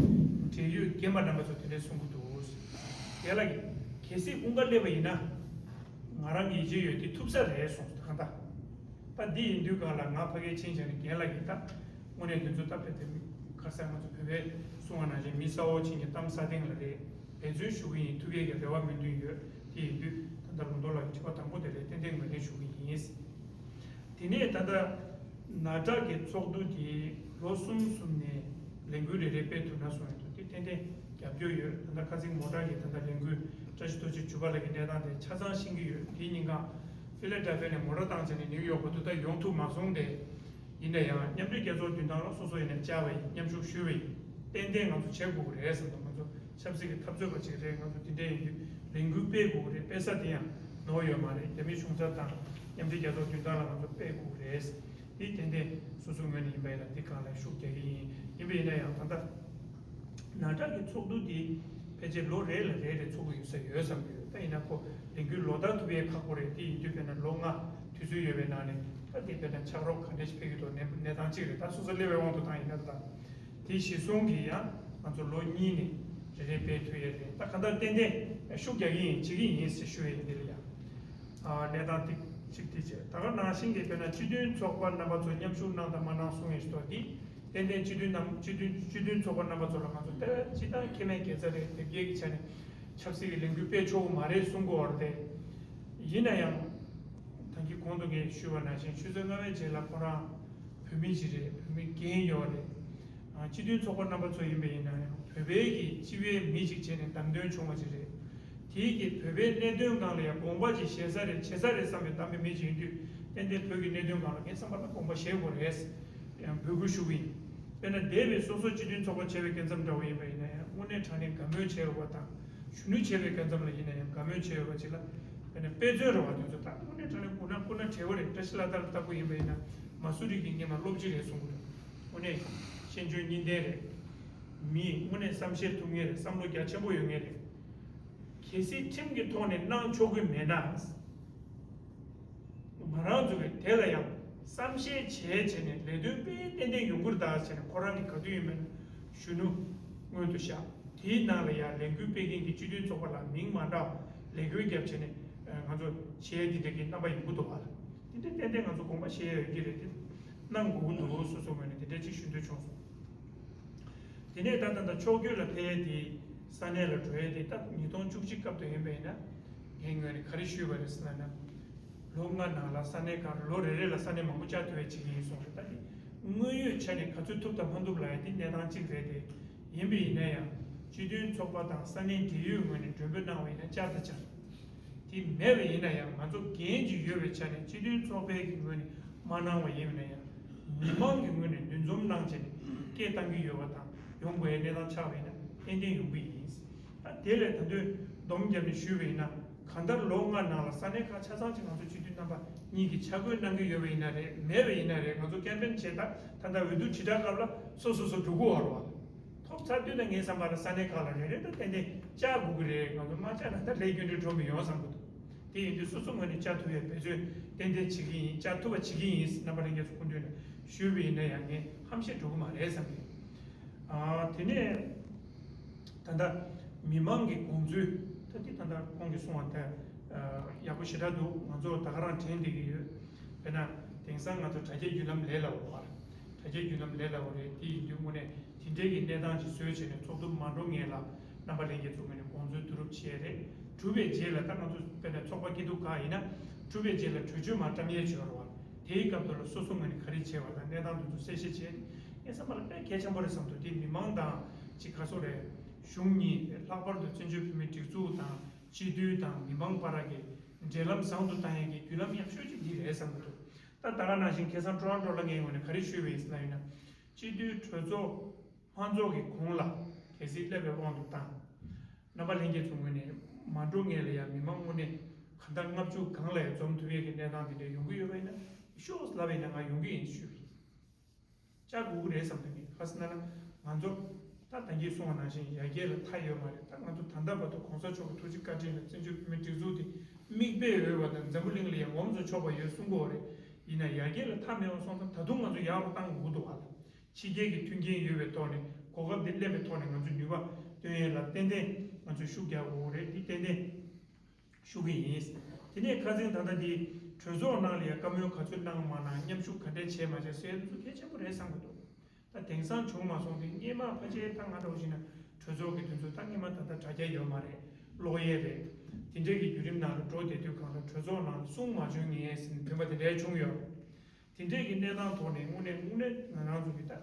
འབྲེལ་ཡོད་རྒན་པ་རྣམ་པ་ཚོ་དེ་འདྲས་གསུང་གི་འདུག་རྒན་ལགས་ཀྱིས་གལ་སྲིད་དབུ་འགན་སླེབས་པ་ཡིན་ན། ང་རང་ཡིད་ཆེས་ཡོད། འདི་ཐུབ་ས་རེད་གསུངས་སོང་། ད་གང་ལྟར། ད་འདི་ཡིན་དུས་སྒང་ལ་ང་ཕ་གིར་ཕྱིན་བྱས་ནས་རྒན་ལགས་ཀྱིས་ད་དངོས་གནས་དེ་ཚོ་ད་དཔེ་དེ་ཁ་སང་ང་ཚོ་བོད་པའི་གསུང་བ་ནང་བཞིན་མི་ས་འོག་ཕྱིན་གྱི་གཏམ་ས་སྟེང་ལ་རེད། འབད་བརྩོན་ཞུ་གི་ཡིན། ཐུགས་ཀའི་གི་རེ་བ་སྨོན་འདུན་ཡོད། དེ་ཡིན་དུས་ད་ལྟ་ལུང་རྟོགས་ལགས་ཀྱི་དྲི་བ་དང་པོ་དེ་ལ་ཏན་ཏན་ངོས་ལེན་ཞུ་གི་ཡིན། དེ་ནས་ད་ལྟ་ན་ཊ་གི་ཚོགས་འདུ་དེ་ལོ་གསུམ་གསུམ་ནས་ལས་འགུལ་རེ་རེ་སྤེལ་ཐུབ་ན་གསུངས་ཡོད་འདུག་དེ་ཏན་ཏན་རྒྱབ་སྐྱོར་ཡོད། ད་ལྟ་ཁ་སང་མོ་ཊ་གི་ད་ལྟ་ལས་འགུལ་བཀྲ་ཤིས་རྡོ་རྗེ་འཇུ་པ་ལགས་ཀྱི་གནས་སྟངས་དེ་ཆ་ཚང་ཤེས་ཀྱི་ཡོད། དེའི་ཉིན་གང་ཕི་ལ་ཌེལ་ཕི་ཡ་ནས་མོ་ཊ་བཏང་བྱས་ནས་ནིའུ་ཡོག་བར་དུ་ད་ཡོང་ཐུབ་མ་སོང་སྟེ། ཡིན་ན་ཡང་མཉམ་འབྲེལ་རྒྱལ་ཚོགས་མདུན་ཐང་ལ་སོ་སོ་ཡིན་ན་བཅར་བ་ཡིན། མཉམ་ཞུགས་ཞུས་པ་ཡིན། ཏན་ཏན་ང་ཚོ་བྱེད་དགོས་ཀྱི་རེད་བསམ་འདུག་ང་ཚོ་ཆབ་སྲིད་ཀྱི་འཐབ་རྩོད་པ་ཅིག་རེད། ང་ཚོ་འདི་འདྲ་ཡིན་དུས་ལས་འགུལ་སྤེལ་དགོས་ཀྱི་རེད། སྤེལ་ས་དེ་ཡང་ནོར་ཡོད་མ་རེད། རྒྱ་མི་གཞུང་ཚབ་དང་མཉམ་འབྲེལ་རྒྱལ་ཚོགས་མདུན་ཐང་ལ་ང་ཚོ་སྤེལ་དགོས་ཀྱི་རེད། འདི་ཏན་ཏན་སོ་སོའི་ངོས་ནས་ཡིན་པ་ཡིན་ན་འདི་སྒང་ལ་ཤུགས་རྒྱག་གི་ཡིན། ཡིན་པ་ཡིན་ན་ཡང་ད་ལྟ་ན་ཊ་གི་ཚོགས་འདུ་འདི་ཕལ་ཆེར་ལོ་རེ་ལ་རེ་རེ་ཚོགས་ཀྱི་ཡོད་ས་ཡོད་བསམ་གྱི་ཡོད། ད་ཡིན་ན་ཁོ་ལས་འགུལ་ལོ་ལྟར་ཐུབ་ཡས་ཁག་པོ་རེད། དེ་ཡིན་དུས་དཔེར་ན་ལོ་ལྔ་དུས་ཚོད་ཡོད་པའི་ནང་ནས་ད་དེ་དཔེར་ན་ཕྱག་རོགས་ག་འདྲ་ཞིག་ཕེབས་ཀྱི་འདུག་གནས་གནས་སྟངས་གཅིག་རེད། ད་སོ་སོ་སླེབས་པའི་དབང་དུ་བཏང་ཡིན་ན། ད་དེ་གཞི་བཟུང་གིས་ཡང་ང་ཚོ་ལོ་གཉིས་ནས་རེ་རེ་སྤེལ་ཐུབ་ཡས་རེད། ད་གང་ལྟར་ཏན་ཏན་ཤུགས་རྒྱག་གི་ཡིན། བྱེད་ཀྱི་ཡིན་ཟེར་ཞུ་ཡས་ཡིན། འདི་ལ་ཡང་ཨ་གནས་སྟངས་ཏིག་ཅིག་དེ་བྱས། ད་ག་ནང་བཞིན་གྱི་དཔེར་ན་སྤྱི་མཐུན་ཚོགས་པ་རྣམ་པ་ཚོ་མཉམ་ཞུགས་གནང་དང་མ་གནང་གསུང་ཡས་ཞིག་འདུག་འདི་ཏན་ཏན་སྤྱི་འཐུས་རྣམ་སྤྱི་འཐུས་སྤྱི་མཐུན་ཚོགས་པ་རྣམ་པ་ཚོ་ལ་ང་ཚོ་ལྟ་བ་སྤྱི་བཏང་ཁེ་ཕན་དགེ་རྩ་རེད། དེབ་སྐྱེལ་གྱི་ཆ་ནས་ཆབ་སྲིད་ཀྱི་ལས་འགུལ་སྤེལ་ཆོག་གི་མ་རེད་གསུང་གི་ཡོད་རེད་དེ། ཡིན་ན་ཡང་ད་གིན་གོང་དུ་ངས་ཞུས་པ་ནང་བཞིན་ཆུ་ཚོད་ལྔ་པའི་རྗེས་ལ་ཁོ་རང་བོད་མི་ཞིག་རེད། བོད་མི་རྒན་ཡོད་རེད། ཨ་སྤྱི་མཐུན་ཚོགས་པ་རྣམ་པ་ཚོ་ཡིན་པ་ཡིན་ན་ཡང་བོད་པའི་གི་སྤྱི་པའི་མི་ཞིག་བྱས་ནས་བདམས་ཐོན་བྱུང་བ་ཞིག་རེད། དེའི་གི་བོད་པའི་གནད་དོན་སྒང་ལ་ཡང་དགོངས་པ་ཅིག་བཞེས་ས་རེད། བྱེད་ས་རེད་བསམ་པའི་བདམས་པའི་མི་ཅིག་ཡིན་དུས་ཏན་ཏན་བོད་ཀྱི་གནད་དོན་སྒང་ལ་ངའི་བསམ་པ་ལ་དགོངས་པ་བཞེས་དགོས་རེད། ཡང་འབོད་སྐུལ་ཞུ་གི་ཡིན། དཔེར་ན་འདས་པའི་སོ་སོ་སྤྱི་མཐུན་ཚོགས་པ་བྱས་པའི་སྐབས་མཚམས་འདྲ་བོ་ཡིན་པ་ཡིན་ན་ཡང་དངོས་གནས་དྲང་གནས་དགའ་མོས་བྱས་ཡོད་པ་དང་། གཞོན་ནུ་བྱས་པའི་སྐབས་མཚམས་ལ་ཡིན་ན་ཡང་དགའ་མོས་བྱས་ཡོད་པ་ཅིག་ལ། དཔེར་ན་དཔེ་མཚོན་རེད་བ། དེ་ཚོ་ད་དངོས་གནས་དྲང་གནས་སྐུ་ན་སྐུ་ན་བགྲེས་པོ་རེད། བཀྲ་ཤིས་ལགས་ལྟར་ལྟ་བུ་ཡིན་པ་ཡིན་ན་མ་སུ་རི་གི་སྔོན་མ་སློབ་སྤྱི་རེད་གསུང་གི་རེད། དངོས་གནས་ཤེས་འཇོན་གཉིས་ལྡན་རེད། མི་དངོས་གནས་བསམ་ཤེས་ཐུབ་མཁན་རེད། བསམ་བློ་རྒྱ་ཆེན་པོ་ཡོད་མཁན་རེད། གལ་སྲིད་ཁྲིམས་ཀྱི་ཐོག་ནས་གནང་ཆོག་གི་མེད་ན། ང་རང་ཚོ་གིས་དེ་ལ་ཡང་བསམ་ཤེས་བྱས་བྱས་ནས་ལས་དོན་སྤེལ་ཏན་ཏན་ཡོང་གི་རེད་ད་བྱས་ནས་ཁོ་རང་གིས་ག་དུས་ཡིན་མིན་གཞོན་ནུ་སྔོན་དུ་བཞག་དེའི་ནང་ལ་ཡང་ལས་འགུལ་སྤེལ་མཁན་གྱི་སྤྱི་མཐུན་ཚོགས་པ་ལ་མིང་མ་འདྲ་བ་ལས་འགུལ་བརྒྱབ་བྱས་ནས་ང་ཚོ་བྱས་འདི་འདྲ་གི་རྣམ་པ་ཡོང་གི་འདུག་བ། དེ་འདྲ་ཏན་ཏན་ང་ཚོ་དགོངས་པ་བཞེས་ཡ་ཡོད་ཀྱི་རེད། དེ་གནང་དགོས་ཀྱི་འདུག་སོ་སོ་ངོས་ནས་དེ་འདྲ་ཅིག་ཞུ་འདོད་བྱུང་སོང་། དེ་ནས་ད་ལྟ་ད་ཕྱོགས་བསྐྱོད་ལ་ཕེབས་ཏེ་ས་གནས་ལ་འགྲོ་ཡས་དེ་ད་ཉིས་སྟོང་བཅུ་གཅིག་སྐབས་དུ་ཡིན་པ་ཡིན་ན་ངའི་ངོས་ནས་ག་རེ་ཞུས་པ་རེད་ཟེར་ན། ལོ་ལྔ་ནང་ལ་ས་གནས་ཁག་ལོ་རེ་རེ་ལ་ས་གནས་མང་པོ་བཅར་ཐུབ་པའི་བྱེད་ཀྱི་ཡིན་གསུངས་རེད། ད་དེ་དངོས་ཡོད་ཆ་ནས་ག་ཚོད་ཐུབ་དང་མ་ཐུབ་ལ་ཡ་དེ་གནས་སྟངས་གཅིག་རེད་དེ། ཡིན་པ་ཡིན་ན་ཡང་སྤྱི་མཐུན་ཚོགས་པ་དང་ས་གནས་འབྲེལ་ཡོད་ངོས་ནས་མགྲོན་འབོད་གནང་བ་ཡིན་ན་བཅར་ད་བཅར། དེ་མེད་པ་ཡིན་ན་ཡང་ང་ཚོ་འགན་ཅིག་ཡོད་པའི་ཆ་ནས་སྤྱི་མཐུན་ཚོགས་པའི་གི་ངོས་ནས་མ་གནང་བ་ཡིན་ན་ཡང་མི་མང་གི་ངོས་ནས་འདུ་འཛོམས་གནང་བྱས་ནས་སྐད་བཏང་གི་ཡོད་པ་དང་ཡོང་དགོས་ཡའི་གནས་སྟངས་ཆགས་པ་ཡིན་ན་ཏན་ཏན་ཡོང་གི་ཡིན། ད་དེ་ལས་ད་དུང་ སྡོམ་བརྒྱབ་ནས་ཞུས་པ་ཡིན་ན། གང་ལྟར་ལོ་ལྔ་ནང་ལ་ས་གནས་ཁག་ཆ་ཚང་ཅིག་ང་ཚོ་སྤྱི་འཐུས་རྣམ་པ་གཉིས་ཀྱིས་ཆ་བགོས་གནང་གི་ཡོད་པ་ཡིན་ན་རེད། མེད་པ་ཡིན་ན་རེད། ང་ཚོ་ཀེམ་པེན་བྱེད་སྟངས་ད་ལྟ་འོས་བསྡུ་དྲིལ་བསྒྲགས་སྐབས་ལ་སོ་སོ་སོ་འགྲོ་གི་ཡོད་རེད་བ། ཐོབ་ཚར་དུས་ན་ངའི་བསམ་པ་ལ་ས་གནས་ཁག་ལ་རེ་རེ་ད་ཏན་ཏན་བཅར་དགོས་ཀྱི་རེད། ང་ཚོ་མ་བཅར་ན་ད་ལས་རྒྱུ་འབྲས་འགྲོ་མི་ཡོང་བསམ་གྱི་འདུག་དེ་ཡིན་དུས་སོ་སོ་ངོས་ནས་བཅར་ཐུབ་ཡའི་འབད་བརྩོན་ཏན་ཏན་བྱེད་ཀྱི་ཡིན། བཅར་ཐུབ་པ་བྱེད་ཀྱི་ཡིན། རྣམ་པ་ལྷན་རྒྱས་ཚོ་སྐུ་མདུན་ནས་ཞུས་པ་ཡིན་ན་ཡང་ངས་ཧམ་བཤད་འགྲོ་གི་མ་རེད་བསམ་གྱི། ཨ། དེ་ནས་ད་ལྟ་མི་མང་གི་དགོངས་ཚུལ་ད་ལྟ་ད་ལྟ་ཁོང་གིས་གསུངས་པ་དེ་ཡག་པོ་ཞེ་དྲག་འདུག་ང་ཚོ་ད་ག་རང་དྲན་བསྡད་ཀྱི་ཡོད། དཔེར་ན་དེང་སང་ང་ཚོ་དྲ་རྒྱའི་བརྒྱུད་ལམ་ལས་སླ་བོ་རེད། དྲ་རྒྱའི་བརྒྱུད་ལམ་ལས་སླ་བོ་རེད། དེ་ཡིན་དུས་དངོས་གནས་དེ་འདྲའི་གི་གནས་སྟངས་ཅིག་བཟོས་བྱས་ནས་ཚོགས་འདུ་མ་འགྲོ་སྔོན་ལ་རྣམ་པ་ལྷན་རྒྱས་ཚོ་ངོས་ནས་དགོངས་ཚུལ་བསྡུ་རུབ་བྱས་རེད། གྲུབ་པའི་རྗེས་ལ་ད་ང་ཚོ་དཔེར་ན་ཚོགས་པ་སྐྱིད་སྡུག་ཁག་ཡིན་ན་གྲུབ་པའི་རྗེས་ལ་གྲོས་ཆོད་མར་བཀྲམ་ཡས་བྱེད་པ་རེད་བ། དེའི་སྐབས་དུ་ལ་སོ་སོ་ངོས་ནས་ག་རེ་བྱས་པ་དང་གནས་སྟངས་དེ་ཚོ་གསལ་བཤད་བྱས་ཏེ་ངའི་བསམ་པ་ལ་དཔེ་གལ་ཆེན་པོ་རེད་བསམ་འདུག་དེ་མི་མང་དང་ཅིག་ག་ཚོད་རེད། གཞུང་གཉིས་རེད། ལྷག་པར་དུ་བཙན་བྱོལ་བོད་མིའི་སྒྲིག་འཛུགས་དང་སྤྱི་འཐུས་དང་མི་མང་བར་གྱི་འབྲེལ་ལམ་བཟང་དུ་བཏང་ཡས་ཀྱི་བརྒྱུད་ལམ་ཡག་ཤོས་ཅིག་འདི་རེད་བསམ་གྱི་འདུག་ད་ད་ག་ནང་བཞིན་ཁ་སང་ཊོ་རོན་ཊོ་ལ་ངའི་ངོས་ནས་ག་རེ་ཞུས་པ་ཡིན་ཟེར་ན་ཡིན་ན། སྤྱི་འཐུས་གྲོས་ཚོགས་ལྷན་ཚོགས་ཀྱི་གོང་ལ་གལ་སྲིད་སླེབས་པའི་དབང་དུ་བཏང་། རྣམ་པ་ལྷན་རྒྱས་ཚོ་ངོས་ནས་མ་འགྲོ་སྔོན་ལ་ཡང་མི་མང་དངོས་གནས་གང་ལྟར་ལྔ་བཅུ་སྒང་ལ་ཡང་འཛོམས་ཐུབ་ཡས་ཀྱི་གནས་སྟངས་དེ་འདྲ་ཡོང་གི་ཡོད་པ་ཡིན་ན་ཤོག་ལབ་པ་ཡིན་ན་ང་ཡོང་གི་ཡིན་ཞུས་པ་ཡིན། བཅར་དགོས་ཀྱི་རེད་བསམ་དུས་ནི་ག་ཟེར་ན་ལ་ང་ཚོ་ད་ད་གིན་གསུངས་པ་ནང་བཞིན་ཡར་རྒྱས་ལ་མཐའ་ཡོད་མ་རེད། ད་ང་ཚོ་ད་ལྟ་བར་དུ་གོང་ས་མཆོག་གི་ཐུགས་རྗེ་བཀའ་དྲིན་ལ་བཙན་བྱོལ་བོད་མིའི་སྒྲིག་འཛུགས་དེ་མིག་དཔེ་འོས་པ་དང་འཛམ་བུ་གླིང་ལ་ཡང་ངོམ་བཟོ་ཆོག་པ་ཡོད་གསུང་གི་ཡོད་རེད། ཡིན་ན་ཡར་རྒྱས་ལ་མཐའ་མེད་པ་སོང་ཙང་ད་དུང་ང་ཚོ་ཡག་རུ་གཏང་དགོས་ཀྱི་འདུག་བ། ཕྱི་རྒྱལ་གྱི་མཐུན་རྐྱེན་ཡོད་པའི་ཐོག་ནས་གོ་སྐབས་འདི་སླེབས་པའི་ཐོག་ནས་ང་ཚོས་ནུས་པ་བཏོན་ཡས་ལ་ཏན་ཏན་ང་ཚོས་ཤུགས་རྒྱག་དགོས་རེད། འདི་ཏན་ཏན་ཞུ་གི་ཡིན། དེ་ནས་ཁ་སང་ད་ལྟ་འདི་གྲོས་ཚོགས་ནང་ལ་ཡང་བཀའ་མོལ་ག་ཚོད་གནང་མ་གནང་མཉམ་ཞུགས་ག་འདྲས་བྱས་མ་བྱས་ཟེར་ཡ་འདི་ཚོ་གལ་ཆེན་པོ་རེད་བསམ་གྱི་འདུག་ད་དེང་སང་བྱུང་མ་སོང་དེ་སྔས་མ་ཕལ་ཆེར་ད་ང་འདྲ་བོ་ཞིག་ན་གྲོས་ཚོགས་ཀྱི་དོན་ཚོ་ད་སྔས་མ་ད་ལྟ་དྲ་རྒྱ་ཡོད་མ་རེད། ཀློག་ཡས་རེད། དེ་འདྲས་ཀྱི་བརྒྱུད་རིམ་ནང་ལ་འགྲོ་བསྡད་དུས་གང་ལ་གྲོས་ཚོགས་ནང་ལ་གསུང་མ་བྱུང་ངེས་ཟིན་བོན་པ་དེ་འདྲས་བྱུང་ཡོད། དེ་འདྲས་ཀྱི་གནས་སྟངས་ཐོག་ནས་དངོས་གནས་དངོས་གནས་ང་རང་ཚོ་གི་ད་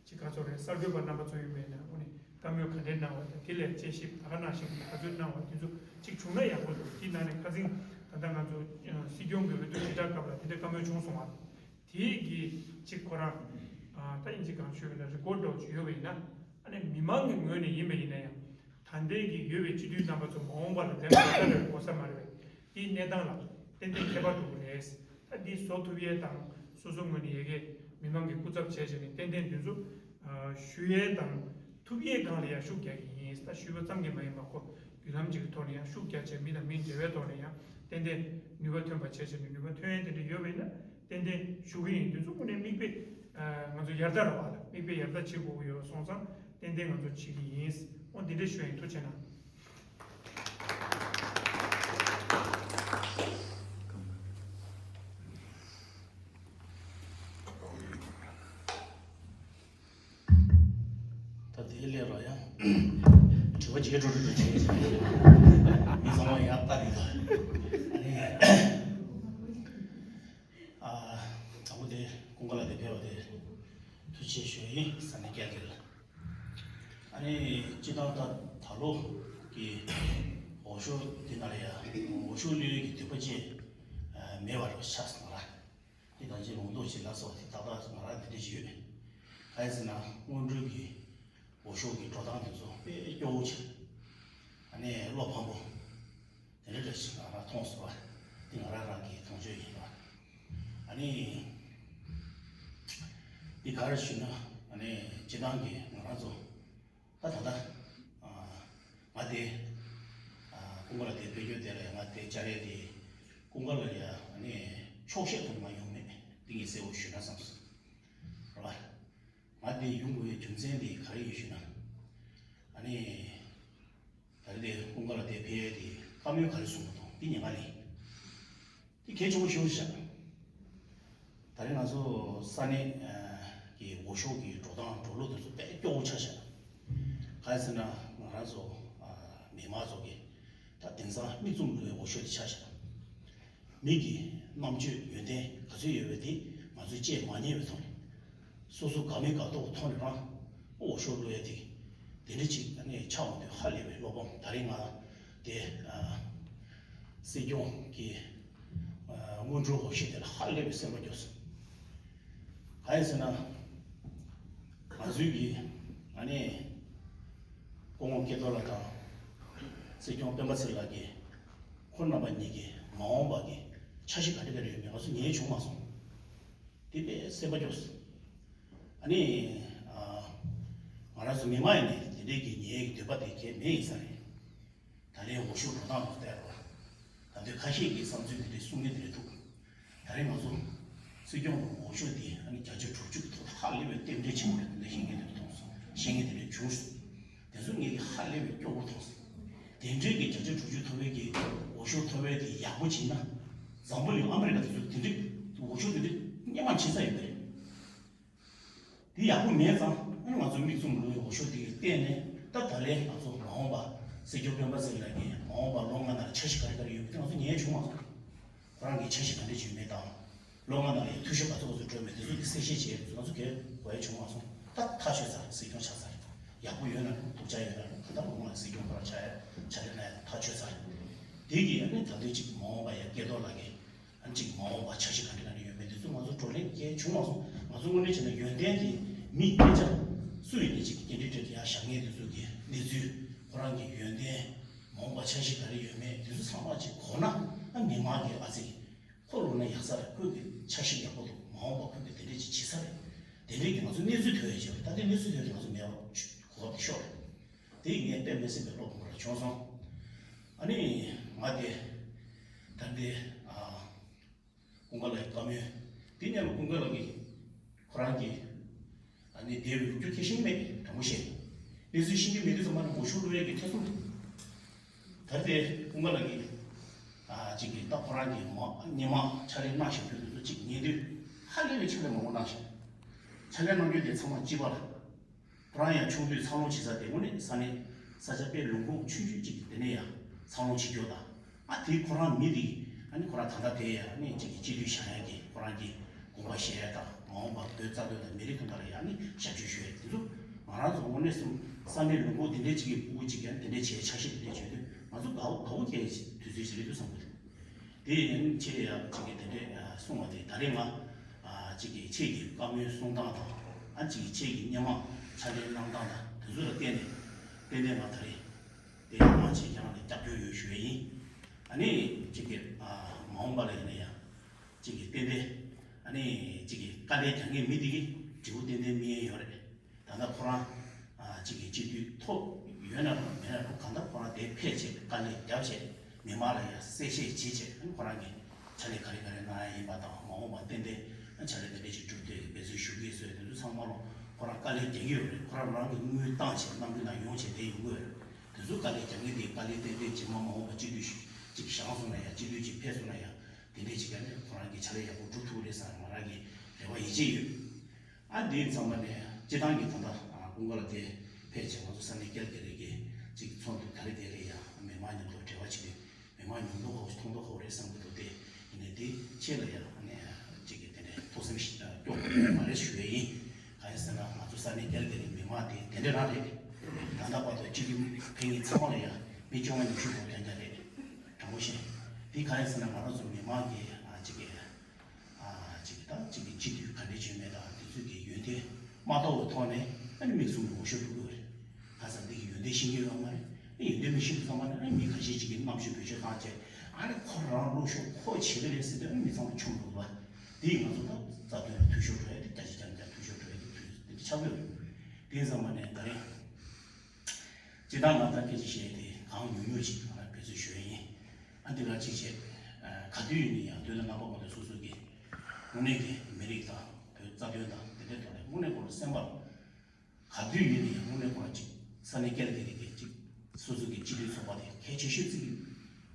ཅི་ག་ཚོད་རེད། གསར་འགོད་པ་རྣམ་པ་ཚོ་ཡིན་པས་ན་དངོས་གནས་བཀའ་མོལ་ག་འདྲས་གནང་བ་དང་དེ་ལས་དཔྱད་ཞིབ་ད་ག་ནང་བཞིན་གྱི་ག་ཚོད་གནང་བ་དེ་ཚོ་ཅིག་བྱུང་ན་ཡག་པོ་འདུག་དེའི་ནང་ནས་ཁ་སང་ད་ལྟ་ང་ཚོ་སྲིད་སྐྱོང་གི་འོས་བསྡུ་དྲིལ་བསྒྲགས་སྐབས་ལ་དེ་འདྲས་བཀའ་མོལ་བྱུང་སོང་བ། དེའི་གི་ཅིག་ཁོ་རང་ད་ཨིན་ཇི་སྒང་ཤོད་ཀྱི་ན་རི་ཀོཌ་འདྲ་བོ་ཅིག་ཡོད་པ་ཡིན་ན་ཨ་ནི་མི་མང་གི་ངོས་ནས་ཡིན་པ་ཡིན་ན་ཡང་། ད་ལྟའི་གི་ཡོད་པའི་སྤྱི་འཐུས་རྣམ་པ་ཚོ་མ་འོངས་པ་ལ་འདེམས་ཐོན་ས་རེད་གོ་ས་མ་རེད་པས། དེའི་གནས་སྟངས་ལ་ཏན་ཏན་ཁྱད་པར་འགྲོ་གི་རེད། ད་འདི་བཟོ་ཐུབ་ཡས་དང་སོ་སོ་ངོས་ནས་ཡ་གི་མི་མང་གི་སྐུ་ཚབ་བྱས་བྱས་ནས་ཏན་ཏན་འདི་ཚོ་ཞུ་ཡས་དང་ཐུབ་ཡས་སྒང་ལ་ཡང་ཤུགས་རྒྱག་གི་ཡིན། ད་ཞུས་པ་ཙམ་གྱིས་མ་ཡིན་པ་ཁོ་བརྒྱུད་ལམ་གཅིག་གི་ཐོག་ནས་ཡང་ཤུགས་རྒྱག་བྱས་མི་དང་མིའི་འབྲེལ་བའི་ཐོག་ནས་ཡང་ཏན་ཏན་ནུས་པ་ཐོན་པ་བྱས་བྱས་ནས་ནུས་པ་ཐོན་ཡས་དེ་འདྲ་ཡོད་པ་ཡིན་ན། ཏན་ཏན་ཞུ་གི་ཡིན། དུས་ཚོད་ཀུན་ནས་མིག་དཔེ་ང་ཚོ་ཡར་ལྟ་རོགས་ཨ་ལ་མིག་དཔེ་ཡར་ལྟ་བྱེད་དགོས་ཀྱི་ཡོད་སོང་ཙང་ཏན་ཏན་ང་ཚོ་བྱེད་ཀྱི་ཡིན། འོ་འདི་འདྲ་ཞུ་ཡིན། ཐུགས་རྗེ་གནང་། ད་དེ་ལས་རོ་ཡང་དྲི་བ་བརྗེད་འགྲོ་འགྲོ་བྱས་ཤག་མི་ཚང་མ་ཡག་ལྟ་རེད་ད། ཨ་དང་པོ་དེ་ཀུན་དགའ་ལགས་དེ་ཕེབས་པ་དེ་ཐུགས་རྗེ་ཆེ་ཞུ་ཡིན། ས་གནས་བསྐྱལ་དེ་ལ་ཨ་ནི་སྤྱི་བཏང་ད་ད་ལོ་གི་འོས་ཤོག་དེ་ནང་ལ་ཡ་འོས་ཤོག་བླུག་ཡས་ཀྱི་འདོད་པ་ཅིག་མེད་པ་རུ་ཆགས་སོང་ལ། དེ་དང་ཅི་ལུང་རྟོགས་ཅིག་ལ་སོགས་དེ་ཏག་ཏག་ང་རང་དེ་འདྲ་ཞིག་ཡོད། གང་ཡིན་ཟེར་ན་སྔོན་འགྲོའི་གི་འོས་ཤོག་གི་འགྲོ་སྟངས་དེ་ཚོ་དཔེ་སྐྱོ་བོ་ཅིག་ཨ་ནི་བློ་ཕམ་པོ་དེ་འདྲ་འདྲ་ཞིག་ང་རང་མཐོང་སོང་བ། དེ་ང་རང་རང་གི་མཐོང་ཆོས་ཡིན་པ། ཨ་ནི་འདི་ག་རེ་ཞུ་ན་ཨ་ནི་སྤྱི་བཏང་གི་ང་རང་ཚོ་ད་ད་ལྟ་ང་དེ་ཀུན་དགའ་ལགས་དེ་ཕེབས་རྒྱུ་དེ་ལ་ཡང་ང་དེ་བཅར་ཡས་དེ་ཀུན་དགའ་ལགས་ལ་ཡང་ཨ་ནི་ཆོག་ཤེས་ཐོག་མ་ཡོང་མེད། འདི་ངས་གསལ་བོ་ཞུས་ན་བསམ་སོང་ར་བ། ང་དེ་ཡོང་དགོས་པའི་རྒྱུ་མཚན་དེ་ག་རེ་ཡིན་ཞུས་ན། ཨ་ནི་ད་རེས་དེ་ཀུན་དགའ་ལགས་དེ་ཕེབས་ཡས་དེ་བཀའ་མོལ་ག་རེ་གསུངས་པ་དང་འདི་ཉན་ག་ལས། འདི་གལ་ཆེན་པོ་ཞེ་པོ་ཞིག་ད་རེས་ང་ཚོ་ས་གནས་ཀྱི་འོས་ཤོག་གི་འགྲོ་སྟངས་འགྲོ་ལུགས་དེ་ཚོ་དཔེ་སྐྱོ་བོ་ཆགས་ཤག་གང་ཡིན་ཟེར་ན་ང་རང་ཚོ་མི་མང་ཚོ་གི་ད་དེང་སང་མིག་བཙུམ་བླུགས་པའི་འོས་ཤོག་དེ་ཆགས་ཤག་མི་གི་རྣམ་དཔྱོད་ཡོན་ཏན་ག་ཚོད་ཡོད་པ་དེ་ང་ཚོས་དཔྱད་མ་རྙེད་པའི་ཐོག་ནས། སོ་སོ་དགའ་མི་དགའ་མདོག་མཐོང་ནས་རང་འོས་ཤོག་བླུགས་ཡ་དེ་དེ་འདྲ་ཅིག་ཨ་ནི་ཆགས་འོང་དུས་ཧ་ལས་པའི་བློ་ཕམ། ད་རེས་ང་དེ་ཨ་སྲིད་སྐྱོང་གི་ཨ་སྔོན་འགྲོའི་འོས་ཤོག་དེ་ལ་ཧ་ལས་པའི་སེམས་པ་སྐྱོ་སོང་། གང་ཡིན་ཟེར་ན་ང་ཚོའི་གི་ཨ་ནི་སྐུ་ངོ་སྐལ་རྡོར་ལགས་དང་ སྲིད་སྐྱོང་སྤེན་པ་ཚེ་རིང་ལགས་ཀྱིས་ཁོ་རྣམ་པ་གཉིས་ཀྱི་མ་འོངས་པ་གི་འཆར་གཞི་ག་འདྲ་ག་རེ་ཡོད་མེད་ང་ཚོ་ཉན་བྱུང་མ་སོང་། དེ་དཔེ་སེམས་པ་སྐྱོ་སོང་། ཨ་ནི། ང་རང་ཚོ་མི་མང་ཡིན་ནའི་དེ་འདྲའི་གི་ཉན་ཡས་ཀྱི་འདོད་པ་དེ་གལ་མེད་ཡིན་ས་རེད། ད་ལན་འོས་ཤོག་འགྲོ་སྟངས་དང་བལྟས་པ། ད་ལྟའི་ཁ་ཤས་ཀྱིས་བསམ་ཚུལ་འདི་འདྲའི་གསུང་མཁན་དེ་འདྲ་འདུག་ད་རེས་ང་ཚོ་སྲིད་སྐྱོང་དང་འོས་ཤོག་འདི་ཨ་ནི་བརྒྱ་ཆ་དྲུག་ཅུ་གི་ཐོག་ཧ་ལས་པའི་རྟེན་འབྲེལ་ཆེན་པོ་རེད་འདི་འདྲ་བཤད་མཁན་དེ་འདྲ་མཐོང་སོང་། བཤད་མཁན་དེ་འདྲ་བྱུང་སོང་། དེ་ཚོ་ངས་ཀྱི་ཧ་ལས་པའི་སྐྱོ་པོ་མཐོང་སོང་། དེ་འདྲའི་གི་བརྒྱ་ཆ་དྲུག་ཅུ་ཐོབ་པའི་གི་འོས་ཤོག་ཐོབ་པའི་དེ་ཡག་པོ་བྱས་ན། འཛམ་བུ་གླིང་ཨ་མི་རི་ཀ་དེ་ཚོ་དེ་འདྲའི་འོས་ཤོག་དེ་འདྲའི་སྔོན་མ་བྱེད་ས་ཡོད་པ་རེད། དེ་ཡག་པོ་མེད་ཙང་ཨ་ནི་ང་ཚོ་མིག་བཙུམ་ལོས་འོས་ཤོག་དེ་གི་བལྟས་ནས་ད་ད་ལན་ང་ཚོ་མ་འོངས་པ་སྲིད་སྐྱོང་སྤེན་པ་ཚེ་རིང་ལགས་ཀྱིས་མ་འོངས་པ་ལོ་ལྔ་ནང་འཆར་གཞི་ག་རེ་ག་རེ་ཡོད་མེད་དེ་ང་ཚོ་ཉན་བྱུང་མ་སོང་། ཁོ་རང་གི་འཆར་གཞི་ག་འདྲ་ཅིག་ཡོད་མེད་དང་། ལོ་ལྔ་ནང་ལ་ཡང་འཐུས་ཤོར་ག་ཚོད་ག་ཚོད་འགྲོ་མེད་དེ་ཚོ་གི་གསལ་བཤད་བྱས་ཡོད་ང་ཚོ་གས་གོ་ཡ་བྱུང་མ་སོང་། ད་ཐག་ཆོད་ཚར་སྲིད་སྐྱོང་ཆགས་ཚར། ཡག་པོ་ཡོད་ན་རུང་སྡུག་ཅག་ཡོད་ན་རུང་གང་ལྟར་ལོ་ལྔ་ལ་སྲིད་སྐྱོང་ཁོ་རང་ཆགས་ཡ་ཆགས་ལེ་ན་ཡ་ཐག་ཆོད་ཚར། དེ་གི་ཨ་ནི་ད་དུང་ཅིག་མ་འོངས་པ་ཡ་སྐལ་རྡོར་ལགས་ཀྱིས་ཨ་ནི་ཅིག་མ་འོངས་པ་འཆར་གཞི་ག་འདྲ་ག་འདྲ་ཡོད་མེད་དེ་ཚོ་ང་ཚོ་བགྲོ་གླེང་རྒྱག་བྱུང་མ་སོང་། ང་ཚོ་དངོས་གནས་བྱས་ན་ཡོན་ཏན་དེ་མི་སྐད་ཆ་སུ་ཡིན་ནའི་ཅིག་སྐད་འདྲི་སྤྲད་དེ་ཡ་བཞག་མཁན་དེ་ཚོ་གི་གནས་ཚུལ་ཁོ་རང་གི་ཡོན་ཏན་མ་འོངས་པ་འཆར་གཞི་ག་རེ་ཡོད་མེད་དེ་ཚོ་ཚང་མ་ཅིག་གོ་ན་ཨ་མི་མང་གི་ཨ་ཙི། ཁོ་ལོ་ན་ཡག་ས་རེད། ཁོས་ཀྱི་འཆར་གཞི་ཡག་པོ་འདུག་མ་འོངས་པ་ཁོས་ཀྱི་དེ་འདྲས་ཅིག་བྱེད་ས་རེད། དེ་འདྲས་ཀྱི་ང་ཚོ་གནས་ཚུལ་ཐོན་ཡོད་ཅིག་ད་ལྟའི་གནས་ཚུལ་ཐོན་དེ་ང་ཚོ་མེད་པ་གོ་བ་དེ་ཤོར་རེད། དེ་ཡིན་ངས་དཔེ་མི་སྲིད་པའི་བློ་ཕམ་ར་བྱུང་སོང་། ཨ་ནི་ང་དེ་ད་ལྟའི་ཨ་ཀུན་དགའ་ལགས་ཀྱི་བཀའ་མོལ་དེ་ཉན་ལ་ཀུན་དགའ་ལགས་ཀྱི་ཁོ་རང་གི་ཨ་ནི་དེ་བའི་ལོ་རྒྱུས་ཁྱེད་ཤེས་ཀྱི་མེད་དྲང་པོ་བཤད། གནས་ཚུལ་ཤེས་ཀྱི་མེད་དུས་ཙམ་པ་ནི་འོས་ཤོག་བླུག་ཡས་ཀྱི་ཐེ་ཚོམ་རེད། ད་ལྟའི་ཀུན་དགའ་ལགས་ཀྱིས་ཨ་ཅིག་གིས་ད་ཁོ་རང་གི་མ་སྔོན་མ་ཕྱག་ལས་གནང་བཞིན་དུས་དེ་ཚོ་ཅིག་ཉན་དུས་ཧ་ལས་པའི་ཕྱག་ལས་མང་པོ་གནང་ཤག་ཕྱག་ལས་གནང་རྒྱུ་དེ་ཚང་མ་གཅིག་པ་རེད། ཁོ་རང་ཡང་ཆུང་དུས་འཚར་ལོངས་བྱེད་ས་དེ་དངོས་གནས་ས་གནས་ས་ཆ་དཔེ་ལུང་ཁུག་ཆུང་ཆུང་ཅིག་དེ་ནས་ཡང་འཚར་ལོངས་བྱེད་རྒྱུ་དང་། ཨ་དེ་ཁོ་རང་མི་དེ་ཨ་ནི་ཁོ་རང་ད་ལྟ་དེ་ཡང་ནི་ཅིག་གི་སྤྱི་འཐུས་བཞེངས་ཡག་གི་ཁོ་རང་གི་དགོངས་པ་བཞེས་ཡག་དང་མ་འོངས་པ་བོད་རྩ་དོན་དང་མི་རིགས་དོན་དག་ལ་ཡང་ནི་ཞབས་ཞུ་ཞུ་ཡག་དེ་ཚོ་ང་རང་ཚོ་དངོས་གནས་སུ་ས་གནས་ལུང་ཁུག་དེ་འདྲའི་ཅིག་གི་ཕྲུ་གུ་ཅིག་ཡང་དེ་འདྲའི་བྱས་འཆར་གཞི་དེ་འདྲའི་བྱས་དུས་ང་ཚོ་དགའ་བོ་དགའ་བོ་སྐྱེ་ཡག་དུས་ཚོད་ཞིག་རེད་འདུག་བསམ་གི་འདུག་དེ་ཡང་ཆེད་ཡང་ཅིག་གི་དེ་འདྲས་གསུང་བ་དེ་ད་རེས་ང་ཅིག་གི་ཆེད་ཀྱི་བཀའ་མོལ་གསུང་སྟངས་དང་ཨ་ཅིག་གི་ཆེད་ཀྱི་སྔོན་མ་ཕྱག་ལས་གནང་སྟངས་དང་དེ་ཚོ་ལ་བརྟེན་ནས་ཏན་ཏན་ང་ད་རེས་དེ་ཡང་མང་ཆེ་ཁྱེད་རང་ལ་རྒྱབ་སྐྱོར་ཡོད་ཞུ་ཡས་ཡིན། ཨ་ནི་ཅིག་གི་མ་འོངས་པ་ལ་ཡིན་ན་ཡང་ཅིག་གི་ཏན་ཏན་ཨ་ནི་ཅིག་གི་དཀའ་ལས་རྒྱག་མཁན་མི་དེ་གི་འབྲས་བུ་ཏན་ཏན་སྨིན་ཡས་ཡོད་རེད། ད་ལྟ་ཁོ་རང་ཨ་གཅིག་གི་སྤྱི་འཐུས་ཐོབ་ཡོད་ན་རུང་མེད་ན་རུང་གང་ལྟར་ཁོ་རང་དེ་ཕེབས་བྱས་དཀའ་ལས་བརྒྱབ་བྱས་མི་མང་ལ་ཡང་གསལ་བཤད་བྱེད་བྱས་ཁོ་རང་གི་ཕྱག་ལས་ག་རེ་ག་རེ་གནང་ཡ་ཡིན་པ་དང་མ་འོངས་པ་ཏན་ཏན་ཕྱག་ལས་དེ་འདྲས་ཅིག་སྒྲུབ་ཐུབ་ཡ་འབད་བརྩོན་ཞུ་གི་ཡོད་ཟེར་དེ་ཚོ་ཚང་མ་ལོ་ཁོ་རང་དཀའ་ལས་རྒྱག་གི་ཡོད་རེད། ཁོ་རང་རང་གི་དངུལ་བཏང་བྱས་གནམ་གྲུ་ནང་ཡོང་བྱས་དེ་ཡོང་གི་ཡོད་རེད། དེ་ཚོ་དཀའ་ལས་རྒྱག་མཁན་དེ་དཀའ་ལས་ཏན་ཏན་རྗེས་མ་མ་འོངས་པ་སྤྱི་འཐུས་ཅིག་བཞེངས་སོང་ན་ཡང་སྤྱི་འཐུས་ཅིག་ཕེབས་སོང་ན་ཡང་དེ་འདྲས་ཅིག་ག་ནས་ཁོ་རང་གི་ཕྱག་ལས་ཡག་པོ་སྒྲུབ་ཐུབ་ཀྱི་རེད་བསམ་ང་རང་གི་རེ་བ་ཡིད་ཆེས་ཡོད། ཨ་འདིའི་མཚམས་པ་ནས་སྤྱི་བཏང་གི་ད་ལྟ་ཀུན་དགའ་ལགས་དེ་ཕེབས་བྱས་ང་ཚོ་ས་གནས་སྐལ་དེ་རིགས་ཀྱི་ཅིག་ཚོགས་འདུ་ག་རེ་དེ་རེད་ཡ་མི་མང་མཉམ་དུ་འབྲེལ་བ་བྱེད་དུས་མི་མང་མྱོང་མདོག་ཁ་པོ་མཐོང་མདོག་ཁ་པོ་རེད་བསམ་གྱི་འདུག་དེ་ཡིན་ནའི་དེ་ཁྱེད་ལ་ཡ་ནས་ཅིག་གི་དེ་འདྲའི་ཐུགས་སེམས་ཤི་སྐྱོ་བོ་མ་རེད་ཞུ་ཡས་ཡིན། གང་ཡིན་ཟེར་ན་ང་ཚོ་ས་གནས་སྐལ་དེ་རིགས་མི་མང་དེ་དེ་འདྲ་རང་རེད། ད་ལྟ་བར་དུ་སྤྱི་འཐུས་ཕེབས་མཁན་ཚང་མ་ལ་ཡ་མི་བཅོ་ལྔ་ཉི་ཤུ་གོ་ཐོན་རྒྱ་རེད། དྲང་པོ་བཤད། དེ་གང་ཡིན་ཟེར་ན་ང་རང་ཚོ་མི་མང་གི་ཨ་ཅིག་གི་ཨ་ཅིག་གི་ད་ཅིག་གི་སྤྱི་འཐུས་ག་འདྲ་བྱུང་མེད་དང་དེ་ཚོ་གི་ཡོན་ཏན་མ་རྟོགས་པའི་ཐོག་ནས་ཨ་ནི་མིག་བཙུམ་ནས་འོས་ཤོག་སྤྲོད་དགོས་རེད། གང་ཟེར་འདི་གི་ཡོན་ཏན་ཤེས་ཀྱི་ཡོད་མ་རེད། ཨ་ཡོན་ཏན་མི་ཤེས་དུས་ཙམ་པ་ནས་ཨ་མི་ཁ་ཤས་ཅིག་གིས་རྣམ་དཔྱོད་བེད་སྤྱོད་བཏང་བྱས་ཨ་ནི་ཁོ་རང་བློ་ཤོག་ཁོ་བྱེད་ཀྱི་རེད་ཟེར་དུས་ཨ་ནི་མི་ཚང་མ་ཆུང་འགྲོ་གི་བ། དེ་ཡིས་ང་ཚོ་ད་རྩ་དོན་ལ་འཐུས་ཤོར་འགྲོ་ཡ་དེ་བརྒྱ་ཆ་བརྒྱ་ནས་བརྒྱ་འཐུས་ཤོར་འགྲོ་ཡ་དེ་དུས་དེ་འདྲ་ཆགས་ཀྱི་ཡོད་རེད། དེ་ཙམ་པ་ནས་ད་རེས། སྤྱིར་བཏང་ང་ད་སྐད་ཆ་བཤད་དེ་གང་ཉུང་ཉུང་ཅིག་ང་རང་འབད་བརྩོན་ཞུ་ཡ་ཡིན། ཨ་འདི་ལ་གཅིག་བྱས། ག་དུས་ཡིན་ན་ཡང་དུས་དང་རྣམ་པ་ཀུན་ཏུ་སོ་སོ་གི་དངོས་གནས་ཀྱི་མི་རིགས་དང་བོད་རྩ་དོན་དང་དེ་འདྲའི་ཐོག་ནས་དངོས་གནས་ཁོ་རང་སེམས་པར་ག་དུས་ཡིན་ན་ཡང་དངོས་གནས་ཁོ་རང་ཅིག་ས་གནས་སྐལ་དེ་རིགས་ཀྱི་ཅིག་སོ་སོ་གི་སྤྱི་འཐུས་ཚོགས་པ་དེ་གལ་ཆེ་ཤོས་ཅིག་ཡིན།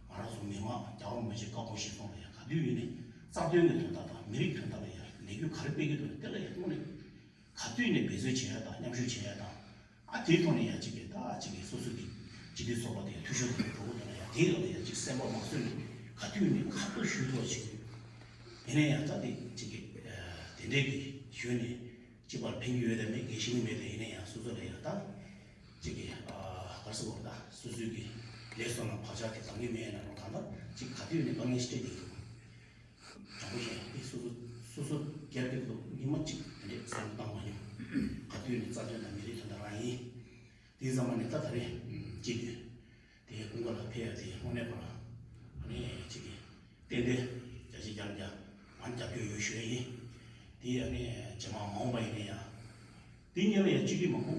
ང་རང་ཚོ་མི་མང་རྒྱལ་བ་རིན་པོ་ཆེ་བཀའ་དགོངས་གཞིར་བཟུང་ལ་ཡང་ག་དུས་ཡིན་ནའི་རྩ་དོན་གྱི་དོན་དག་དང་མི་རིགས་དོན་དག་ལ་ཡང་ལས་འགུལ་ག་རེ་སྤེལ་གྱི་འདུག་ན་དེ་ལ་ཡང་དངོས་གནས། ག་དུས་ནས་འབད་བརྩོན་བྱེད་ཡ་དང་མཉམ་ཞུགས་བྱེད་ཡ་དང་། ཨ་དེའི་ཐོག་ནས་ཡང་གཅིག་གིས་ད་གཅིག་གིས་སོ་སོ་གི་སྤྱི་འཐུས་ཚོགས་པ་དེ་འཐུས་ཤོར་དེ་འགྲོ་གི་འདུག་ན་ཡང་དེའི་ཐོག་ནས་ཡང་གཅིག་སེམས་པ་མ་བཟོད་ནས་ག་དུས་ནས་ཁ་ཐུག་ཞུ་ཐུབ་པ་བྱེད་དགོས། ཡིན་ན་ཡང་ད་དེ་གཅིག་གིས་དེ་འདྲའི་གི་ཞུས་ནས་སྤྱི་པར་ཕན་གྱི་ཡོད་དམ་མེད་ངས་ཤེས་ཀྱི་མེད་དེ་ཡིན་ན་ཡང་སོ་སོ་ལ་ཡང་ད་གཅིག་གིས་ག་རེ་ཟེར་དགོས་རེད་ད་སོ་སོའི་གི་ལས་བསོད་ནམས་བག་ཆགས་དེ་འདང་གི་མེད་ན་རུང་གང་ལྟར་གཅིག་ག་དུས་ནས་དཀའ་ངལ་ཞིག་འཕྲད་བསྡད་ཀྱི་འདུག་དྲང་པོ་བཤད་ཡིན་སོ་སོ་སོ་སོ་སྒེར་གྱི་ཐོག་ཉི་མ་གཅིག་དེ་འདྲས་བསམ་བློ་བཏང་མ་མྱོང་། ག་དུས་ནས་རྩ་དོན་དང་མི་རིགས་དོན་དག་རང་ཡིན། དེ་ཙམ་མ་ནས་ད་ད་རེས་སྤྱི་འཐུས་དེ་ ཀུན་དགའ་ལགས་ཕེབས་ཡ་དེ་དངོས་གནས་ཁོ་རང་ཨ་ནི་ཅིག་གི་ཏན་ཏན་བརྒྱ་ཆ་བརྒྱ་བརྒྱ་ང་རྒྱབ་སྐྱོར་ཡོད་ཞུ་ཡ་ཡིན། དེ་ཨ་ནི་རྗེས་མ་མ་འོངས་པ་ཡིན་ན་ཡང་དེ་སྔོན་ལ་ཡང་སྤྱི་འཐུས་མང་པོ་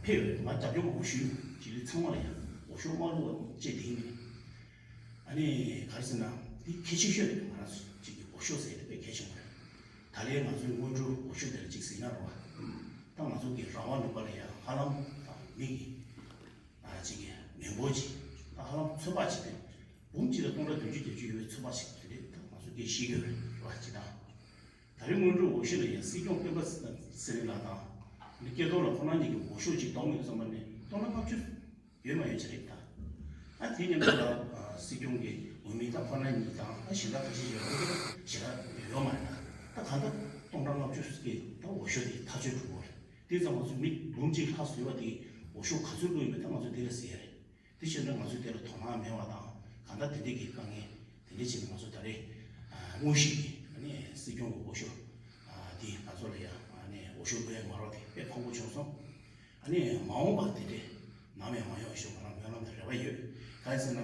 ཕེབས་ཡོད་རེད། ང་རྒྱབ་སྐྱོར་མང་པོ་ཞུས་ཡོད། སྤྱི་འཐུས་ཚང་མ་ལ་ཡང་འོས་ཤོག་མ་བླུགས་པ་བཅས་དེ་ཡིན་མིན། ཨ་ནི་ག་རེ་ཟེར་ན་དེ་གལ་ཆེ་ཤོས་རེད། ང་རང་ཚོ་གཅིག་གི་འོས་ཤོག་ཟེར་དེ་དཔེ་གལ་ཆེན་པོ་རེད། ད་ལན་ང་ཚོའི་སྔོན་འགྲོའི་འོས་ཤོག་དེ་ལ་གཅིག་གཟིགས་ན་རོ། ད་ང་ཚོ་གི་རང་དབང་ལུང་པ་ལ་ཡང་ཧ་ལམ་ད་མི་གི་ཨ་གཅིག་གི་མི་འབོར་གཅིག་ད་ཧ་ལམ་ཚོད་དཔག་བྱེད་དུས་འབུམ་གཅིག་དང་སྟོང་ཕྲག་བདུན་ཅུ་བརྒྱད་ཅུ་ཡོད་པའི་ཚོད་དཔག་ཅིག་དེ་རེད། ད་ང་ཚོ་གིས་ཤེས་ཀྱི་ཡོད་རེད་རོ། གཅིག་དང་། ད་རེས་སྔོན་འགྲོའི་འོས་ཤོག་ལ་ཡང་སྲིད་སྐྱོང་སྤེན་པ་ཚེ་རིང་ལགས་དང་། ཨ་ནི་སྐལ་རྡོར་ལགས་ཁོ་རང་གཉིས་ཀྱི་འོས་ཤོག་ཅིག་གཏོང་དགོས་བསམ་པ་ནི་སྟོང་ཕྲག་ལྔ་བཅུ་ཡོད་མ་ཡོད་ཅིག་རེད་ད། ཨ་དེ་མཉམ་དུ་ལ་སྲིད་སྐྱོང་གི་འོས་མི་ད་ཁོ་རང་གཉིས་དང་ཨ་གཞན་དག་ཁ་ཤས་ཤིག་ཡོད་རེད། གཞན་དག་ཡོད་མ་རེད་ད། ད་གང་ལྟར་སྟོང་ཕྲག་ལྔ་བཅུ་གི་ད་འོས་ཤོག་དེ་ཐག་གཅོད་འགྲོ་གི་རེད། དེ་ཙམ་ང་ཚོ་མི་འབུམ་གཅིག་ལྷག་ཟིན་པ་དེ་འོས་ཤོག་ག་ཚོད་བླུགས་ཡོད་མེད་ད་ང་ཚོ་དེ་ལ་གཟིགས་ཡ་རེད། དེ་བྱས་ན་ང་ཚོས་དེ་ལ་དོ་སྣང་མེད་པ་དང་གང་ལྟར་དེ་འདྲས་ཀྱི་དཀའ་ངལ་དེ་འདྲས་བྱས་ནས་ང་ཚོ་ད་རེས་ཨ་དངོས་གཞི་གི་ཨ་ནི་སྲིད་སྐྱོང་གི་འོས་ཤོག་ཨ་དེ་ང་ཚོ་ལ་ཡང་ཨ་ནི་འོས་ཤོག་བླུག་ཡ་མ་རག་དེ་དཔེ་ཕངས་པོ་བྱུང་སོང་། ཨ་ནི་མ་འོངས་པ་དེ་འདྲས་ནམ་ཡང་མ་ཡོང་ཞེས་ང་རང་སྨོན་ལམ་དང་རེ་བ་ཡོད། གང་ཡིན་ཟེར་ན་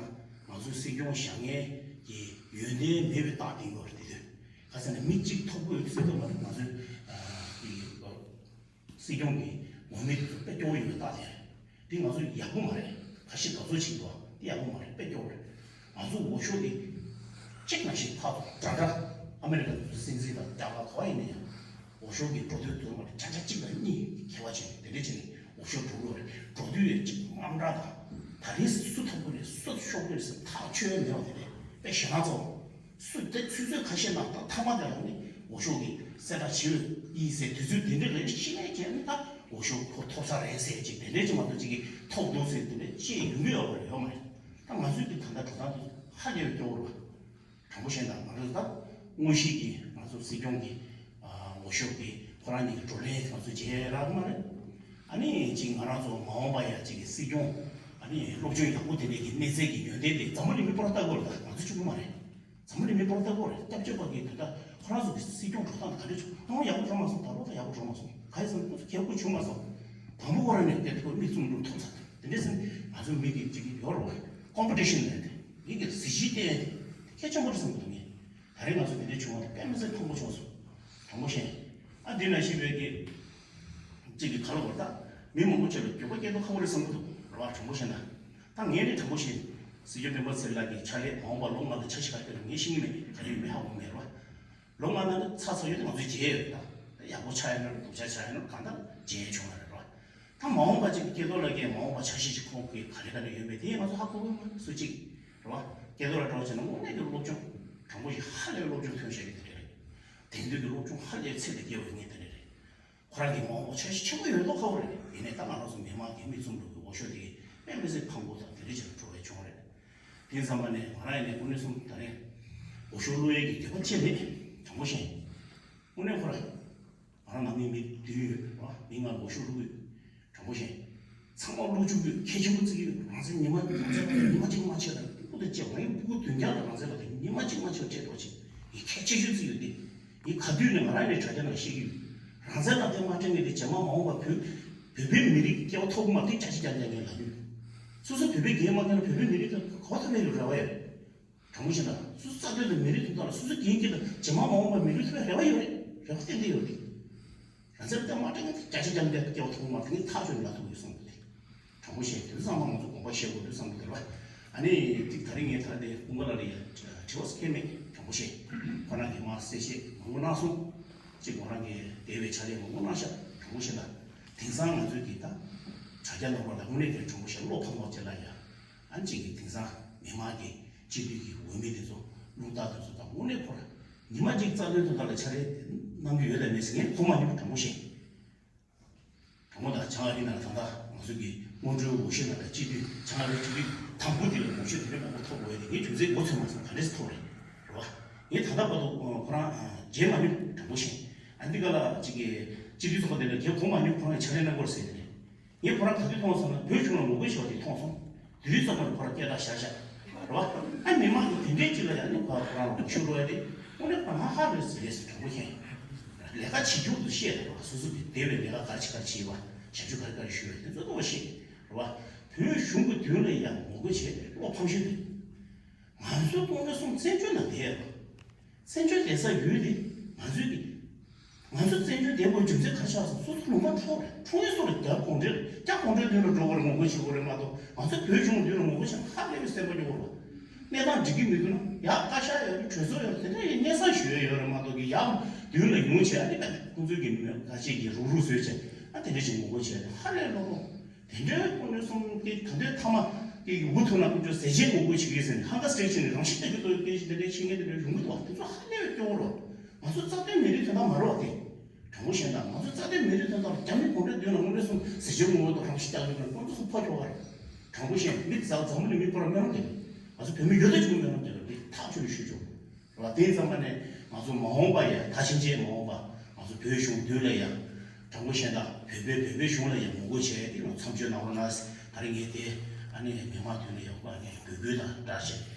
ང་ཚོའི་སྲིད་སྐྱོང་བཞེངས་མཁན་གྱི་ཡོན་ཏན་མེད་པའི་རྟགས་དེ་ཡོད་རེད། དེ་དུས་གང་ཟེར་ན་མི་གཅིག་ཐོབ་དགོས་ཟེར་དུས་མ་རེད། ང་ཚོའི་ཨ་དེ་སྲིད་སྐྱོང་གི་འོས་མི་དེ་ཚོ་དཔེ་སྐྱོ་བོ་ཡོད་པའི་རྟགས་དེ་རེད། དེ་ང་ཚོ་ཡག་པོ་མ་རེད། ཁ་ཤས་དགའ་ཚོར་བྱེད་འདུག་དེ་ཡག་པོ་མ་རེད། དཔེ་སྐྱོ་བོ་རེད། ང་ཚོ་འོས་ཤོག་དེ་གཅིག་ནང་བཞིན་ཕར་ཚུར་འདྲ་འདྲ་ཨ་མི་རི་ཀ་དེ་ཚོ་སྲིད་འཛིན་དང་རྒྱ་གར་ག་པར་ཡིན་ན་ཡང་འོས་ཤོག་གི་འགྲོ་དུས་དེ་ཚོ་མ་རེད། ཆ་ཆ་གཅིག་དང་གཉིས་ཁྱད་པར་ཆེ་དེ་འདྲས་བྱས་ནས་འོས་ཤོག་འགྲོ་གི་རེད། འགྲོ་དུས་ཡང་གཅིག་དངངས་སྐྲག་དང་ད་རེས་སུ་ཐོབ་ཀྱི་རེད། སུ་ཤོར་གྱི་རེད་ཟེར་ཐག་ཆོད་མེད་པ་དེ་རེད། དཔེ་ཞེད་སྣང་ཚ་བོ། སུ་དེ་ཆུ་ཚོད་ཁ་ཤས་ནང་ད་མཐའ་མ་དེ་ལ་ནི་འོས་ཤོག་གི་གསལ་བསྒྲགས་བྱེད་འོས་ཡིན་ཟེར་དུས་ཚོད་དེ་འདྲ་རེད། ཤེས་ནས་ཀྱང་ནི་ད་འོས་ཤོག་ཁོ་ཐོབ་ས་རེད་ཟེར་ཅིག་དེ་འདྲས་ཅིག་མ་གཏོགས་ཅིག་གིས་ཐོབ་འདུག་ཟེར་དེ་འདྲས་ཅིག་ཡོང་གི་ཡོད་པ་རེད། ཡོད་མ་རེད། ད་ང་ཚོའི་གི་ད་ལྟ་འགྲོ་སྟངས་དེ་ཧ་ལས་པའི་སྐྱོ་བོ་རེད། དྲང་པོ་བཤད་ན་ང་ཚོ་ད་དངོས་གཞི་གི་ང་ཚོ་སྲིད་སྐྱོང་གི་འོས་ཤོག་གི་ཁོ་རང་གཉིས་ཀྱི་བགྲོ་གླེང་ང་ཚོ་བྱེད་རག་གི་མ་རེད། ཨ་ནི་ཅིག་ང་རང་ཚོ་མ་འོངས་པ་ཡ་ཅིག་གི་སྲིད་སྐྱོང་ཨ་ནི་སློབ་སྦྱོང་ཡག་པོ་དེ་འདྲས་ཀྱི་གནས་ཚད་ཀྱི་ཡོན་ཏན་དེ་འཛམ་བུ་གླིང་མི་སྤོ་ར་ལྟ་དགོས་རེད། ད་ང་ཚོ་གཅིག་པུ་མ་རེད། འཛམ་བུ་གླིང་མི་སྤོ་ར་ལྟ་དགོས་རེད། སྐྱབས་བཅོལ་བ་གི་དེ་ད་ཁོ་རང་ཚོ་གི་སྲིད་སྐྱོང་འགྲོ་སྟངས་དེ་ག་འདྲས་བྱུང་། ཨང་ཡག་པོ་འགྲོ་མ་སོང་། ད་ལོ་ད་ཡག་པོ་འགྲོ་མ་སོང་། ག་ཡིན་ཟེར་ན་ཁོ་ཚོ་གལ་པོ་བྱུང་མ་སོང་། དང་པོ་ཁོ་རང་ནས་བལྟས་ཏེ་ཁོ་མིག་བཙུམ་འགྲོ་ཐུབ་ཚར། དེ་འདྲས་ཟེར་ན་ང་ཚོ་མི་གི་ཅིག་ཡོད་རེད་བ། ཀོམ་པི་ཊི་ཤན་ལབ་དེ་མི་གི་གཟི་བརྗིད་བསྟན་ཡ་དེ་གལ་ཆེན་པོ་རེད་བསམ་གི་འདུག་ངས། ད་རེས་ང་ཚོ་དེ་འདྲས་བྱུང་བ་དེ་དཔེ་མི་སྲིད་ཕངས་པོ་བྱུང་སོང་། དྲང་པོ་བཤད། ཨ་འདི་ནང་བཞིན་པའི་གི་གཅིག་གི་ག་ལ་བར་ད་མི་མང་པོ་ཅིག་ལ་འགྱོད་པ་སྐྱེ་མདོག་ཁ་པོ་རེད་བསམ་གི་འདུག་རེད་བ། དྲང་པོ་བཤད་ན། ད་ངས་ནི་དྲང་པོ་བཤད། སྲིད་སྐྱོང་སྤེན་པ་ཚེ་རིང་ལགས་ཀྱི་ཕྱག་ལས་མ་འོངས་པ་ལོ་ལྔ་ལ་འཆར་གཞི་ག་རེ་ཡོད་ངས་ཤེས་ཀྱི་མེད། ག་རེ་ཡོད་མེད་ཧ་གོ་མེད་རེད་བ། ལོ་ལྔ་ནང་ལ་ཚར་ཚར་ཡོད་དེ་ང་ཚོས་མཇལ་ཡོད་རེད། ད་ཡག་པོ་ཆགས་ཡོད་ན་རེད། སྡུག་ཅག་ཆགས་ཡོད་ན་རེད། གང་ལྟར་མཇལ་བྱུང་བ་རེད་བ། ད་མ་འོངས་པ་ཅིག་སྐལ་རྡོར་ལགས་ཀྱིས་མ་འོངས་པ་འཆར་གཞི་ཅིག་ཁོང་གིས་ག་རེ་ག་རེ་ཡོད་མེད་དེ་ང་ཚོ་ཧ་གོ་གི་མ་རེད། སུ་གཅིག་རེད་བ། སྐལ་རྡོར་ལགས་འདྲ་བོ་བྱས་ན་དངོས་གནས་ཀྱི་སློབ་སྦྱོང་དྲང་པོ་ཞིག་ཧ་ལས་པའི་སློབ་སྦྱོང་ཐོན་བཞག་གི་དེ་འདྲ་རེད། དེང་དུས་ཀྱི་སློབ་སྦྱོང་ཧ་ལས་པའི་ཚད་ལས་བརྒལ་བ་ངས་དེ་འདྲ་རེད། ཁོ་རང་གིས་མ་འོངས་པ་འཆར་གཞི་ཆེན་པོ་ཡོད་མདོག་ཁ་པོ་རེད། ཡིན་ནའི་ད་ང་རང་ཚོ་མི་མང་གི་མིག་བཙུམ་འགྲོ་གི་འོས་ཤོག་དེ་གི་དཔེ་མི་སྲིད་ཕངས་པོ་དང་དེ་འདྲ་ཅིག་ལ་འགྲོ་བའི་བྱུང་རེད། དེ་ཙམ་པ་ནས་ང་རང་ཡིན་ནའི་དངོས་གནས་སོང་ད་རེས་འོས་ཤོག་བླུག་ཡས་ཀྱི་འདོད་པ་ཅི་མེད། དྲང་པོ་བཤད། དངོས་གནས་ཁོ་རང་ང་རང་ནང་མི་མི་བདུན་ཡོད་རེད་བ། མི་ལྔ་ལ་འོས་ཤོག་བླུག་ཡོད། དྲང་པོ་བཤད། ཚང་མ་བླུག་བཅུག་གི་གལ་ཆེན་པོ་བརྩི་གི་ཡོད། རང་བཙན་ཉི་མ་རང་བཙན་ལག་དེབ་ཉི་མ་གཅིག་མ་ཆད་ལ་སྤུ་གུ་དང་བཅས་ང་ཡི་སྤུ་གུ་བདུན་བརྒྱ་ལ་རང་བཙན་ལག་དེབ་ཉི་མ་གཅིག་མ་ཆད་སྤྲད་རོགས་བྱེད། ངས་གལ་ཆེ་ཤོས་བརྩི་ཡོད་དེ། ངས་ག་དུས་ནས་ང་རང་ནས་དྲ་རྒྱ་ནང་བཤད་ཀྱི་ཡོད། རང་བཙན་ལག་དེབ་མ་སྤྲད་མཁན་དེ་རྗེས་མ་མ་འོངས་པ་བོད་བོད་པའི་མི་རིགས་སྐྱེ་བ་ཐོག་མ་དེ་བརྒྱ་ཆ་བརྒྱ་ངས་ལབ་ཡོད། སོ་སོ་བོད་པའི་སྐད་མ་སྙན་ན་བོད་པའི་མི་རིགས་དང་གོ་ཐོབ་ཡོད་རེ་བ་ཡོད། དྲང་པོ་བཤད་ན་སོ་སོ་རྩ་དོན་དང་མི་རིགས་དོན་དག་ལ་སོ་སོ་འགན་འཁྱེར་དང་རྗེས་མ་མ་འོངས་པར་མི་རིགས་ཐོག་རེ་བ་ཡོད་རེད། རེ་བ་ཏན་ཏན་ཡོད་རེད། རང་བཙན་ལྟ་མ་སྤྲད་མཁན་དེ་བརྒྱ་ཆ་བརྒྱ་འདི་སྐྱེ་བ་ཐོག་མ་དེ་ངས་ཐག་ཆོད་ནས་ལབ་ཐུབ་ཡོད་བསམ་གི་འདུག་དྲང་པོ་བཤད་དུས་ཚང་མ་ང་ཚོ་དགོངས་པ་བཞེས་དགོས་འདུག་བསམ་གི་འདུག་རེད་བ། ཨ་ནི་ཅིག་ད་རིང་ངས་ད་དེ་ཀུན་དགའ་ལགས་ལ་ཡ་དྲི་བ་ཁྱད་མེད། དྲང་པོ་བཤད། ཁོ་རང་གིས་མར་གསལ་བཤད་མང་པོ་གནང་སོང་། ཅིག་ཁོ་རང་གིས་འདས་པའི་ཕྱག་ལས་མང་པོ་གནང་ཤག་དྲང་པོ་བཤད་ན། དེང་སང་ང་ཚོས་ཀྱིས་ད་དྲ་རྒྱ་ནང་ལོགས་ལ་དངོས་གནས་དེ་དྲང་པོ་བཤད་བློ་ཕམ་པ་ཅིག་ལ་ཡ། ཨ་ནི་ཅིག་གིས་དེང་སང་མི་མང་གི་སྤྱི་འཐུས་ཀྱི་འོས་མི་དེ་ཚོ་རླུང་རྟ་དེ་ཚོ་དང་དངོས་གནས་ཁོ་རང་ཉི་མ་གཅིག་རྩ་དོན་དོན་དག་ལ་ཕྱག་ལས་གནང་གི་ཡོད་དམ་མེད་ཟེར་ངས་གོ་མ་མྱོང་། དྲང་པོ་བཤད། དྲང་པོ་དང་བྱང་ཨ་རི་ནང་ལ་ད་ལྟ་ང་ཚོ་གི་སྔོན་འགྲོའི་འོས་གཞི་ནང་ལ་སྤྱི་འཐུས་བྱང་ཨ་རི་སྤྱི་འཐུས་དང་པོ་དེ་ལ་འོས་ཤོག་དེ་འདྲ་མང་པོ་ཐོབ་དགོས་ཡ་དེ་ངས་རྒྱུ་མཚན་མགོ་ཚོས་མ་སོང་། ག་འདྲས་སེ་ཐོབ་རེད། རེད་བ། ངས་ད་ལྟ་བར་དུ་ཁོ་རང་མཇལ་མ་མྱོང་། དྲང་པོ་བཤད། ཨ་འདི་ག་ལ་ཅིག་གི་སྤྱི་འཐུས་ཚོགས་པ་དེ་ལ་མཇལ་གོ་མ་མྱོང་། ཁོ་རང་གི་ཕྱག་ལས་གནང་དགོས་རེད་ཟེར་ནས། ངས་ཁོ་རང་ག་དུས་མཐོང་སོང་ན་བོད་གཞུང་ལ་ངོ་རྒོལ་བྱས་པ་དེ་མཐོང་སོང་། དེ་དུས་ཙམ་པ་ལ་ཁོ་རང་སྐད་གྲགས་ཤར་ཤག་རེད་བ། ཨ་མི་མང་གི་དེ་འདྲའི་ཅིག་ལ་ཡང་ནི་ཁོ་ཁོ་རང་ལ་ངོ་ཤུགས་རོགས་ཡ་དེ་དངོས་གནས་ཁོ་རང་ཧ་ཧ་རེད་ཟེར་ལས་སུ་དྲང་པོ་མཁྱེན། ལས་ཀ་བྱེད་རྒྱུ་དུ་བཤད་རེད་བ། སོ་སོ་གི་འདས་པའི་ལས་ཀ་ག་རེ་བྱེད་ག་རེ་བྱེད་བ། ཞབས་ཞུ་ག་རེ་ག་རེ་ཞུས་བ་དེ་ཚོ་ཏོ་བ་བཤད་རེད་བ། བོད་གཞུང་གི་མདུན་ལ་ཡང་ངོ་རྒོལ་བྱས་པའི་བློ་ཕམ་ཤོས་དེ། ང་ཚོའི་དཔོན་རིགས་གསུམ་བཙན་བྱོལ་ནང་བསྡད་ཡོད་པ། བཙན་བྱོལ་བསྡད་ས་ཡུལ་དེ་ང་ཚོའི་གི། ང་ཚོ་བཙན་བྱོལ་བསྡད་དགོས་རྒྱུ་མཚན་ག་རེ་ཆགས་སོང་། སོ་སོ་ལུང་པ་འཕྲོག་རེད། འཕྲོག་ཡས་སུ་རེད། རྒྱ་གུང་ཁྲན་རེད། རྒྱ་གུང་ཁྲན་མདུན་ལ་འགྲོ་དགོས་རེད། ངོ་རྒོལ་བྱེད་དགོས་རེད་མ་གཏོགས། ང་ཚོ་བོད་གཞུང་མདུན་ལ་ངོ་རྒོལ་བྱས་ན་ཧ་ལས་པའི་སེམས་པ་སྐྱོ་བོ་རེད། གནས་སྟངས་འགྲིག་གི་མི་འདུག་ན་ཡ་བཀའ་ཤག་ཡོད་རེད། གྲོས་ཚོགས་ཡོད་རེད། དེ་འདྲ་ཡི་སྙན་སེང་ཞུ་ཡས་ཡོད་རེད་མ་གཏོགས་གི། ཡ་མདུན་ལ་ཡོང་བྱས་ཨ་ནི་ཁོང་ཚོའི་གི་མི་ཁ་ཤས་ཀྱིས་རུག་རུག་བཟོས་བྱས་ཨ་དེ་འདྲ་ཞིག་ངོ་རྒོལ་བྱས་ན་ཧ་ལས་བློ་ཕམ། དེ་འདྲའི་དཔོན་རིགས་གསུམ་གྱིས་ག་འདྲའི་མཐའ་མ་གི་འུ་ཐུག་ན་ཁོང་ཚོས་ཟས་བཅད་ངོ་རྒོལ་བྱེད་ཀྱི་ཡོད་ཟེར་ནས་ཧང་ག་སི་ཊེ་ཤན་ནས་རང་ཤི་བཏང་གི་འདུག་སྐད་ཆ་དེ་འདྲའི་བཤད་མཁན་དེ་འདྲ་ཡོང་གི་འདུག་བ། དེ་ཚོ་ཧ་ལས་པའི་སྐྱོ་བོ་རེད་བ། ང་ཚོ་རྩ་དོན་མི་རིགས་དོན་དག་མ་རེད་བ་དེ། དྲང་པོ་བཤད་ན་ང་ཚོ་རྩ་དོན་མི་རིགས་དོན་དག་ལ་རྒྱ་མི་གུང་ཁྲན་མདུན་ལ་དངོས་གནས་སོང་ཟས་བཅད་ངོ་རྒོལ་དང་རང་ཤི་བཏང་གི་འདུག་ཁོང་ཚོ་སུ་ཕོ་ཁྱོ་ག་རེད། དྲང་པོ་བཤད་ན་མི་འཛམ་འཛམ་བུ་གླིང་མི་ཁོ་རང་སྨོན་ལམ་རྒྱག་གི། ང་ཚོ་བོད་མི་ཡོད་དོ་ཅིག་སྨོན་ལམ་རྒྱག་གི་རེད། ཐག་ཆོད་ཞུ་ཆོག་རེད་བ། དེ་ཙམ་པ་ནས་ང་ཚོ་མ་འོངས་པ་ཡ་ད་ཕྱིན་ཆད་མ་འོངས་པ་ང་ཚོ་བོད་གཞུང་མདུན་ལ་ཡ་དྲང་པོ་བཤད་ན་བོད་པའི་བོད་པའི་གཞུང་ལ་ཡ་ངོ་རྒོལ་བྱས་ཏེ་ང་ཚོ་མཚམས་གཅོད་གནང་རོགས་གནང་། ད་རེས་ངས་དེ་ཨ་ནི་མི་མང་མདུན་ལ་ཡ་ཨ་ནི་འབོད་སྐུལ་དང་སྦྲགས་བྱས་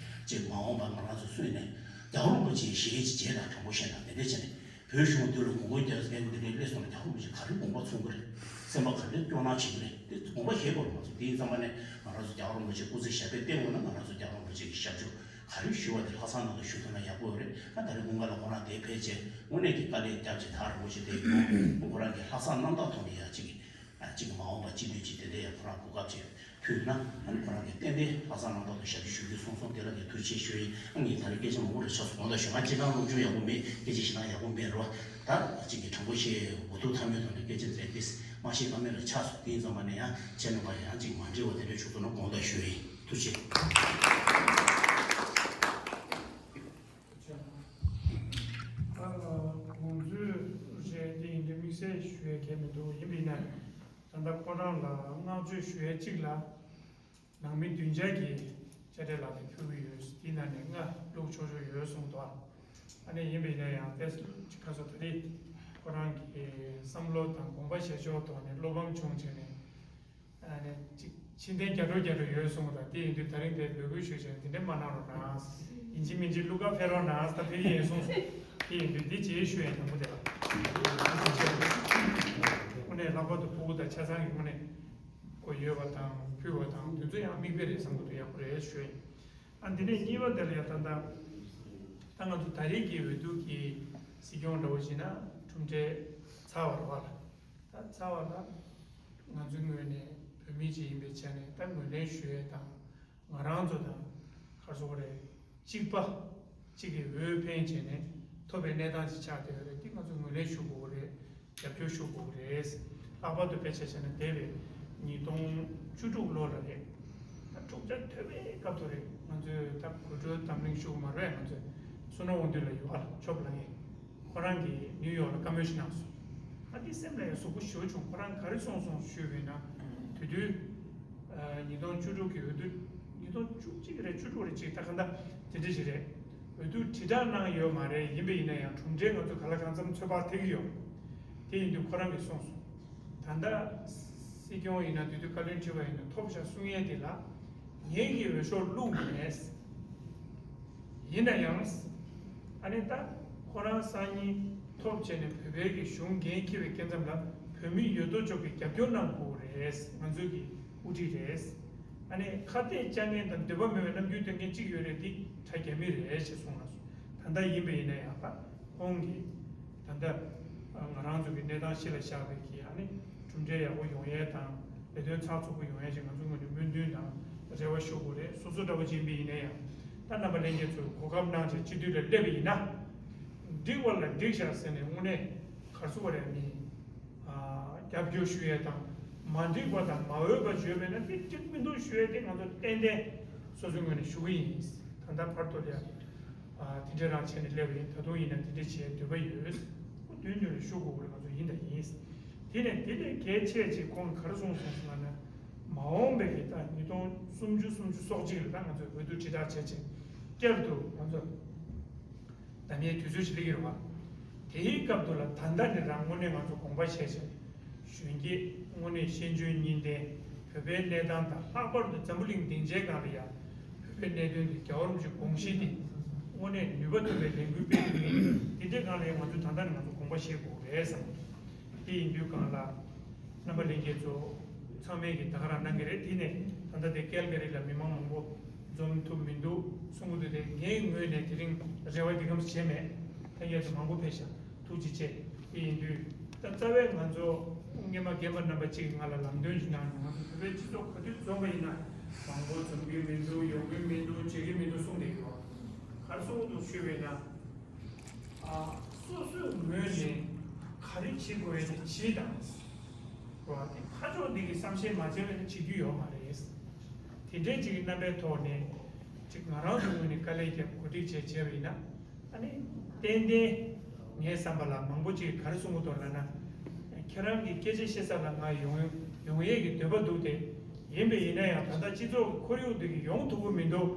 ཅིག་མ་འོངས་པ་ང་རང་ཚོ་སུས་ནས་རྒྱལ་བ་རིན་པོ་ཆེའི་ཞལ་གྱིས་མཇལ་དང་། དྲང་པོ་བཤད་ན་དེ་འདྲ་བྱས་ནས་བོད་གཞུང་མདུན་ལ་ངོ་རྒོལ་རྒྱག་མཁན་དེ་འདྲའི་སླེབས་སོང་ན་རྒྱལ་བ་རིན་པོ་ཆེ་ག་རེ་དགོངས་པ་ཚོམ་གི་རེད། སེམས་པ་ག་འདྲའི་སྐྱོ་སྣང་བྱེད་ཀྱི་རེད། དེ་དགོངས་པ་བཞེས་དགོས་རེད། ང་ཚོ་དེ་ཡིན་ཙམ་པ་ནས་ང་རང་ཚོ་རྒྱལ་བ་རིན་པོ་ཆེ་སྐུ་ཚེ་ཞབས་པད་བརྟན་དགོས་ན་ང་རང་ཚོ་རྒྱལ་བ་རིན་པོ་ཆེ་གི་ཞབས་ཕྱི་ག་རེ་ཞུ་བ་དེ་ལྷག་བསམ་རྣམ་དག་ཞུ་ཐུབ་ན་ཡག་པོ་རེད། ད་ད་རེས་དགུན་ཁ་ལ་ཁོ་རང་དེ་ཕེབས་རྗེས་དངོས་གནས་ཀྱི་དཀའ་ལས་བརྒྱབ་ཅིག་ཐག་རིང་པོ་ཞིག་བསྡད་ཡོད། ཁོ་རང་གི་ལྷག་བསམ་རྣམ་དག་ཐོག་ནས་ཡ་གཅིག་གཅིག་མ་འོངས་པ་སྤྱི་འཐུས་ཅིག་དེ་འདྲ་ཡ་ཁོ་རང་གོ་སྐབས་ཅིག་ཕུལ་ན་ཨ་ནི་ཁོ་རང་གི་ཏན་ཏན་ལྷག་བསམ་རྣམ་དག་ཏུ་ཞབས་ཕྱི་ཞུ་རྒྱུ་གསུངས་སོང་། དེ་ལ་ངས་ཐུགས་རྗེ་ཆེ་ཞུ་ཡིན། ཨ་ངས་ད་རེས་སྐད་ཆ་མང་པོ་རེ་ཆགས་སོང་། དགོངས་དག་ཞུ། ང་སྤྱིར་བཏང་སློབ་སྦྱོང་ཡག་པོ་མེད། སྐད་ཆ་བཤད་སྟངས་ཡག་པོ་མེད་རེད་བ། ད་གཅིག་གི་དྲང་པོ་བཤད་འུ་ཐུག་ཐ་མའི་ཐོག་ནས་སྐད་ཆ་རེ་ཏིས་མ་བཤད་ཀ་མེད་རེ་ཆགས་སོང་། དེ་ཡིན་ཙམ་པ་ནས་ཡང་ཁྱེད་རྣམ་པ་ཡང་གཅིག་མ་འགྲིག་པ་དེ་འདྲ་བྱུང་སོང་ན་དགོངས་དག་ཞུ་ཡིན། ཐུགས་རྗེ་ཆེ། ད་དགོངས་ཚུལ་རེད་དེ་ཡིན་དུས་དམིགས་བསལ་ཞུ་ཡས་གལ་མི་འདུག་ཡིན་པ་ཡིན་ན་ད་ལྟ་ཁོ་རང་ལ་བསྔགས་བརྗོད་ཞུ་ཡས་གཅིག་ལ། ནང་མི་བདུན་བརྒྱ་གི་དཔྱ་ཁྲལ་ལག་དེབ་ཕུལ་གྱི་ཡོད། དེའི་ནང་ནས་ལྔ་བླུགས་ཆོག་ཆོག་ཡོད་གསུངས་འདུག་ཨ་ནི་ཡིན་པ་ཡིན་ན་ཡང་དཔེ་ཁ་སོ་ད་རེས་ཁོ་རང་གི་བསམ་བློ་དང་དགོངས་པ་བཞེས་ཕྱོགས་ཐོག་ནས་བློ་ཕམ་བྱུང་བྱས་ནས་ཨ་ནི་ཅིག་ཕྱིར་འཐེན་རྒྱག་འགྲོ་རྒྱག་འགྲོ་ཡོད་གསུངས་དང་། དེ་ཡིན་དུས་ད་རིང་དེ་འབོད་སྐུལ་ཞུས་བྱས་དེ་འདྲས་མ་གནང་རོགས་གནང་། ཡིན་གཅིག་མིན་གཅིག་བླུག་ག་ཕེབས་རོགས་གནང་། ད་ཕེབས་ཀྱི་ཡིན་གསུངས་སོང་། དེ་ཡིན་དུས་འདི་རྗེས་ཞུ་ཡས་དང་པོ་དེ་ལ་དངོས་གནས་ལྷག་པར་དུ་ཕྲུ་གུ་དང་ཆ་ཚང་གི་དངོས་གནས། དགོས་ཡོད་པ་དང་ཕུལ་བ་དང་དེ་ཚོ་ཡང་མིག་དཔེ་རེད་བསམ་གྱི་འདུག་ཡག་པོ་རེད་ཞུ་ཡིན། ཨ་འདི་ནས་གཉིས་པ་དེ་ལ་ཡང་ད་ལྟ་ད་ང་ཚོ་ད་རེས་ཀྱི་འོས་བསྡུ་གི་སྲིད་སྐྱོང་འདྲ་བོ་བྱས་ན་གྲུབ་འབྲས་ཚར་བ་རེད་བ། ད་ཚར་བ་ལ་ང་ཚོའི་ངོས་ནས་བོད་མི་ཅིག་ཡིན་པའི་ཆ་ནས་ད་ངོས་ལེན་ཞུ་ཡས་དང་། ང་རང་ཚོ་དང་ག་རེ་ཟེར་དགོས་རེད། གཅིག་པ་གཅིག་གི་འོས་འཕེན་བྱས་ནས་ཐོབ་པའི་གནས་སྟངས་ཅིག་ཆགས་བསྡད་ཡོད་རེད། འདི་ང་ཚོ་ངོས་ལེན་ཞུ་དགོས་རེད། རྒྱབ་སྐྱོར་ཞུ་དགོས་རེད། ལྷག་པར་དུ་དཔེ་ཆ་བཞག་ན་འདས་པའི་ཉིས་སྟོང་བཅུ་དྲུག་ལོ་ལ་རེད། ད་འཁྲུག་ཆ་དོད་པའི་སྐབས་དུ་རེད། ང་ཚོས་ད་གོ་སྒྲོལ་འཛམ་གླིང་ཤུགས་མ་རེད། ང་ཚོས་བསོད་ནམས་དབང་འདུས་ལགས་ཡོད་ཨ་ལ་ཆོབ་ལ་ངས། ཁོ་རང་གིས་ནིའུ་ཡོག་ལ་བཀའ་མོལ་ཞིག་གནང་སོང་། ཨ་འདི་སེམས་ལ་ཡང་ཟུག་པོ་ཞེ་པོ་བྱུང་། ཁོ་རང་ག་རེ་གསུངས་སོང་ཞུས་པ་ཡིན་ན། དེ་དུས་ཉིས་སྟོང་བཅུ་དྲུག་གི་འོས་བསྡུ། ཉིས་སྟོང་བཅུ་གཅིག་རེད་བཅུ་དྲུག་རེད་ཅིག་ད་ག་འདྲ་དེ་འདྲ་ཞིག་རེད། འོས་བསྡུ་དྲིལ་བསྒྲགས་གནང་ཡོད་མ་རེད། ཡིན་པ་ཡིན་ན་ཡང་གྲུབ་འབྲས་ང་ཚོ་གང་ལ་གང་འཚམ་ཚོད་དཔག་ཐེབས་ཀྱི་ཡོད། དེ་ཡིན་དུས་ཁོ་རང་གིས་གསུངས་སོང་། ད་ལྟ་སྲིད་སྐྱོང་ཡིན་ན་དེ་དུས་བཀའ་བློན་ཁྲི་པ་ཡིན་ན་ཐོབ་བཞག་གསུང་ཡས་དེ་ལ་ངེད་ཀྱིས་འོས་ཤོག་བླུགས་མེད། ཡིན་ན་ཡང་། ཨ་ནི་ད་ཁོ་རང་སང་ཉིན་ཐོབ་བྱས་ནས་བོད་པའི་གི་གཞུང་འགན་འཁྱེར་བའི་སྐབས་མཚམས་ལ་བོད་མི་ཡོད་དོ་ཅོག་གིས་རྒྱབ་སྐྱོར་གནང་དགོས་རེད། ང་ཚོའི་གི་དབུ་ཁྲིད་རེད། ཨ་ནི་ཁ་གཏད་བཅག་མཁན་དང་འདོད་པ་མེད་པའི་རྣམ་འགྱུར་སྟོན་མཁན་གཅིག་ཡོད་རེད། འདི་དྲ་རྒྱ་མི་རེད་ཅེས་གསུངས་ལ་སོང་། ད་ལྟ་ཡིན་པ་ཡིན་ན་ཡང་ད་ཁོང་གིས་ད་ལྟ་ང་རང་ཚོ་གི་གནས་སྟངས་གཞི་ལ་བཞག་པའི་གི་ཨ་ནི་གྲུབ་འབྲས་ཡག་པོ་ཡོང་ཡས་དང་ལས་དོན་ཚགས་ཚུད་པོ་ཡོང་ཡས་ཅིག་ང་ཚོའི་ངོས་ནས་སྨོན་འདུན་དང་རེ་བ་ཞུ་དགོས་རེད། སོ་སོ་འདྲ་བོ་ཅིག་ཡིན་པ་ཡིན་ན་ཡང་ད་རྣམ་པ་ལྷན་རྒྱས་ཚོས་གོ་སྐབས་གནང་བྱས་སྤྱི་འཐུས་ལ་སླེབས་པ་ཡིན་ན་འགྲིག་པ་ལ་འགྲིག་བཞག་ཟེར་ནས་དངོས་གནས་ག་རེ་ཟེར་དགོས་རེད། མི་རྒྱབ་སྐྱོར་ཞུ་ཡས་དང་མ་འགྲིག་པ་དང་མ་འོས་པ་བརྗོད་པས་ན་དེ་འགྲིག་མི་འདུག་ཞུ་ཡས་དེ་ང་ཚོ་ཏན་ཏན་སོ་སོའི་ངོས་ནས་ཞུ་གི་ཡིན། ད་ལྟ་བར་དུ་ལ་དེ་འདྲ་རང་བྱས་ནས་སླེབས་པ་ཡིན། ད་དུང་ཡིན་ན་དེ་འདྲ་བྱེད་འདོད་པ་ཡོད། ཁོ་མདུན་མདུན་ལ་ཞུ་དགོས་པ་ང་ཚོ་ཡིན་དང་ཡིན། དེ་ནས་དེ་ལས་གལ་ཆེ་ཅིག་ཁོང་གིས་ག་རེ་གསུངས་སོང་ཟེར་ན། མ་འོངས་པའི་གི་ད་ཉིས་སྟོང་སུམ་ཅུ་སུམ་ཅུ་སོ་གཅིག་ལ་ད་ང་ཚོས་འོས་བསྡུ་དྲིལ་བསྒྲགས་བྱས་ཅིང་བསྐྱར་དུ་ང་ཚོ་གདམ་ཡས་དུས་ཚོད་ཅིག་སླེབས་ཀྱི་རེད་བ། དེའི་སྐབས་དུ་ལ་ད་ལྟ་ནས་རང་དངོས་གནས་ང་ཚོ་དགོངས་པ་བཞེས་བྱས། གཞོན་སྐྱེས་དངོས་གནས་ཤེས་འཇོན་གཉིས་ལྡན། བོད་པའི་གནས་སྟངས་དང་ལྷག་པར་དུ་འཛམ་བུ་གླིང་སྡིངས་ཆའི་སྒང་ལ་ཡང་བོད་པའི་གནད་དོན་དེ་རྒྱལ་བ་རིན་པོ་ཆེའི་དགོངས་གཞི་དེ་དངོས་གནས་ནུས་པ་ཐོན་པའི་ལས་འགུལ་སྤེལ་དགོས་ཡིན། དེ་འདྲའི་སྒང་ལ་ཡང་ང་ཚོས་ད་ལྟ་ནས་ང་ཚོ་དགོངས་པ་བཞེས་དགོས་རེད་བསམ། དེ་ཡིན་དུས་སྒང་ལ་རྣམ་པ་ལྷན་རྒྱས་ཚོ་ཚང་མས་ཀྱིས་ད་ག་རང་གནང་གི་རེད། དེ་ནས་ད་ ད་ལྟ་དེ་ཀལ་ག་རི་ལ་མི་མང་མང་པོ་འཛོམས་ཐུབ་མི་འདུག་གསུང་གི་འདུག་དེ་ངའི་ངོས་ནས་དེ་རིང་རེ་བ་འདི་གམ་བྱས་མེད། ཐ་སྙད་དུ་མང་པོ་ཕེབས་ཤག་ཐུགས་རྗེ་ཆེ། དེ་ཡིན་དུས་ད་རྩ་བའི་ང་ཚོ་སྔོན་མ་རྒན་པ་རྣམ་པ་གཅིག་གིས་ང་ལ་ལམ་སྟོན་ཞིག་གནང་ནས། ང་ཚོ་བོད་པའི་སྤྱི་ཚོགས་ག་དུས་འཛོམས་པ་ཡིན་ན་མང་པོ་འཛོམས་ཀྱི་མི་འདུག་འཇོན་གྱི་མི་འདུག་བྱེད་ཀྱི་མི་འདུག་གསུངས་བསྡད་ཡོད། ག་རེ་གསུངས་འདུག་ཞུས་པ་ཡིན་ན། ཨ། སོ་སོའི་ངོས་ནས་ག་རེ་བྱེད་དགོས་ཡ་དེ་བྱེད་དང་། རེད་བ། དེ་ཕར་ཕྱོགས་འདི་གི་བསམ་ཤེས་མ་བྱས་པ་ཡིན་ན་བྱེད་རྒྱུ་ཡོད་མ་རེད། དེ་འདྲའི་ཅིག་གི་རྣམ་པའི་ཐོག་ནས་ཅིག་ང་རང་ཚོའི་ངོས་ནས་དཀའ་ལས་བརྒྱབ་གོ་སྒྲིག་བྱས་བྱས་པ་ཡིན་ན། ཨ་ནི་ཏན་ཏན་ངའི་བསམ་པ་ལ་མང་པོ་ཅིག་ག་རེ་གསུང་གི་འདུག་ལབ་ན། ཁྱེད་རང་གི་སྐད་ཆ་བཤད་ས་ལ་ང་ཡོང་ཡོང་ཡས་ཀྱི་འདོད་པ་འདུག་སྟེ། ཡིན་པ་ཡིན་ན་ཡང་ད་ལྟ་སྤྱི་ཚོགས་ཀྱི་ཁོར་ཡུག་འདི་གི་ཡོང་ཐུབ་ཀྱི་མི་འདུག་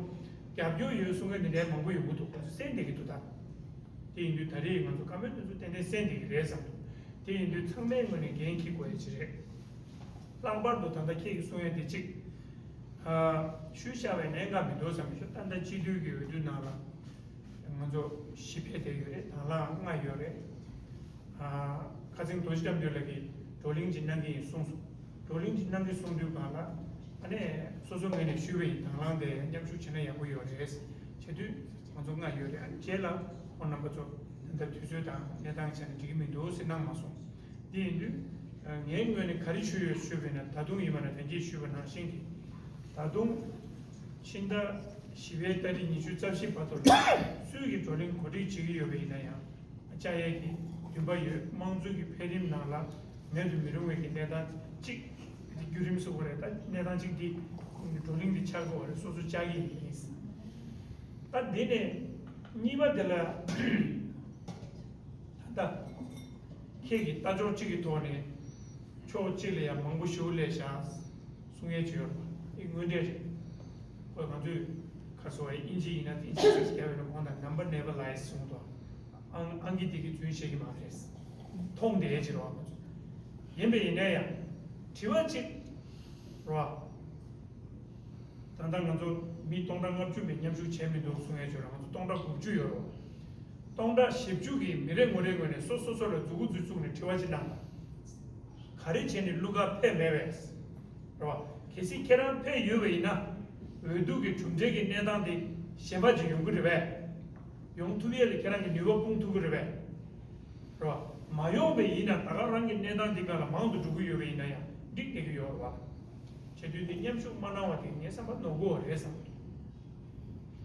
རྒྱབ་སྐྱོར་ཡོད་གསུང་མཁན་འདི་འདྲའི་མང་པོ་ཡོང་གི་འདུག་ཁོ་ཚོ་གསན་བསྡད་ཀྱི་འདུག་ད། དེ་ཡིན་དུས་ད་རེས་ང་ཚོ་བཀའ་མོལ་དེ་ཚོ་ཏན་ཏན་གསན་བསྡད་ཀྱི་རེད་བསམ་འདུག་དེ་ཡིན་དུས་ཚང་མའི་ངོས་ནས་འགན་འཁྱེར་དགོས་ཡ་ཅིག་རེད། ལྷག་པར་དུ་ད་ལྟ་ཁྱེད་ཀྱིས་གསུང་ཡ་དེ་གཅིག་ཨ། ཆུ་བཞག་པའི་གནད་འགག་མི་འདུག་བསམ་གྱི། ད་ལྟ་སྤྱི་འཐུས་ཀྱི་འོས་བསྡུ་ནང་ལ་ང་ཚོ་བཞི་ཕེབས་བསྡད་ཡོད་རེད། དང་བླངས་ལྔ་ཡོད་རེད། ཨ། ཁ་སང་རྡོ་རྗེ་བཀྲ་འདུས་ལགས་ཀྱིས་བགྲོ་གླེང་ཅིག་གནང་གི་ཡིན་གསུངས་སོང་། བགྲོ་གླེང་ཅིག་གནང་གི་གསུངས་དུས་སྒང་ལ། ཨ་ནི་སོ་སོ་ངོས་ནས་ཞུས་པ་ཡིན། དང་བླངས་དེ་མཉམ་ཞུགས་བྱས་ན་ཡག་པོ་ཡོད་རེད་བྱས་དུས། ང་ཚོ་ལྔ་ཡོད་རེད། ཨ་ནི་རྗེས་ལ་ཁོང་རྣམ་པ་ཚོ་ད་ལྟ་དུས་ཚོད་དང་གནས་སྟངས་བྱས་ན་འགྲིག་གི་མི་འདུག་ཟེར་གནང་མ་སོང་། འདི་ཡིན་དུས་ངའི་ངོས་ནས་ག་རེ་ཞུས་ཡོད་ཞུས་པ་ཡིན་ན། ད་དུང་ཡིན་པ་ན་ད་གིན་ཞུས་པ་ནང་བཞིན་གྱི། ད་དུང་ཕྱི་ཟླ་བཞི་པའི་ཏ་རིག་ཉི་ཤུ་རྩ་བཞི་བར་དུ་ལ་སུས་ཀྱིས་བགྲོ་གླེང་གོ་སྒྲིག་བྱེད་ཀྱི་ཡོད་པ་ཡིན་ན་ཡང་བཅར་ཡས་ཀྱི་འདུན་པ་ཡོད། དམངས་གཙོ་གི་འཕེལ་རིམ་ནང་ལ་མེད་དུ་མི་རུང་བའི་གི་གནས་སྟངས་གཅིག་འདི་བརྒྱུད་རིམ་ཟེར་དགོས་རེད། ད་གནས་སྟངས་གཅིག་འདི་བགྲོ་གླེང་འདི་འཆར་དགོས་པ་རེད། སོ་སོ་བཅར་གྱི་ཡིན། ད་འདི་ནས་གཉིས་པ་དེ་ལ། ད་ལྟ་ཁྱེད་ཀྱིས་ལྟ་ཕྱོགས་གཅིག་གི་ཐོག་ནས་ཕྱོགས་གཅིག་ལ་ཡང་མང་པོ་ཞེ་པོ་སླེབས་ཤག་གསུང་ཡས་ཅིག་ཡོད་རེད་པ། འདི་དངོས་འབྲེལ་རེད། ཁོས་ང་ཚོས་ག་རེ་ཟེར་བ། དབྱིན་ཇི་ཡིན་ན་དབྱིན་ཇི་ཟེར་རྒྱབ་ཡོད་ན། ཁོང་དང་number never lies གསུངས་འདུག་ཨང་ཨང་ཀི་དེ་གི་རྫུན་བཤད་ཀྱི་མ་རེད། མཐོང་བསྡད་ཡས་ཅིག་རེད་པ། ང་ཚོ་ཡིན་པ་ཡིན་ན་ཡང་དྲི་བ་གཅིག་རེད་པ། ད་ལྟ་ང་ཚོ་མི་སྟོང་ཕྲག་ལྔ་བཅུ་བས་མཉམ་ཞུགས་བྱས་མི་འདུག་གསུང་ཡས་ཅིག་ཡོད་རེད། ང་ཚོ་སྟོང་ཕྲག་དགུ་བཅུ་ཡོད་རེད། སྟོང་ཕྲག་བཞི་བཅུ་གིས་མི་རེ་ངོ་རེའི་ངོས་ནས་སོ་སོ་སོ་ལ་མཛུབ་གུ་འཛུགས་བཙུགས་ནས་དྲི་བ་ཅིག་གནང་དང་། ག་རེ་བྱས་ནས་ཀླུ་མཁར་ཕེབས་མེད་པས། རེད་པ། གལ་སྲིད་ཁྱེད་རང་ཕེབས་ཡོད་པ་ཡིན་ན། འོས་བསྡུ་གི་གྲུབ་འབྲས་ཀྱི་གནས་སྟངས་དེ་གཞན་པ་ཅིག་ཡོང་གི་རེད་པས། ཡོང་ཐུབ་ཡས་ལ་ཁྱེད་རང་གི་ནུས་པ་སྤུངས་ཐུབ་ཀྱི་རེད་པས། རེད་པ། མ་ཡོང་པ་ཡིན་ན་ད་ག་རང་གི་གནས་སྟངས་འདི་སྒང་ལ་མང་དུ་འགྲོ་གི་ཡོད་པ་ཡིན་ན་ཡང་འགྲིག་བསྡད་ཀྱི་ཡོད་རེད་པ། བྱས་དུས་འདི་མཉམ་ཞུགས་མ་གནང་བ་དེ་ངའི་བསམ་པར་ནོར་འཁྲུལ་བ་རེད་བསམ་གྱི་འདུག་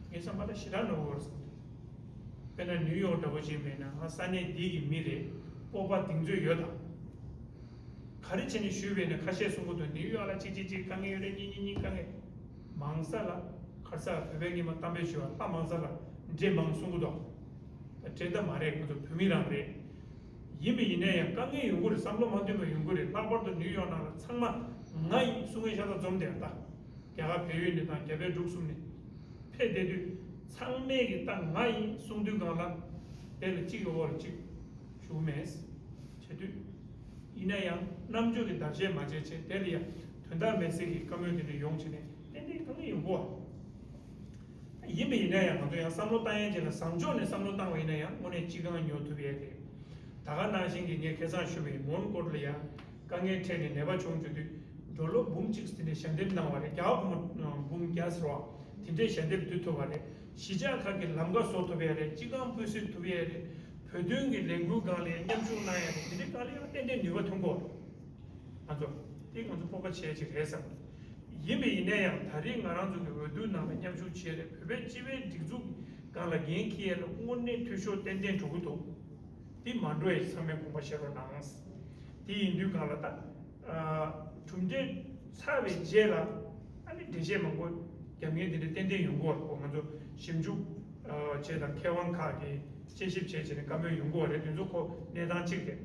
ངའི་བསམ་པ་ལ་ཞེ་དྲག་ནོར་འཁྲུལ་བ་རེད་བསམ་གྱི་འདུག་དཔེར་ན་ནིའུ་ཡོག་འདྲ་པོ་ཅིག་མེད་ན། ང་ས་གནས་འདི་གི་མི་རེད། སྤོབས་པ་གདེང་ཚོད་ཡོད་དང་། ག་རེ་བྱས་ནས་ཞུས་པས་ན། ཁ་ཤས་གསུང་གི་འདུག་ནིའུ་ཡོག་ལ་གཅིག་གཅིག་གཅིག་དཀའ་ངལ་ཡོད་རེད། གཉིས་གཉིས་གཉིས་དཀའ་ངལ། མང་ས་ལ་ག་རེ་ཟེར། བོད་པའི་སྔོན་མ་གཏམ་དཔེ་ཞུ་བ་ལྷ་མང་ས་ལ་འདྲེ་མང་གསུང་གི་འདུག་ད་འདྲེ་ད་མ་རེད། ང་ཚོ་བོད་མི་རང་རེད། ཡིན་པ་ཡིན་ན་ཡང་དཀའ་ངལ་ཡོང་གི་རེད། བསམ་བློ་མ་མཐུན་པ་ཡོང་གི་རེད། ལྷག་པར་དུ་ནིའུ་ཡོག་ནང་ལ་ཚང་མ་ང་ཡིན་གསུང་མཁན་ཤ་སྟག་འཛོམས་བསྡད་ད། རྒྱ་གར་བལ་ཡུལ་ནས་དང་རྒྱ་བལ་འབྲུག་གསུམ་ནས་ཕེབས་བསྡད་དུས། ཚང་མས་ཀྱི་ད་ང་ཡིན་གསུང་དུས་སྒང་ལ། དེ་ལ་གཅིག་གི་འོག་ལ་གཅིག་ཞུ་མེད། བྱས་དུས། ཡིན་ན་ཡང་རྣམ་དཔྱོད་ཀྱི་བརྡར་ཤ་མ་བྱས་བྱས། དེ་ལ་ཡང་དོན་དག་མེད་སའི་གི་བཀའ་མོལ་དེ་འདྲ་ཡོང་བྱས་ནས་ཏན་ཏན་དཀའ་ངལ་ཡོང་གི་རེད་པ། ཡིན་པ་ཡིན་ན་ཡང་ང་ཚོ་ཡང་བསམ་བློ་བཏང་ཡས་ཅིག་ལ་བཟང་ཕྱོགས་ནས་བསམ་བློ་བཏང་བ་ཡིན་ན་ཡང་དངོས་གནས་སྤྱི་ཁང་ཉོ་ཐུབ་ཡས་རེད། ད་ག་ནང་བཞིན་གྱི་ངས་ཁ་སང་ཞུས་པའི་མོན་གྷོ་ལ་ཡང་དཀའ་ངལ་འཕྲད་ནས་ནད་པ་བྱུང་བྱུང་དུས། མགྲོན་གླུ་འབུམ་གཅིག་དེ་འདྲའི་ཞལ་འདེབས་གནང་བ་རེད། རྒྱ་གར་བུ་མོ་འབུམ་བརྒྱ་ཟེར་བ་དེ་འདྲའི་ཞལ་འདེབས་བསྡུ་ཐུབ་པ་རེད། གཞིས་ཆགས་ཁག་གི་ལམ་ཁ་བཟོ་ཐུབ་ཡས་རེད། སྤྱི་ཁང་སྤོས་སྲིད་ཐུབ་ཡས་རེད། བོད་དོན་གྱི་ལས་འགུལ་སྒང་ལ་ཡང་མཉམ་ཞུགས་གནང་ཡས་རེད། དེ་འདྲའི་སྒང་ལ་ཡང་ཏན་ཏན་ནུས་པ་ཐོན་གྱི་རེད། ང་ཚོ་དེ་ང་ཚོ་སྤོབས་པ་བྱེད་ཡས་ཅིག་རེད་བསམ། ཡིན་པ་ཡིན་ན་ཡང་ད་རེས་ང་རང་ཚོ་གི་འོས་བསྡུ་ནང་ལ་མཉམ་ཞུགས་བྱས་རེད། བོད་པའི་སྤྱི་པའི་སྒྲིག་འཛུགས་སྒང་ལ་འགན་འཁྱེར་ཡས་ལ་དངོས་གནས་འཐུས་ཤོར་ཏན་ཏན་འགྲོ་གི་འདུག་འདི་མ་འགྲོ་ཡས་ཚང་མས་དགོངས་པ་བཞེས་རོགས་གནང་། དེ་ཡིན་དུས་སྒང་ལ་ད། ཨ། གྲུབ་འབྲས་ཚར་བའི་རྗེས་ལ་ཨ་ནི་འགྲེལ་བཤད་མང་པོ་རྒྱབ་མཁན་དེ་འདྲ་ཏན་ཏན་ཡོང་གི་ཡོད་རེད་པ། ང་ཚོ་ཞིབ་འཇུག་ཨ། བྱས་དང་མཁས་དབང་ཁག་གིས་དཔྱད་ཞིབ་བྱས་བྱས་ནས་བཀའ་མོལ་ཡོང་གི་ཡོད་རེད། དེ་ཚོ་ཁོ་གནས་སྟངས་གཅིག་རེད།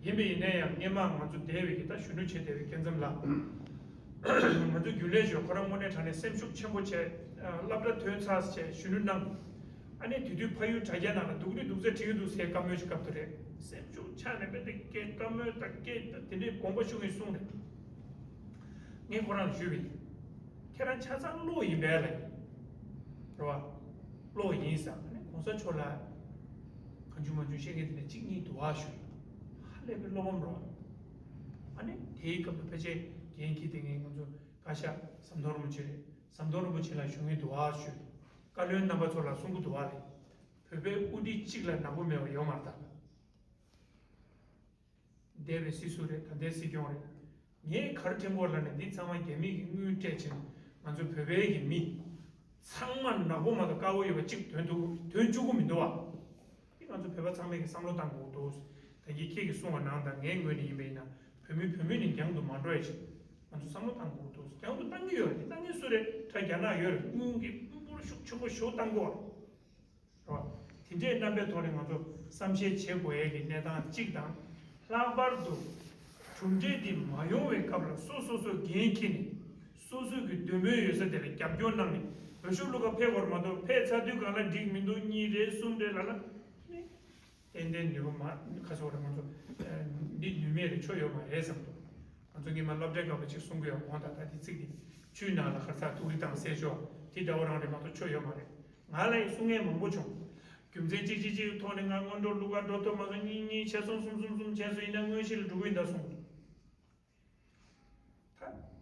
ཡིན་པ་ཡིན་ན་ཡང་སྔོན་མ་ང་ཚོ་འདས་པའི་གི་ད་གཞོན་ནུ་བྱས་བསྡད་པའི་སྐལ་བཟང་ལགས། ང་ཚོ་རྒྱུན་ལས་ཞོགས་ཁོ་རང་དངོས་གནས་དྲང་གནས་སེམས་ཤུགས་ཆེན་པོ་བྱས། ཨ། སློབ་གྲྭ་ཐོན་ཚར་བྱས་གཞོན་ནུ་རྣམས། ཨ་ནི་དེ་དུས་ཕ་ཡུལ་དྲ་རྒྱ་ནང་ལ་སྡུག་རུས་སྡུག་ཚད་བྲིས་ཀྱི་འདུག་ཟེར་བཀའ་མོལ་ཞིག་བཀབ་ཐུབ་རེད། སེམས་ཤུགས་ཆག་ནས་དཔེ་དེ་སྐད་བཀའ་མོལ་དང་སྐད་དེ་འདྲའི་དགོངས་པ་ཞུ་གི་གསུངས་རེད། ངས་ཁོ་རང་ལ་ཞུས་པ་ཡིན། ཁྱེད་རང་ཆ་ཚང་བློ་ཡིན་པས་ལ་ཡིན། རེད་བ། བློ་ཡིན་ཟེར། ཨ་ནི་གོང་ས་མཆོག་ལ་གང་བྱུང་མང་བྱུང་བཤད་མཁན་དེ་འདྲ་གཅིག་གཉིས་འདུག་ཨ་ཞུས། ཧ་ལས་པའི་བློ་ཕམ་རེད་བ། ཨ་ནི་དེའི་སྐབས་ལ་ཕལ་ཆེར་འགན་འཁྱེར་བསྡད་མཁན་ང་ཚོ། བཀའ་ཤག་ཟམ་གདོང་རིན་པོ་ཆེ་རེད། ཟམ་གདོང་རིན་པོ་ཆེ་ལ་ཞུ་གི་འདུག་ཨ་ཞུས། བཀའ་བློན་རྣམ་པ་ཚོ་ལ་གསུང་གི་འདུག་ཨ་རེད། བོད་པའི་དབུ་ཁྲིད་གཅིག་ལ་ནག་པོ་མེད་པ་ཡོད་མ་རེད་ད། འདས་པའི་སྲིད་ཟུར་རེད། ད་ལྟའི་སྲིད་སྐྱོང་རེད། ངས་ག་རེ་དྲན་གོ་ལབ་ན། འདི་ཚང་མ་རྒྱ་མི་གིས་དངུལ་སྤྲད་བྱས་ནས་ང་ཚོ་བོད་པའི་གི་མི་ཚང་མ་ནག་པོ་མ་གཏོགས་དཀར་པོ་ཡོད་པ་གཅིག་ཐོན་ཐུབ་ཐོན་བཅུག་གི་མི་འདུག་བ། འདི་ང་ཚོ་བོད་པ་ཚང་མས་གི་བསམ་བློ་བཏང་དགོས་འདུག། ད་གིན་ཁྱེད་ཀྱིས་གསུངས་པ་ནང་ལྟར་ངའི་ངོས་ནས་ཡིན་པ་ཡིན་ན། བོད་མི་བོད་མི་ནས་རྒྱང་དུ་མ་འགྲོ་ཡ་ཞིག་ང་ཚོ་བསམ་བློ་བཏང་དགོས་འདུག། རྒྱང་དུ་བཏང་གི་ཡོད་རེད། འདི་བཏང་གི་སུ་རེད། ད་རྒྱ་ནག་ཡོད་རེད། དངུལ་གྱི་དངུལ་འབོར་ཤུགས་ཆེན་པོ་ཞེ་པོ་བཏང་གི་ཡོད་རེད། རེད་བ། དེ་འདྲའི་རྣམ་པའི་ཐོག་ནས་ང་ཚོ་བསམ་ཤེས་བྱེད་དགོས་ཡས་ཀྱི་གནས་སྟངས་གཅིག་དང་། ལྷག་པར་དུ་གྲུབ་འབྲས་འདི་མ་ཡོང་བའི་སྐབས་ལ་སོ་སོ་སོ་འགན་འཁྱེར་ནས། སོ་སོ་གི་འདོད་མོས་ཡོད་ས་དེ་ལ་རྒྱབ་སྐྱོར་གནང་ནས། འོས་ཤོག་བླུག་ག་ཕེབས་དགོས་རེད་མ་གཏོགས། ཕེབས་ཚར་དུས་སྒང་ལ་འགྲིག་མི་འདུག། གཉིས་རེད། གསུམ་རེད་ལབ་ན། ཏན་ཏན་ནུས་པ་མ། ཁ་སོ་རེད། ང་ཚོ་འདི་ནུས་མེད་རེད། ཆོ་ཡོད་མ་རེད་བསམ་འདུག། ང་ཚོ་སྔོན་མ་སློབ་གྲྭའི་སྐབས་ལ་ཅིག་གསུང་གི་ཡོད། གོང་དང་ད་འདི་ཚིག་འདི་ཆུའི་ནང་ལ་ཁར་ཚ་ཐུག་རི་དང་སེ་ཆོ་དེ་འདྲ་བོ་རང་རེད་མ་གཏོགས་ཆོ་ཡོད་མ་རེད། ང་ལ་ཡི་གསུང་མཁན་མང་པོ་བྱུང་། རྒྱུ་མཚན་གཅིག་གཅིག་གཅིག་ཐོག་ནས་ང་སྔོན་འགྲོ་བླུག་ག་འགྲོ་ཐུབ་མ་སོང་། གཉིས་གཉིས་བྱས་སོང་། གསུམ་གསུམ་གསུམ་བྱས་སོང་། ཡིན་ན་དངོས་གཞི་ལ་འགྲོ་གི་ཡིན་ད་གསུངས། ད་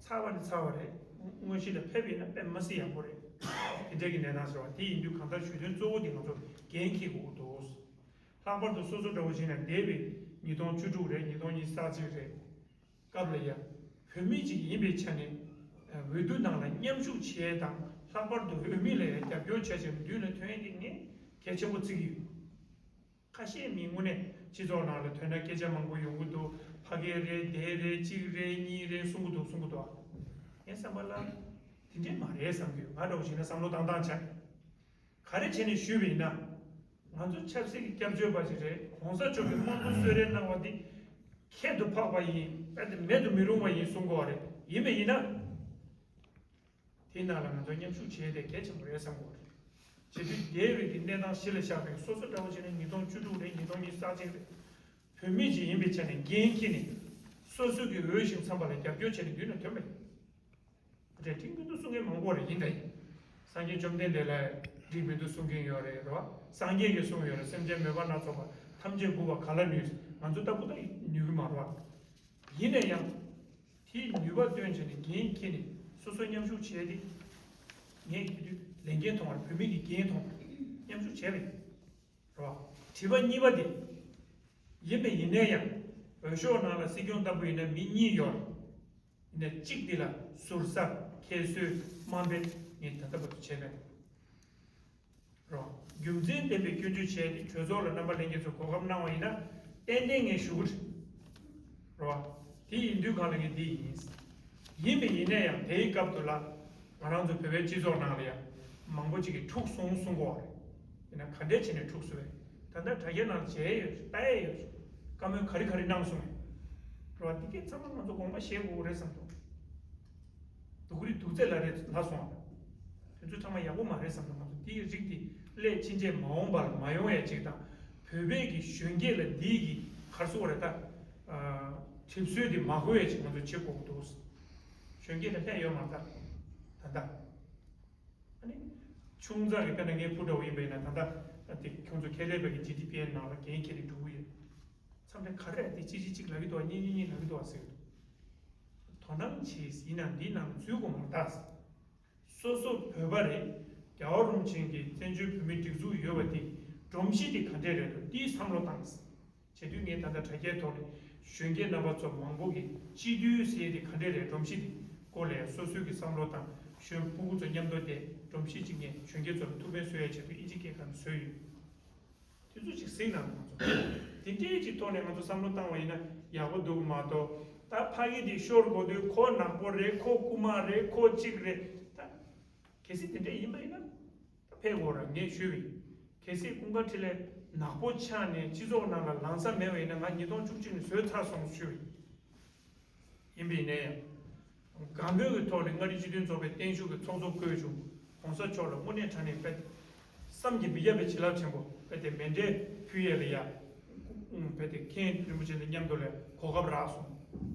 ཚར་བ་ནི་ཚར་བ་རེད། དངོས་གཞི་ལ་ཕེབས་ཡིན་ན་དཔེ་མ་སྲིད་ཡག་པོ་རེད། དེ་འདྲའི་གི་གནས་སྟངས་ཟེར་བ་དེ་ཡིན་དུས་གང་ལྟར་ཞུ་དོན་གཙོ་བོ་དེ་ང་ཚོ་འགན་འཁྱེར་དགོས་འདུག། ལྷག་པར་དུ་སོ་སོ་འདྲ་བོ་བྱས་ན་འདས་པའི་ཉིས་སྟོང་བཅུ་དྲུག་རེད། ཉིས་སྟོང་ཉི་ཤུ་རྩ་གཅིག་རེད། སྐབས་ལ་ཡ། བོད་མི་ཅིག་ཡིན་པའི་ཆ་ནས། འོས་བསྡུ་ནང་ལ་མཉམ་ཞུགས་བྱེད་ཡས་དང་། ལྷག་པར་དུ་འོས་མི་ལ་ཡ་རྒྱབ་སྐྱོར་བྱ་བྱེད་མདུན་ལ་ཐོན་ཡས་དེ་ངས་གལ་ཆེན་པོ་བརྩི་གི་ཡོད། ཁ་ཤས་མི་དངོས་གནས་སྤྱི་ཚོགས་ནང་ལ་ཐོན་ན་སྐད་ཆ་མང་པོ་ཡོང་གི་འདུག། ཕ་གི་རེད། དེ་རེད། གཅིག་རེད། གཉིས་རེད། གསུང་གི་འདུག། གསུང་གི་འདུག། ཨ། ངའི་བསམ་པ་ལ་དེ་འདྲས་མ་རེད་བསམ་གི་ཡོད། ང་འདྲ་བོ་བྱས་ན་བསམ་བློ་བཏང་སྟངས་ཆགས། ག་རེ་བྱས་ནས་ཞུས་པ་ཡིན་ན། ང་ཚོ་ཆབ་སྲིད་ཀྱི་སྐྱབས་བཅོལ་བ་ཞིག་རེད། གོང་ས་མཆོག་གིས་དམངས་གཙོ་གསོལ་རས་གནང་བ་འདི་ཁྱད་དུ་འཕགས་པ་ཡིན། རྦད་དེ་མེད་དུ་མི་རུང་བ་ཡིན་གསུང་གི་ཡོད་རེད། ཡིན་པ་ཡིན་ན། དེའི་ནང་ལ་ང་ཚོ་མཉམ་ཞུགས་བྱེད་ཡས་དེ་གལ་ཆེན་པོ་རེད་བསམ་གི་ཡོད་རེད། བྱེད་དུས་འདས་པའི་གི་གནས་སྟངས་གཞི་ལ་བཞག་པའི་སོ་སོ་འདྲ་བོ་བྱས་ན་ཉིས་སྟོང་བཅུ་དྲུག་རེད། ཉིས་སྟོང་ཉི་ཤུ་རྩ་གཅིག་རེད། བོད་མི་ཅིག་ཡིན་པའི་ཆ་ནས་འགན་འཁྱེར་ནས། སོ་སོ་གི་འོས་ཤིང་འཚམས་པ་ལ་རྒྱབ་སྐྱོར་བྱས་ནས་མདུན་ལ་ཐོན་པ་ཡིན། རེད། འགྲིག་མི་འདུག་གསུང་མཁན་མང་པོ་རེད། ཡིན་ད་ཡིན། སངས་རྒྱས་བཅོམ་ལྡན་འདས་ལ་འགྲིག་མི་འདུག་གསུང་མཁན་ཡོད་རེད། རེད་བ། སངས་རྒྱས་ཀྱིས་གསུངས་ཡོད་རེད། སེམས་ཅན་མོས་པ་སྣ་ཚོགས་པ། ཐམས་ཅད་མགུ་བར་ག་ལ་ནུས། ང་ཚོ་ལྟ་བུ་ད་ནུས་གི་མ་རེད་བ། ཡིན་ན་ཡང་། དེའི་ནུས་པ་བཏོན་བྱས་ནས་འགན་འཁྱེར་ནས་སོ་སོ་མཉམ་ཞུགས་བྱས་ཏེ། ངས་དེ་དུས་ལས་འགན་མཐོང་བ་རེད། བོད་མི་གི་འགན་མཐོང་བ་རེད། མཉམ་ཞུགས་བྱས་པ་ཡིན། རེད་བ། དྲི་བ་གཉིས་པ་དེ། ཡིན་པ་ཡིན་ན་ཡང་། འོས་ཤོག་ནང་ལ་སྲིད་སྐྱོང་ལྟ་བུ་ཡིན་ན་མི་གཉིས་ཡོད། ཡིན་ན་གཅིག་འདི་ལ་ཟུར་ཟ་ཁྱད་གསོད་དམའ་འབེབས་ངས་ད་ལྟ་བར་དུ་བྱས་མེད། རོ། རྒྱུ་མཚན་ལྡན་པའི་སྐྱོན་བརྗོད་བྱས་ཏེ་གྲོས་ཚོགས་ལ་རྣམ་པ་ལྷན་རྒྱས་ཚོས་གོ་སྐབས་གནང་བ་ཡིན་ན་ཏན་ཏན་ངས་ཞུ་གི་རེད། རོ། དེ་ཡིན་དུས་གང་ལ་ངས་འདི་ཡིན། ཡིན་པ་ཡིན་ན་ཡང་དེའི་སྐབས་དུ་ལ་ང་རང་ཚོ་བོད་པའི་སྤྱི་ཚོགས་ནང་ལ་ཡང་མང་པོ་ཅིག་གིས་འཁྲུག་སོང་གསུང་གོ་རེད། ཡིན་ན་ག་འདྲས་བྱས་ནས་འཁྲུག་སོང་བས། ད་ལྟ་དྲ་རྒྱའི་ནང་ལ་མཇལ་ཡོད་རེད། ལྟ་ཡས་ཡོད་རེད། བཀའ་མོལ་ག་རེ་ག་རེ་གནང་སོང་བས། རོ། འདི་གས་ཚང་མ་ང་ཚོ་དགོངས་པ་བཞེས་དགོས་རེད་བསམ་འདུག། སྡུག་རུས་སྡུག་ཚད་ལ་རེ་ལ་སོང་བ། དེ་ཚོ་ཚང་མ་ཡག་པོ་མ་རེད་བསམ་འདུག། ང་ཚོ་དེའི་རིགས་དེ་སླད་ཕྱིན་ཆད་མ་འོངས་པར་མ་ཡོང་ཡ་ཅིག་དང་། བོད་པའི་གི་གཞོན་སྐྱེས་ལ་འདིའི་གི་ག་རེ་ཟེར་དགོས་རེད་ད། ཨ། གྲིབ་སོལ་དེ་མ་གོ་ཡ་ཅིག་ང་ཚོ་བྱེད་དགོས་ཀྱི་འདུག། གཞོན་སྐྱེས་ལ་སླད་ཡོད་མ་རེད་ད། ད་ལྟ། ཨ་ནི། ཆུང་ཙག་གི་དཔེར་ན་ངའི་བུ་འདྲ་བོ་ཡིན་པ་ཡིན་ན་ད་ལྟ་དེ་ཁྱོད་ཚོ་ཁེ་ལས་པའི་གི་ཇི་ཌི་པི་ཨེལ་ནང་ལ་འགན་འཁྱེར་ནས་འགྲོ་གི་ཡོད། མཚམས་རེ་ག་རེ་དེ་གཅིག་གཅིག་གཅིག་ལབ་ཀྱི་འདུག་བ། གཉིས་གཉིས་གཉིས་ལབ་ཀྱི་འདུག་བ་ཟེར་གྱི་འདུག། དོ་སྣང་བྱེད། ཡིན་ནའང་འདིའི་ནང་ལ་འཛུལ་དགོས་མ་རེད་ད། སོ་སོ་བོད་པ་རེད། རྒྱལ་བ་རིན་པོ་ཆེ་གིས་བཙན་བྱོལ་བོད་མིའི་སྒྲིག་འཛུགས་ཡོད་པ་དེ་སྒྲོམ་གཞི་དེ་ག་འདྲས་རེད་འདུག། འདིའི་བསམ་བློ་བཏང་། བྱེད་དུས་ངས་ད་ལྟ་དྲ་རྒྱའི་ཐོག་ནས་གཞོན་སྐྱེས་རྣམ་པ་ཚོ་མང་པོ་གིས་སྤྱི་འཐུས་ཟེར་དེ་ག་འདྲས་རེད། སྒྲོམ་གཞི་དེ་སྐོར་ལ་སོ་སོའི་གི་བསམ་བློ་དང་། གཞོན་ཕྲུ་གུ་ཚོ་མཉམ་དུ་བསྡད། སྒྲོམ་གཞི་གཅིག་ངས་གཞོན་སྐྱེས་ཚོ་ལ་ཐུགས་ཕན་གསོ་ཡའི་ཆེད་དུ་དབྱིན་ཇི་སྐད་སྒང་ནས་བཟོས་ཡོད། དེ་ཚོ་ཅིག་གཟིགས་གནང་། ང་ཚོ་དེ་འདྲའི་ཅིག་ཐོག་ནས་ང་ཚོ་བསམ་བློ་བཏང་བ་ཡིན་ན་ཡག་པོ་འདུག་མ་གཏོགས། ད་ཕ་གི་དེ་ཤོར་དགོས་དུས་ཁོ་ནག་པོ་རེད། ཁོ་རྐུ་མ་རེད། ཁོ་གཅིག་རེད། ད་གལ་སྲིད་དེ་འདྲ་ཡིན་པ་ཡིན་ན། ཕེབས་དགོས་ར། ངས་ཞུས་པ་ཡིན། གལ་སྲིད་ཀུན་དགའ་འཕྲིན་ལས་ནག་པོ་ཆགས་ནས་སྤྱི་ཚོགས་ནང་ལ་ལངས་ས་མེད་པ་ཡིན་ན། ང་ཉིས་སྟོང་བཅུ་གཅིག་ནས་བཟོས་ཚར་སོང་ཞུས་པ་ཡིན། ཡིན་པ་ཡིན་ན་ཡང་། དགའ་མོས་ཀྱི་ཐོག་ནས་མངའ་རིས་སྤྱི་མཐུན་ཚོགས་པའི་བརྟན་བཞུགས་ཀྱི་ཚོགས་གཙོ་བསྐོས་བྱུང་། ༸གོང་ས་མཆོག་ལ་དངོས་གནས་དྲང་གནས་དཔེ་བསམ་གྱིས་མི་ཁྱབ་པའི་བྱིན་རླབས་ཆེན་པོ། དཔེ་དེ་མཎྜལ་ཕུལ་ཡས་ལ་ཡ། དཔེ་དེ་མཁན་རིན་པོ་ཆེ་དང་མཉམ་དུ་ལ་གོ་སྐབས་རག་སོང་།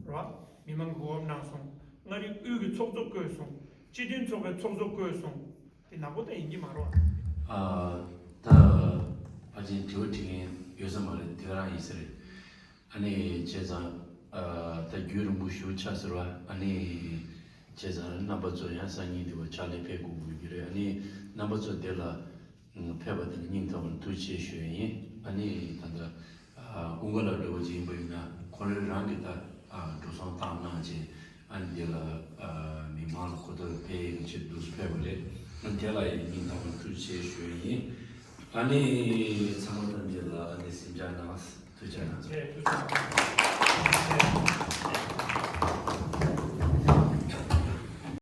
རེད་བ། མི་མང་གི་གོ་སྐབས་གནང་སོང་། མངའ་རིས་དབུས་ཀྱི་ཚོགས་གཙོ་བསྐོས་སོང་། སྤྱི་མཐུན་ཚོགས་པའི་ཚོགས་གཙོ་བསྐོས་སོང་། དེ་ནག་པོ་ད་ཡིན་གྱི་མ་རེད་བ། ཨ། ད་ཕལ་ཆེར་དྲི་བ་དྲི་མཁན་ཡོད་ས་མ་རེད། དེ་ག་རང་ཡིན་ས་རེད། ཨ་ནི་བྱས་ཙང་། ཨ། ད་རྒྱུན་རིང་པོ་ཞེ་པོ་ཆགས་ཟེར་བ། ཨ་ནི་ བྱས་ཙང་རྣམ་པ་ཚོ་ཡང་སང་ཉིན་དེ་བ་ཕྱག་ལས་ཕེབས་དགོས་དགོས་ཀྱི་རེད། ཨ་ནི་རྣམ་པ་ཚོ་དེ་ལ་ཕེབས་པ་དེ་ལ་སྙིང་ཐག་པ་ནས་ཐུགས་རྗེ་ཆེ་ཞུ་ཡ་ཡིན། ཨ་ནི་ད་ལྟ་ཀུན་དགའ་ལགས་འདྲ་བོ་ཅིག་ཡིན་པ་ཡིན་ན་ཁོ་རང་རང་གིས་ད་འགྲོ་སོང་བཏང་གནང་བྱས། ཨ་ནི་དེ་ལ་མི་མང་ལ་གོ་བརྡ་སྤེལ་ཡག་ཆེད་དུ་ཕེབས་པ་རེད། ཨ་ནི་དེ་ལ་ཡང་སྙིང་ཐག་པ་ནས་ཐུགས་རྗེ་ཆེ་ཞུ་ཡ་ཡིན། ཨ་ནི་ཚང་མ་ཐམས་ཅད་ལ་ཨ་ནི་གཟིམ་འཇག་གནང་། ཐུགས་རྗེ་གནང་།